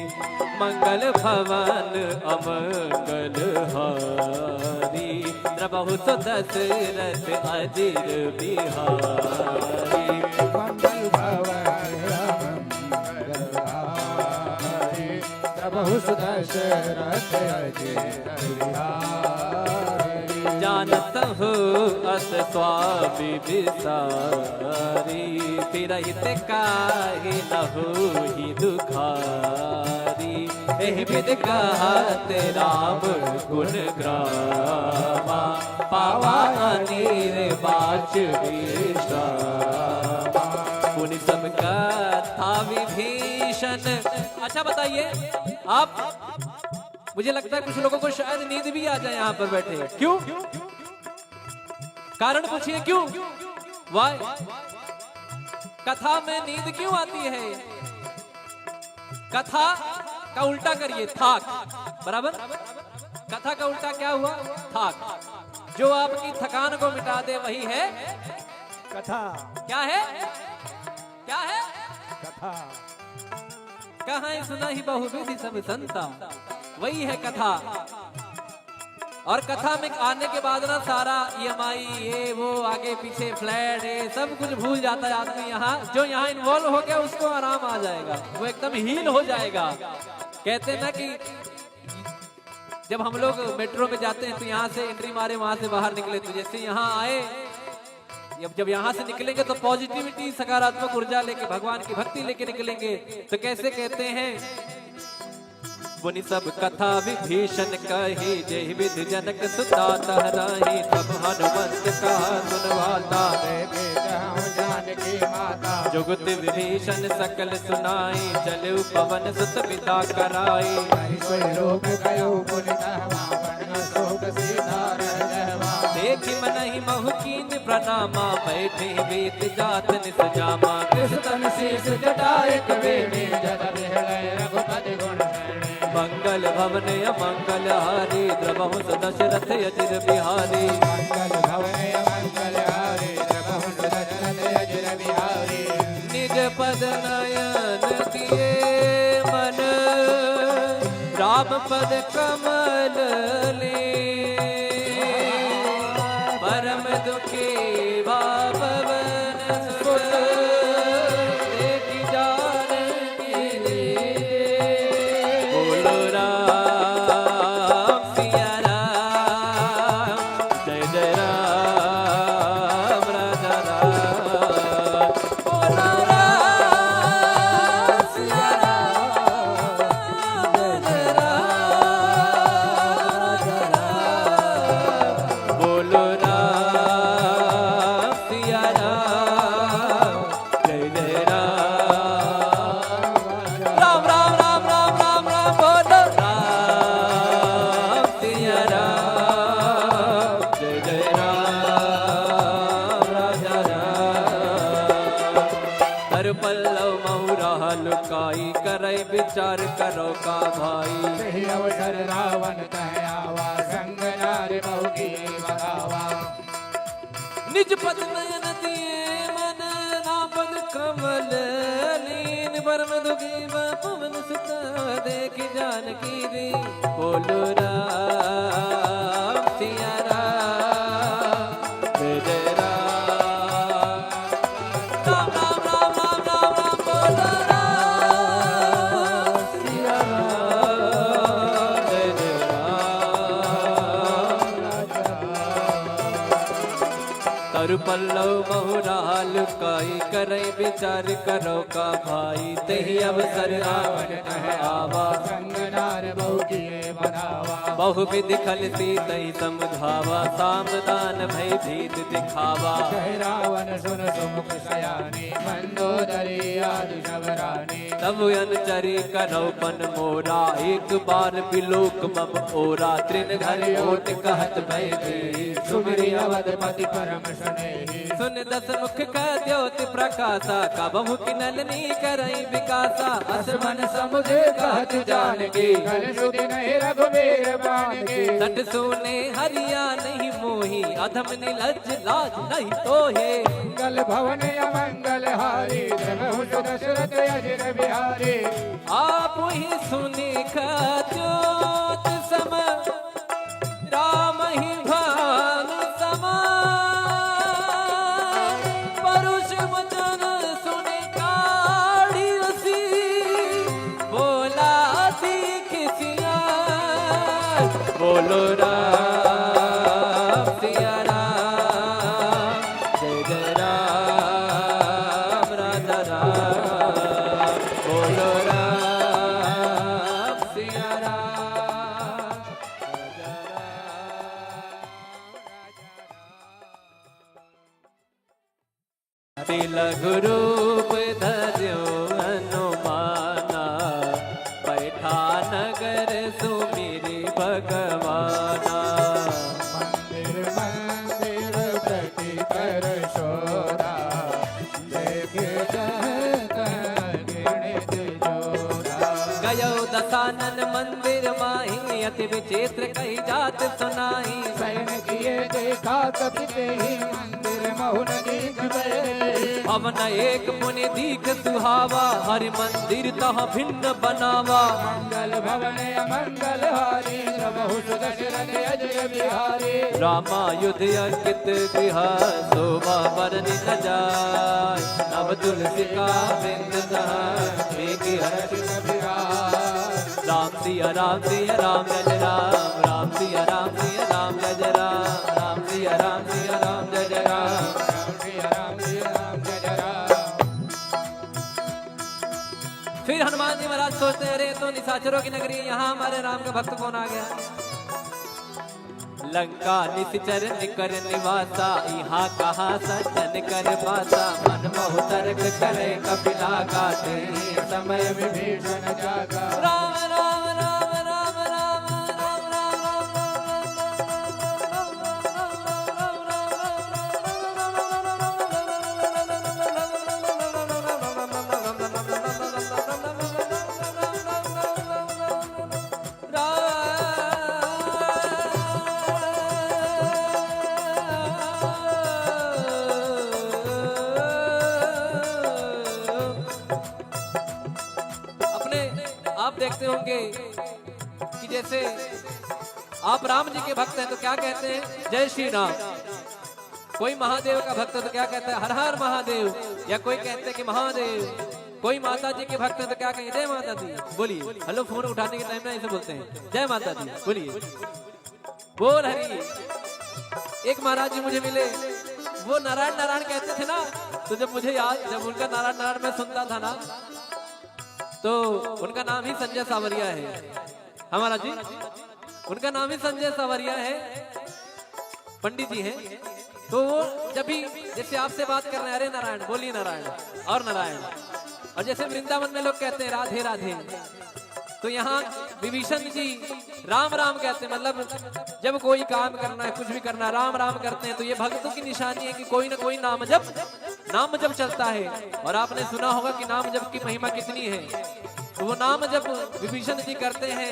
मंगल भवन अमंगल हारी, द्रवहु सु दशरथ अजिर बिहारी।" मंगल भवन अमंगल हारी, द्रवहु सु दशरथ अजिर बिहारी। जानत हो अस स्वामी बिसारी, फिरहित काहे न होई दुखारी। एहि विधि कहत राम गुण ग्रामा, पावा अनिर्वाच विश्रामा। मुनि सब कथा विभीषण। अच्छा बताइए आप, मुझे लगता है कुछ लोगों को शायद नींद भी आ जाए यहाँ पर बैठे। क्यों? कारण पूछिए क्यों? Why? कथा में नींद क्यों आती है? कथा का उल्टा करिए, थाक। बराबर? कथा का उल्टा क्या हुआ? थाक। जो आपकी थकान को मिटा दे, वही है कथा। क्या है? क्या है? कथा। कहा सुनहि बहुविधि सब संता, वही है कथा। और कथा में आने के बाद ना सारा ईएमआई, ये वो, आगे पीछे फ्लैट, ये सब कुछ भूल जाता है आदमी। यहाँ जो यहाँ इन्वॉल्व हो गया, उसको आराम आ जाएगा, वो एकदम हील हो जाएगा। कहते हैं ना कि जब हम लोग मेट्रो में जाते हैं तो यहाँ से एंट्री मारे, वहां से बाहर निकले, तो जैसे यहाँ आए, जब जब यहाँ से निकलेंगे तो पॉजिटिविटी, सकारात्मक ऊर्जा लेके, भगवान की भक्ति लेके निकलेंगे। तो कैसे कहते हैं, मुनि सब कथा विभीषण कही, जेहि विधि जनक सुता तह राही। तब हनुमंत कहा सुन वाता, देखे जहु जानकी माता। जुगति विभीषण सकल सुनाई, चलउ पवन सुत बिदा कराई। हरि सोई लोक गयो पुनि तहवा, बन न सोक सीता रह जहवा। देखि मनहि महु कीन्ह प्रणामा, बैठे बीत जात निस जामा। कृष तन शीश जटा एक बेनी, जल बिहले रघुपति गुण मंगल भवन अमंगल हारी, द्रवहु सु दशरथ अजिर बिहारी। मंगल भवन अमंगल हारी, द्रवहु सु दशरथ अजिर बिहारी। निज पद नयन किए मन, राम पद कमल लीन। परम दुखी भा पवन सुत, देखि जानकी दीन। बोलो राम सिया राम, जय जय राम राजा राम। बोलो राम सिया राम, जय जय राम राजा राम। बोलो राम सिया राम, जय जय राम। राम, राम, राम, बोलो राम सिया राम, जय जय राम राजा राम। तरुपल्लव महु रहा लुकाई, करै विचार करो का भाई। यही अवसर रावण तह आवा, संग नार बहु की बगावा। निज पद नयन दिए मन, राम पद कमल लीन। परम दुखी भा पवन सुत, देखि जानकी दीन। बोलो राम सिया राम, जय जय राम। राम, राम, राम, राम, राम, राम, बोलो राम सिया राम, जय जय राम। तरुपल्लव महु रहा लुकाई, करै विचार करो का भाई। तेहि अवसर रावण तह आवा, संग नार बहु किए बधावा। बहुविधि खल सीतहि समुझावा, साम दान भय भीत दिखावा। कहे रावण सुन सुमुख सयानी, मंदोदरी आदि सब रानी। तब अनुचरी करौ पन मोरा, एक बार बिलोक मम ओरा। तृण धरि ओट कहत भय भीत, सुमिरि अवधपति परम स्नेही। सुन दस मुख कह द्योत प्रकाशा, कबहुँ किनल नी करइ विकासा। अस मन समुझ कहत जानकी, कल सुधि नहीं रघुबीर बानकी। सठ सूने हरिया नहीं मोही, अधम निलज्ज लाज नहीं तोहे। मंगल भवन अमंगल हारी, जब हुस दशरथ अजिर बिहारी। आप ही सुनि कह द्योत सम, राम ही भान समान। परुष वचन सुनि काढ़ि असी, बोला दीख सियार। बोलो राम सिया राम, जय जय राम राजा राम। बोलो राम सिया राम, राजा राम। अति लघु रूप धर्यो हनुमाना, बैठा नगर सुमिरि भगवाना। मंदिर मंदिर प्रति कर शोरा, देखे जह तह घृणित जोरा। गयो दसानन मंदिर माही, अति विचित्र कही जात सुनाई। शयन किए देखा कपि तेहि, मंदिर महु न दीख भए। भवन एक पुनि दीख सुहावा, हरि मंदिर तह भिन्न बनावा। मंगल भवन अमंगल हारी, प्रभु सुदशरथ अजिर बिहारी। रामायुध अंकित गृह, शोभा बरनि न जाय। नव तुलसिका वृंद तह, मीकि हरषि कपि राय। राम सिया राम सिया राम जय जय राम, राम सिया राम सिया राम जय जय राम, राम सिया राम सिया राम जय जय राम, राम सिया राम सिया राम जय जय राम। फिर हनुमान जी महाराज सोचते हैं, अरे, ये तो निशाचरों की नगरी है, यहाँ हमारे राम का भक्त कौन आ गया? लंका निशिचर निकर निवासा, इहाँ कहाँ सज्जन कर बासा। मन मोह तर्क करे कपिला, गाते ही समय विभीषण जागा। राम राम राम राम राम राम राम राम राम राम। अपने आप देखते होंगे कि जैसे आप राम जी के भक्त हैं तो क्या कहते हैं, जय श्री राम। कोई महादेव का भक्त है तो क्या कहता है, हर हर महादेव, या कोई कहते हैं कि महादेव। कोई माता जी के भक्त है तो क्या कहेंगे, जय माता दी, बोलिए। हेलो, फोन उठाने के टाइम में ऐसे बोलते हैं, जय माता दी, बोलिए, बोल हरि। एक महाराज जी मुझे मिले, वो नारायण नारायण कहते थे ना, तो जब मुझे याद, जब उनका नारायण नारायण मैं सुनता था ना, तो उनका नाम ही संजय सावरिया है। हाँ महाराज जी, उनका नाम ही संजय सावरिया है, पंडित जी हैं। तो वो जब भी जैसे आपसे बात कर रहे हैं, "अरे नारायण, बोलिए नारायण, और नारायण।" और जैसे वृंदावन में लोग कहते हैं, "राधे राधे," तो यहाँ विभीषण जी राम राम कहते हैं, मतलब जब कोई काम करना है, कुछ भी करना है, राम राम करते हैं। तो ये भक्तों की निशानी है कि कोई ना कोई नाम जप, नाम जप चलता है। और आपने सुना होगा कि नाम जप की महिमा कितनी है। तो वो नाम जप विभीषण जी करते हैं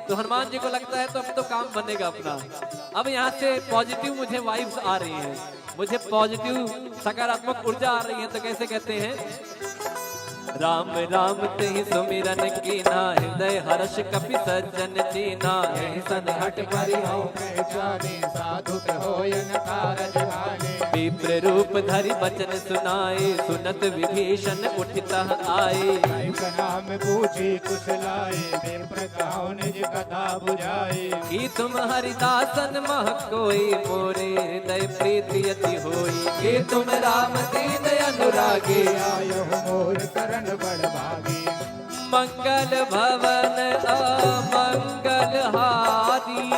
तो हनुमान जी को लगता है तो अब तो काम बनेगा अपना। अब यहाँ से पॉजिटिव मुझे वाइब्स आ रही हैं, मुझे पॉजिटिव सकारात्मक ऊर्जा आ रही है। तो कैसे कहते हैं, राम राम तेहि सुमिरन कीन्हा, हृदय हर्ष कपि सज्जन चीन्हा। एहि सन हठ परिहउ पहचानी, साधु कहो यन कारज हानि। विप्र रूप धरि बचन सुनाए, सुनत विभीषण उठि तह आए। कहि प्रणाम पूछि कुशलाए, विप्र कहउ निज कथा बुझाए। कि तुम हरिदासन मह कोई, मोरे हृदय प्रीति अति होई। कि तुम राम दीन अनुरागी, आयो मोर सरन बड़ भागी। मंगल भवन अमंगल हारी,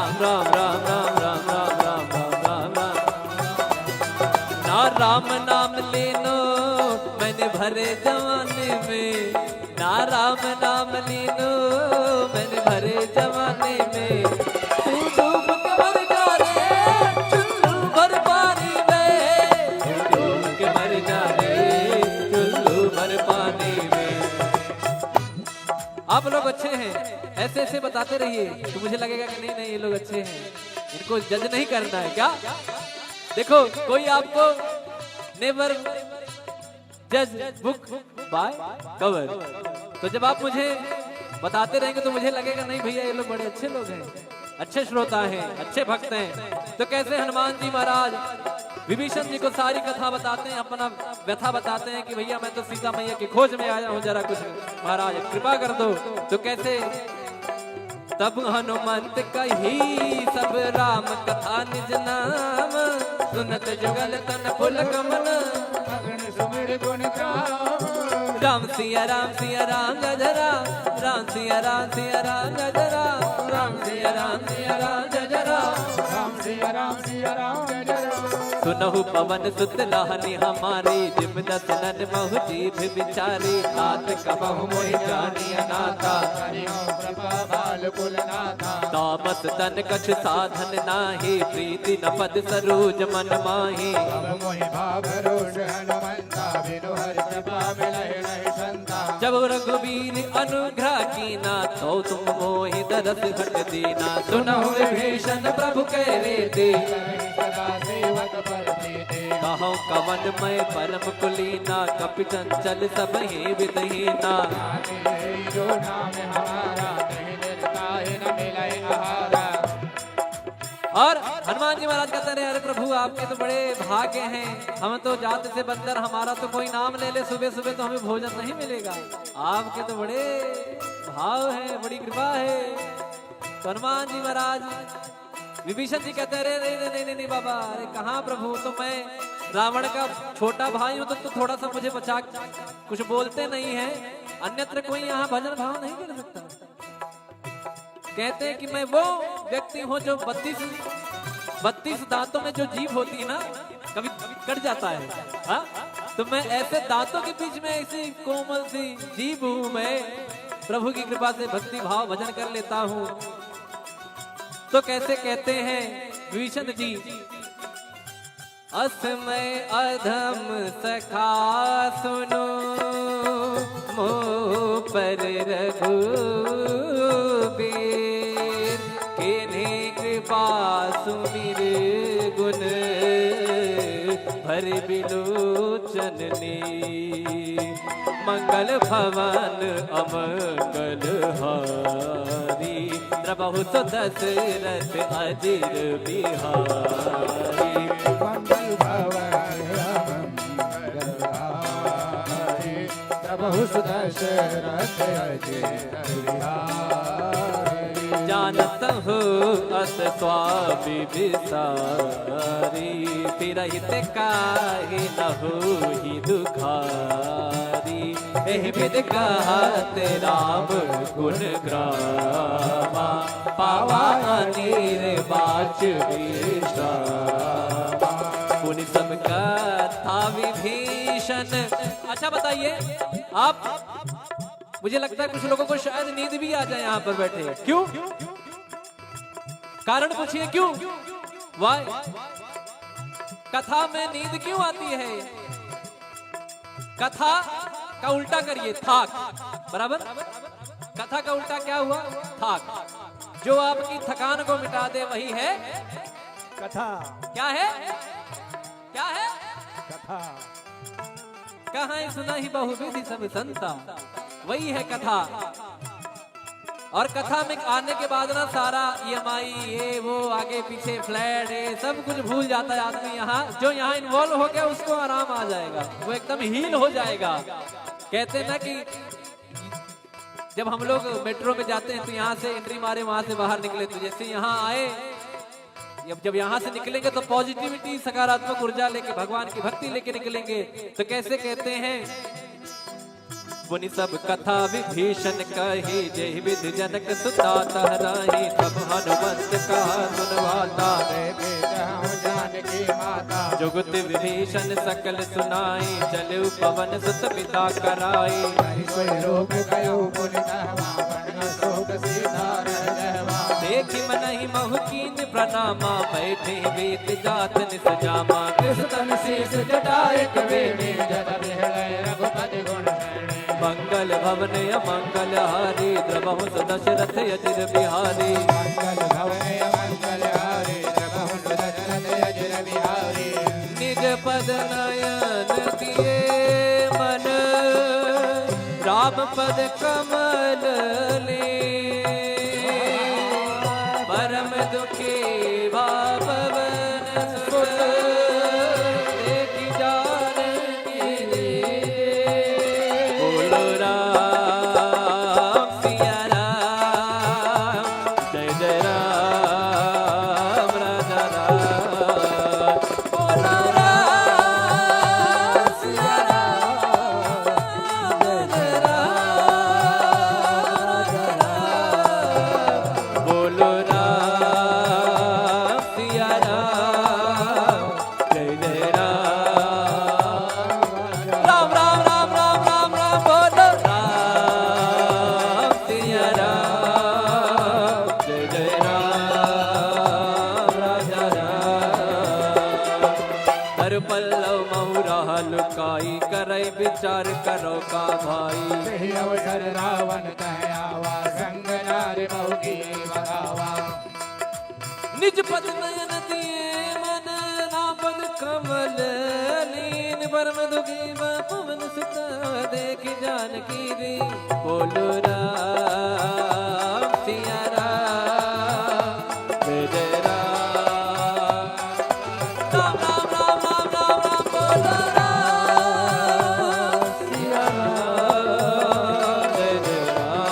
राम राम राम राम राम राम राम राम राम राम। ना राम नाम लेनो मैंने भरे जमाने में, ना राम नाम लेनो मैंने भरे जमाने में। तू डूब के मर जा रे चुल्लू भर पानी में, तू डूब के मर जा रे चुल्लू भर पानी में। आप लोग अच्छे हैं, ऐसे ऐसे बताते रहिए तो मुझे लगेगा कि नहीं नहीं, ये लोग अच्छे हैं, इनको जज नहीं करना है क्या? देखो, कोई आपको never judge book by cover। तो जब आप मुझे बताते रहेंगे तो मुझे लगेगा, नहीं भैया, ये लोग बड़े अच्छे लोग हैं, अच्छे श्रोता हैं, अच्छे भक्त हैं। तो कैसे हनुमान जी महाराज विभीषण जी को सारी कथा बताते हैं, अपना व्यथा बताते हैं कि भैया, मैं तो सीता मैया की खोज में आया हूँ, जरा कुछ महाराज कृपा कर दो। तो कैसे तब हनुमंत कही सब राम कथा निज नाम, सुनत जुगल तन पुलक मन। अगन सुमिर गुण गाम। राम सिया राम सिया राम जय जय राम, राम सिया राम सिया राम जय जय राम, राम सिया राम सिया राम जय जय राम, राम सिया राम सिया राम जय जय राम। सुनहु पवन सुत लानि हमारी, जिम दस नन महु जीभ विचारी। तात कबहु मोहि जानिय नाथा। हरि ओम कृपा बाल कुल नाथा। तामस तन कछु साधन नाही, प्रीति न पद सरोज मन माही। अब मोहि भाव रोष हनुमंता, बिनु हरि कृपा मिलहि नहीं संता। जब रघुबीर अनुग्रह कीना, तो तुम मोहि दरस हठ दीना। सुनहु विभीषण प्रभु कहि रीति, सदा सेवक पर प्रीति। कहउँ कवन मय परम कुलीना, कपि चंचल सबहि विधि हीना। जो नाम हमारा, कहीं निरता ही न मिले आहारा। और हनुमान जी महाराज कहते रहे, अरे प्रभु, आपके तो बड़े भाग्य हैं, हम तो जात से बंदर, हमारा तो कोई नाम ले ले सुबह सुबह तो हमें भोजन नहीं मिलेगा। आपके तो बड़े भाव हैं, बड़ी कृपा है। तो हनुमान जी महाराज, विभीषण जी कहते हैं, अरे नहीं नहीं नहीं नहीं बाबा, अरे कहाँ प्रभु, तो मैं रावण का छोटा भाई हूँ, तो, तो थोड़ा सा मुझे बचा, कुछ बोलते नहीं है, अन्यत्र कोई यहाँ भजन भाव नहीं कर सकता। कहते हैं कि मैं वो व्यक्ति हूँ जो बत्तीस, बत्तीस दांतों में जो जीभ होती है ना, कभी कट जाता है, हाँ? तो मैं ऐसे दांतों के बीच में ऐसी कोमल सी जीभ हूँ मैं, प्रभु की कृपा से भक्ति भाव भजन कर लेता हूँ। तो कैसे कहते हैं विभीषण जी, अस मय अधम सखा सुनो, मोह पर रघुबीर। कीन्ही कृपा सुमिर गुन भरि बिलोचन नीर। मंगल भवन अमंगल हारी, द्रवहु सो दशरथ अजिर बिहारी। मंगल भवन अमंगल हारी, द्रवहु सो दशरथ अजिर बिहारी। जा जानत हो अस स्वामी बिसारी, फिरहित काहे न होई दुखारी। एहि विधि कहत राम गुण ग्रामा, पावा अनिर्वाच विश्रामा। मुनि सब कथा विभीषण। अच्छा बताइए आप, मुझे लगता है कुछ लोगों को शायद नींद भी आ जाए यहाँ पर बैठे। क्यों? कारण पूछिए क्यों? Why? कथा में नींद क्यों आती है? कथा का उल्टा करिए, थाक। बराबर? कथा का उल्टा क्या हुआ? थाक। जो आपकी थकान को मिटा दे, वही है कथा। क्या है? क्या है? कथा। कहाँ सुना ही बहुविधि सब संता, वही है कथा। और कथा में आने के बाद ना सारा ईएमआई, ये वो, आगे पीछे फ्लैट, ये सब कुछ भूल जाता है आदमी। यहाँ जो यहाँ इन्वॉल्व हो गया, उसको आराम आ जाएगा, वो एकदम हील हो जाएगा। कहते हैं ना कि जब हम लोग मेट्रो में जाते हैं तो यहाँ से एंट्री मारे, वहाँ से बाहर निकले, तो जैसे यहाँ आए, जब जब यहाँ से निकलेंगे तो पॉजिटिविटी, सकारात्मक ऊर्जा लेके, भगवान की भक्ति लेके निकलेंगे। तो कैसे कहते हैं? मुनि सब कथा विभीषण कही, जेहि विधि जनक सुता तहराही। तब हनुमंत कहा सुन वाता, देखे जहाँ जानकी माता। जुगति विभीषण सकल सुनाई, चले पवन सुत पिता कराई। कहि कोई रोग गयो पुनि तहमा, बन शोक सीता रह गहवा। देखि मनहि महु कीन प्रणामा, बैठे बीत जात निस जामा। कृष तन शीश जटा एक बेनी, जल बिहड़ै रघुपति गुण श्रेणी। मंगल भवन अमंगल हारी, द्रवहु सु दशरथ अजिर बिहारी। मंगल भवन अमंगल हारी, द्रवहु सु दशरथ अजिर बिहारी। निज पद नयन दिए मन, राम पद कमल लीन। परम दुखी भा पवन सुत, देखि जानकी दीन। बोलो राम सिया राम, जय जय राम राजा राम। बोलो राम सिया राम, जय जय राम राजा राम। बोलो राम सिया राम, जय जय राम। राम राम राम राम राम राम, बोलो राम सिया राम, जय जय राम राजा राम। कर पल्लव महु राह लुकाई, करै विचार करो का भाई। यही अवसर रावण तह आवा, संग नार बहु किए बधावा। निज पद नयन दिए मन, राम पद कमल लीन। परम दुखी भा पवन सुत, देखि जानकी दीन। बोलो राम सिया राम, जय जय राम। राम राम राम राम राम राम, बोलो राम सिया राम, जय जय राम।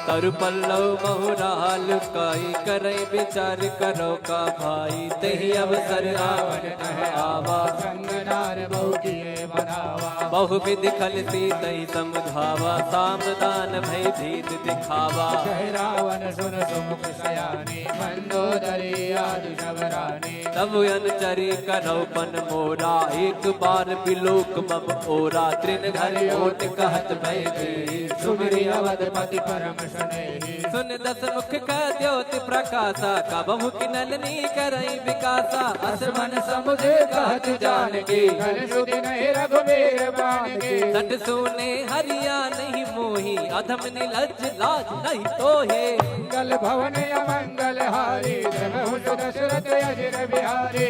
कर पल्लव महु राह लुकाई, करै विचार करो का भाई। तेहि अवसर रावण तह आवा, संग नार बहु किए बधावा। बहु विधि खल सीतहि समुझावा, साम दान भय भीत दिखावा। कह रावण सुन सुमुख सयानी, मंदोदरी आदि सब रानी। तब अनुचरी करौ पन मोरा, एक बार बिलोक मम ओरा। तृण धरि ओट कहत भय भीत, सुमिरि अवधपति परम सुनेही। सुन दस मुख कह द्योत प्रकासा, कबहु किनल नी करई विकासा। अस मन समुझ कहत जानकी, कल सुधि नहीं रघुबीर बानकी। सठ सूने हरि आनहि मोही, अधम निलज्ज लाज नहीं तोहे। मंगल भवन अमंगल हारी, द्रवहु सु दशरथ अजिर बिहारी।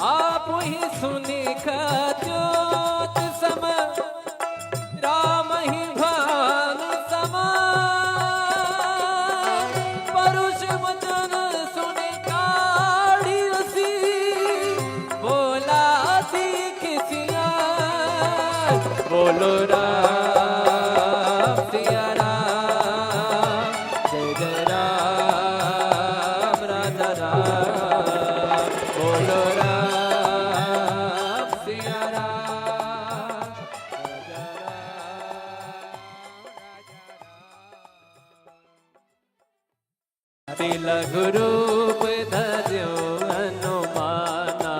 आप ही सुनि कह द्योत सम, राम ही भान समान। परुष वचन सुनि काढ़ि असी, बोला सीख सियार। बोलो राम सिया बोलो राम सिया राम। अति लघु रूप धर्यो हनुमाना,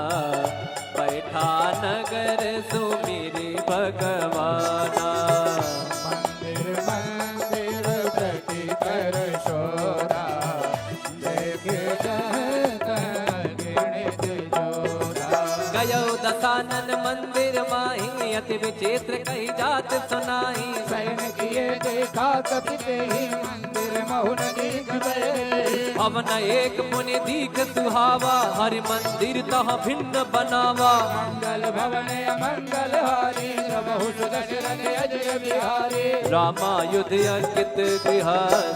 बैठा नगर सुमिरि भगवाना। मंदिर मंदिर प्रति कर शोरा, देख जह तह घृणित जोरा। गयो दसानन मंदिर माही, अति विचित्र कही जात सुनाई। सैन किए देखा कपि तेहि मंदिर महु न दीख भए। भवन एक पुनि दीख सुहावा, हरि मंदिर तह भिन्न बनावा। मंगल भवन अमंगल हारी, प्रभु सुदशरथ अजय बिहारी। रामायुध अंकित गृह,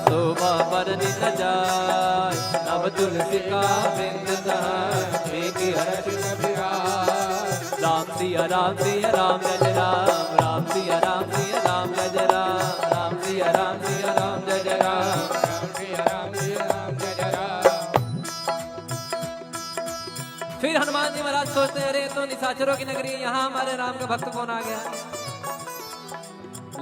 शोभा बरनि न जाय। नव तुलसिका वृंद तह, एक हर्ष कपि राम। राम सिया राम सिया राम गज राम, राम सिया राम सिया राम गज राम, राम सिया राम सिया राम गज राम। फिर हनुमान जी महाराज सोचते हैं, अरे, ये तो निशाचरों की नगरी है, यहाँ हमारे राम का भक्त कौन आ गया?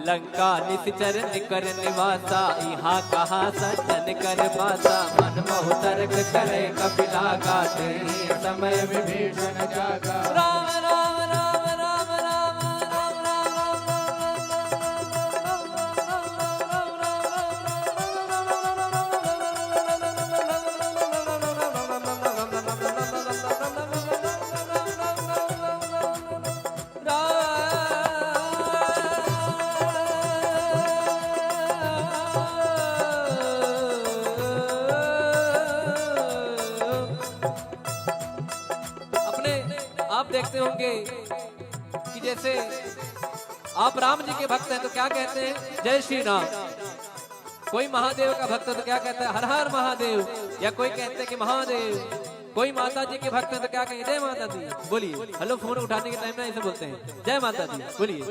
लंका निशिचर निकर निवासा, इहाँ कहाँ सज्जन कर बासा। मन महु तर्क करे कपि लागा, तेहि समय विभीषण जागा। राम राम राम राम राम राम राम राम राम। अपने आप देखते होंगे कि जैसे आप राम जी के भक्त हैं तो क्या कहते हैं, जय श्री राम। कोई महादेव का भक्त है तो क्या कहता है, हर हर महादेव। या कोई कहते हैं कि महादेव। कोई माता जी के भक्त है तो क्या कहेंगे, जय माता दी। बोलिए, हेलो, फोन उठाने के टाइम में ऐसे बोलते हैं, जय माता दी। बोलिए,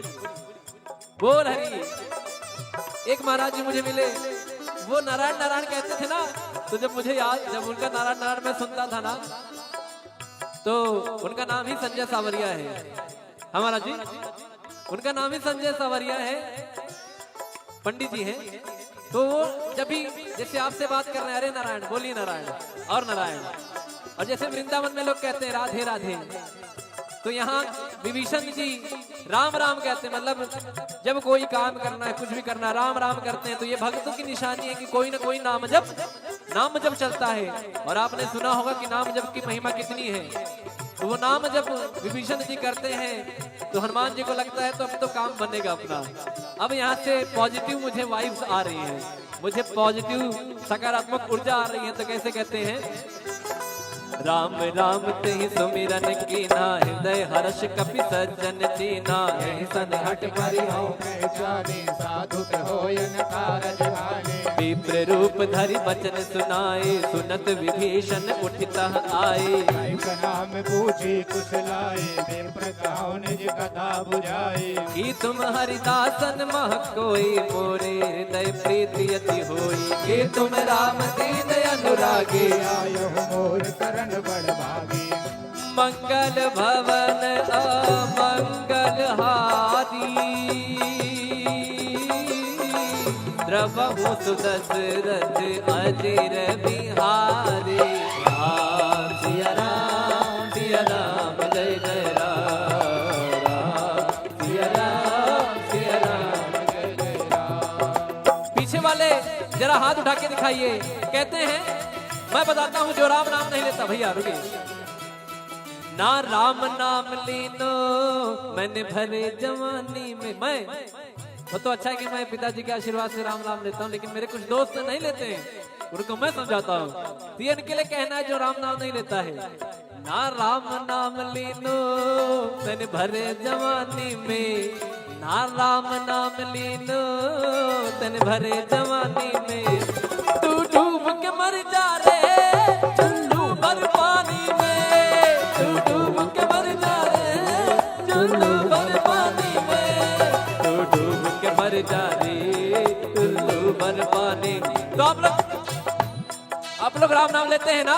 बोल हरि। एक महाराज जी मुझे मिले, वो नारायण नारायण कहते थे ना, तो जब मुझे याद, जब उनका नारायण नारायण मैं सुनता था ना, तो उनका नाम ही संजय सावरिया है। हाँ महाराज जी, उनका नाम ही संजय सावरिया है, पंडित जी हैं। तो वो जब भी जैसे आपसे बात कर रहे हैं, अरे नारायण, बोलिए नारायण, और नारायण। और जैसे वृंदावन में लोग कहते हैं राधे राधे, तो यहाँ विभीषण जी राम राम कहते हैं। मतलब जब कोई काम करना है, कुछ भी करना है, राम राम करते हैं। तो ये भक्तों की निशानी है कि कोई ना कोई नाम जप, नाम जप चलता है। और आपने सुना होगा कि नाम जप की महिमा कितनी है। तो वो नाम जब विभीषण जी करते हैं तो हनुमान जी को लगता है तो अब तो काम बनेगा अपना। अब यहाँ से पॉजिटिव मुझे वाइब्स आ रही हैं, मुझे पॉजिटिव सकारात्मक ऊर्जा आ रही है। तो कैसे कहते हैं, राम राम तेहि सुमिरन कीन्हा, हृदय हर्ष कपि सज्जन कीन्हा। यहि सन हठ परिहउ पहचानी, साधु कहो यन कारज हानि। विप्र रूप धरि बचन सुनाए, सुनत विभीषण उठि तह आए। कहि प्रणाम पूछि कुशलाए, विप्र कहउ निज कथा बुझाए। कि तुम हरिदासन मह कोई, मोरे हृदय प्रीति अति होई। कि तुम राम दीन अनुरागी, आयहु मोर करन बड़ भागी। मंगल भवन अमंगल हारी, द्रवहु सुदशरथ अजिर बिहारी। राम सिया राम, सिया राम, जय जय राम। राम सिया राम, सिया राम, जय जय राम। पीछे वाले जरा हाथ उठा के दिखाइए। कहते हैं, मैं बताता हूँ, जो राम नाम नहीं लेता, भैया रुकिए। ना राम नाम लीनो मैंने भरे जवानी में। मैं, वो तो अच्छा है कि मैं पिताजी के आशीर्वाद से राम नाम लेता हूँ, लेकिन मेरे कुछ दोस्त नहीं लेते हैं, उनको मैं समझाता हूँ। तो ये इनके लिए कहना है जो राम नाम नहीं लेता है। ना राम नाम लीनो तन भरे जवानी में, ना राम नाम लीनो तन भरे जवानी में। तू डूब के मर जा रे चुल्लू भर पानी में, तू डूब के मर जा रे चुल्लू भर पानी में, तू डूब के मर जा रे चुल्लू भर पानी। तो आप लोग, आप लोग राम नाम लेते हैं ना?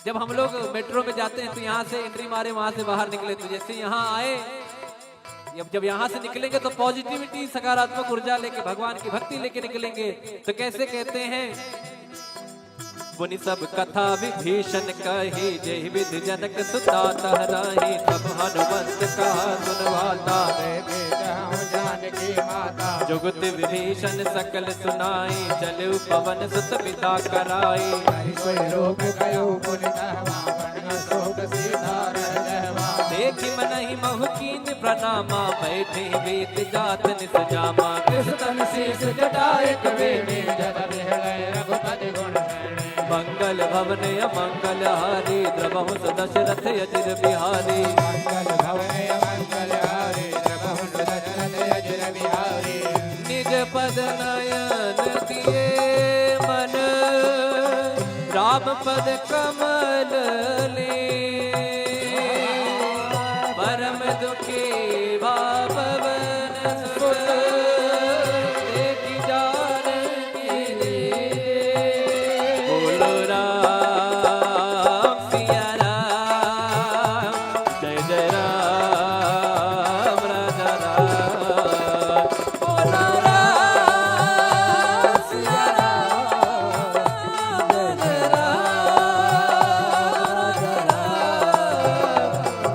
जब हम लोग मेट्रो में जाते हैं तो यहाँ से एंट्री मारे, वहां से बाहर निकले, तो जैसे यहाँ आए, अब जब यहाँ से निकलेंगे तो पॉजिटिविटी, सकारात्मक ऊर्जा लेके, भगवान की भक्ति लेके निकलेंगे। तो कैसे कहते हैं? मुनि सब कथा विभीषण कही, जेहि विधि जनक सुता तह राही। सब हनुमंत कहा सुन वाता, देखि जहु जानकी माता। जुगति विभीषण सकल सुनाई, चलउ पवन सुत पिता कराई। कहि कोई रूप कयउ पुनि तहवा, बन न सोक सीता रह जहवा। देखि मनहि महु कीन्ह प्रनामा, बैठे बीत जात निस जामा। कृष तन शीश जटा एक बेनी, जल बिहलइ रघुपति गुण श्रेणी। मंगल भवन अमंगल हारी, द्रवहु सु दशरथ अजिर बिहारी। मंगल भवन अमंगल हारी, द्रवहु सु दशरथ अजिर बिहारी। निज पद नयन दिए मन, राम पद कमल लीन। परम दुखी भा पवन सुत, देखि जानकी दीन। बोलो राम सिया राम, जय जय राम राजा राम। बोलो राम सिया राम, जय जय राम राजा राम।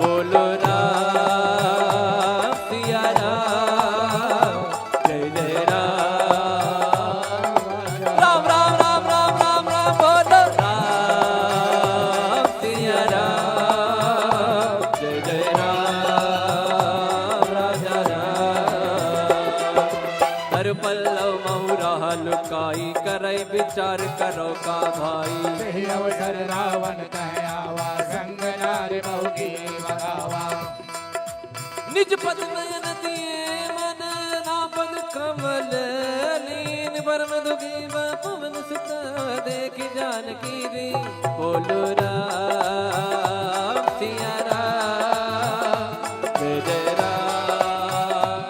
बोलो राम सिया राम, जय जय राम। राम राम राम राम राम राम, बोलो राम सिया राम, जय जय राम राजा राम। हर पल्लव महु राह लुकाई, करै विचार करो का भाई। यही अवसर रावण तह आवा, संग नार महु किए मनावा। निज पद नयन दिए मन, राम पद कमल लीन। परम दुखी भा पवन सुत, देखि जानकी दीन। बोलो राम सिया राम, जय जय राम।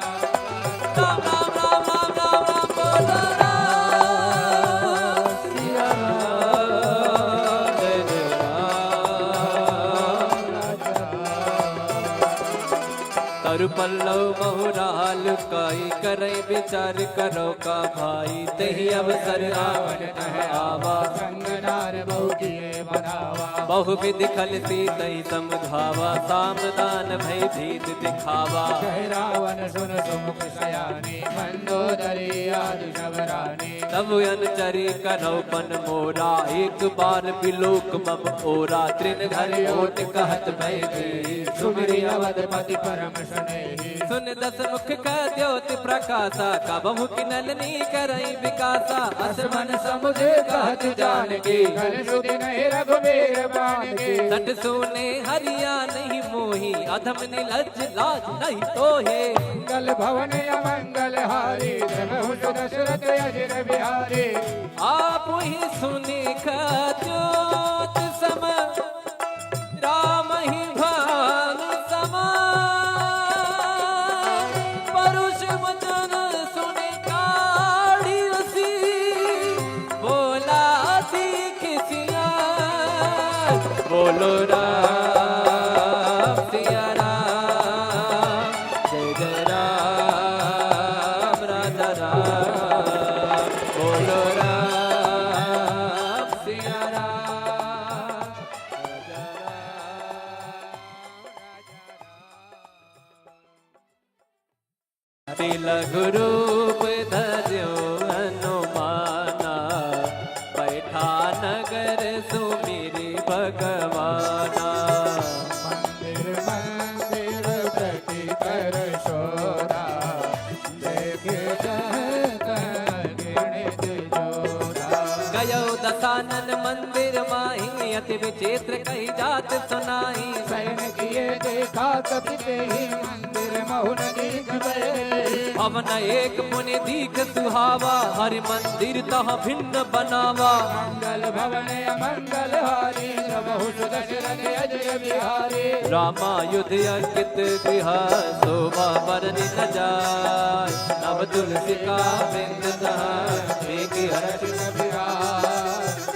राम राम राम राम राम राम, बोलो राम सिया राम, जय जय राम। तरु पल्लव महु राह लुकाई, करै विचार करो का भाई। तेहि अवसर रावण तह आवा, संग नार महु किए मनावा। बहु विधि खल सीतहि समुझावा, साम दान भय भीत दिखावा। कह रावण सुन सुमुख सयानी, मंदोदरी आदि सब रानी। तब अनुचरी करौ पन मोरा, एक बार बिलोक मम ओरा। तृण धरि ओट कहत भय भीत, सुमिरि अवधपति परम स्नेही। सुन दस मुख कह द्योत प्रकासा, कबहु किनल नी करइ विकासा। अस मन समुझ कहत जानकी, कल सुधि नहीं रघुबीर बानकी। सठ सूने हरिया नहीं मोही, अधम निलज्ज लाज नहीं तोहे। मंगल भवन अमंगल हारी, द्रवहु सु दशरथ अजिर बिहारी। आप ही सुनि कह द्योत सम, राम ही भान समान। परुष वचन सुनि काढ़ि असी, बोला दीख सिया। बोलो राम सिया राम, जय जय राम राजा राम। बोलो राम सिया राम। अति लघु रूप धर्यो हनुमाना, बैठा नगर सुमिरि भगवाना। मंदिर मंदिर प्रति कर शोरा, देखे जह तह घृणित जोरा। गयो दसानन मंदिर माही, अति विचित्र कही जात सुनाई। सैन किए देखा कपि तेहि, मंदिर महु न दीख भए। भवन एक पुनि दीख सुहावा, हरि मंदिर तह भिन्न बनावा। मंगल भवन अमंगल हारी, द्रवहु सु दशरथ अजिर बिहारी। रामायुध अंकित गृह शोभा बरनि न जाय। नव तुलसी का वृंद तह देखि हरषि कपि राय।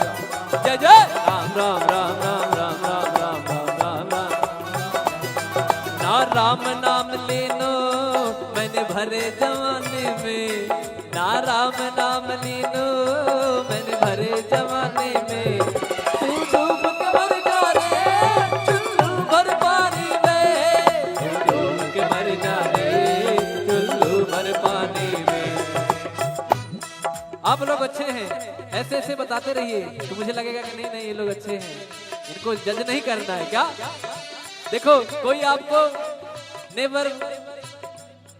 जय जय राम राम राम राम राम राम राम राम राम राम। ना राम नाम लेनो मैंने भरे जवानी में, ना राम नाम लेनो मैंने भरे जवानी में। तू डूब के मर जा रे चुल्लू भर पानी में, तू डूब के मर जा रे चुल्लू भर पानी में। आप लोग अच्छे हैं, ऐसे ऐसे बताते रहिए तो मुझे लगेगा कि नहीं नहीं, ये लोग अच्छे हैं, इनको जज नहीं करना है क्या? देखो, कोई आपको never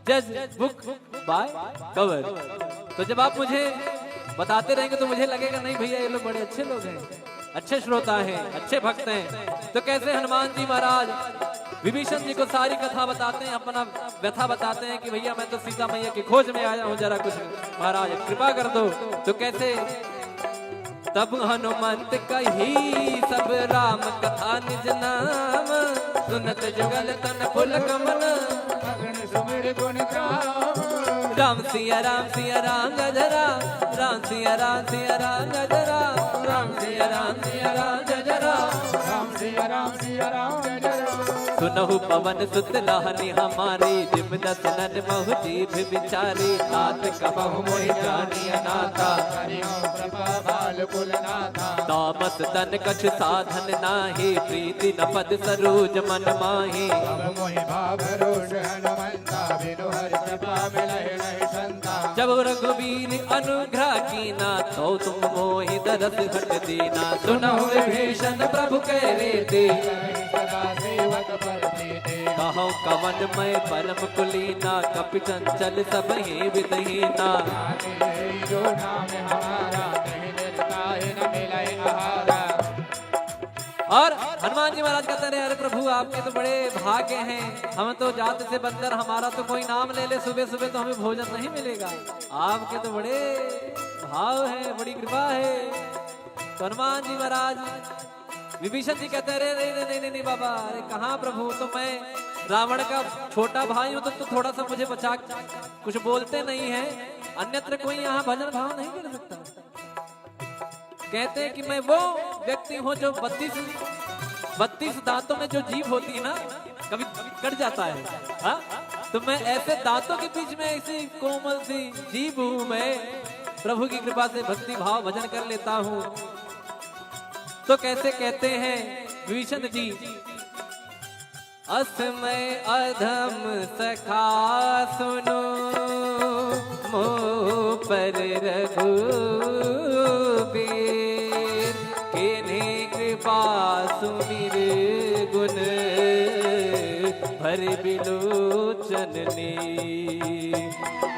judge book by cover। तो जब आप मुझे बताते रहेंगे तो मुझे लगेगा नहीं भैया, ये लोग बड़े अच्छे लोग हैं, अच्छे श्रोता हैं, अच्छे भक्त हैं। तो कैसे हनुमान जी महाराज विभीषण जी को सारी कथा बताते हैं, अपना व्यथा बताते हैं कि भैया, मैं तो सीता मैया की खोज में आया हूँ, जरा कुछ महाराज कृपा कर दो। तो कैसे? तब हनुमंत कही सब राम कथा निज नाम, सुनत जुगल तन पुलक मन। अगन सुमिर गुण गाम। राम सिया राम सिया राम जय जय राम, राम सिया राम सिया राम जय जय राम, राम सिया राम सिया राम जय जय राम, राम सिया राम सिया राम जय जय राम। सुनहु पवन सुत लाहनी हमारी, जिम दस नन महु जीभ विचारी। तात कबहु मोहि जानी अनाथा, करियो कृपा बाल कुल नाथा। तामस तन कछु साधन नाही, प्रीति न पद सरोज मन माही। अब मोहि भाव रोष हनुमंता, बिनु हरि कृपा मिलहि नहीं संता। जब रघुबीर अनुग्रह कीना, तो तुम मोहि दरस घट दीना। सुनहु विभीषण प्रभु कह रीति, सदा सेवक पर प्रीति। कहौ कवन मय परम कुलीना, कपि चंचल सबहि विधि हीना। जो नाम हमारा, कहीं दिन काहे न मिले आहारा। और हनुमान जी महाराज कहते रहे, अरे प्रभु, आपके तो बड़े भाग्य हैं, हम तो जात से बंदर, हमारा तो कोई नाम ले ले सुबह सुबह तो हमें भोजन नहीं मिलेगा, आपके तो बड़े भाव है, बड़ी कृपा है। तो हनुमान जी महाराज, विभीषण जी कहते हैं, अरे नहीं नहीं नहीं नहीं बाबा, अरे कहाँ प्रभु, तो मैं रावण का छोटा भाई हूँ, तो, तो थोड़ा सा मुझे बचा, कुछ बोलते नहीं है, अन्यत्र कोई यहाँ भजन भाव नहीं कर सकता। कहते हैं कि मैं वो व्यक्ति हूँ जो बत्तीस, बत्तीस दांतों में जो जीभ होती है ना, कभी कट जाता है। हाँ, तो मैं ऐसे दांतों के बीच में ऐसी कोमल सी जीभ हूँ मैं, प्रभु की कृपा से भक्ति भाव भजन कर लेता हूँ। तो कैसे कहते हैं विभीषण जी, अस मय अधम सखा सुनो, मोपर रघुबीर। कीन्ही कृपा सुमिर गुन भरि बिलोचन नीर।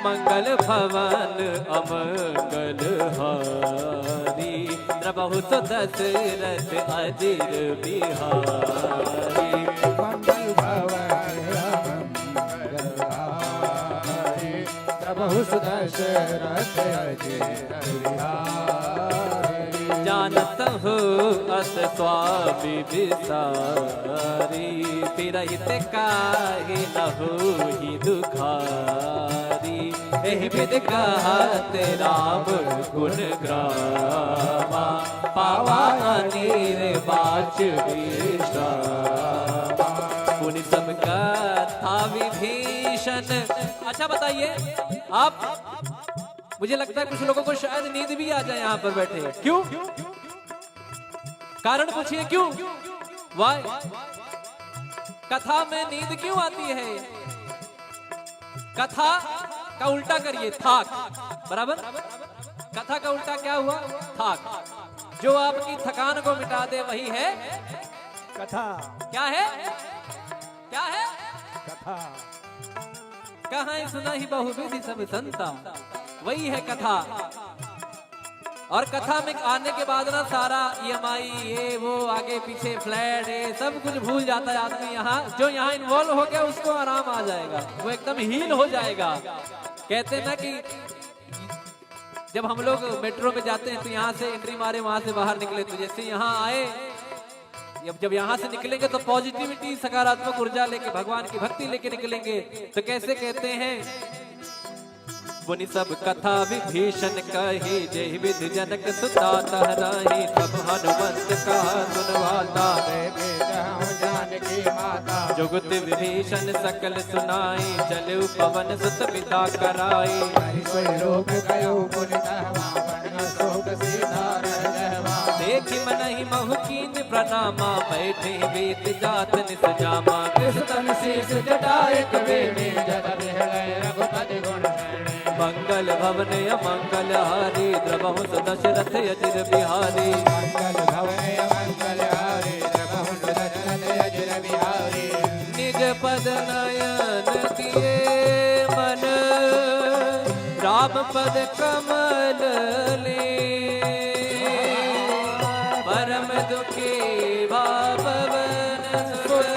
मंगल भवन अमंगल हारी, द्रवहु सो दशरथ अजिर बिहारी। मंगल भवन अमंगल हारी, द्रवहु सो दशरथ अजिर बिहारी। जानत हो अस स्वामी विसारी, तिरहित काहे न होई दुखारी। एहि विधि कहत राम गुण गावा, पावा अनिर्वाच विश्रामा। पुनि सब कथा विभीषण। अच्छा बताइए आप, मुझे लगता है कुछ लोगों को शायद नींद भी आ जाए यहाँ पर बैठे। क्यों? कारण पूछिए क्यों? Why? कथा में नींद क्यों आती है? कथा का उल्टा करिए, थाक। बराबर? कथा का उल्टा क्या हुआ? थाक। जो आपकी थकान को मिटा दे, वही है कथा। क्या है? क्या है? कथा। कहै सुनहि बहुविधि सब संता, वही है कथा। और कथा में आने के बाद ना सारा ईएमआई, ये वो, आगे पीछे फ्लैट, ये सब कुछ भूल जाता है आदमी। यहाँ जो यहाँ इन्वॉल्व हो गया, उसको आराम आ जाएगा, वो एकदम हील हो जाएगा। कहते हैं ना कि जब हम लोग मेट्रो में जाते हैं तो यहाँ से एंट्री मारे, वहाँ से बाहर निकले, तो जैसे यहाँ आए, जब जब यहाँ से निकलेंगे तो पॉजिटिविटी, सकारात्मक ऊर्जा लेके, भगवान की भक्ति लेके निकलेंगे। तो कैसे कहते हैं, पुनि सब कथा विभीषण कही, जेहि विधि जनक सुता तह राही। तब हनुमंत कहा सुन वाता, जानकी माता। जुगति विभीषण सकल सुनाई, चलउ पवन सुत बिदा कराई। हरि सोई लोक गयो पुनि तहमा, बन अशोक सीता रह गहमा। देखि मनहि महु कीन्ह प्रनामा, बैठे वेद जात निज जामा। कृष तन शीश जटा एक बेनी, जल बिहलइ रघुपति गुण श्रेणी। मंगल भवन अमंगल हारी, द्रवहु सो दशरथ अजिर बिहारी। मंगल भवन अमंगल हारी, द्रवहु सो दशरथ अजिर बिहारी। निज पद नयन किए मन, राम पद कमल लीन। परम दुखी भा पवन सुत,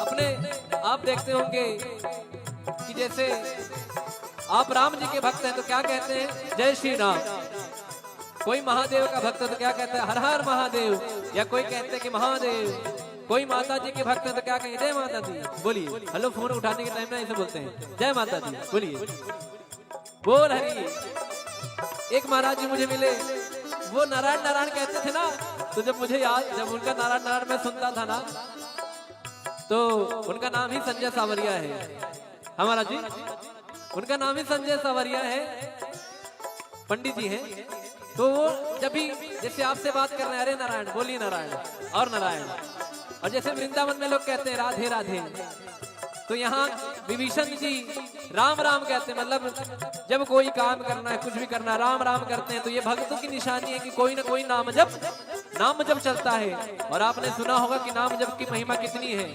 अपने आप देखते होंगे कि जैसे आप राम जी के भक्त हैं तो क्या कहते हैं, जय श्री राम। कोई महादेव का भक्त है तो क्या कहता है, हर हर महादेव, या कोई कहते हैं कि महादेव। कोई माता जी के भक्त है तो क्या कहेंगे, जय माता दी। बोलिए, हेलो, फोन उठाने के टाइम ना ऐसे बोलते हैं, जय माता दी, बोलिए। बोल हरि। एक महाराज जी मुझे मिले, वो नारायण नारायण कहते थे ना, तो जब मुझे याद, जब उनका नारायण नारायण मैं सुनता था ना, तो उनका नाम ही संजय सावरिया है। हमारा जी, उनका नाम ही संजय सावरिया है, पंडित जी हैं। तो वो जब भी जैसे आपसे बात कर रहे हैं, "अरे नारायण, बोलिए नारायण, और नारायण।" और जैसे वृंदावन में लोग कहते हैं, "राधे राधे," तो यहाँ विभीषण जी राम राम कहते हैं। मतलब जब कोई काम करना है, कुछ भी करना है, राम राम करते हैं। तो ये भक्तों की निशानी है कि कोई ना कोई नाम जप, नाम जप चलता है। और आपने सुना होगा कि नाम जप की महिमा कितनी है।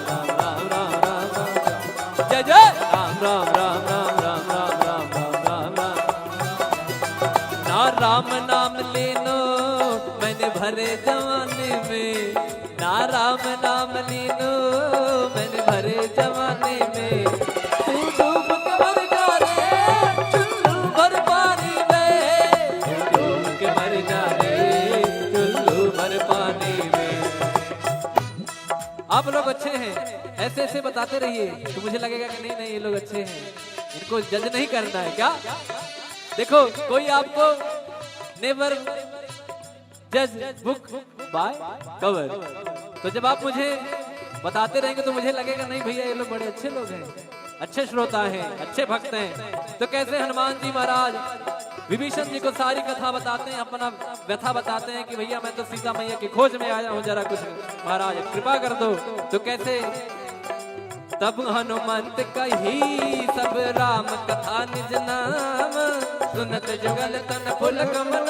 राम राम राम राम राम राम। जय जय राम राम राम राम राम राम राम राम राम। ना राम नाम लेनो मैंने भरे जवानी में, ना राम नाम लेनो मैंने भरे जवानी में। तू डूब के मर जा रे चुल्लू भर पानी में, तू डूब के मर जा रे चुल्लू भर पानी में। आप लोग अच्छे हैं, ऐसे ऐसे बताते रहिए तो मुझे लगेगा कि नहीं नहीं, ये लोग अच्छे हैं, इनको जज नहीं करना है क्या? देखो, कोई आपको never judge book by cover। तो जब आप मुझे बताते रहेंगे तो मुझे लगेगा, नहीं भैया, ये लोग बड़े अच्छे लोग हैं, अच्छे श्रोता हैं, अच्छे भक्त हैं। तो कैसे हनुमान जी महाराज विभीषण जी को सारी कथा बताते हैं, अपना व्यथा बताते हैं कि भैया, मैं तो सीता मैया की खोज में आया हूँ, जरा कुछ महाराज कृपा कर दो। तो कैसे तब हनुमंत कही सब राम कथा निज नाम, सुनत जुगल तन पुलक मन।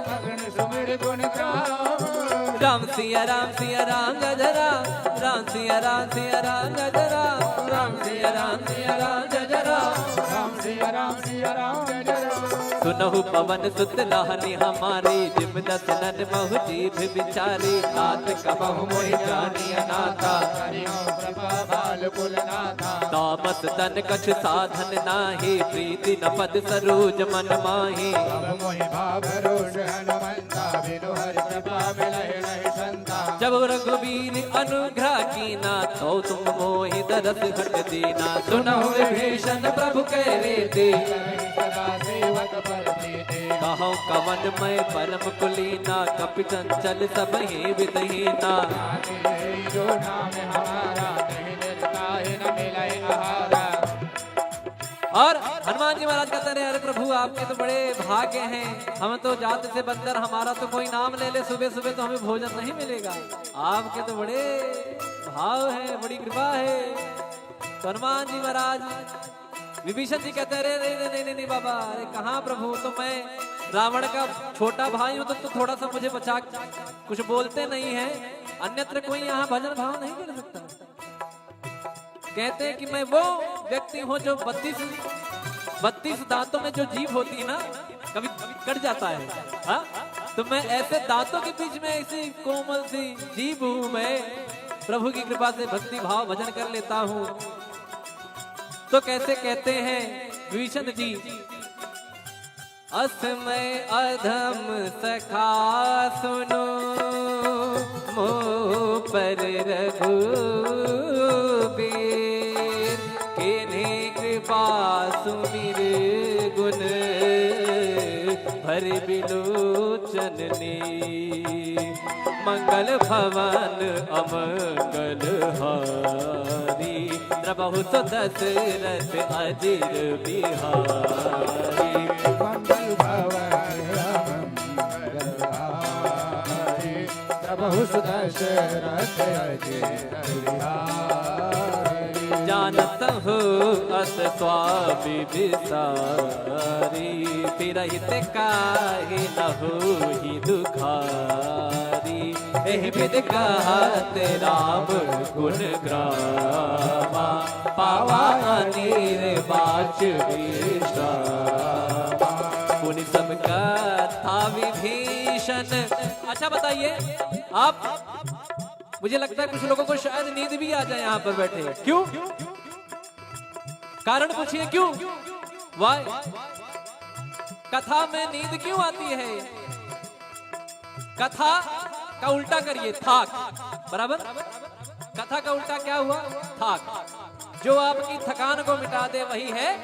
अगन सुमिर गुण गाम। राम सिया राम सिया राम जय जय राम, राम सिया राम सिया राम जय जय राम, राम सिया राम सिया राम जय जय राम, राम सिया राम सिया राम जय जय राम। सुनहु पवन सुत लाहनी हमारी, जिम दस नन महु जीभ बिचारी। नाथ कबहु मोहि जानी अनाथा। हरि ओम कृपा बाल कुल नाथा। तामस तन कछु साधन नाही, प्रीति न पद सरोज मन माही। अब मोहि भाव रोष हनुमंता, बिनु हरि कृपा मिलहि नहीं संता। जब रघुबीर अनुग्रह कीना, तो तुम मोहि दरस घट दीना। सुनहु विभीषण प्रभु कह रीति, सदा सेवक पर प्रीति। कहो कवन मैं परम कुलीना, कपि चंचल सब ही विधहीना। जो नाम हमारा, नहीं मिलता है न मिले आहारा। और हनुमान जी महाराज कहते रहे, अरे प्रभु, आपके तो बड़े भाग्य हैं, हम तो जात से बंदर, हमारा तो कोई नाम ले ले सुबह सुबह तो हमें भोजन नहीं मिलेगा। आपके तो बड़े भाव है, बड़ी कृपा है। तो हनुमान जी महाराज विभीषण जी कहते हैं, अरे नहीं नहीं नहीं नहीं नहीं बाबा, अरे कहाँ प्रभु, तो मैं रावण का छोटा भाई हूँ, तो, तो थोड़ा सा मुझे बचा, कुछ बोलते नहीं है, अन्यत्र कोई यहाँ भजन भाव नहीं कर सकता। कहते हैं कि मैं वो व्यक्ति हूँ जो बत्तीस, बत्तीस दांतों में जो जीभ होती है ना, कभी कट जाता है, हाँ? तो मैं ऐसे दांतों के बीच में ऐसी कोमल सी जीभ हूँ मैं, प्रभु की कृपा से भक्ति भाव भजन कर लेता हूँ। तो कैसे कहते हैं विभीषण जी, अस मय अधम सखा सुनो मोह पर रघुबीर, कीन्ही कृपा सुमिरि गुन भरि बिलोचन नीर। मंगल भवन अमंगल हारी, द्रवहु सो दशरथ अजिर बिहारी। मंगल भवन अमंगल हारी, द्रवहु सो दशरथ अजिर बिहारी। जानत हूँ अस स्वामी बिसारी, फिरहित काहे न होही दुखारी। एहि विधि कहत राम गुण गावा, पावा अनिर्वाच विश्रामा। मुनि सब कथा विभीषण। अच्छा बताइए आप, मुझे लगता है कुछ लोगों को शायद नींद भी आ जाए यहाँ पर बैठे। क्यों? कारण पूछिए क्यों? Why? कथा में नींद क्यों आती है? कथा का उल्टा करिए, थाक। बराबर? कथा का उल्टा क्या हुआ? थाक। जो आपकी थकान को मिटा दे, वही है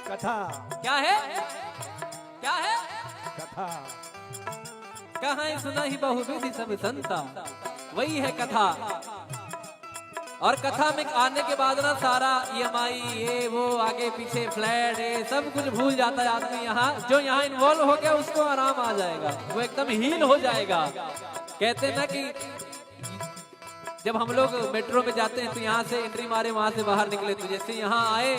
कथा। क्या है? क्या है? कथा। कहाँ सुनहि बहुविधि सब संता, वही है कथा। और कथा में आने के बाद ना सारा ईएमआई, ये वो, आगे पीछे फ्लैट, ये सब कुछ भूल जाता है आदमी। यहाँ जो यहाँ इन्वॉल्व हो गया, उसको आराम आ जाएगा, वो एकदम हील हो जाएगा। कहते हैं ना कि जब हम लोग मेट्रो में जाते हैं तो यहाँ से एंट्री मारे, वहाँ से बाहर निकले, तो जैसे यहाँ आए,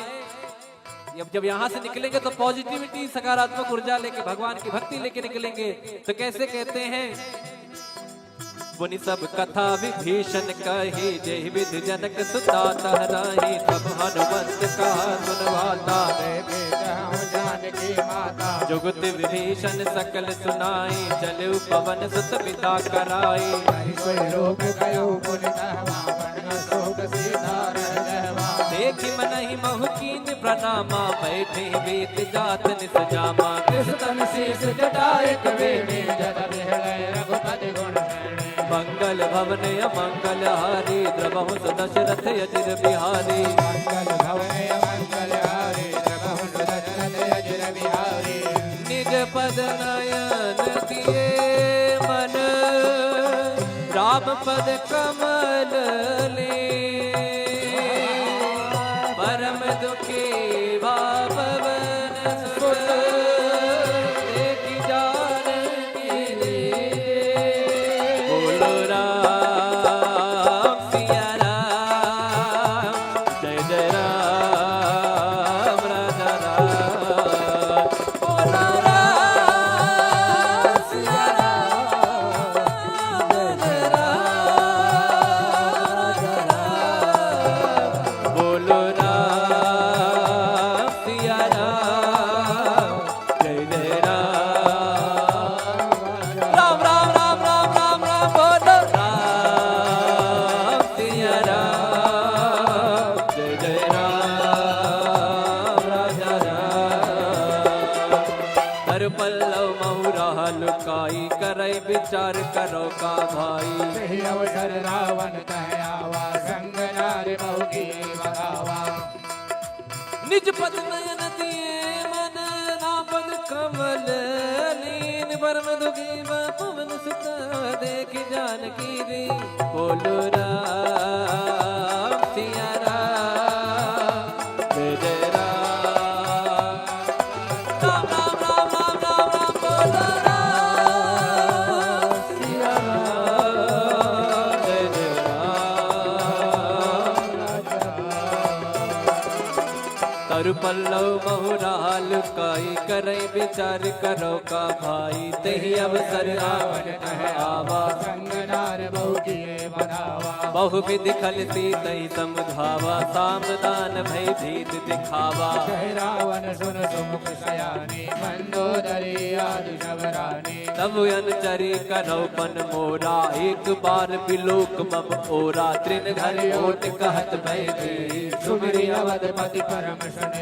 जब जब यहाँ से निकलेंगे तो पॉजिटिविटी, सकारात्मक ऊर्जा लेके, भगवान की भक्ति लेके निकलेंगे। तो कैसे कहते हैं, मुनि सब कथा विभीषण कही, जेहि विधि जनक सुता तह राही। तब हनुमंत कहा सुन वाता, देखे जहु जानकी माता। जुगति विभीषण सकल सुनाई, चलउ पवन सुत बिदा कराई। हरि सोई लोक गयो पुनि तहमा, बन अशोक सीता रह गहमा। देखि मनहि महु कीन्ह प्रणामा, बैठे वेंत जात निज जामा। किस तन शीश जटा एक बेनी, जल बिहड़ै रघुपति गुण गण। मंगल भवन अमंगल हारी, द्रवहु सो दशरथ अजिर बिहारी। मंगल भवन अमंगल हारी, द्रवहु सो दशरथ अजिर बिहारी। निज पद नयन दिए मन, राम पद कमल लीन। परम दुखी भा पवन सुत, देखि जानकी दीन। बोलो राम सिया राम, जय जय राम राजा राम। बोलो राम सिया राम, जय जय राम राजा राम। बोलो राम सिया राम, जय जय राम। राम, राम, राम, राम, राम, राम, बोलो राम सिया राम, जय जय राम, राजा राम। तरुपल्लव महु रहा लुकाई, करै विचार करौ का भाई। यही अवसर रावण तह आवा, संग नारि बहु किए बखावा। निज पद नयन दिए मन, राम पद कमल लीन। परम दुखी भा पवन सुत, देखि जानकी दीन। बोलो राम सिया राम, जय जय राम। राम, राम, राम, राम, राम, राम, बोलो राम सिया राम, जय जय राम। तरुपल्लव महु रहा लुकाई, करै विचार करौ का भाई। तेहि अवसर रावण तह आवा, संग नारि बहु किए बखावा। बहु विधि खल सीतहि समुझावा, साम दान भय भीत दिखावा। कहि रावण सुन सुमुख सयानी, मंदोदरी आदि सब रानी। तब अनुचरी करौ पन मोरा, एक बार बिलोक मम ओरा। तृण धरि ओट कहत भय भीत, सुमिरि अवधपति परम सुन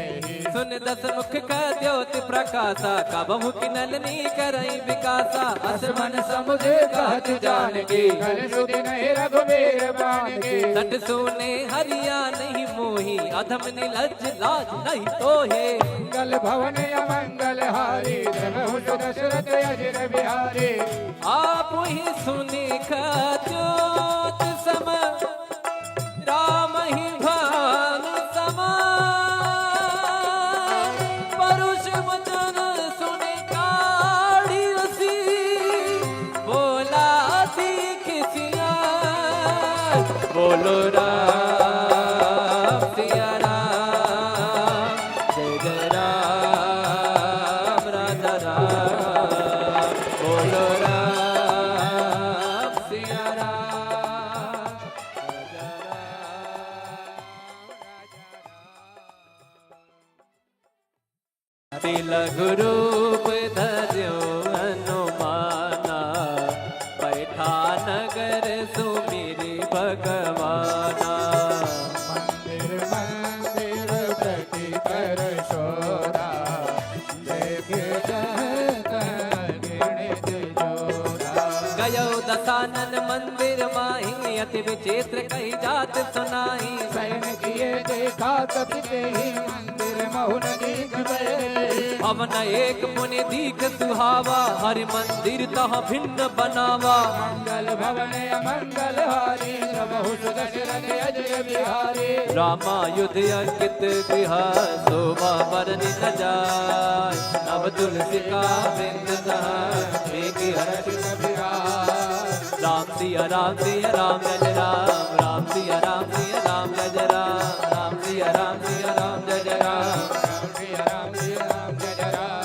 सुन दस मुख का ज्योति प्रकाशा, कबहु किनल नी करई विकासा। अस मन समुझ कहत जान की, कल सुधि नहीं रघुबीर बान की। सठ सूने हरिया नहीं मोही, अधम निलज्ज लाज नहीं तोहे। मंगल भवन अमंगल हारी, जब हुस दशरथ अजिर बिहारी। आप ही सुनि का ज्योति सम, राम ही भानु समान। परुष वचन सुनि काढ़ि असी, बोला सीख सिया। बोलो राम सिया राम, जय जय राम राजा राम। बोलो राम सिया राम। अति लघु रूप धर्यो हनुमाना, बैठा नगर सुमिरि भगवाना। मंदिर मंदिर प्रति कर शोरा, देखे जह तह घृणित जोरा। गयो दसानन मंदिर माही, अति विचित्र कही जात सुनाई। शयन किए देखा कपि तेहि मंदिर महु न दीख भए। भवन एक मुनि दीख सुहावा, हरि मंदिर तह भिन्न बनावा। मंगल भवन अमंगल हारी, प्रभु सुदशरथ अजिर बिहारी। रामायुध अंकित गृह, शोभा बरनि न जाय। नव तुलसी का वृंद तह, देखि हरषित विराज। राम सिया राम सिया राम जय जय राम, राम सिया राम सिया राम जय जय राम, राम सिया राम सिया राम जय जय राम, राम सिया राम सिया राम जय जय राम।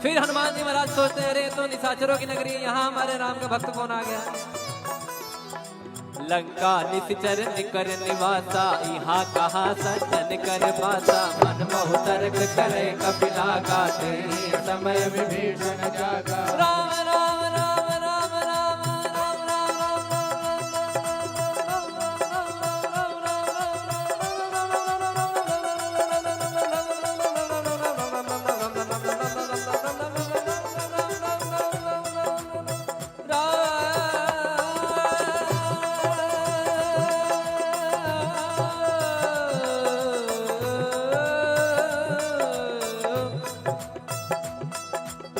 फिर हनुमान जी महाराज सोचते हैं, अरे, ये तो निशाचरों की नगरी है, यहाँ हमारे राम का भक्त कौन आ गया? लंका निशिचर निकर निवासा, इहाँ कहाँ सज्जन कर बासा। मन मोह तरक करे कपिला, गाते ही समय विभीषण जागा। राम, राम, राम, राम।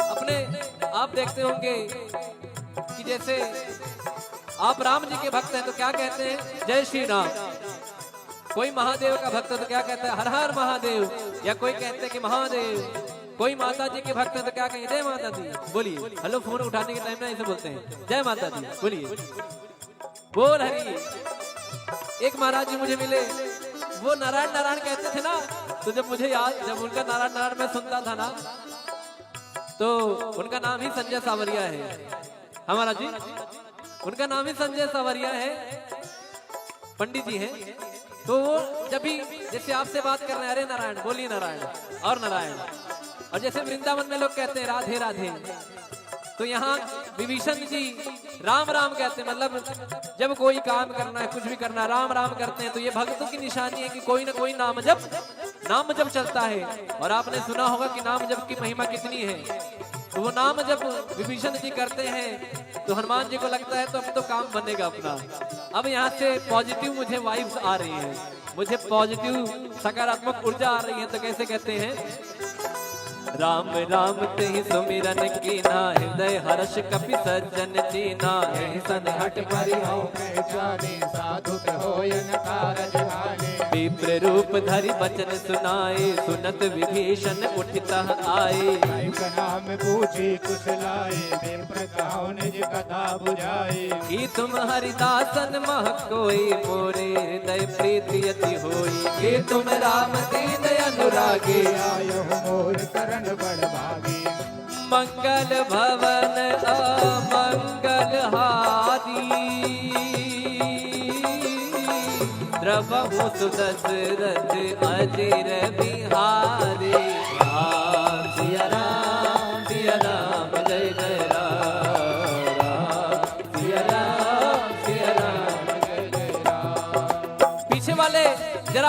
अपने आप देखते होंगे कि जैसे आप राम जी के भक्त हैं तो क्या कहते हैं, "जय श्री राम।" कोई महादेव का भक्त है तो क्या कहता है, "हर हर महादेव।" या कोई कहते हैं कि "महादेव।" कोई माता जी के भक्त है तो क्या कहें, "जय माता दी।" बोलिए, हेलो, फोन उठाने के टाइम ना ऐसे बोलते हैं, "जय माता दी।" बोलिए, बोल हरि। एक महाराज जी मुझे मिले, वो नारायण नारायण कहते थे ना, तो जब मुझे याद, जब उनका नारायण नारायण मैं सुनता था ना, तो उनका नाम ही संजय सावरिया है। हाँ महाराज जी, उनका नाम ही संजय सावरिया है, पंडित जी हैं। तो वो जब भी जैसे आपसे बात कर रहे हैं, "अरे नारायण, बोलिए नारायण, और नारायण।" और जैसे वृंदावन में लोग कहते हैं, "राधे राधे।" तो यहाँ विभीषण जी राम राम कहते हैं, मतलब जब कोई काम करना है, कुछ भी करना है, राम राम करते हैं। तो ये भक्तों की निशानी है कि कोई ना कोई नाम जप, नाम जप चलता है। और आपने सुना होगा कि नाम जप की महिमा कितनी है। तो वो नाम जप विभीषण जी करते हैं, तो हनुमान जी को लगता है तो अब तो काम बनेगा अपना। अब यहाँ से पॉजिटिव मुझे वाइब्स आ रही है, मुझे पॉजिटिव सकारात्मक ऊर्जा आ रही है। तो कैसे कहते हैं, राम राम तेहि सुमिरन कीन्हा, हृदय हर्ष कपि सज्जन चीन्हा। एहि सन हठ परिहउ पहचाने, साधु कहो यन कारज हाने। विप्र रूप धरि बचन सुनाए, सुनत विभीषण उठि तह आए। कई प्रणाम पूछि कुशलाए, विप्र कहउ निज कथा बुझाए। कि तुम हरिदासन मह कोई, मोरे हृदय प्रीति अति होई। कि तुम राम दीन अनुरागी, आयो मोर शरण बड़ भागी। मंगल भवन अमंगल हारी, द्रवहु सुदशरथ अजिर बिहारी। राम सिया राम सिया राम जय जय राम, राम सिया राम सिया राम जय जय राम। पीछे वाले जरा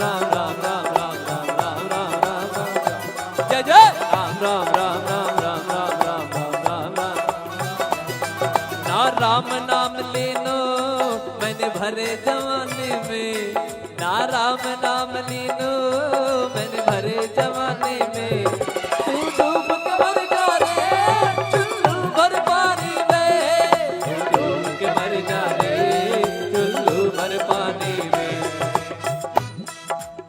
राम राम राम राम राम राम राम राम राम राम राम। जय जय राम राम राम राम राम राम राम राम राम। ना राम नाम लीनो मैंने भरे जवानी में, ना राम नाम लीनो मैंने भरे जवानी में। तू डूब के मर जा रे चुल्लू भर पानी में, तू डूब के मर जा रे चुल्लू भर पानी में।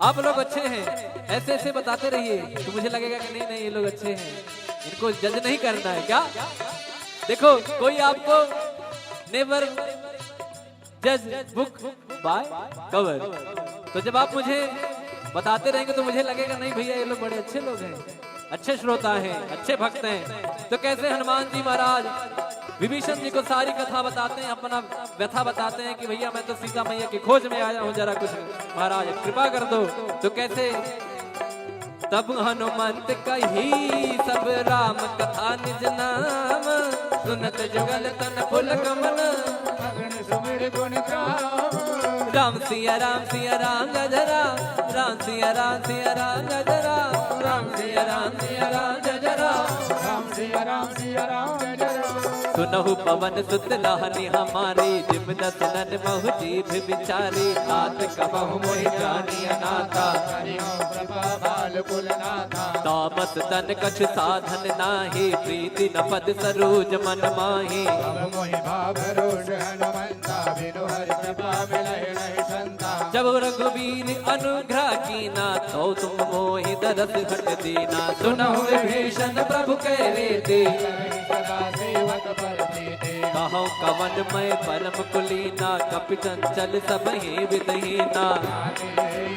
आप लोग अच्छे हैं, ऐसे ऐसे बताते रहिए तो मुझे लगेगा कि नहीं नहीं, ये लोग अच्छे हैं, इनको जज नहीं करना है क्या? देखो, कोई आपको never judge book by cover। तो जब आप मुझे बताते रहेंगे तो मुझे लगेगा, नहीं भैया, ये लोग बड़े अच्छे लोग हैं, अच्छे श्रोता हैं, अच्छे भक्त हैं। तो कैसे हनुमान जी महाराज विभीषण जी को सारी कथा बताते हैं, अपना व्यथा बताते हैं कि भैया, मैं तो सीता मैया की खोज में आया हूँ, जरा कुछ महाराज कृपा कर दो। तो कैसे तब हनुमंत कही सब राम कथा निज नाम, सुनत जुगल तन पुलक मन। अगन सुमिर गुण गाम। राम सिया राम सिया राम जय जय राम, राम सिया राम सिया राम जय जय राम, राम सिया राम सिया राम जय जय राम, राम सिया राम सिया राम जय जय राम। सुनहु पवन सुत लहरी हमारी, जिम दस नन महु जीभ विचारी। तात कबहु मोहि जानी अनाथा। हरि ओम कृपा बाल कुल नाथा। तामस तन कछु साधन नाही, प्रीति न पद सरोज मन माही। अब मोहि भाव रोष हनुमंता, बिनु हरि कृपा मिलहि नहीं संता। जब रघुबीर अनुग्रह कीना, तो तुम मोहि दरस हठ दीना। सुनहु विभीषण प्रभु कह रीति, सदा सेवक पर प्रीति। कहौं कवन मैं परम कुलीना, कपि चंचल सब ही विधहीना।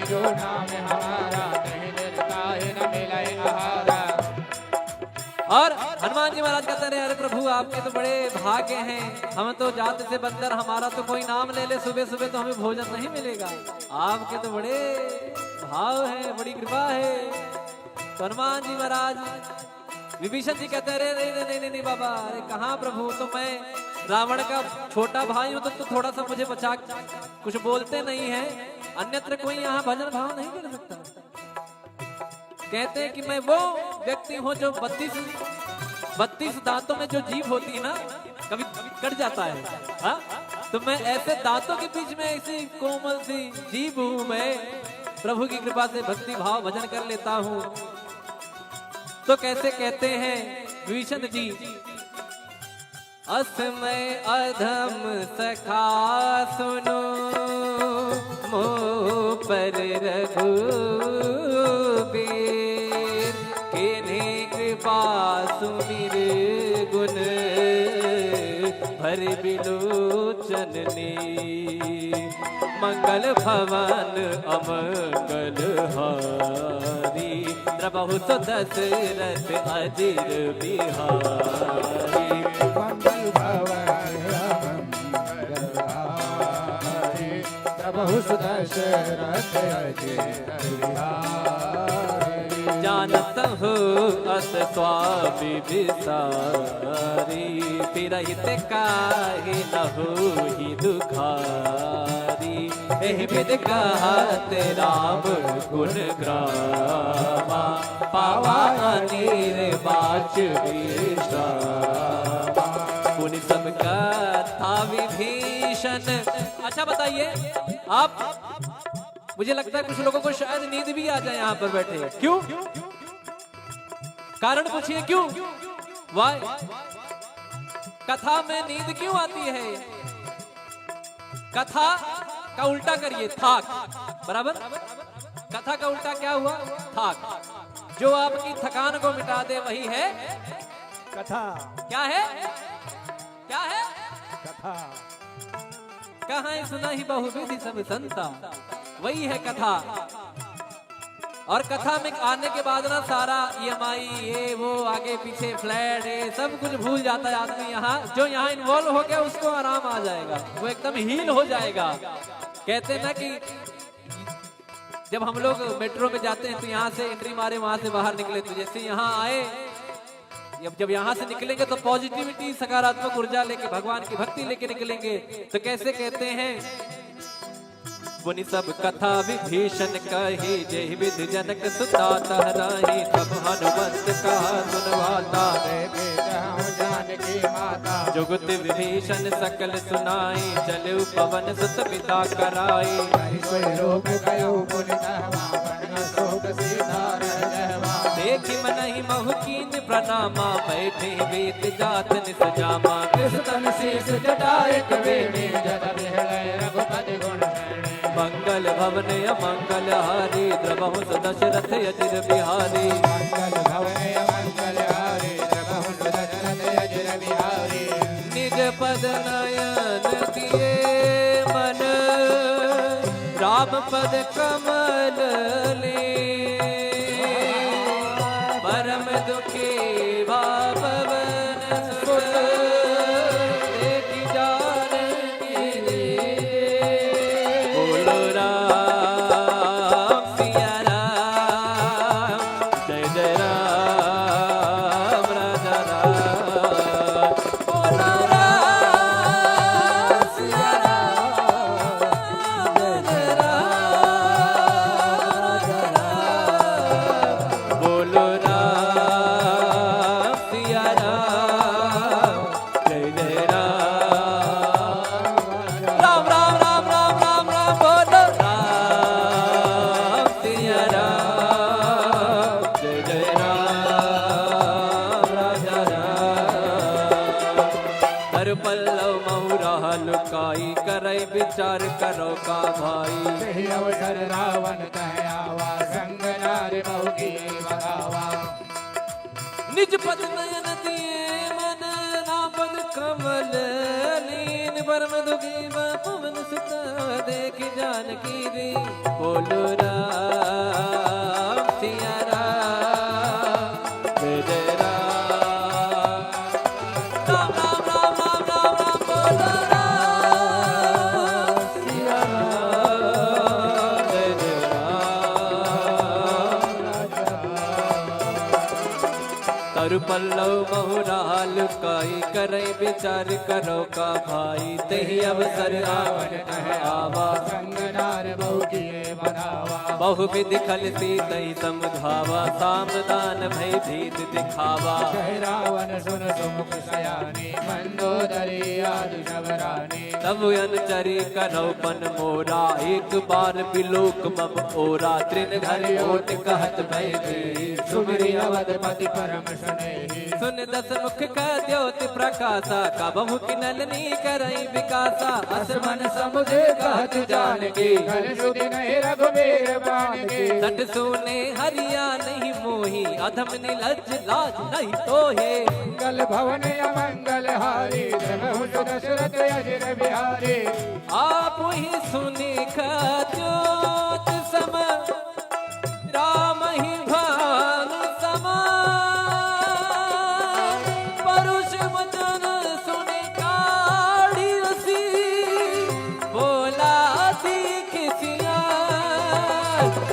जो नाम हमारा, नहीं निरता ही न मिले आहारा। और हनुमान जी महाराज कहते रहे, अरे प्रभु, आपके तो बड़े भाग्य हैं, हम तो जात से बंदर, हमारा तो कोई नाम ले ले सुबह सुबह तो हमें भोजन नहीं मिलेगा। आपके तो बड़े भाव हैं, बड़ी कृपा है। तो हनुमान जी महाराज विभीषण जी कहते, अरे नहीं नहीं नहीं नहीं नहीं बाबा, अरे कहाँ प्रभु, तो मैं रावण का छोटा भाई हूँ, तो, तो थोड़ा सा मुझे बचा, कुछ बोलते नहीं है, अन्यत्र कोई यहाँ भजन भाव नहीं कर सकता। कहते हैं कि मैं वो व्यक्ति हूँ जो बत्तीस, बत्तीस दांतों में जो जीभ होती है ना, कभी कट जाता है, हाँ? तो मैं ऐसे दांतों के बीच में ऐसी कोमल सी जीभ हूँ मैं, प्रभु की कृपा से भक्ति भाव भजन कर लेता हूँ। तो कैसे कहते हैं विभीषण जी, अस मैं अधम सखा सुनो, मोह पर रघुबीर, कीन्ही कृपा सुमिर गुन भरि बिलोचन नीर। मंगल भवन अमंगल हारी, द्रवहु सो दशरथ अजिर बिहारी। मंगल भवन अमंगल हारी, द्रवहु सो दशरथ अजिर बिहारी। जानत हूँ अस स्वामी विसारी, फिरहित काहे न होही दुखारी। एहि विधि कहत राम गुण गावा, पावा अनिर्वाच विश्रामा। पुनि सब कथा विभीषण। अच्छा बताइए आप, मुझे लगता है कुछ लोगों को शायद नींद भी आ जाए यहाँ पर बैठे। क्यों? कारण पूछिए क्यों? Why? कथा में नींद क्यों आती है? कथा का उल्टा करिए, थाक। बराबर? कथा का उल्टा क्या हुआ? थाक। जो आपकी थकान को मिटा दे, वही है कथा। क्या है? क्या है? कथा। कहाँ सुना ही बहुविधि सब संता, वही है कथा। और कथा में आने के बाद ना सारा ईएमआई, ये वो, आगे पीछे फ्लैट, ये सब कुछ भूल जाता है आदमी। यहाँ जो यहाँ इन्वॉल्व हो गया, उसको आराम आ जाएगा, वो एकदम हील हो जाएगा। कहते हैं ना कि जब हम लोग मेट्रो में जाते हैं तो यहाँ से एंट्री मारे, वहाँ से बाहर निकले, तो जैसे यहाँ आए, जब जब यहाँ से निकलेंगे तो पॉजिटिविटी, सकारात्मक ऊर्जा लेके, भगवान की भक्ति लेके निकलेंगे। तो कैसे कहते हैं, मुनि सब कथा विभीषण कही, जेहि विधि जनक सुता तहराही। सब हनुमंत कहा सुनवाता, देखे तहु जानकी माता। जुगति विभीषण सकल सुनाई, चलउ पवन सुत पिता कराई। हरि सोई लोक गयो पुनि तहवा, बन शोक सीता रह जहवा। देखि मनहि महु कीन प्रणामा, बैठे वेद जात निज जामा। कृष तन शीश जटा एक बेनी, जल बिहले रघुपति गुण श्रेणी। मंगल भवन अमंगल हारी, द्रवहु सु दशरथ अजिर बिहारी। मंगल भवन अमंगल हारी, द्रवहु सु दशरथ अजिर बिहारी। निज पद नयन दिए मन, राम पद कमल लीन। परम दुखी भा पवन सुत, देखि जानकी दीन। बोलो राम सिया राम, जय जय राम राजा राम। बोलो राम सिया राम, जय जय राम राजा राम। बोलो राम सिया राम, जय जय राम। राम, राम, राम, राम, राम, राम, बोलो राम सिया राम, जय जय राम राजा राम। तरु पल्लव महु राह लुकाई, करै विचार करो का भाई। यही अवसर रावण तह आवा, संग नार बहु की बगावा। निज पद नयन दिए मन, राम पद कमल लीन। परम दुखी भा पवन सुत, देखि जानकी दीन। बोलो राम सिया राम, जय जय राम। राम, राम, राम, राम, राम, राम, बोलो राम सिया राम, जय जय राम। तरु पल्लव महु राह लुकाई, करै विचार करो का भाई। तेहि अवसर रावण तह आवा, संग नार बहु किए मनावा। बहु विधि खल सीतहि समुझावा, साम दान भय भीत दिखावा। कह रावण सुन सुमुख सयानी, मंदोदरी आदि सब रानी। तब अनुचरी करौ पन मोरा, एक बार बिलोक मम ओरा। तृण धरि ओट कहत भय भीत, सुमिरि अवधपति परम स्नेही। सुन दस मुख कह द्योत प्रकासा, कबहु किनल नी करई विकासा। अस मन समुझ कहत जानकी, कल सुधि नहीं रघुबीर बानकी। सठ सूने हरिया नहीं मोही, अधम निलज्ज लाज नहीं तोहे। मंगल भवन अमंगल हारी, द्रवहु सु दशरथ अजिर बिहारी। आप ही सुनि कह द्योत सम, राम ही भान समा। परुष वचन सुनि काढ़ि रसी, बोला दीख सिया।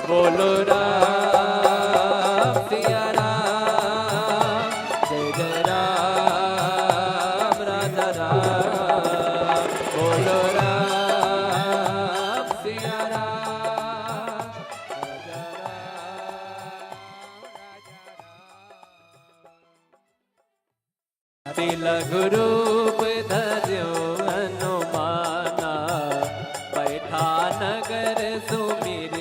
बोलो राम सिया राम, जय जय राम राजा राम। बोलो राम सिया राम, राजा राम। अति लघु रूप धर्यो हनुमाना, बैठा नगर सुमिरि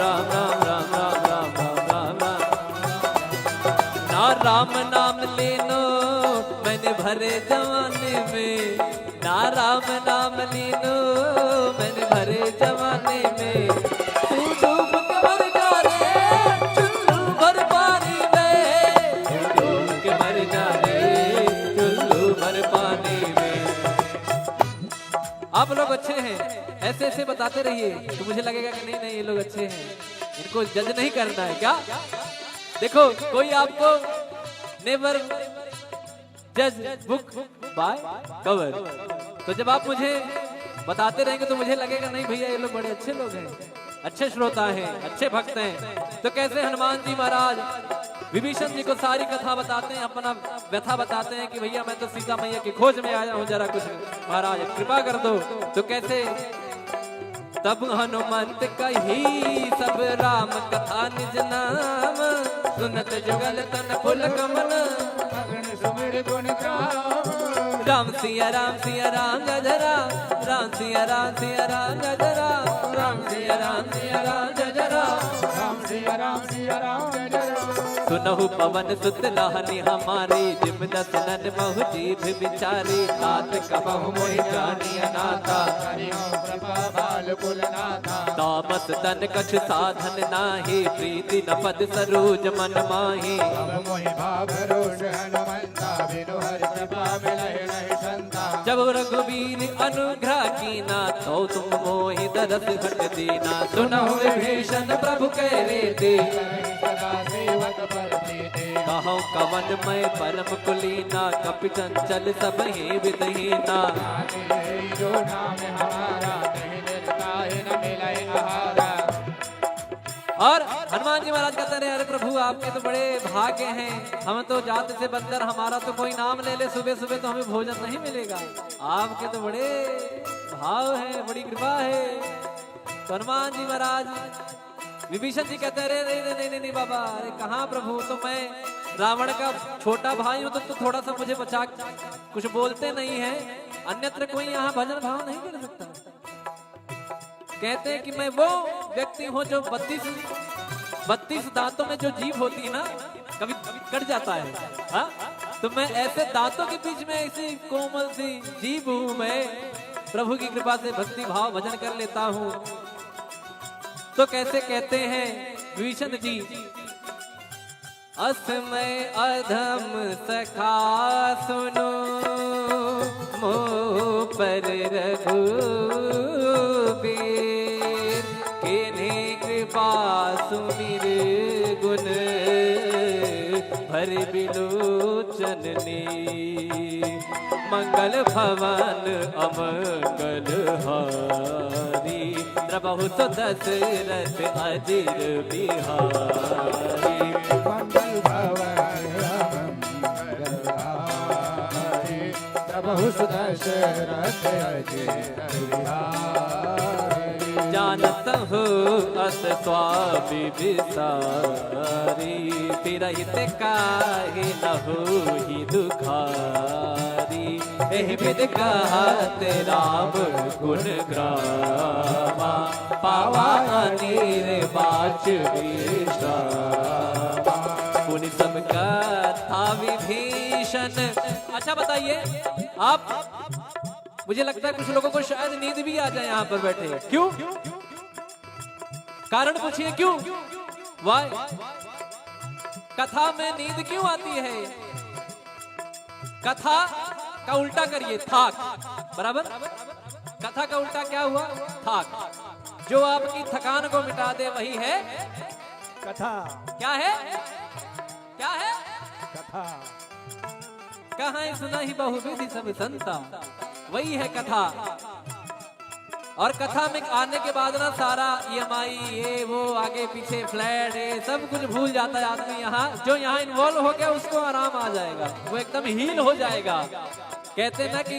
राम राम राम राम राम राम राम राम राम राम। ना राम नाम लीनो मैंने भरे जवानी में, ना राम नाम लीनो मैंने भरे जवानी में। तू डूब के मर जा रे चुल्लू भर पानी में, तू डूब ऐसे ऐसे बताते रहिए तो मुझे लगेगा कि नहीं नहीं, ये लोग अच्छे हैं, इनको जज नहीं करना है क्या। देखो, कोई आपको never judge book by cover। तो जब आप मुझे बताते रहेंगे तो मुझे लगेगा, नहीं भैया, ये लोग बड़े अच्छे लोग हैं, अच्छे श्रोता हैं, अच्छे भक्त हैं। तो कैसे हनुमान जी महाराज विभीषण जी को सारी कथा बताते हैं, अपना व्यथा बताते हैं कि भैया, मैं तो सीता मैया की खोज में आया हूँ, जरा कुछ महाराज कृपा कर दो। तो कैसे तब हनुमंत कही सब राम कथा निज नाम, सुनत जुगल तन पुलक मन। अगन सुमिर गुण गाम। राम सिया राम सिया राम जय जय राम, राम सिया राम सिया राम जय जय राम, राम सिया राम सिया राम जय जय राम, राम सिया राम सिया राम जय जय राम। सुनहु पवन सुत लहनि हमारी, जिम दस नन महु जीभ विचारी। तात कबहु मोहि जानिय नाथा। करियो कृपा बाल कुल नाथा। तामस तन कछु साधन नाही, प्रीति न पद सरोज मन माही। अब मोहि भाव रोष हनुमंता, बिनु हरि कृपा मिलहि नहीं संता। जब रघुबीर अनुग्रह कीना, तो तुम मोहि दरस हट दीना। सुनहु विभीषण प्रभु कहि रीति। सदा सेवक पर प्रीति। कहउँ कवन मय परम कुलीना, कपि चंचल सबहि विधि हीना। जो नाम हमारा कहीं दिन काहे न मिले आहारा। और हनुमान जी महाराज कहते रहे, अरे प्रभु, आपके तो बड़े भाग्य हैं, हम तो जात से बंदर, हमारा तो कोई नाम ले ले सुबह सुबह तो हमें भोजन नहीं मिलेगा, आपके तो बड़े भाव हैं, बड़ी कृपा है। तो हनुमान जी महाराज विभीषण जी कहते हैं, अरे नहीं नहीं नहीं नहीं नहीं बाबा, अरे कहाँ प्रभु, तो मैं रावण का छोटा भाई हूँ, तो, तो थोड़ा सा मुझे बचा, कुछ बोलते नहीं है, अन्यत्र कोई यहाँ भजन भाव नहीं कर सकता। कहते हैं कि मैं वो व्यक्ति हूँ जो बत्तीस, बत्तीस दांतों में जो जीभ होती है ना, कभी कट जाता है, हाँ? तो मैं ऐसे दांतों के बीच में ऐसी कोमल सी जीभ हूँ मैं, प्रभु की कृपा से भक्ति भाव भजन कर लेता हूँ। तो कैसे कहते हैं विभीषण जी, अस मय अधम सखा सुनो, मोह पर रघुबीर, कीन्ही कृपा सुमिर गुन भरि बिलोचन नीर। मंगल भवन अमंगल हारी, द्रवहु सो दशरथ अजिर बिहारी। मंगल भवन अमंगल हारी, द्रवहु सो दशरथ अजिर बिहारी। जानत हो अस स्वामी विसारी, तिरहित काहे न होई दुखारी। एहि विधि कहत राम गुण गावा, पावा अनिर्वाच विश्रामा। पुनि सब कथा विभीषण। अच्छा बताइए आप, मुझे लगता है कुछ लोगों को शायद नींद भी आ जाए यहाँ पर बैठे। क्यों? कारण पूछिए क्यों? Why? कथा में नींद क्यों आती है? कथा का उल्टा करिए, थाक। बराबर? कथा का उल्टा क्या हुआ? थाक। जो आपकी थकान को मिटा दे, वही है कथा। क्या है? क्या है? कथा। कहाँ सुनहि बहुविधि सब संता, वही है कथा। और कथा में आने के बाद ना सारा ईएमआई, ये वो, आगे पीछे फ्लैट, ये सब कुछ भूल जाता है आदमी। यहाँ जो यहाँ इन्वॉल्व हो गया, उसको आराम आ जाएगा, वो एकदम हील हो जाएगा। कहते हैं ना कि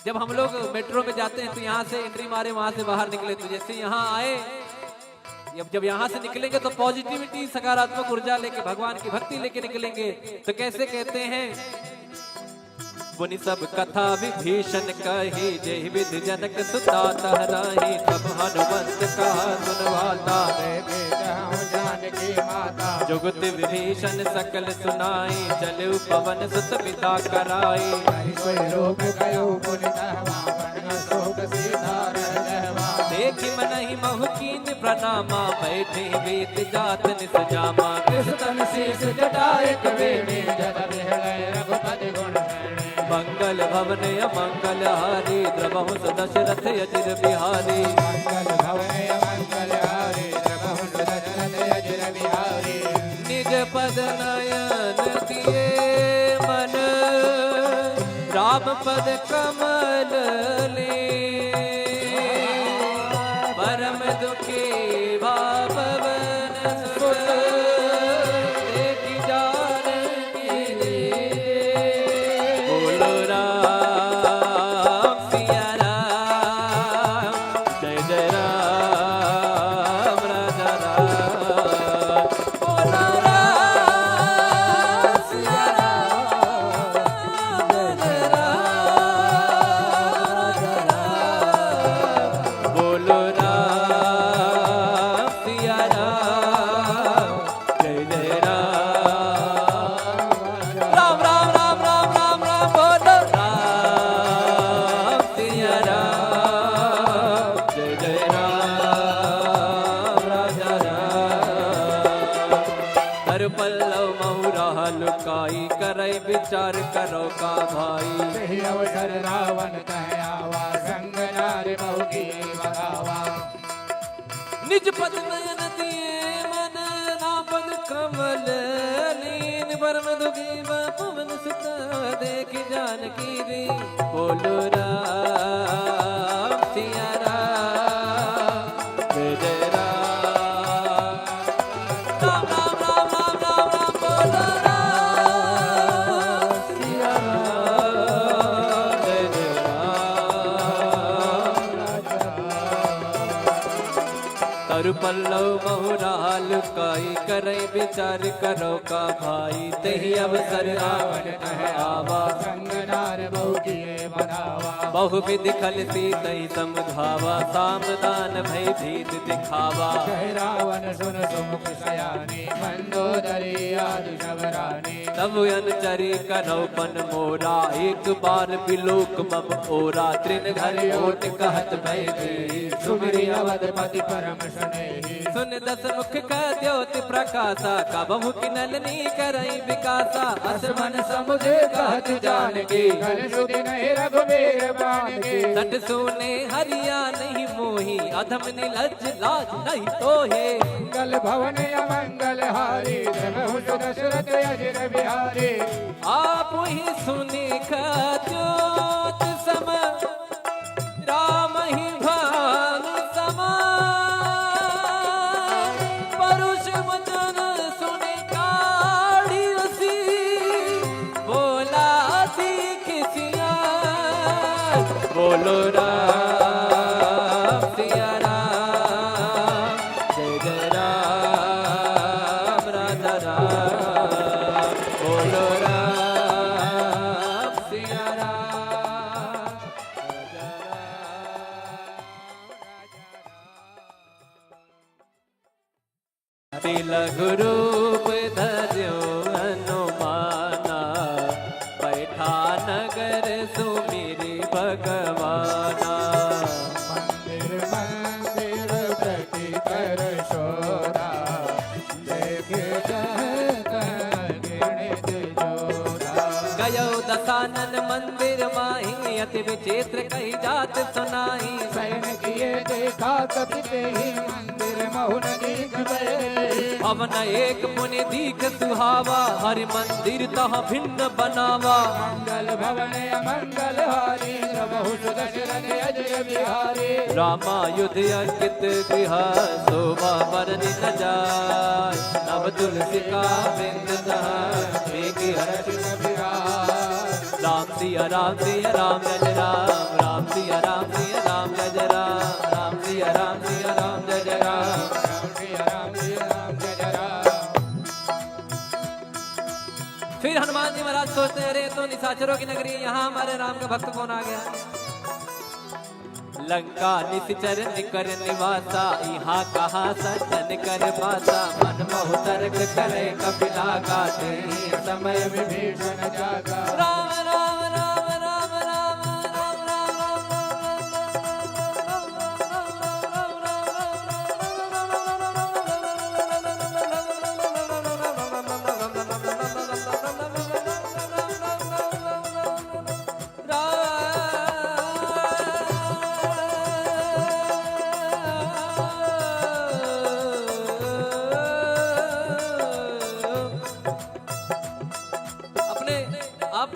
जब हम लोग मेट्रो में जाते हैं तो यहाँ से एंट्री मारे, वहाँ से बाहर निकले, तो जैसे यहाँ आए, अब जब यहाँ से निकलेंगे तो पॉजिटिविटी, सकारात्मक ऊर्जा लेके, भगवान की भक्ति लेके निकलेंगे। तो कैसे कहते हैं, पुनि सब कथा विभीषण कही, जेहि विधि जनक सुता तह राही। तब हनुमंत कहा सुन वाता, देखे कहउँ जानकी माता। जुगति विभीषण सकल सुनाई, चलेउ पवन सुत पिता कराई। कहि सोइ रूप कयउ पुनि तहमा, बन न सोक सीता रह गहमा। देखि मनहि महु कीन्ह प्रनामा, बैठे बीत जात निस जामा। केस तन सीस जटा एक बेनी, जल बिहले रघुपति गुण श्रेणी। मंगल भवन अमंगल हारी, द्रवहु सु दशरथ अजिर बिहारी। मंगल भवन अमंगल हारी, द्रवहु सु दशरथ अजिर बिहारी। निज पद नयन दिए मन, राम पद कमल लीन। परम दुखी भा पवन सुत, देखि जानकी दीन। बोलो राम सिया राम, जय जय राम राजा राम। बोलो राम सिया राम, जय जय राम राजा राम। बोलो राम सिया राम, जय जय राम। राम, राम, राम, राम, राम, राम, बोलो राम सिया राम, जय जय राम राजा राम। कर पल्लव महु राह लुकाई, करै विचार करो का भाई। यही अवसर रावण तह आवा, संग नार महु किए बघावा। निज पद नयन दिए मन, राम पद कमल लीन। परम दुखी भा पवन सुत, देखि जानकी दीन। बोलो राम सिया राम, जय जय राम। राम, राम, राम, राम, राम, राम, बोलो राम सिया राम, जय जय राम। कर पल्लव महु राह लुकाई, करै विचार करो का भाई। तेहि अवसर रावण तह आवा, संग नार महु किए बघावा। बहु विधि खल सीतहि समुझावा, साम दान भय भीत दिखावा। कहे रावण सुन सुमुख सयानी, मंदोदरी आदि सब रानी। तब अनुचरी करौ पन मोरा, एक बार बिलोक मम ओरा। तृण धरि ओट कहत भय भीत, सुमिरि अवधपति परम सुनेही। सुन दस मुख कह द्योति प्रकासा, कबहु किनल नी करई विकासा। अस मन समुझ कहत जानकी, कल सुधि नहीं रघुबीर बानकी। सठ सूने हरिया नहीं मोही, अधम निलज्ज लाज नहीं तोहे। मंगल भवन अमंगल हारी, द्रवहु सु दशरथ अजिर बिहारी। आप ही सुनि खद्योत सम, राम ही भानु समान। परुष वचन सुनि काढ़ी असी, बोला सीख सिया। बोलो राम सिया राम, जय जय राम राजा राम। बोलो राम सिया राम, राजा राम, राजा राम। अति लघु रूप धर्यो हनुमाना, बैठा नगर सुमिरि भगवाना। मंदिर मंदिर प्रति कर शोरा, देखे जह तह घृणित जोरा। गयो दसानन मंदिर माही, अति विचित्र कही जात सुनाही। सैन किए देखा कपि तेहि मंदिर महु न दीख भए। भवन एक पुनि दीख सुहावा, हरि मंदिर तह भिन्न बनावा। मंगल भवन अमंगल हारी, द्रवहु सु दशरथ अजिर बिहारी। रामायुध अंकित गृह, शोभा बरनि न जाय। नव तुलसिका वृंद तह, देखि हरषि कपि राय। राम सिया राम सिया राम जय जय राम, राम सिया राम सिया राम जय जय राम, राम सिया राम सिया राम जय जय राम, राम सिया राम सिया राम जय जय राम। फिर हनुमान जी महाराज सोचते हैं, अरे, ये तो निशाचरों की नगरी है, यहाँ हमारे राम का भक्त कौन आ गया? लंका निशिचर निकर निवासा, इहाँ कहाँ सज्जन कर पासा। मन महु तर्क करे कपि लागा, तेहि समय विभीषण जागा। राम, राम, राम, राम।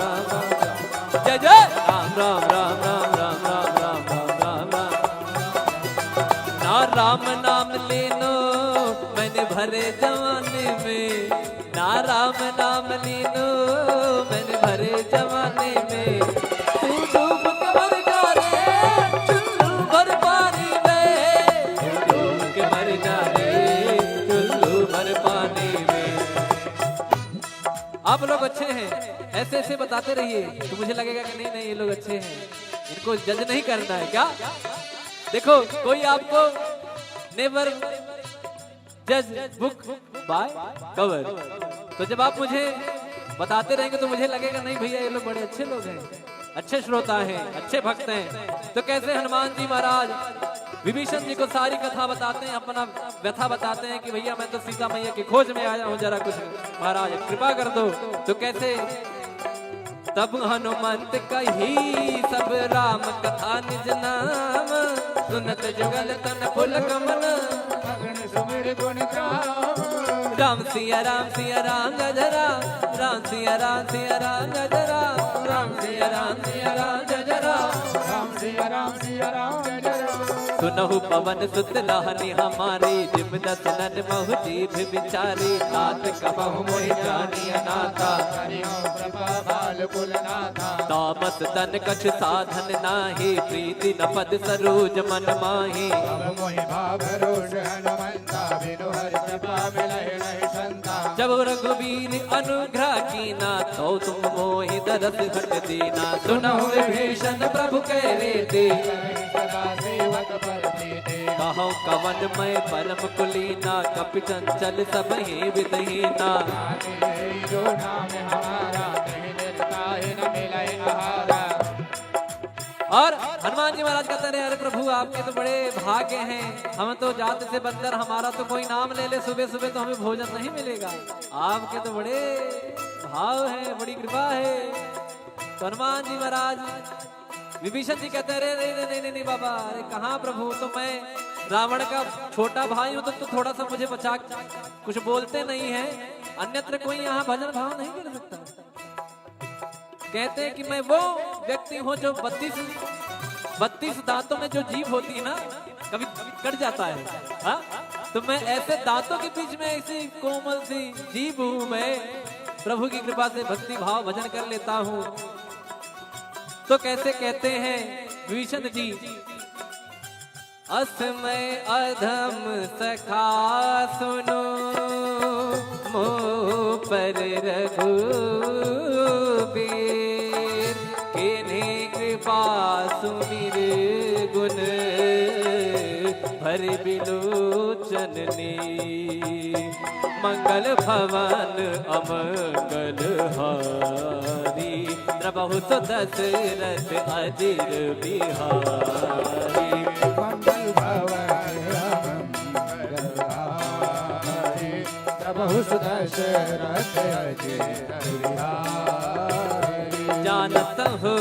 राम। जय जय राम राम राम राम राम राम राम राम राम राम। ना राम नाम लीनो मैंने भरे जवानी में, ना राम नाम लीनो मैंने भरे जवानी में। तू डूब के मर जा रे चुल्लू भर पानी में, तू डूब के मर जा रे चुल्लू भर पानी में। आप लोग अच्छे हैं, ऐसे ऐसे बताते रहिए तो मुझे लगेगा कि नहीं नहीं, ये लोग अच्छे हैं, इनको जज नहीं करना है क्या? देखो, कोई आपको never judge book by cover। तो जब आप मुझे बताते रहेंगे तो मुझे लगेगा, नहीं भैया, ये लोग बड़े अच्छे लोग हैं, अच्छे श्रोता हैं, अच्छे भक्त हैं। तो कैसे हनुमान जी महाराज विभीषण जी को सारी कथा बताते हैं, अपना व्यथा बताते हैं कि भैया, मैं तो सीता मैया की खोज में आया हूँ, जरा कुछ महाराज कृपा कर दो। तो कैसे तब हनुमंत कही सब राम कथा निज नाम, सुनत जुगल तन पुलक मन। मगन सुमिर गुण गाम। राम सिया राम सिया राम जय जय राम, राम सिया राम सिया राम जय जय राम, राम सिया राम सिया राम जय जय राम, राम सिया राम सिया राम जय जय राम। सुनहु पवन सुत लाहनी हमारी, जिम दस नन महु जीभ विचारी। तात कबहु मोहि जानिय नाथा। करियो कृपा बाल कुल नाथा। तामस तन कछु साधन नाही, प्रीति न पद सरोज मन माही। अब मोहि भाव रोष हनुमंता, बिनु हरि कृपा मिलहि नहीं संता। जब रघुबीर अनुग्रह कीना, तो तुम मोहि दरस घट दीना। सुनहु विभीषण प्रभु कहि रीति। सदा सेवक पर प्रीति। कहौं कवन मय परम कुलीना, कपि चंचल सबहि विधहीना। नाम है जो नाम हमारा, कहीं दिन काहे न मिले आहारा। और हनुमान जी महाराज कहते रहे, "अरे प्रभु, आपके तो बड़े भाग्य हैं, हम तो जात से बंदर, हमारा तो कोई नाम ले ले सुबह सुबह तो हमें भोजन नहीं मिलेगा, आपके तो बड़े भाव हैं, बड़ी कृपा है।" तो हनुमान जी महाराज विभीषण जी कहते हैं, "अरे, अरे, अरे, नहीं, नहीं, नहीं बाबा, अरे कहाँ प्रभु, तो मैं रावण का छोटा भाई हूँ, तो, तो थोड़ा सा मुझे बचा, कुछ बोलते नहीं हैं, अन्यत्र कोई यहाँ भजन भाव नहीं कर सकता।" कहते हैं कि मैं वो व्यक्ति हूँ जो बत्तीस, बत्तीस दांतों में जो जीभ होती है ना, कभी कट जाता है, हाँ? तो मैं ऐसे दांतों के बीच में ऐसी कोमल सी जीभ हूँ मैं, प्रभु की कृपा से भक्ति भाव भजन कर लेता हूँ। तो कैसे कहते हैं विभीषण जी, "अस मय अधम सखा सुनो, मोह पर रघुबीर, कीन्ही कृपा सुमिर गुन भरि बिलोचन नीर।" मंगल भवन अमंगल हारी, द्रवहु सो दशरथ अजिर बिहारी। मंगल भवन अमंगल हारी, द्रवहु सो दशरथ अजिर बिहारी। जानत हो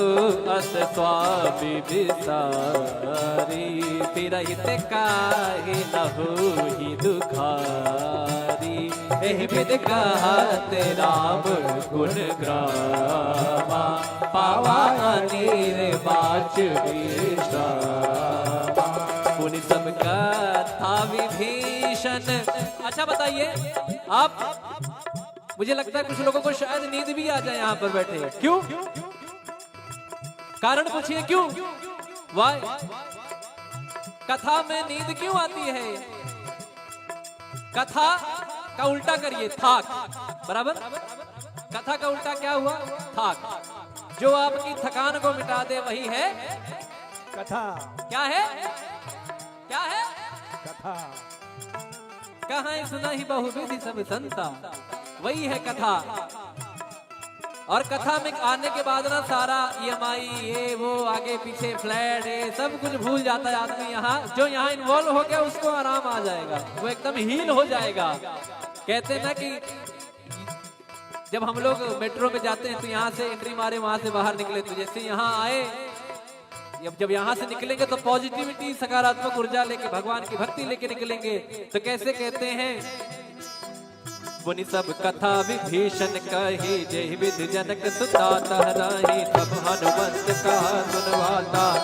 अस स्वामी विसारी, फिरहित काहे न होई दुखारी। एहि विधि कहत राम गुण गावा, पावा अनिर्वाच विश्रामा। पुनि सब कथा विभीषण। अच्छा बताइए आप, मुझे लगता है कुछ लोगों को शायद नींद भी आ जाए यहाँ पर बैठे। क्यों? कारण पूछिए क्यों? Why? कथा में नींद क्यों आती है? कथा का उल्टा करिए, थाक। बराबर? कथा का उल्टा क्या हुआ? थाक। जो आपकी थकान को मिटा दे, वही है कथा। क्या है? क्या है? कथा। कहा सुनहि बहुविधि सब संता, वही है कथा। और कथा में आने के बाद ना सारा ईएमआई, ये वो, आगे पीछे फ्लैट, ये सब कुछ भूल जाता है आदमी। यहाँ जो यहाँ इन्वॉल्व हो गया, उसको आराम आ जाएगा, वो एकदम हील हो जाएगा। कहते हैं ना कि जब हम लोग मेट्रो में जाते हैं तो यहाँ से एंट्री मारे, वहाँ से बाहर निकले, तो जैसे यहाँ आए, अब जब यहाँ से निकलेंगे तो पॉजिटिविटी, सकारात्मक ऊर्जा लेके, भगवान की भक्ति लेके निकलेंगे। तो कैसे कहते हैं, पुनि सब कथा विभीषण कही, जेहि विधि जनक सुता तह राही। तब हनुमंत कहा सुन वाता,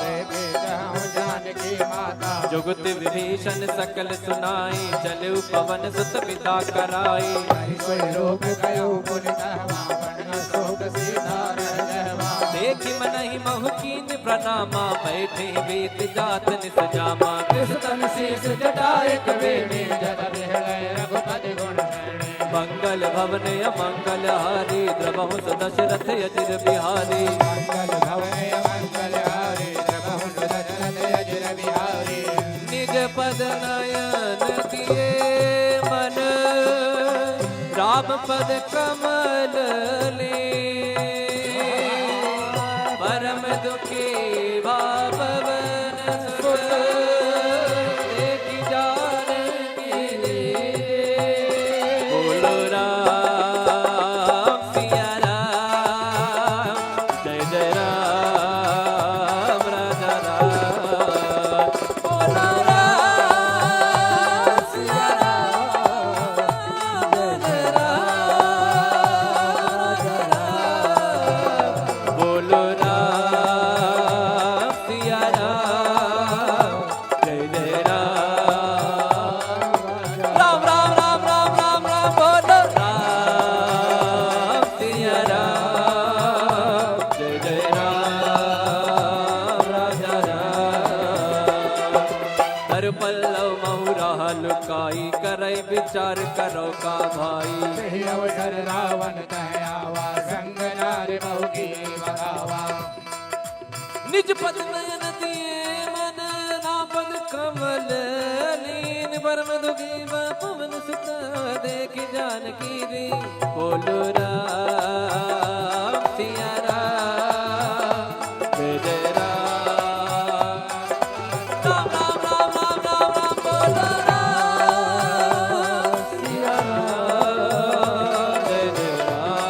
जानकी माता। जुगति विभीषण सकल सुनाई, चलउ पवन सुत बिदा कराई। हरि सोई लोक गयो पुनि तहवा, बन अशोक सीता रह गहवा। देखि मनहि महु कीन्ह प्रनामा, बैठे बीत जात निस जामा। तिस तन शीश जटा एक बेनी, जल बिहले रघुपति गुण। मंगल भवन अमंगल हारी, द्रवहु सो दशरथ अजिर बिहारी। मंगल भवन अमंगल हारी, द्रवहु सो दशरथ अजिर बिहारी। निज पद नयन दिए मन, राम पद कमल लीन। परम दुखी भा पवन सुत, देखि जानकी दीन। बोलो राम सिया राम, जय जय राम राजा राम। बोलो राम सिया राम, जय जय राम राजा राम। बोलो राम सिया राम, जय जय राम। राम, राम, राम, राम, राम, राम, बोलो राम सिया राम, जय जय राम, राजा राम। कर पल्लव महु राह लुकाई, करै विचार करो का भाई। यही अवसर रावण तह आवा, संग नारि बहु की बगावा। निज पद नयन दिए मन, मल लीन परम दुखी बा पवन सुता देखि जानकी दीन। बोलो राम सिया राम, जय जय राम। राम राम राम राम राम राम, बोलो राम सिया राम, जय जय राम।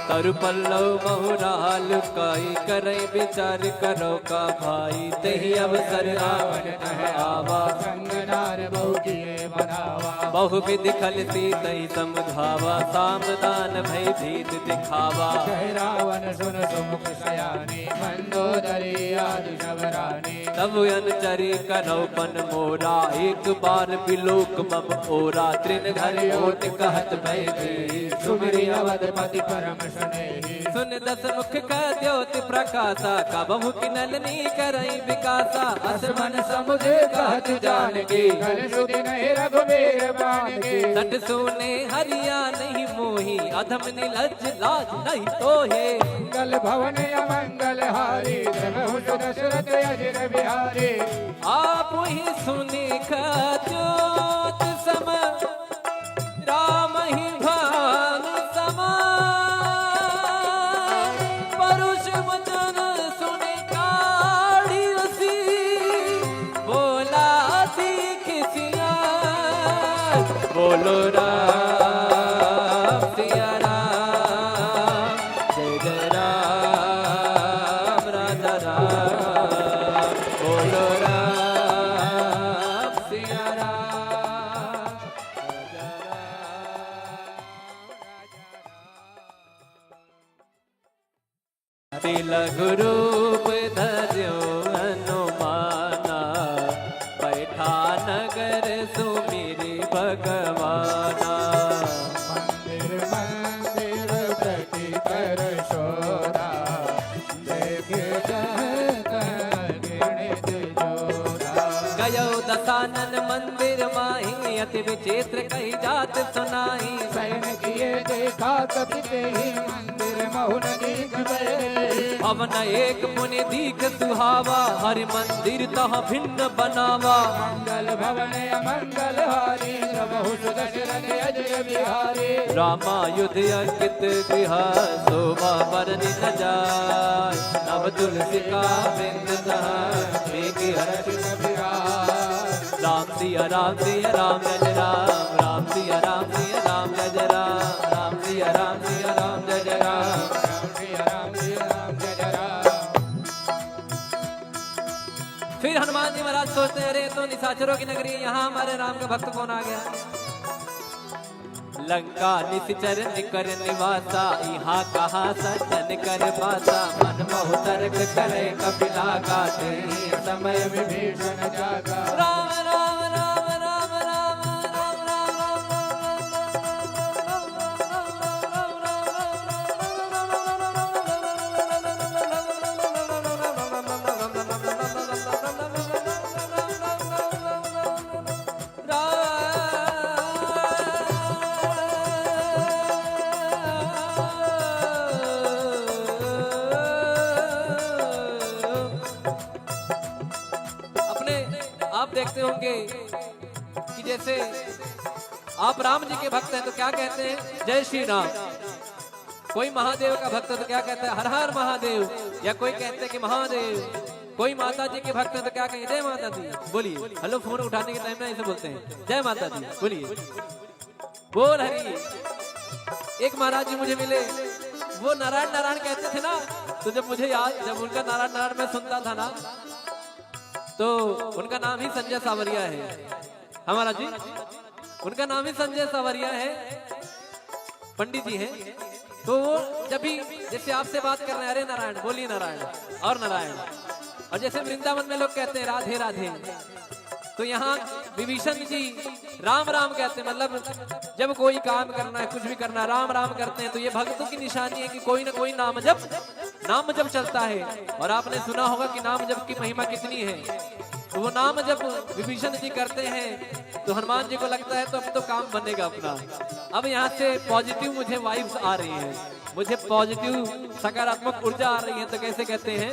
तरु पल्लव महु राल काई, करै बिचार करो का भाई। तेहि अवसर रावण तह आवा, संग नार बहु किए बनावा। बहु विधि खल सीतहि समुझावा, साम दान भय भीत दिखावा। कह रावण सुन सुमुख सयानी, मंदोदरी आदि सब रानी। तब अनुचरी करौ पन मोरा, एक बार बिलोक मम ओरा। तृण धरि ओट कहत भय भीत, सुमिरि अवधपति परम स्नेही। सुन दस मुख का द्योत प्रकाशा, कबहु किनल नी करई विकासा। अस मन समुझ कहत जानकी, कल सुधि नहीं रघुबीर बानकी। सठ सूने हरि आनहि मोही, अधम निलज्ज लाज नहीं तोहे। मंगल भवन अमंगल हारी, द्रवहुत दशरथ अजिर बिहारी। आप ही सुनि का द्योत सम, राम ही भान समान। परुष वचन सुनि काढ़ि असी, बोला दीख सिया। बोलो राम सिया राम, जय जय राम राजा राम। बोलो राम सिया राम, राजा राम। तिलक रूप धर्यो हनुमाना, बैठा नगर सुमिरि भगवाना। मंदिर मंदिर प्रति कर शोरा, देखे जह तह घृणित जोरा। गयो दसानन मंदिर माही, अति विचित्र कही जात सुनाई। सैन किए देखा कपि तेहि मंदिर महु न दीख भए। भवन एक पुनि दीख सुहावा, हरि मंदिर तह भिन्न बनावा। मंगल भवन अमंगल हारी, द्रवहुत दशरथ अजिर बिहारी। रामायुध अंकित गृह, शोभा बरनि न जाय। नव तुलसी का वृंद तह, देखि हरषित विराट। राम सिया राम सिया राम जय जय राम, राम सिया राम सिया राम जय जय राम, राम सिया राम सिया राम जय जय राम, राम सिया राम सिया राम जय जय राम। फिर हनुमान जी महाराज सोचते हैं, अरे, ये तो निशाचरों की नगरी है, यहाँ हमारे राम का भक्त कौन आ गया? लंका निशिचर निकर निवासा, इहाँ कहाँ सज्जन कर बासा। मन मोह तर्क करे कपिला गा, तेहि समय विभीषण जागा। राम राम राम राम राम राम राम राम राम। अपने आप देखते होंगे कि जैसे आप राम जी के भक्त हैं तो क्या कहते हैं, जय श्री राम। कोई महादेव का भक्त है तो क्या कहता है, हर हर महादेव, या कोई कहते हैं कि महादेव। कोई माता जी के भक्त है तो क्या कहें, जय माता दी। बोलिए, हेलो, फोन उठाने के टाइम में ऐसे बोलते हैं, जय माता दी। बोलिए, बोल हरि। एक महाराज जी मुझे मिले, वो नारायण नारायण कहते थे ना, तो जब मुझे याद, जब उनका नारायण नारायण मैं सुनता था ना, तो उनका नाम ही संजय सावरिया है। हाँ महाराज जी, उनका नाम ही संजय सावरिया है, पंडित जी हैं। तो वो जब भी जैसे आपसे बात कर रहे हैं, "अरे नारायण, बोलिए नारायण, और नारायण।" और जैसे वृंदावन में लोग कहते हैं, "राधे राधे," तो यहाँ विभीषण जी राम राम कहते हैं। मतलब जब कोई काम करना है, कुछ भी करना है, राम राम करते हैं। तो ये भक्तों की निशानी है कि कोई ना कोई नाम जप, नाम जप चलता है। और आपने सुना होगा कि नाम जप की महिमा कितनी है। तो वो नाम जप विभीषण जी करते हैं तो हनुमान जी को लगता है तो अब तो काम बनेगा अपना। अब यहाँ से पॉजिटिव मुझे वाइब्स आ रही हैं, मुझे पॉजिटिव सकारात्मक ऊर्जा आ रही है। तो कैसे कहते हैं,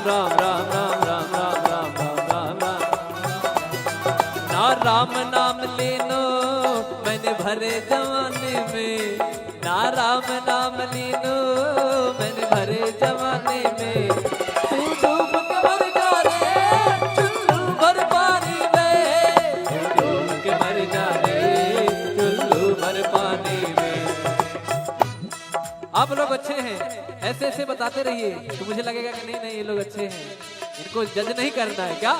राम राम राम राम राम राम राम राम राम राम। ना राम नाम लेनो मैंने भरे जमाने में, ना राम नाम लेनो मैंने भरे जमाने में। तू डूब के मर जा रे चुल्लू भर पानी में, तू डूब के मर जा रे चुल्लू भर पानी में। आप लोग अच्छे हैं, ऐसे ऐसे बताते रहिए तो मुझे लगेगा कि नहीं नहीं, ये लोग अच्छे हैं, इनको जज नहीं करना है क्या?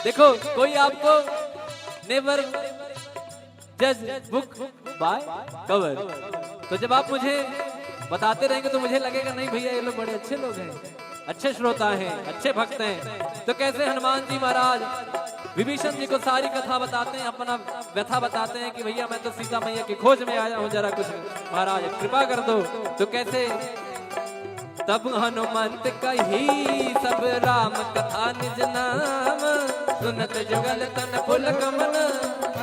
देखो, कोई आपको never judge book by cover। तो जब आप मुझे बताते रहेंगे तो मुझे लगेगा नहीं भैया, ये लोग बड़े अच्छे लोग हैं, अच्छे श्रोता हैं, अच्छे भक्त हैं। तो कैसे हनुमान जी महाराज विभीषण जी को सारी कथा बताते हैं, अपना व्यथा बताते हैं कि भैया मैं तो सीता मैया की खोज में आया हूँ, जरा कुछ महाराज कृपा कर दो। तो कैसे तब हनुमंत कही सब राम कथा निज नाम, सुनत जुगल तन पुलक मन।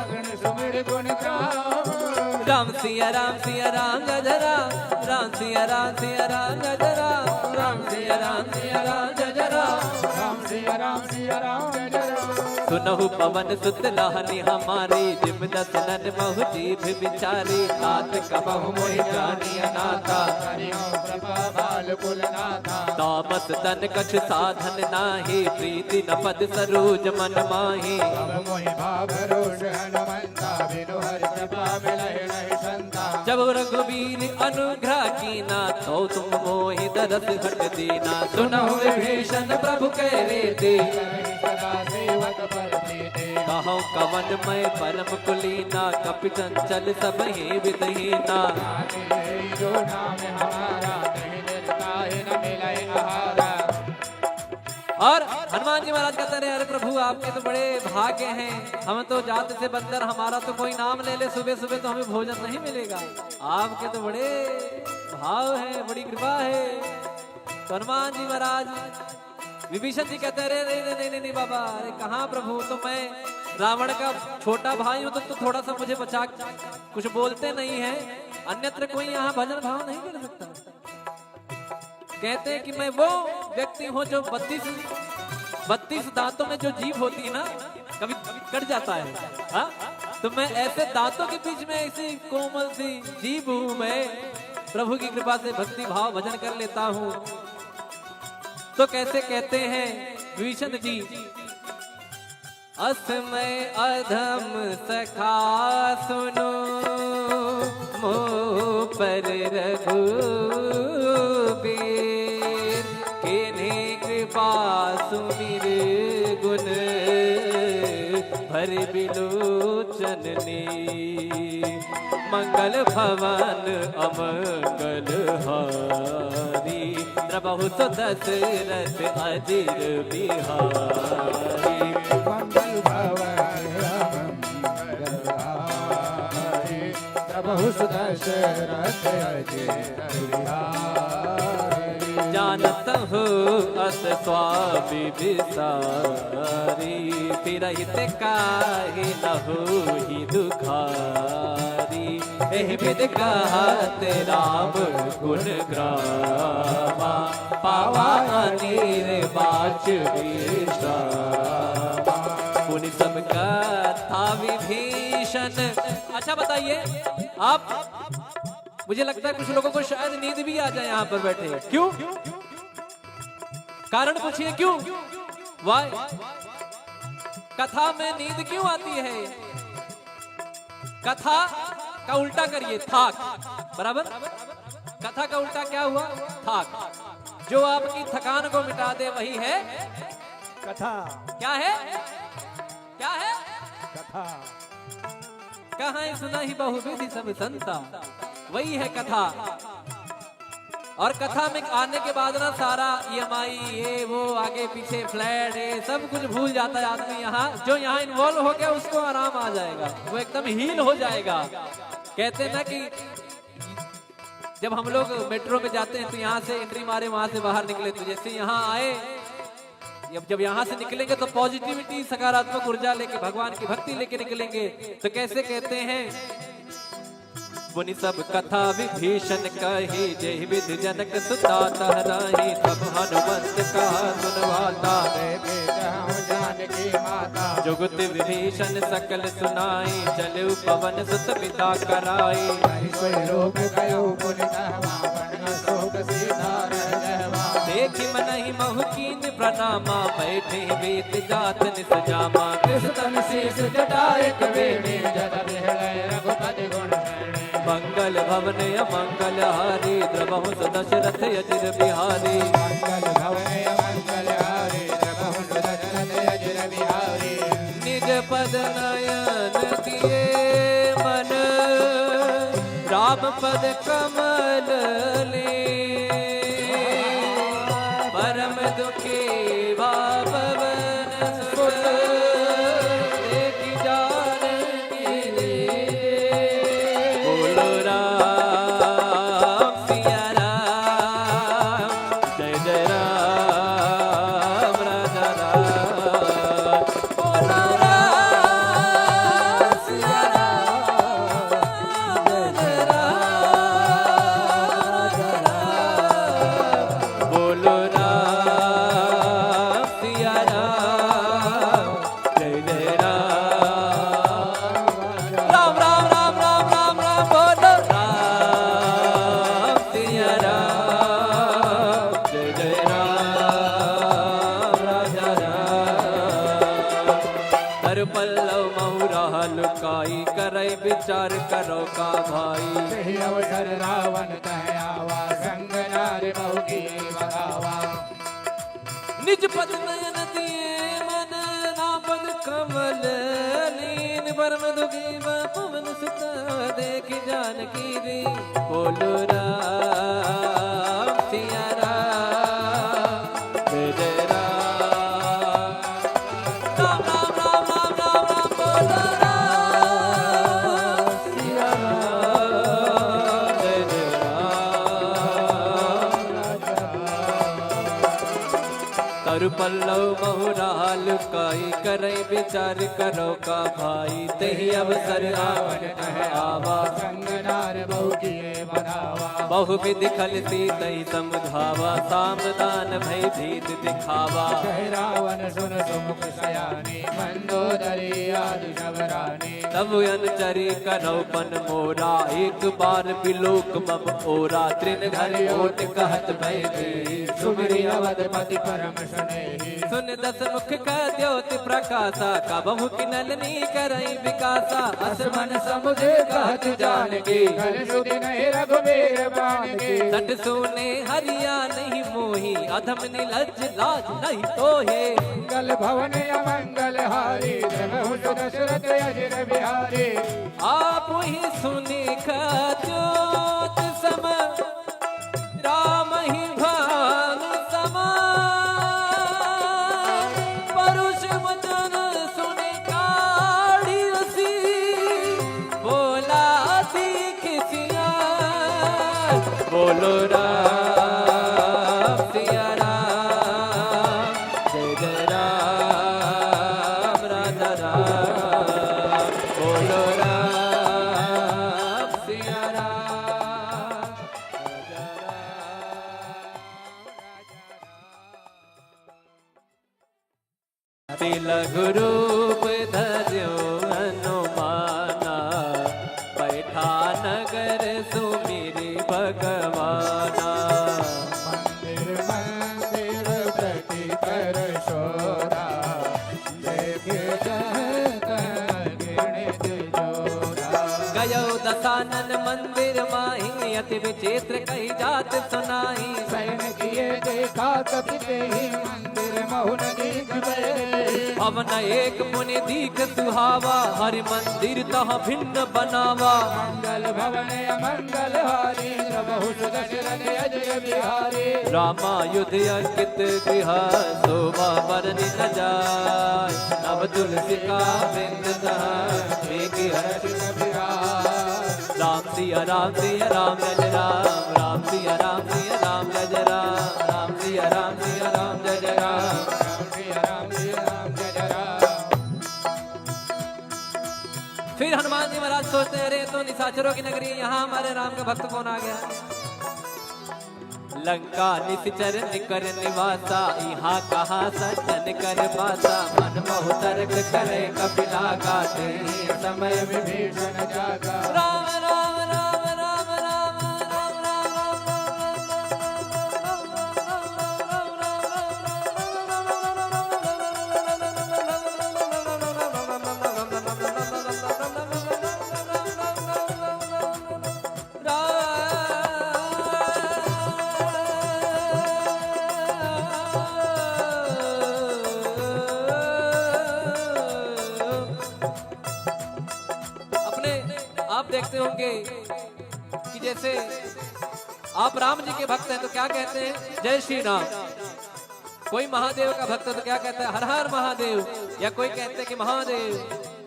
अगन सुमिर गुण गाम। राम सिया राम सिया राम गज राम, राम सिया राम सिया राम गज राम, राम सिया राम सिया राम गज राम। राम सिया राम सिया राम गज राम। सुनहु पवन सुत लानि हमारी, जिम दस नन महु जीभ बिचारी। नाथ कबहु मोहि जानि अनाथा। हरि ओम प्रभा बाल कुल नाथा। तामस तन कछु साधन नाही, प्रीति न पद सरोज मन माही। अब मोहि भाव रोष हनुमंता, बिनु हरि कृपा मिलहि नहीं संता। जब रघुबीर अनुग्रह कीना, तो तुम मोहि दरस हट दीना। सुनहु विभीषण प्रभु कह रीति, सदा सेवक पर प्रीति। कहौ कवन मैं परम कुलीना, कपि चंचल सब ही विधहीना। जो नाम हमारा, कहीं निरता ही न मिले आहारा। और हनुमान जी महाराज कहते रहे, अरे प्रभु, आपके तो बड़े भाग्य हैं, हम तो जात से बंदर, हमारा तो कोई नाम ले ले सुबह सुबह तो हमें भोजन नहीं मिलेगा। आपके तो बड़े भाव है, बड़ी कृपा है। तो हनुमान जी महाराज विभीषण जी कहते हैं, अरे नहीं नहीं नहीं नहीं बाबा, अरे कहाँ प्रभु, तो मैं रावण का छोटा भाई हूँ, तो, तो थोड़ा सा मुझे बचा, कुछ बोलते नहीं है, अन्यत्र कोई यहाँ भजन भाव नहीं कर सकता। कहते हैं कि मैं वो व्यक्ति हूँ जो बत्तीस, बत्तीस दांतों में जो जीभ होती है ना, कभी कट जाता है, हाँ? तो मैं ऐसे दांतों के बीच में ऐसी कोमल सी जीभ हूँ मैं, प्रभु की कृपा से भक्ति भाव भजन कर लेता हूँ। तो कैसे कहते हैं विभीषण जी, अस मैं अधम सखा सुनो, मोह पर रघुबीर, किन्हीं सुमिर गुण भरि बिलोचन नीर। मंगल भवन अमंगल हारी, द्रवहु सो दशरथ अजिर बिहारी। मंगल भवन अमंगल हारी, द्रवहु सो दशरथ अजिर बिहारी। जानत हो अस स्वामी बिसारी, फिरहित काहे न होई दुखारी। एहि विधि कहत राम गुण ग्रामा, पावा अनिर्वाच विश्रामा। मुनि सब कथा विभीषण। अच्छा बताइए आप, मुझे लगता है कुछ लोगों को शायद नींद भी आ जाए यहाँ पर बैठे। क्यों? कारण पूछिए क्यों? Why? कथा में नींद क्यों आती है? कथा का उल्टा करिए, थाक। बराबर? कथा का उल्टा क्या हुआ? थाक। जो आपकी थकान को मिटा दे, वही है कथा। क्या है? क्या है? कथा। कहाँ सुनहि बहुविधि सब संता, वही है कथा। और कथा में आने के बाद ना सारा ईएमआई, ये वो, आगे पीछे फ्लैट, ये सब कुछ भूल जाता है आदमी। यहाँ जो यहाँ इन्वॉल्व हो गया, उसको आराम आ जाएगा, वो एकदम हील हो जाएगा। कहते हैं ना कि जब हम लोग मेट्रो में जाते हैं तो यहाँ से एंट्री मारे, वहाँ से बाहर निकले, तो जैसे यहाँ आए, जब जब यहाँ से निकलेंगे तो पॉजिटिविटी, सकारात्मक ऊर्जा लेके, भगवान की भक्ति लेके निकलेंगे। तो कैसे कहते हैं? मुनि सब कथा विभीषण कही, जेहि विधि जनक सुता तह राही। तब हनुमंत कहा सुन वाता, देखे जहु जानकी माता। जुगति विभीषण सकल सुनाई, चलउ पवन सुत बिदा कराई। कहि सोइ लोक गयो पुनि तह मावन, अशोक सीता रह गए वा। देखि मनहि महु कीन्ह प्रनामा, बैठे बीत जात निस जामा। किस तन शीश जटा एक बेनी, जल बिहले रघुपति गुण गणे। मंगल भवन अमंगल हारी, द्रवहु सो दशरथ अजिर बिहारी। मंगल भवन अमंगल हारी, द्रवहु सो दशरथ अजिर बिहारी। निज पद नयन किए मन, राम पद कमल लीन। परम दुखी भा पवन सुत, देखि जानकी दीन। बोलो राम सिया राम, जय जय राम राजा राम। बोलो राम सिया राम, जय जय राम राजा राम। बोलो राम सिया राम, जय जय राम। राम राम राम राम राम राम, बोलो राम सिया राम, जय जय राम राजा राम। तरुपल्लव महु राह लुकाई, करै विचार करौ का भाई। यही अवसर रावण तह आवा, संग नार बहु किए बखावा। निज पद नयन किए मन, राम पद कमल लीन। परम दुखी भा पवन सुत, देखि जानकी दीन। बोलो राम सिया राम, जय जय राम। राम राम राम राम राम राम, बोलो राम सिया राम, जय जय राम। तरुपल्लव महु राह लुकाई, करै विचार करौ का भाई। तेहि अवसर रावण तह आवा, संग नार बहु किए बखावा। बहु विधि खल सीतहि समुझावा, साम दान भय भीत दिखावा। कहे रावण सुन सुमुख सयानी, मंदोदरी आदि सब रानी। तब अनुचरी करौ पन मोरा, एक बार बिलोक मम ओरा। तृण धरि ओट कहत भय भीत, सुमिरि अवधपति परम स्नेही। सुनि दस मुख कह द्योति प्रकासा, कबहुँ किनल नी करइ बिकासा। अस मन समुझ कहत जानकी, कल सुधि नहीं रघुबीर बानकी। सठ सूने हरि आनहिं मो ही अधम निलज्ज लाज नहीं तो हे। मंगल भवन अमंगल हारी, द्रवहुत दशरथ अजिर बिहारी। आप ही सुनि खद्योत सम, राम ही भान समान। परुष वचन सुनि काढ़ि असी, बोला दीख सियार। बोलो राम सिया राम, जय जय राम राजा राम। बोलो राम सिया राम, जय जय राम। अति लघु रूप धर्यो हनुमाना, बैठा नगर सुमिरि भगवाना। मंदिर मंदिर प्रति कर शोरा, देखे जह तह घृणित जोरा। गयो दसानन मंदिर माही, अति विचित्र कही जात सुनाई। सैन किए देखा कपि तेहि मंदिर महु न दीख भए। भवन एक पुनि दीख सुहावा, हरि मंदिर तह भिन्न बनावा। मंगल भवन अमंगल हारी, द्रवहुत दशरथ अजिर बिहारी। रामायुध अंकित गृह, शोभा बरनि न जाय। नव तुलसिका वृंद तह, देखि हरषि कपि राय। राम सिया राम सिया राम जय जय राम, राम सिया राम सिया राम जय जय राम, राम सिया राम सिया राम जय जय राम, राम सिया राम सिया राम जय जय राम। फिर हनुमान जी महाराज सोचते हैं, अरे, ये तो निशाचरों की नगरी है, यहाँ हमारे राम का भक्त कौन आ गया? लंका निशिचर निकर निवासा, इहाँ कहाँ सज्जन कर बासा। मन महु तर्क करे कपिला गा, तेहि समय विभीषण जागा। राम राम राम राम राम राम राम राम। अपने आप देखते होंगे कि जैसे आप राम जी के भक्त हैं तो क्या कहते हैं, जय श्री राम। कोई महादेव का भक्त है तो क्या कहता है, हर हर महादेव। या कोई कहते हैं कि महादेव।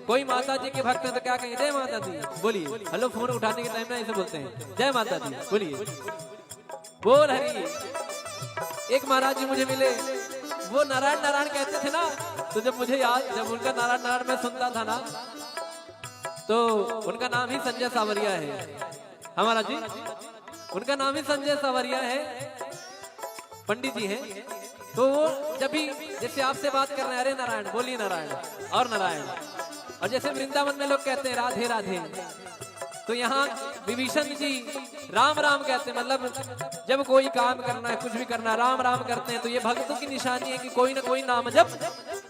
कोई माता जी के भक्त है तो क्या कहेंगे, जय माता दी। बोलिए, हेलो, फोन उठाने के टाइम ना ऐसे बोलते हैं, जय माता दी, बोलिए, बोल हरी। एक महाराज जी मुझे मिले, वो नारायण नारायण कहते थे ना, तो जब मुझे याद, जब उनका नारायण नारायण मैं सुनता था ना, तो उनका नाम ही संजय सावरिया है। हाँ महाराज जी, उनका नाम ही संजय सावरिया है, पंडित जी हैं। तो वो जब भी जैसे आपसे बात कर रहे हैं, "अरे नारायण, बोलिए नारायण, और नारायण।" और जैसे वृंदावन में लोग कहते हैं, "राधे राधे," तो यहाँ विभीषण जी राम राम कहते हैं। मतलब जब कोई काम करना है, कुछ भी करना है, राम राम करते हैं। तो ये भक्तों की निशानी है कि कोई ना कोई नाम जप,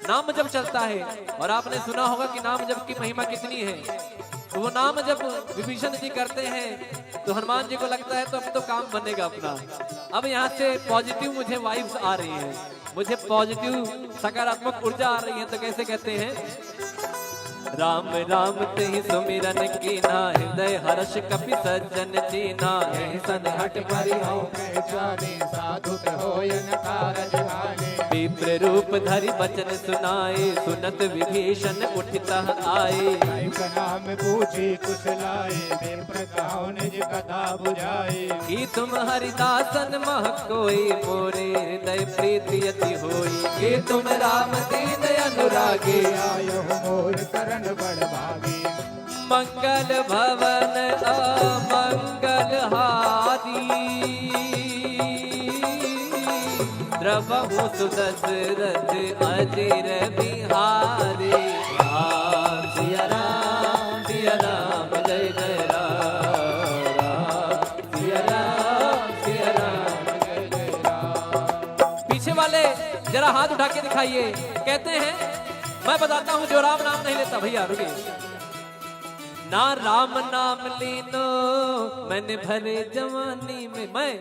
नाम जप चलता है। और आपने सुना होगा कि नाम जप की महिमा कितनी है। तो वो नाम जब विभीषण जी करते हैं तो हनुमान जी को लगता है तो अब तो काम बनेगा अपना। अब यहाँ से पॉजिटिव मुझे वाइब्स आ रही हैं, मुझे पॉजिटिव सकारात्मक ऊर्जा आ रही है। तो कैसे कहते हैं, राम राम तेहि सुमिरन कीन्हा, हृदय हर्ष कपि सज्जन चीन्हा। एहि सन हठ परिहउ पहचानी, साधु कहो यन कारज हानि। विप्र रूप धरि बचन सुनाए, सुनत विभीषण उठि तह आए। कई प्रणाम पूछि कुशलाए, विप्र कहउ निज कथा बुझाए। कि तुम हरिदासन मह कोई, मोरे हृदय प्रीति अति होई। कि तुम राम दीन अनुरागी, आयो मोर शरण बड़ भागी। मंगल भवन अमंगल हारी, द्रवहु सुदशरथ अजिर बिहारी। राम सिया राम, सिया राम, जय जय राम, राम सिया राम, सिया राम, जय जय राम। पीछे वाले जरा हाथ उठा के दिखाइए। कहते हैं, मैं बताता हूँ, जो राम नाम नहीं लेता, भैया रुकिए। ना राम नाम लीनो मैंने भरे जवानी में, मैं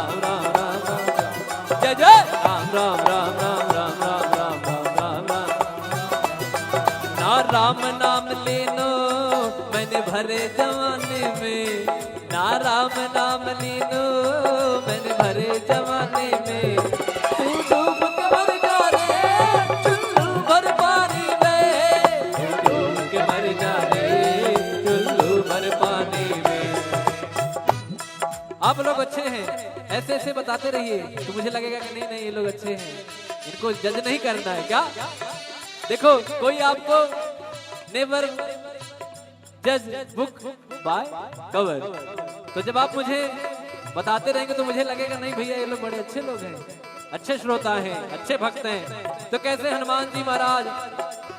राम राम राम राम राम। जय जय राम राम राम राम राम राम राम राम राम। ना राम नाम लेनो मैंने भरे जवानी में, ना राम नाम लेनो मैंने भरे जवानी में। तू डूब के मर जा रे चुल्लू भर पानी में, तू डूब के मर जा रे चुल्लू भर पानी में। आप लोग अच्छे हैं, ऐसे ऐसे बताते रहिए तो मुझे लगेगा कि नहीं नहीं, ये लोग अच्छे हैं, इनको जज नहीं करना है क्या? देखो, कोई आपको never judge book by cover। तो जब आप मुझे बताते रहेंगे तो मुझे लगेगा, नहीं भैया, ये लोग बड़े अच्छे लोग हैं, अच्छे श्रोता हैं, अच्छे भक्त हैं। तो कैसे हनुमान जी महाराज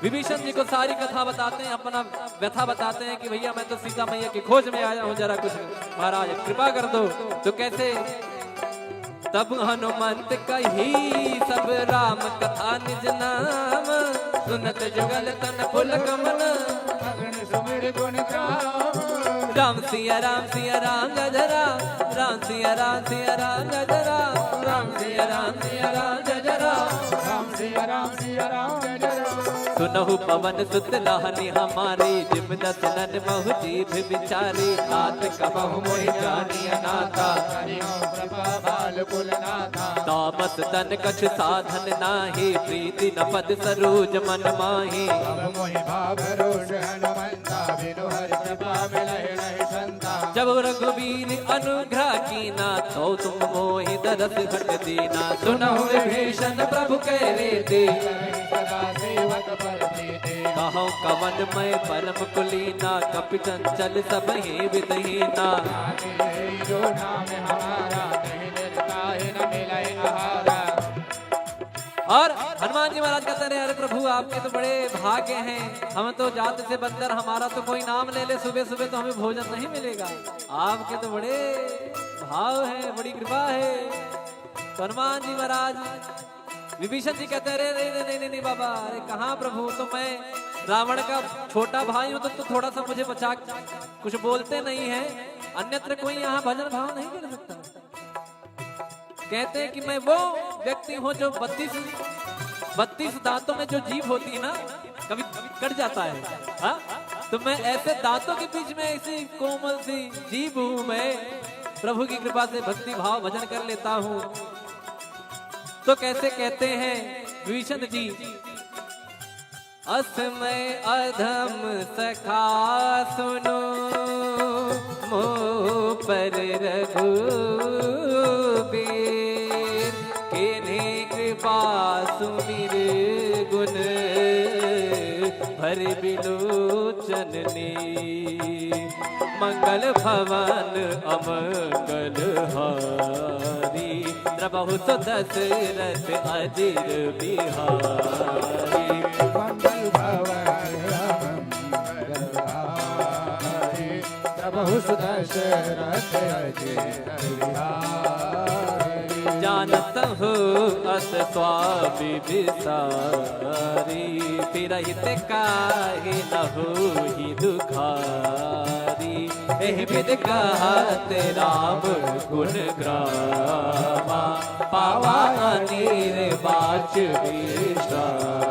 विभीषण जी को सारी कथा बताते हैं, अपना व्यथा बताते हैं कि भैया, मैं तो सीता मैया की खोज में आया हूँ, जरा कुछ महाराज कृपा कर दो। तो कैसे तब हनुमंत कही सब राम कथा निज नाम, सुनत जुगल तन पुलक मन। अगन सुमिर गुण गाम। राम सिया राम सिया राम जय जय राम, राम सिया राम सिया राम जय जय राम, राम सिया राम सिया राम जय जय राम, राम सिया राम सिया राम जय जय राम। सुनहु पवन सुत लाहनी हमारी, जिम दस नन महु जीभ विचारी। तात कबहु मोहि जानिय नाथा। हरि ओम कृपा बाल कुल नाथा। तामस तन कछु साधन नाही, प्रीति न पद सरोज मन माही। अब मोहि भाव रोष हनुमंता, बिनु हरि कृपा मिलहि नहीं संता। जब रघुबीर अनुग्रह कीना, तो तुम मोहि दरस घट दीना। सुनहु विभीषण प्रभु कहि रीति, सदा सेवक पर प्रीति। कहौं कवन मय परम कुलीना, कपि चंचल सबहि विधि हीना। जो नाम हमारा, कहीं निरता ही न मिले आहारा। और हनुमान जी महाराज कहते रहे, अरे प्रभु, आपके तो बड़े भाग्य हैं, हम तो जात से बंदर, हमारा तो कोई नाम ले ले सुबह सुबह तो हमें भोजन नहीं मिलेगा, आपके तो बड़े भाव हैं, बड़ी कृपा है। तो हनुमान जी महाराज, विभीषण जी कहते हैं, अरे नहीं नहीं नहीं नहीं नहीं बाबा, अरे कहाँ प्रभु, तो मैं रावण का छोटा भाई हूँ, तो, तो थोड़ा सा मुझे बचा, कुछ बोलते नहीं है, अन्यत्र कोई यहाँ भजन भाव नहीं कर सकता। कहते हैं कि मैं वो व्यक्ति हूँ जो बत्तीस, बत्तीस दांतों में जो जीभ होती है ना, कभी कट जाता है, हाँ? तो मैं ऐसे दांतों के बीच में ऐसी कोमल सी जीभ हूँ मैं, प्रभु की कृपा से भक्ति भाव भजन कर लेता हूँ। तो कैसे कहते हैं विभीषण जी, अस मय अधम सखा सुनो, मोह पर रघुबीर। कीन्ही कृपा सुमिर गुन भरि बिलोचन नीर। मंगल भवन अमंगल हारी, द्रवहु सो दशरथ अजिर बिहारी। मंगल भवन अमंगल हारी, द्रवहु सो दशरथ अजिर बिहारी। जानत हो अस स्वामी विसारी, फिरहित काहे न होई दुखारी। एहि विधि कहत राम गुण गावा, पावा अनिर्वाच विश्रामा।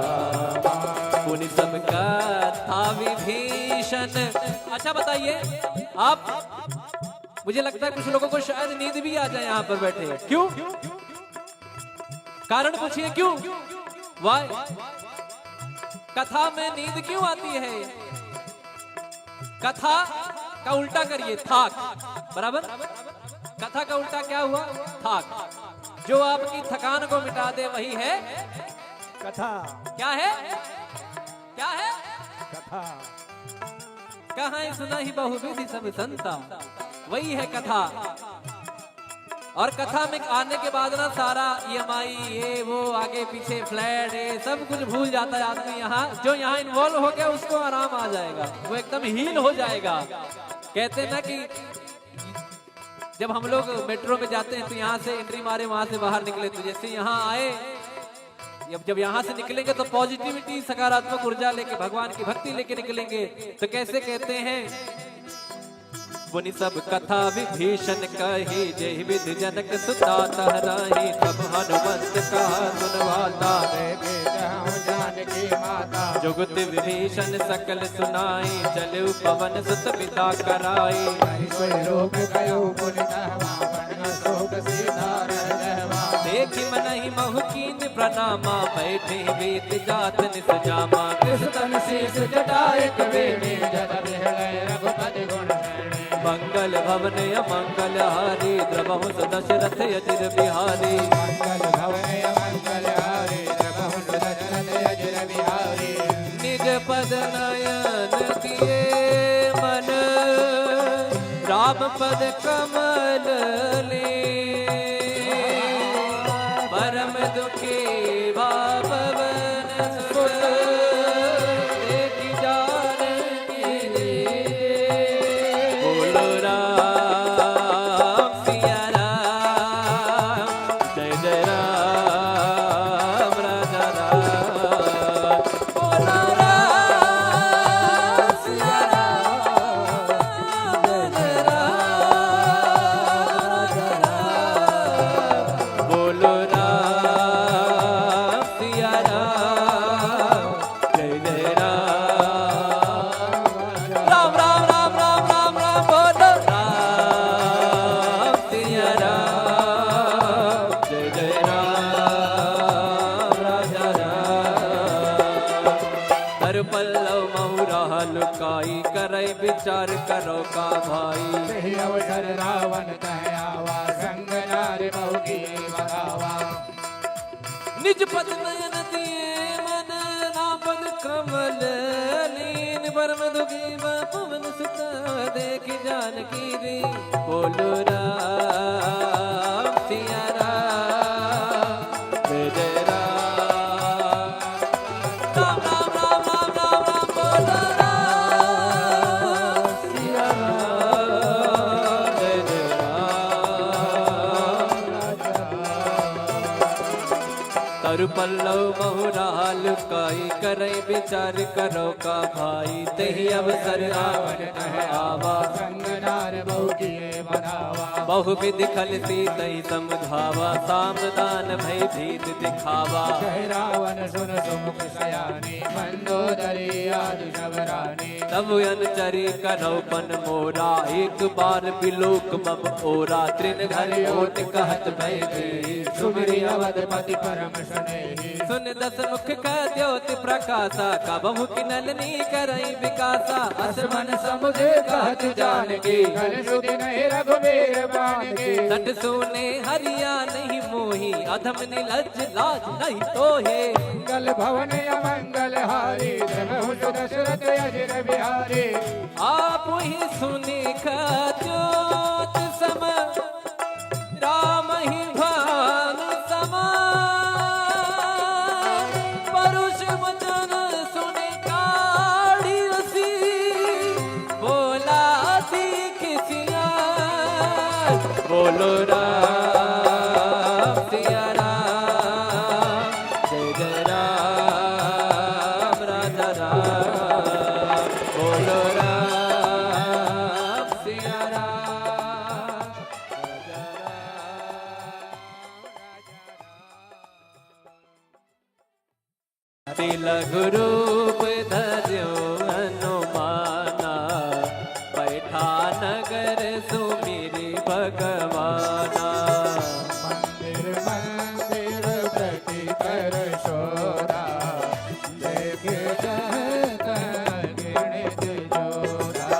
पुनि सब कथा विभीषण। अच्छा बताइए आप, मुझे लगता है कुछ लोगों को शायद नींद भी आ जाए यहाँ पर बैठे। क्यों? कारण पूछिए क्यों? Why? कथा में नींद क्यों आती है? कथा का उल्टा करिए, थाक। बराबर? कथा का उल्टा क्या हुआ? थाक। जो आपकी थकान को मिटा दे, वही है कथा। क्या है? क्या है? कथा। कहाँ सुना ही बहुविधि सब संता, वही है कथा। और कथा में आने के बाद ना सारा ईएमआई, ये वो, आगे पीछे फ्लैट, ये सब कुछ भूल जाता है आदमी। यहाँ जो यहाँ इन्वॉल्व हो गया, उसको आराम आ जाएगा, वो एकदम हील हो जाएगा। कहते हैं ना कि जब हम लोग मेट्रो में जाते हैं तो यहाँ से एंट्री मारे, वहां से बाहर निकले, तो जैसे यहाँ आए, जब जब यहाँ से निकलेंगे तो पॉजिटिविटी, सकारात्मक ऊर्जा लेके, भगवान की भक्ति लेके निकलेंगे। तो कैसे कहते हैं, पुनि सब कथा विभीषण कही, जेहि विधि जनक सुता तह राही। सब हनुमंत कहा सुन वाता, देखे जहु जानकी माता। जुगति विभीषण सकल सुनाई, चलउ पवन सुत पिता कराई। हरि सोई लोक गयो पुनि तहमा, बन अशोक सीता रह जहमा। देखि मनहि महु कीन प्रणामा, बैठे बीत जात निस जामा। किस तन शीश जटा एक बेनी, जल बिहले रघुपति गुण गणे। मंगल भवन अमंगल हारी, द्रवहु सु दशरथ अजिर बिहारी। मंगल भवन अमंगल हारी, द्रवहु सु दशरथ अजिर बिहारी। निज पद नयन किए मन, राम पद कमल लीन। परम दुखी भा पवन सुत, देखि जानकी दीन। बोलो राम सिया राम, जय जय राम राजा राम। बोलो राम सिया राम, जय जय राम राजा राम। बोलो राम सिया राम, जय जय राम। राम, राम, राम, राम, राम, राम, बोलो राम सिया राम, जय जय राम राजा राम। तरुपल्लव महु रहा लुकाई, करै विचार करौ का भाई। यही अवसर रावण तह आवा, संग नार बहु किए बधावा। निज पद नयन दिए मन, राम पद कमल लीन। परम दुखी भा पवन सुत, देखि जानकी दीन। बोलो राम सिया राम, जय जय राम। राम, राम, राम, राम, राम, राम, बोलो राम सिया राम, जय जय राम। तरुपल्लव महु रहा लुकाई, करै विचार करौ का भाई। तेहि अवसर रावण तह आवा, संग नार बहु किए बधावा। बहु विधि खल सीतहि समुझावा, साम दान भय भीत दिखावा। कह रावण सुन सुमुख सयानी, मंदोदरी आदि सब रानी। तब अनुचरी करौ पन मोरा, एक बार बिलोक मम ओरा। तृण धरि ओट कहत भय भीत, सुमिरि अवधपति परम स्नेही। सुन दस मुख कह द्योत प्रकासा, कबहु किनल नी करई विकासा। अस मन समुझ कहत जानकी, कल सुधि नहीं रघुबीर बानकी। सठ सूने हरिया नहीं मोही, अधम निलज्ज लाज नहीं तोहे। मंगल भवन अमंगल हारी, द्रवहु सु दशरथ अजिर बिहारी। आप ही सुनि कह द्योत सम, राम ही भान समान। परुष वचन सुनि काढ़ी रसी, बोला सीख सिया। बोलो राम सिया राम, जय जय राम राजा राम। बोलो राम सिया राम, राजा राम। अति लघु रूप धर्यो हनुमाना, बैठा नगर सुमिरि भगवाना। मंदिर मंदिर प्रति कर शोरा, देखे जह तह गिणित जोरा।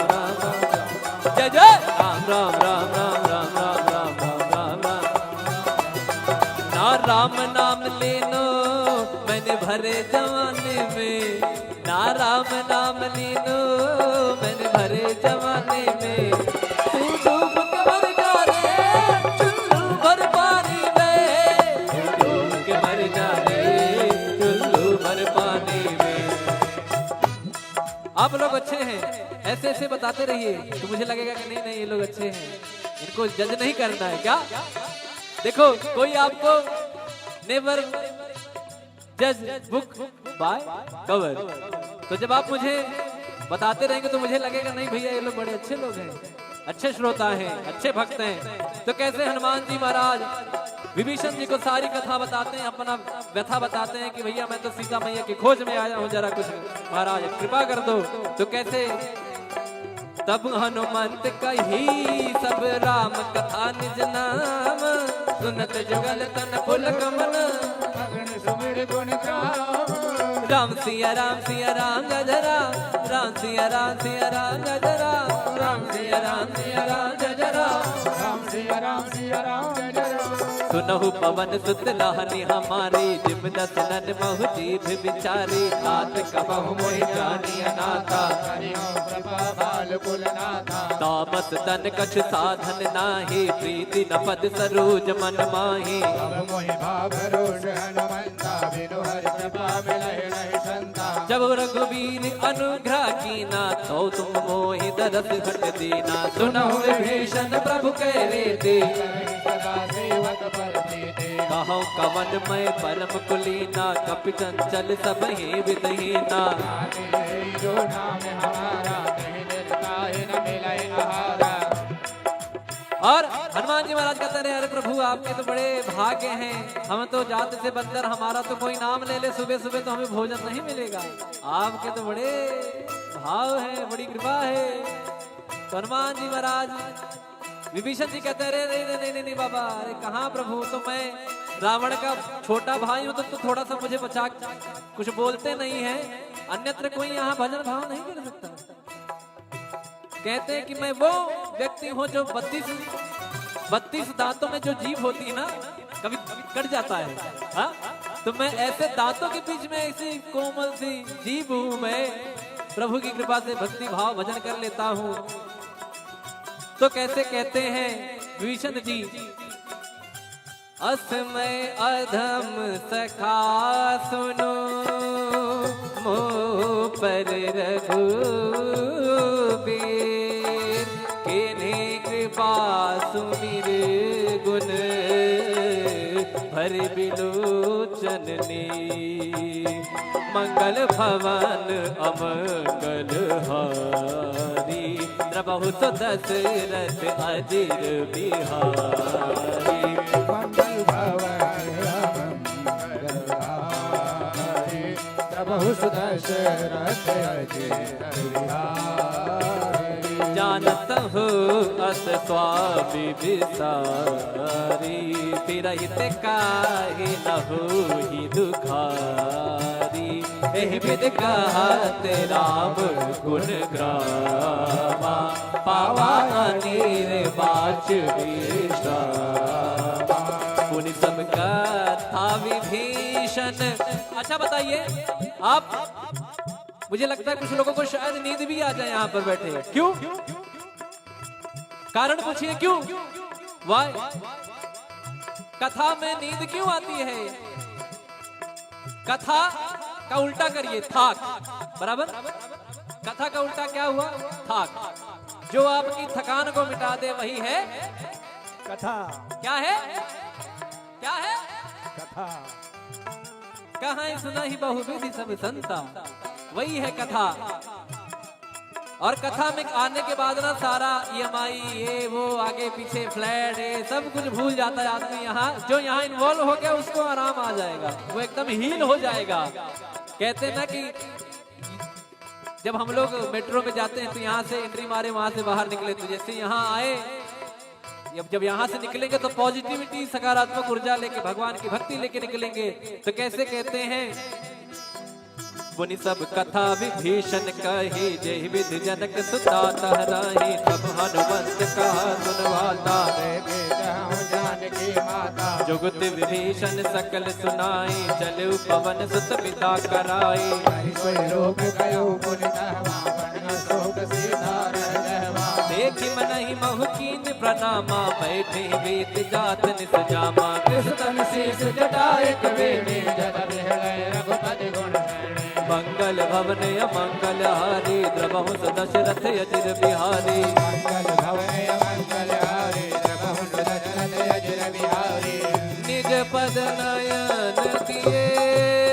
राम राम राम राम। जय जय। राम राम राम राम राम राम राम राम राम राम। ना राम नाम लीनो मैंने भरे जवानी में, ना राम नाम लीनो मैंने भरे जवानी में। तू डूब के मर जा रे, चुल्लू आप लोग अच्छे हैं, ऐसे ऐसे बताते रहिए तो मुझे लगेगा कि नहीं नहीं, ये लोग अच्छे हैं, इनको जज नहीं करना है क्या? देखो, कोई आपको never judge book by cover। तो जब आप मुझे बताते रहेंगे तो मुझे लगेगा, नहीं भैया, ये लोग बड़े अच्छे लोग हैं, अच्छे श्रोता हैं, अच्छे भक्त हैं। तो कैसे हनुमान जी महाराज विभीषण जी को सारी कथा बताते हैं, अपना व्यथा बताते हैं कि भैया, मैं तो सीता मैया की खोज में आया हूँ, जरा कुछ महाराज कृपा कर दो। तो कैसे तब हनुमंत कही सब राम कथा निज नाम, सुनत जुगल तन पुलक मन। अगन सुमिर गुण गाम। राम सिया राम सिया राम जय जय राम, राम सिया राम सिया राम जय जय राम, राम सिया राम सिया राम जय जय राम, राम सिया राम सिया राम जय जय राम। सुनहु पवन सुत लहनि हमारी, जिम दस नन महु जीभ विचारी। तात कबहु मोहि जानिय नाता, करियो कृपा बाल कुल नाथा। तामस तन कछु साधन नाही, प्रीति न पद सरोज मन माही। अब मोहि भाव रोष हनुमंता, बिनु हरि कृपा मिलहि नहीं संता। जब रघुबीर अनुग्रह कीना, तो तुम मोहि दरस हट दीना। सुनहु विभीषण प्रभु कह रीति, सदा सेवक पर प्रीति। कहौ कवन मय परम कुलीना, कपि चंचल सबहि विधि हीना। जो नाम हमारा, कहीं निरता ही न मिले आहारा। और हनुमान जी महाराज कहते रहे, अरे प्रभु, आपके तो बड़े भाग्य हैं, हम तो जात से बंदर, हमारा तो कोई नाम ले ले सुबह सुबह तो हमें भोजन नहीं मिलेगा, आपके तो बड़े भाव हैं, बड़ी कृपा है। तो हनुमान जी महाराज विभीषण जी कहते, अरे नहीं नहीं नहीं नहीं नहीं बाबा, अरे कहाँ प्रभु, तो मैं रावण का छोटा भाई हूँ, तो, तो थोड़ा सा मुझे बचा, कुछ बोलते नहीं है, अन्यत्र कोई यहाँ भजन भाव नहीं कर सकता। कहते हैं कि मैं वो व्यक्ति हूँ जो बत्तीस, बत्तीस दांतों में जो जीभ होती है ना, कभी कट जाता है। हाँ, तो मैं ऐसे दांतों के बीच में ऐसी कोमल सी जीभ हूँ मैं, प्रभु की कृपा से भक्ति भाव भजन कर लेता हूँ। तो कैसे कहते हैं विभीषण जी, अस मय अधम सखा सुनो, मोपर रघुबीर। कीन्ही कृपा सुमिर गुन भरि बिलोचन नीर। मंगल भवन अमंगल हारी, द्रवहु सो दशरथ अजिर बिहारी। मंगल भवन अमंगल हारी, द्रवहु सो दशरथ अजिर बिहारी। जानत हो अस स्वामी विसारी, फिरहित काहे न होई दुखारी। एहि विधि कहत राम गुण गावा, पावा अनिर्वाच विश्रामा। पुनि सब कथा विभीषण। अच्छा बताइए आप, मुझे लगता है कुछ लोगों को शायद नींद भी आ जाए यहाँ पर बैठे। क्यों? कारण पूछिए क्यों? Why? कथा में नींद क्यों आती है? कथा का उल्टा करिए, थाक। बराबर? कथा का उल्टा क्या हुआ? थाक। जो आपकी थकान को मिटा दे, वही है कथा। क्या है? क्या है? कथा। कहाँ सुनहि बहुविधि सब संता, वही है कथा। और कथा में आने के बाद ना सारा ईएमआई, ये वो, आगे पीछे फ्लैट, ये सब कुछ भूल जाता है आदमी। यहाँ जो यहाँ इन्वॉल्व हो गया, उसको आराम आ जाएगा, वो एकदम हील हो जाएगा। कहते हैं ना कि जब हम लोग मेट्रो में जाते हैं तो यहाँ से एंट्री मारे, वहाँ से बाहर निकले, तो जैसे यहाँ आए, जब जब यहाँ से निकलेंगे तो पॉजिटिविटी, सकारात्मक ऊर्जा लेके, भगवान की भक्ति लेके निकलेंगे। तो कैसे कहते हैं, पुनि सब कथा विभीषण कही, जेहि विधि जनक सुता तह राही। तब हनुमंत कहा सुन वाता, देखे तहु जानकी माता। जुगति विभीषण सकल सुनाई, चलउ पवन सुत पिता कराई। कहि सोई लोक गयो पुनि तहवा, बन न सोक सीता रह गहवा। देखि मनहि महु कीन्ह प्रनामा, बैठे बीत जात निस जामा। कृष तन शीश जटा एक बेनी, जल बिहड़ै रघुपति गुण श्रेणी। मंगल मंगल भवन अमंगल हारी, द्रवहु सु दशरथ अजिर बिहारी। मंगल भवन अमंगल हारी, द्रवहु सु दशरथ अजिर बिहारी। निज पद नयन किए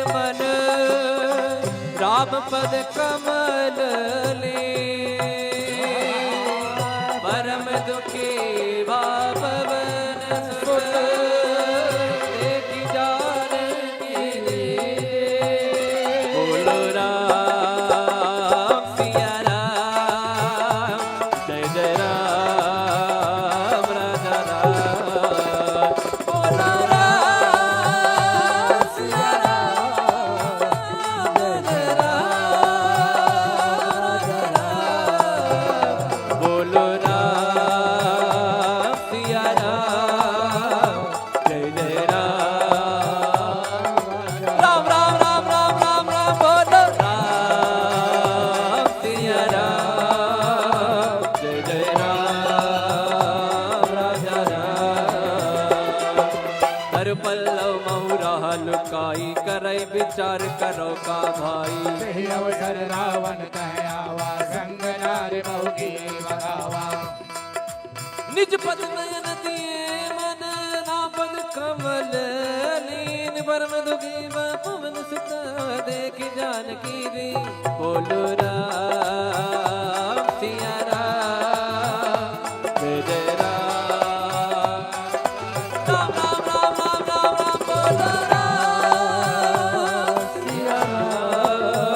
मन, राम पद कमल लीन। परम दुखी भा पवन सुत, देखि जानकी दीन। बोलो राम सिया राम, जय जय राम राजा राम। बोलो राम सिया राम, जय जय राम राजा राम। बोलो राम सिया राम, जय जय राम। राम, राम, राम, राम, राम, राम, बोलो राम सिया राम, जय जय राम, राजा राम। कर पल्लव महु राह लुकाई, करै विचार करो का भाई। यही अवसर रावण तह आवा, संग नार महु किए बघावा। निज पद नयन दिए मन, राम पद कमल लीन। परम दुखी भा पवन सुत, देखि जानकी दीन। बोलो राम सिया राम, जय जय राम। राम, राम, राम, राम, राम, राम, बोलो राम सिया राम,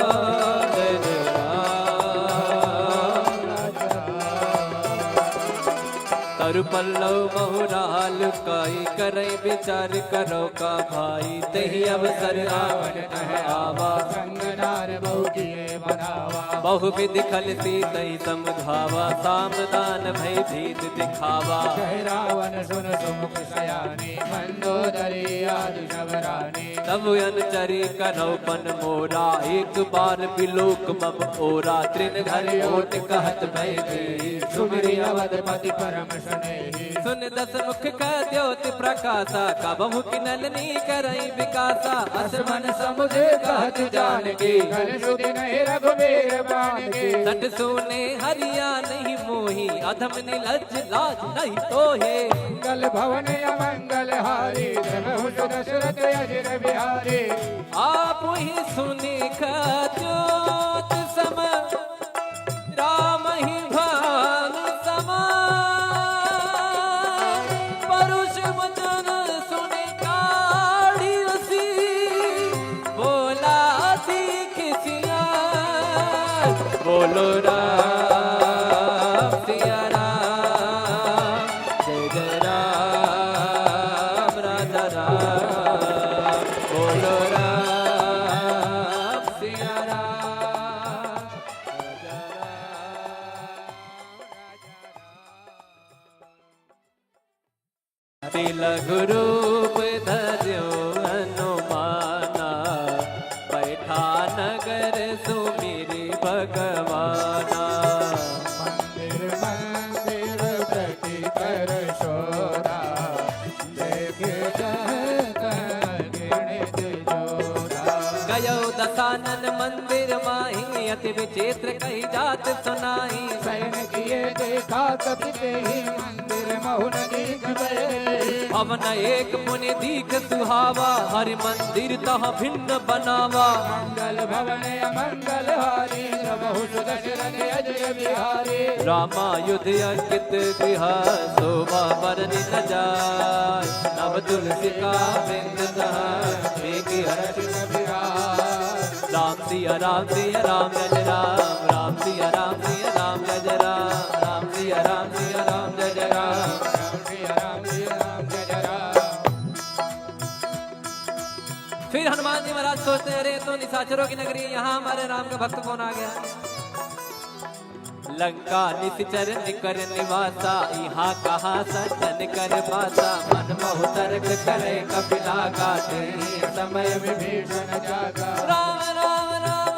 जय जय राम। कर पल्लव महु राह लुकाई, करै विचार करो का भाई। तही अवसर रावण तह आवा, संग नार महु किए बघावा। बहु विधि खल सीतहि समुझावा, साम दान भय भीत दिखावा। कहे रावण सुन सुमुख सयानी, मंदोदरी आदि सब रानी। तब अनुचरी करौ पन मोरा, एक बार बिलोक मम ओरा। तृण धरि ओट कहत भय भीत, सुमिरि अवधपति परम स्नेही। सुनि दस मुख कह द्योति प्रकासा, कबहुँ किनल नी करइ विकासा। अस मन समुझ कहत जानकी, कल सुधि नहीं रघुबीर बानकी। सठ सूने हरिया नहीं मोही, अधम निलज्ज लाज नहीं तोहे। मंगल भवन अमंगल हारी, द्रवहु सु दशरथ अजिर बिहारी। आपहि सुनि कह द्योत सम, रामहि भान सम। परुष वचन सुनि काढ़ि असी, बोला सीखि सियार। बोलो राम सिया राम, जय जय राम राजा राम। बोलो राम सिया राम, राजा राम। अति लघु रूप धर्यो हनुमाना, बैठा नगर सुमिरि भगवाना। मंदिर मंदिर प्रति कर शोरा, देख जह तह घृणित जोरा। गयो दसानन मंदिर माही, अति विचित्र कही जात सुनाई। शयन किए देखा कपि तेहि, मंदिर महु न दीख भए। भवन एक मुनि दीख सुहावा, हरि मंदिर तह भिन्न बनावा। मंगल भवन अमंगल हारी, द्रवहु सु दशरथ अजिर बिहारी। रामायुध अंकित गृह, शोभा बरनि न जाय। नव तुलसिका वृंद तह, देखि हरषि कपि राय। राम सिया राम सिया राम जय जय राम, राम सिया राम सिया राम जय जय राम, राम सिया राम सिया राम जय जय राम, राम सिया राम सिया राम जय जय राम। फिर हनुमान जी महाराज सोचते हैं, अरे, ये तो निशाचरों की नगरी है, यहाँ हमारे राम का भक्त कौन आ गया? लंका निशिचर निकर निवासा, इहाँ कहाँ सज्जन कर बासा। मन महु तर्क करे कपि लागा, तेहि समय विभीषण जागा। राम, राम, राम, राम।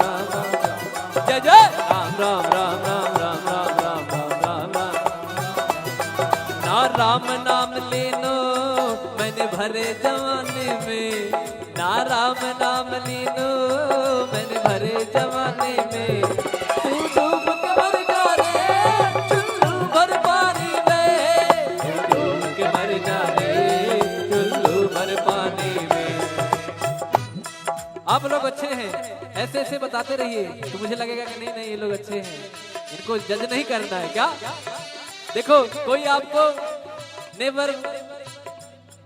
राम राम। जय जय राम राम राम राम राम राम राम राम राम। ना राम नाम लेनो मैंने भरे जमाने में, ना राम नाम लेनो मैंने भरे जमाने में। तू डूब के मर जा रे चुल्लू भर पानी में, तू डूब के मर जा रे चुल्लू भर पानी में। आप लोग अच्छे हैं, ऐसे ऐसे बताते रहिए तो मुझे लगेगा कि नहीं नहीं, ये लोग अच्छे हैं, इनको जज नहीं करना है क्या? देखो, कोई आपको never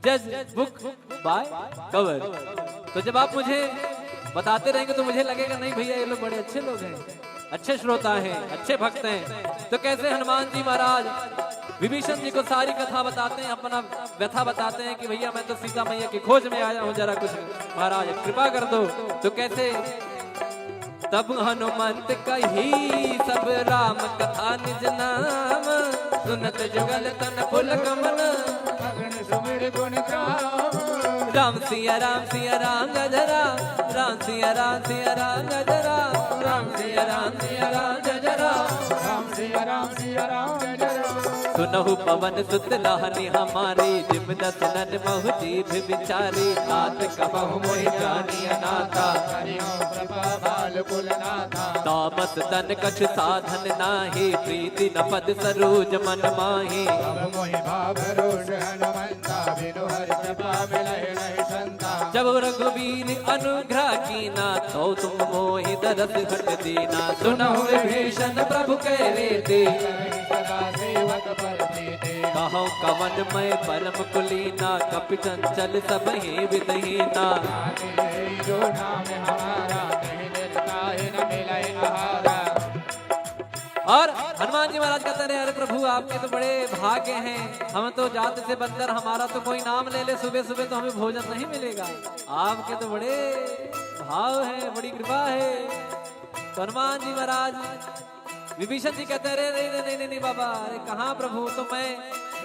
judge book by cover। तो जब आप मुझे बताते रहेंगे तो मुझे लगेगा, नहीं भैया, ये लोग बड़े अच्छे लोग हैं, अच्छे श्रोता हैं, अच्छे भक्त हैं। तो कैसे हनुमान जी महाराज विभीषण जी को सारी कथा बताते हैं, अपना व्यथा बताते हैं कि भैया, मैं तो सीता मैया की खोज में आया हूँ, जरा कुछ महाराज कृपा कर दो। तो कैसे तब हनुमंत कही सब राम कथा निज नाम, सुनत जुगल तन पुलक मन। अगन सुमिर गुण गाम। राम सिया राम सिया राम जय जय राम, राम सिया राम सिया राम जय जय राम, राम सिया राम सिया राम जय जय राम, राम सिया राम सिया राम जय जय राम। सुनहु पवन सुत लाहनी हमारी, जिम दस नन महु जीभ विचारी। तात कबहु मोहि जानी अनाथा। करियो कृपा बाल कुल नाथा। तामस तन कछु साधन नाही, प्रीति न पद सरोज मन माही। अब मोहि भाव रोष हनुमंता, बिनु हरि कृपा मिलहि नहीं संता। जब रघुबीर अनुग्रह कीना, तो तुम मोहि दरस हठ दीना। सुनहु विभीषण प्रभु कहि रीति। सदा सेवक पर प्रीति। कहउँ कवन मय परम कुलीना। कपि चंचल सबहि विधि हीना। जाति यही जो नाम हमारा। कहीं नित काहे न मिलइ आहारा। और हनुमान जी महाराज कहते रहे, "अरे प्रभु, आपके तो बड़े भाग्य हैं, हम तो जात से बंदर, हमारा तो कोई नाम ले ले सुबह सुबह तो हमें भोजन नहीं मिलेगा। आपके तो बड़े भाव है, बड़ी कृपा है।" तो हनुमान जी महाराज, विभीषण जी कहते हैं, "अरे नहीं, नहीं, नहीं, नहीं बाबा, अरे कहाँ प्रभु, तो मैं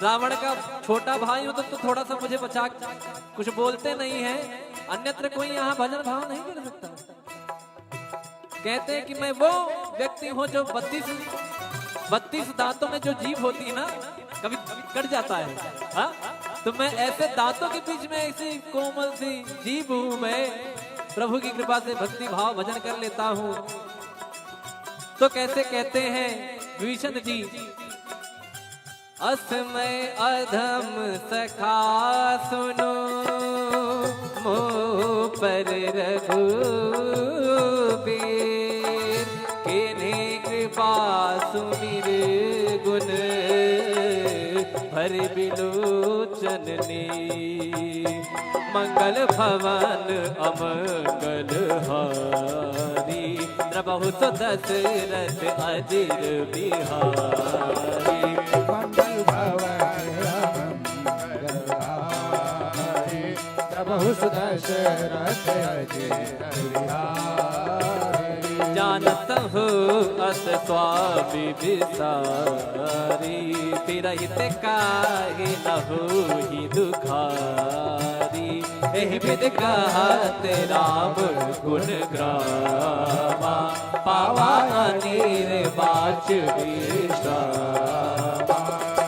रावण का छोटा भाई हूँ, तो, तो थोड़ा सा मुझे बचा, कुछ बोलते नहीं हैं, अन्यत्र कोई यहाँ भजन भाव नहीं कर सकता।" कहते हैं कि मैं वो व्यक्ति हूँ जो बत्तीस, बत्तीस दांतों में जो जीभ होती है ना, कभी कट जाता है, हाँ? तो मैं ऐसे दांतों के बीच में ऐसी कोमल सी जीभ हूँ मैं, प्रभु की कृपा से भक्ति भाव भजन कर लेता हूँ। तो कैसे कहते हैं विभीषण जी, अस मय अधम सखा सुनो, मोह पर रघुबीर। कीन्ही कृपा सुमिरि गुन भरि बिलोचन नीर। मंगल भवन अमंगल हारी, द्रवहु सो दशरथ अजिर बिहारी। मंगल भवन अमंगल हारी, द्रवहु सो दशरथ अजिर बिहारी। जानत हो अस स्वामी विसारी, तिरहित काहे न होई दुखारी। एहि विधि कहत राम गुण गावा, पावा अनिर्वाच विश्रामा।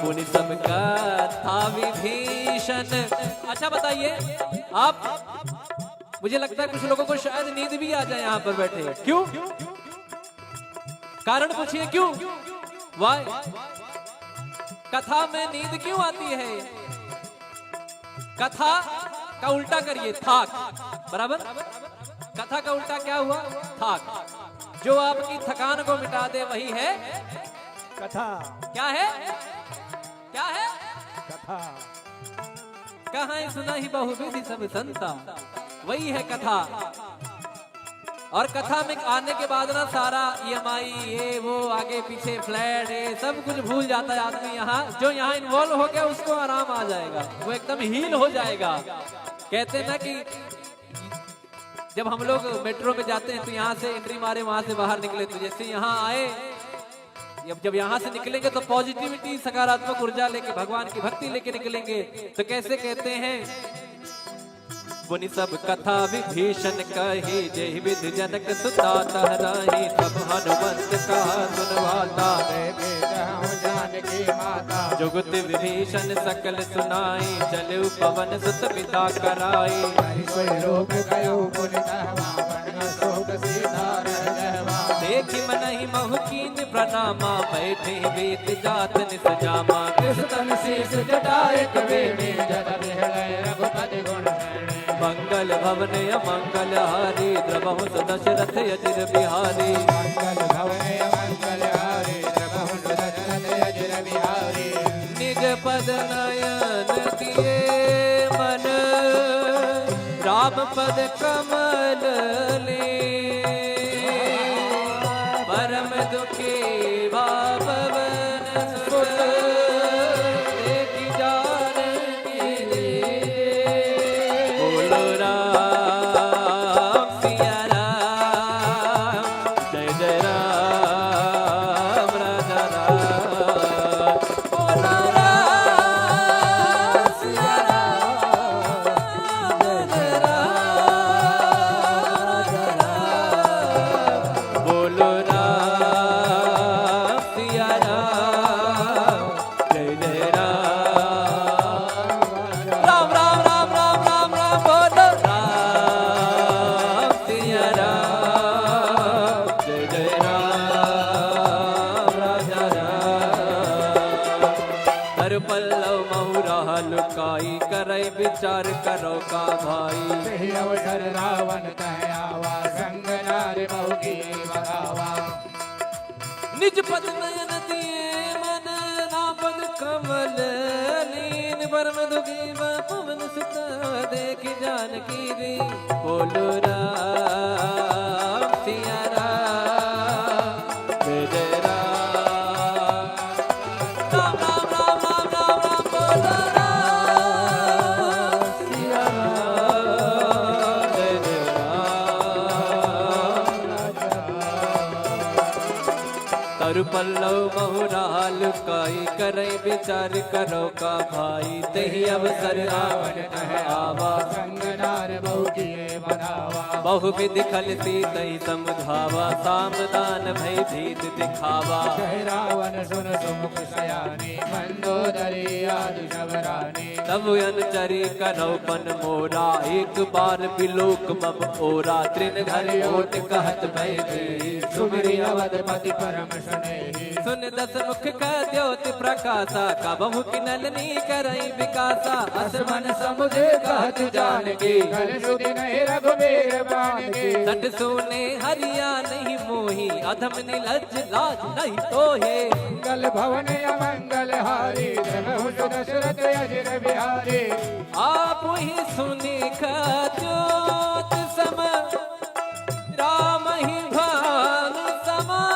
पुनि सब कथा विभीषण। अच्छा बताइए आप, मुझे लगता है कुछ लोगों को शायद नींद भी आ जाए यहाँ पर बैठे। क्यों? कारण पूछिए क्यों? Why? कथा में नींद क्यों आती है? कथा का उल्टा करिए, थाक। बराबर? कथा का उल्टा क्या हुआ? थाक। जो आपकी थकान को मिटा दे, वही है कथा। क्या है? क्या है? कथा। कहइ सुनहि बहुविधि सब संता, वही है कथा। और कथा में आने के बाद ना सारा ईएमआई, ये वो, आगे पीछे फ्लैट, ये सब कुछ भूल जाता है आदमी। यहाँ जो यहाँ इन्वॉल्व हो गया उसको आराम आ जाएगा, वो एकदम हील हो जाएगा। कहते हैं ना कि जब हम लोग मेट्रो में जाते हैं तो यहाँ से एंट्री मारे, वहाँ से बाहर निकले, तो जैसे यहाँ आए, जब जब यहाँ से निकलेंगे तो पॉजिटिविटी, सकारात्मक ऊर्जा लेके, भगवान की भक्ति लेके निकलेंगे। तो कैसे कहते हैं? पुनि सब कथा विभीषण कही, जेहि विधि जनक सुता तह राही। तब हनुमंत कहा सुन वाता। देखे कहउँ जानकी माता। जुगति विभीषण सकल सुनाई, चलउ पवन सुत बिदा कराई। हरि सोई रूप कयउ पुनि तह मावन अशोक सीता रह गहवा। देखि मनहि महु कीन्ह प्रनामा, बैठे बीत जात निस जामा। कृष तन शीश जटा एक बेनी, जल बिहड़इ रघुपति गुण गण। मंगल भवन अमंगल हारी, द्रवहु सो दशरथ अजिर बिहारी। मंगल भवन अमंगल हारी, द्रवहु सो दशरथ अजिर बिहारी। निज पद नयन किए मन, राम पद कमल लीन। परम दुखी भा पवन सुत, देखि जानकी दीन। बोलो राम सिया राम, जय जय राम राजा राम। बोलो राम सिया राम, जय जय राम। करै विचार करो का भाई। यही अवसर रावण तह आवा, संग नार बहु किए बखावा। निज पद नयन दिए मन, नाभि कमल लीन। परम दुखी वा पवन सुत, देखि जानकी दीन। बोलो राम सिया राम, जय जय राम। राम राम राम राम राम राम, बोलो राम सिया राम, जय जय राम। तरु पल्लव महुरा लुकाई, करै विचार करो का भाई। तेहि अवसर रावण तह आवा, संग नार बहु किए बखावा। बहु विधि खल सीतहि समुझावा, साम दान भय भीत दिखावा। कह रावण सुन सुमुख सयानी, मंदोदरी आदि सब रानी। तब अनुचरी करौ पन मोरा, एक बार बिलोक मम ओरा। तृण धरि ओट कहत भय देहि, सुमिरि अवधपति परम सनेही। सुन दस मुख कह द्योत प्रकासा, कबहु किनल नी करई विकासा। अस मन समुझ कहत जानकी, कल सुधि नहीं रघुबीर बानकी। सठ सूने हरिया नहीं मोही, अधम निलज्ज लाज नहीं तोहे। मंगल भवन अमंगल हारी, द्रवहुस दशरथ अजिर बिहारी। आप ही सुनि कह द्योत सम, राम ही भान समान।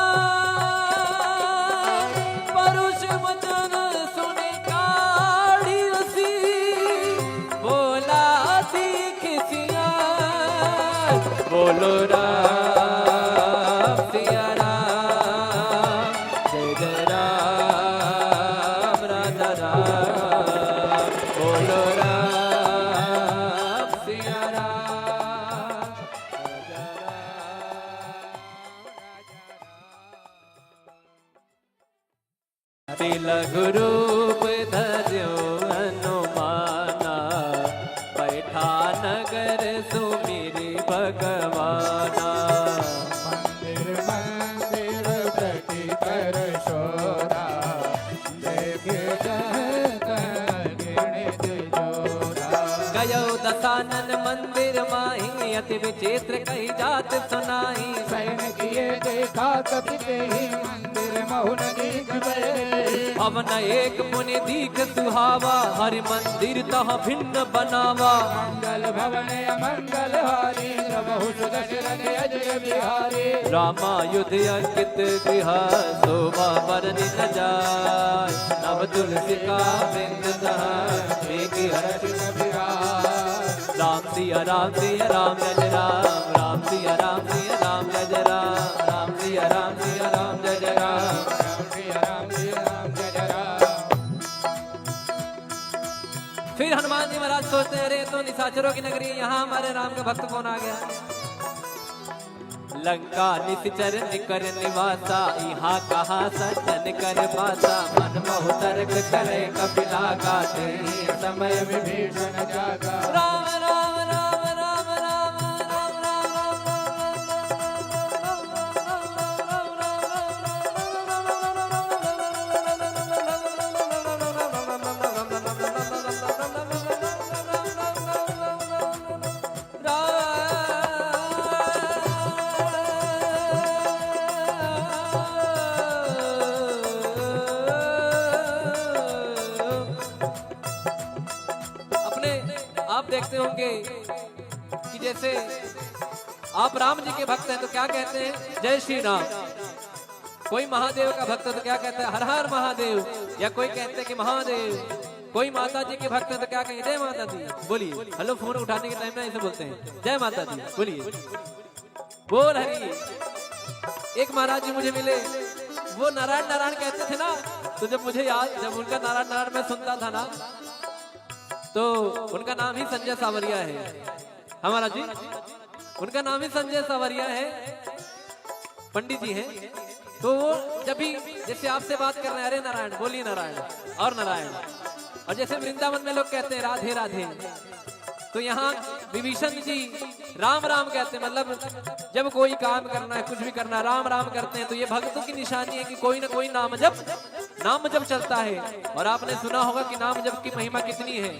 परुष वचन सुनि काढ़ी असी, बोला दीख सिया। बोलो राम सिया राम, जय जय राम राजा राम। बोलो राम सिया राम, राजा राम। अति लघु रूप धर्यो हनुमाना, बैठा नगर सुमिरि भगवाना। मंदिर मंदिर प्रति कर शोरा, देखे जह तह घृणित जोरा। गयो दसानन मंदिर माही, अति विचित्र कही जात सुनाई। सैन किए देखा कपि तेहि, मंदिर महुन दीख भय। भवन एक पुनि दीख सुहावा, हरि मंदिर तह भिन्न बनावा। मंगल भवन अमंगल हारी, द्रवहुस दशरथ अजिर बिहारी। रामायुध अंकित गृह, शोभा बरनि न जाय। नव तुलसिका वृंद तह, देखि हरषित विराज। राम सिया राम सिया राम जय जय राम, राम सिया राम सिया राम जय जय राम, राम सिया राम सिया राम जय जय राम, राम सिया राम सिया राम जय जय राम। फिर हनुमान जी महाराज सोचते हैं, अरे, ये तो निशाचरों की नगरी है, यहाँ हमारे राम का भक्त कौन आ गया? लंका निशिचर निकर निवासा, इहाँ कहाँ सज्जन कर बासा। मन बहु तर्क करे कपिला गा, तेहि समय विभीषण जागा। राम राम राम राम राम राम राम राम। अपने आप देखते होंगे कि जैसे आप राम जी के भक्त हैं तो क्या कहते हैं, "जय श्री राम।" कोई महादेव का भक्त है तो क्या कहता है, "हर हर महादेव।" या कोई कहते हैं कि "महादेव।" कोई माता जी के भक्त है तो क्या कहेंगे, "जय माता दी।" बोलिए, हेलो, फोन उठाने के टाइम ना ऐसे बोलते हैं, "जय माता दी।" बोलिए, बोल हरि। एक महाराज जी मुझे मिले, वो नारायण नारायण कहते थे ना, तो जब मुझे याद, जब उनका नारायण नारायण मैं सुनता था ना, तो उनका नाम ही संजय सावरिया है। हमारा जी, उनका नाम ही संजय सावरिया है, पंडित जी हैं। तो वो जब भी जैसे आपसे बात कर रहे हैं, "अरे नारायण, बोलिए नारायण, और नारायण।" और जैसे वृंदावन में लोग कहते हैं, "राधे राधे," तो यहाँ विभीषण जी राम राम कहते हैं, मतलब जब कोई काम करना है, कुछ भी करना है, राम राम करते हैं। तो ये भक्तों की निशानी है कि कोई ना कोई नाम जप, नाम जप चलता है। और आपने सुना होगा कि नाम जप की महिमा कितनी है।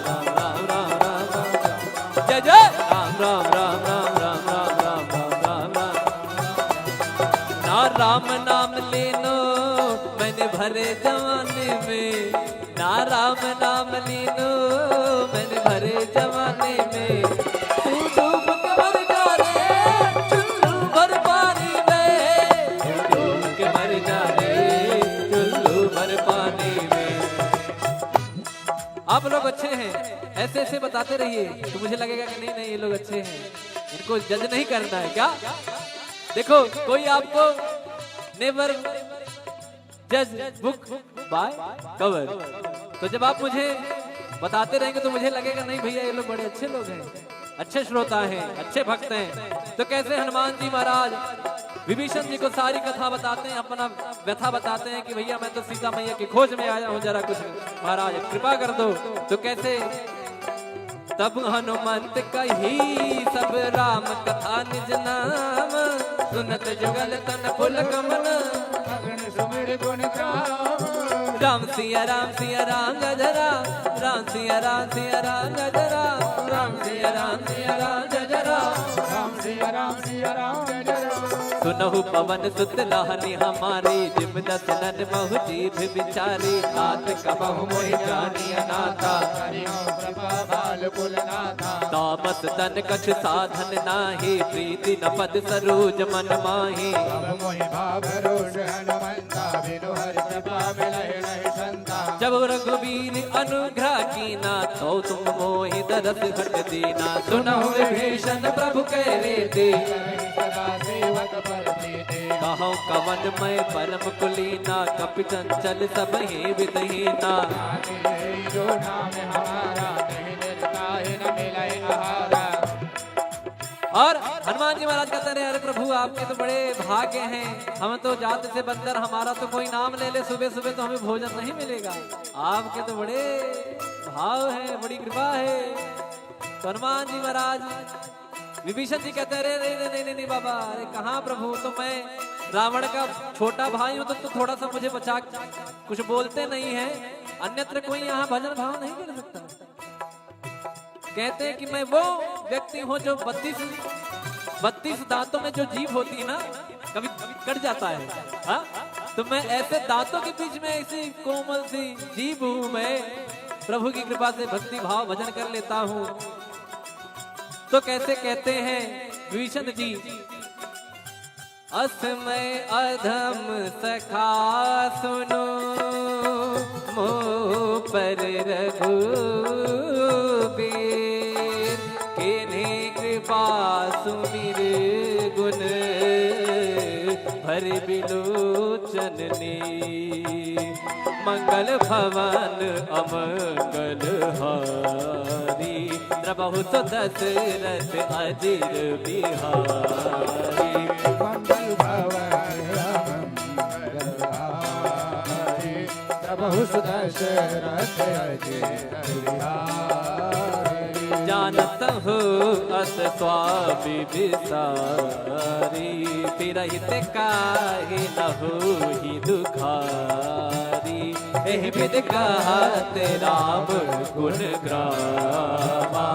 राम राम राम राम राम राम राम। जय जय राम राम राम राम राम राम राम राम राम। ना राम नाम लीनो मैंने भरे जवानी में, ना राम नाम लीनो मैंने भरे जवानी में। तू डूब के मर जा रे चुल्लू भर पानी में, तू डूब के मर जा रे चुल्लू भर पानी में। आप लोग अच्छे हैं, ऐसे ऐसे बताते रहिए तो मुझे लगेगा कि नहीं नहीं, ये लोग अच्छे हैं, इनको जज नहीं करना है क्या? देखो, कोई आपको never judge book by cover। तो जब आप मुझे बताते रहेंगे तो मुझे लगेगा, नहीं भैया, ये लोग बड़े अच्छे लोग हैं, अच्छे श्रोता हैं, अच्छे भक्त हैं। तो कैसे हनुमान जी महाराज विभीषण जी को सारी कथा बताते हैं, अपना व्यथा बताते हैं कि भैया, मैं तो सीता मैया की खोज में आया हूँ, जरा कुछ महाराज कृपा कर दो। तो कैसे तब हनुमंत कही सब राम कथा निज नाम, सुनत जुगल तन पुलक मन। अगन सुमिर गुण गाम। राम सिया राम सिया राम गज राम, राम सिया राम सिया राम गज राम, राम सिया राम सिया राम गज राम, राम सिया राम सिया राम गज राम। सुनहु पवन सुत लाहनी हमारी, जिम दसनन महु जीभ विचारी। नाथ कबहु मोहि जानी अनाथा। हरि ओम कृपा बाल कुलनाथा। तामस तन कछ साधन नाही, प्रीति न पद सरोज मन माही। अब मोहि भाव रोष हनुमंता, बिनु हरि कृपा मिलहि नहीं संता। जब रघुबीर अनुग्रह कीना, तो तुम मोहि दरस घट दीना। सुनहु विभीषण प्रभु कह रीति, सदा सेवक पर प्रीति। कहौं कवन मैं परम कुलीना, कपि चंचल सब ही विधहीना। नाथ यही जो नाम हमारा, कहीं निज ताहि न मिलइ आहारा। और हनुमान जी महाराज कहते रहे, अरे प्रभु, आपके तो बड़े भाग्य हैं, हम तो जात से बंदर, हमारा तो कोई नाम ले ले सुबह सुबह तो हमें भोजन नहीं मिलेगा। आपके तो बड़े भाव है, बड़ी कृपा है। तो हनुमान जी महाराज विभीषण जी कहते हैं, अरे, अरे, अरे, नहीं, नहीं, नहीं बाबा, अरे कहाँ प्रभु, तो मैं रावण का छोटा भाई हूँ, तो, तो थोड़ा सा मुझे बचा, कुछ बोलते नहीं है, अन्यत्र कोई यहाँ भजन भाव नहीं कर सकता। कहते हैं कि मैं वो व्यक्ति हूँ जो बत्तीस, बत्तीस दांतों में जो जीभ होती है ना, कभी कट जाता है, हाँ? तो मैं ऐसे दांतों के बीच में ऐसी कोमल सी जीभ हूँ, मैं प्रभु की कृपा से भक्ति भाव भजन कर लेता हूँ। तो कैसे कहते हैं, विभीषण जी, अस मय अधम सखा सुनो, मोह पर रघुबीर। कीन्ही कृपा सुमिरि गुन भरि बिलोचन नीर। मंगल भवन अमंगल हारी, द्रवहु सो दशरथ अजिर बिहारी। मंगल भवन अमंगल हारी, द्रवहु सो दशरथ अजिर बिहारी। जानत हो अस स्वामी विसारी, तिरहित काहे न होही दुखारी। एहि विधि कहत राम गुण गावा,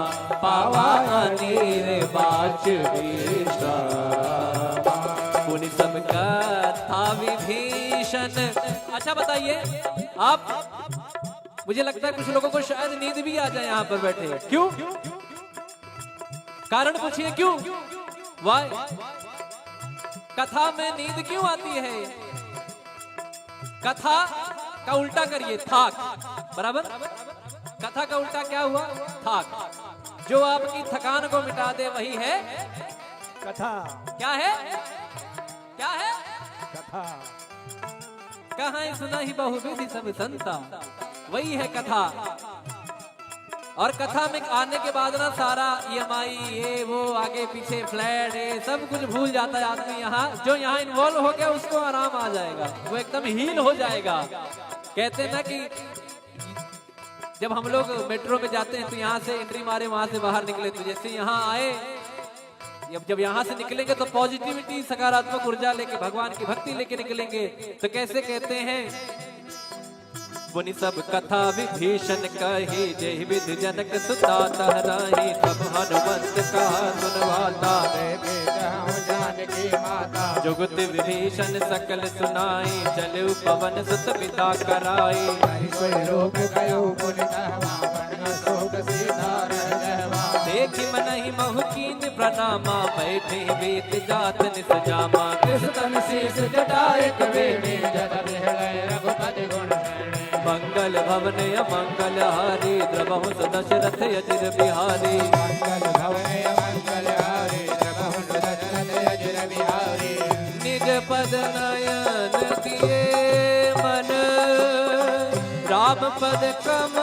पावा अनिर्वाच विश्रामा। पुनि सब कथा विभीषण। अच्छा बताइए आप, मुझे लगता है कुछ लोगों को शायद नींद भी आ जाए यहाँ पर बैठे। क्यों? कारण पूछिए क्यों? Why? कथा में नींद क्यों आती है? कथा का उल्टा करिए, थाक। बराबर? कथा का उल्टा क्या हुआ? थाक। जो आपकी थकान को मिटा दे, वही है कथा। क्या है? क्या है? कथा। कहाँ सुनहि बहुविधि सब संता, वही है कथा। और कथा में आने के बाद ना सारा ईएमआई, ये वो, आगे पीछे फ्लैट, ये सब कुछ भूल जाता है आदमी। यहाँ जो यहाँ इन्वॉल्व हो गया, उसको आराम आ जाएगा, वो एकदम हील हो जाएगा। कहते हैं ना कि जब हम लोग मेट्रो में जाते हैं तो यहाँ से एंट्री मारे, वहाँ से बाहर निकले, तो जैसे यहाँ आए, जब जब यहाँ से निकलेंगे तो पॉजिटिविटी, सकारात्मक ऊर्जा लेके, भगवान की भक्ति लेके निकलेंगे। तो कैसे कहते हैं, पुनि सब कथा विभीषण कही, जेहि विधि जनक सुता तह राही। तब हनुमंत कहा सुन वाता, देखे जाहु जानकी माता। जुगति विभीषण सकल सुनाई, चलउ पवन सुत बिदा कराई। हरि सोई लोक गयउ पुनि तहवा, बन अशोक सीता रह गहवा। देखि मनहि महु कीन्ह प्रणामा, बैठे बीत जात निस जामा। कृष तन शीश जटा एक बेनी, जल बिहड़ै रघुपति गुण गण। मंगल भवन अमंगल हारी, द्रवहु सो दशरथ अजिर बिहारी। मंगल भवन अमंगल हारी, द्रवहु सो दशरथ अजिर बिहारी। निज पद नयन दिए मन, राम पद कम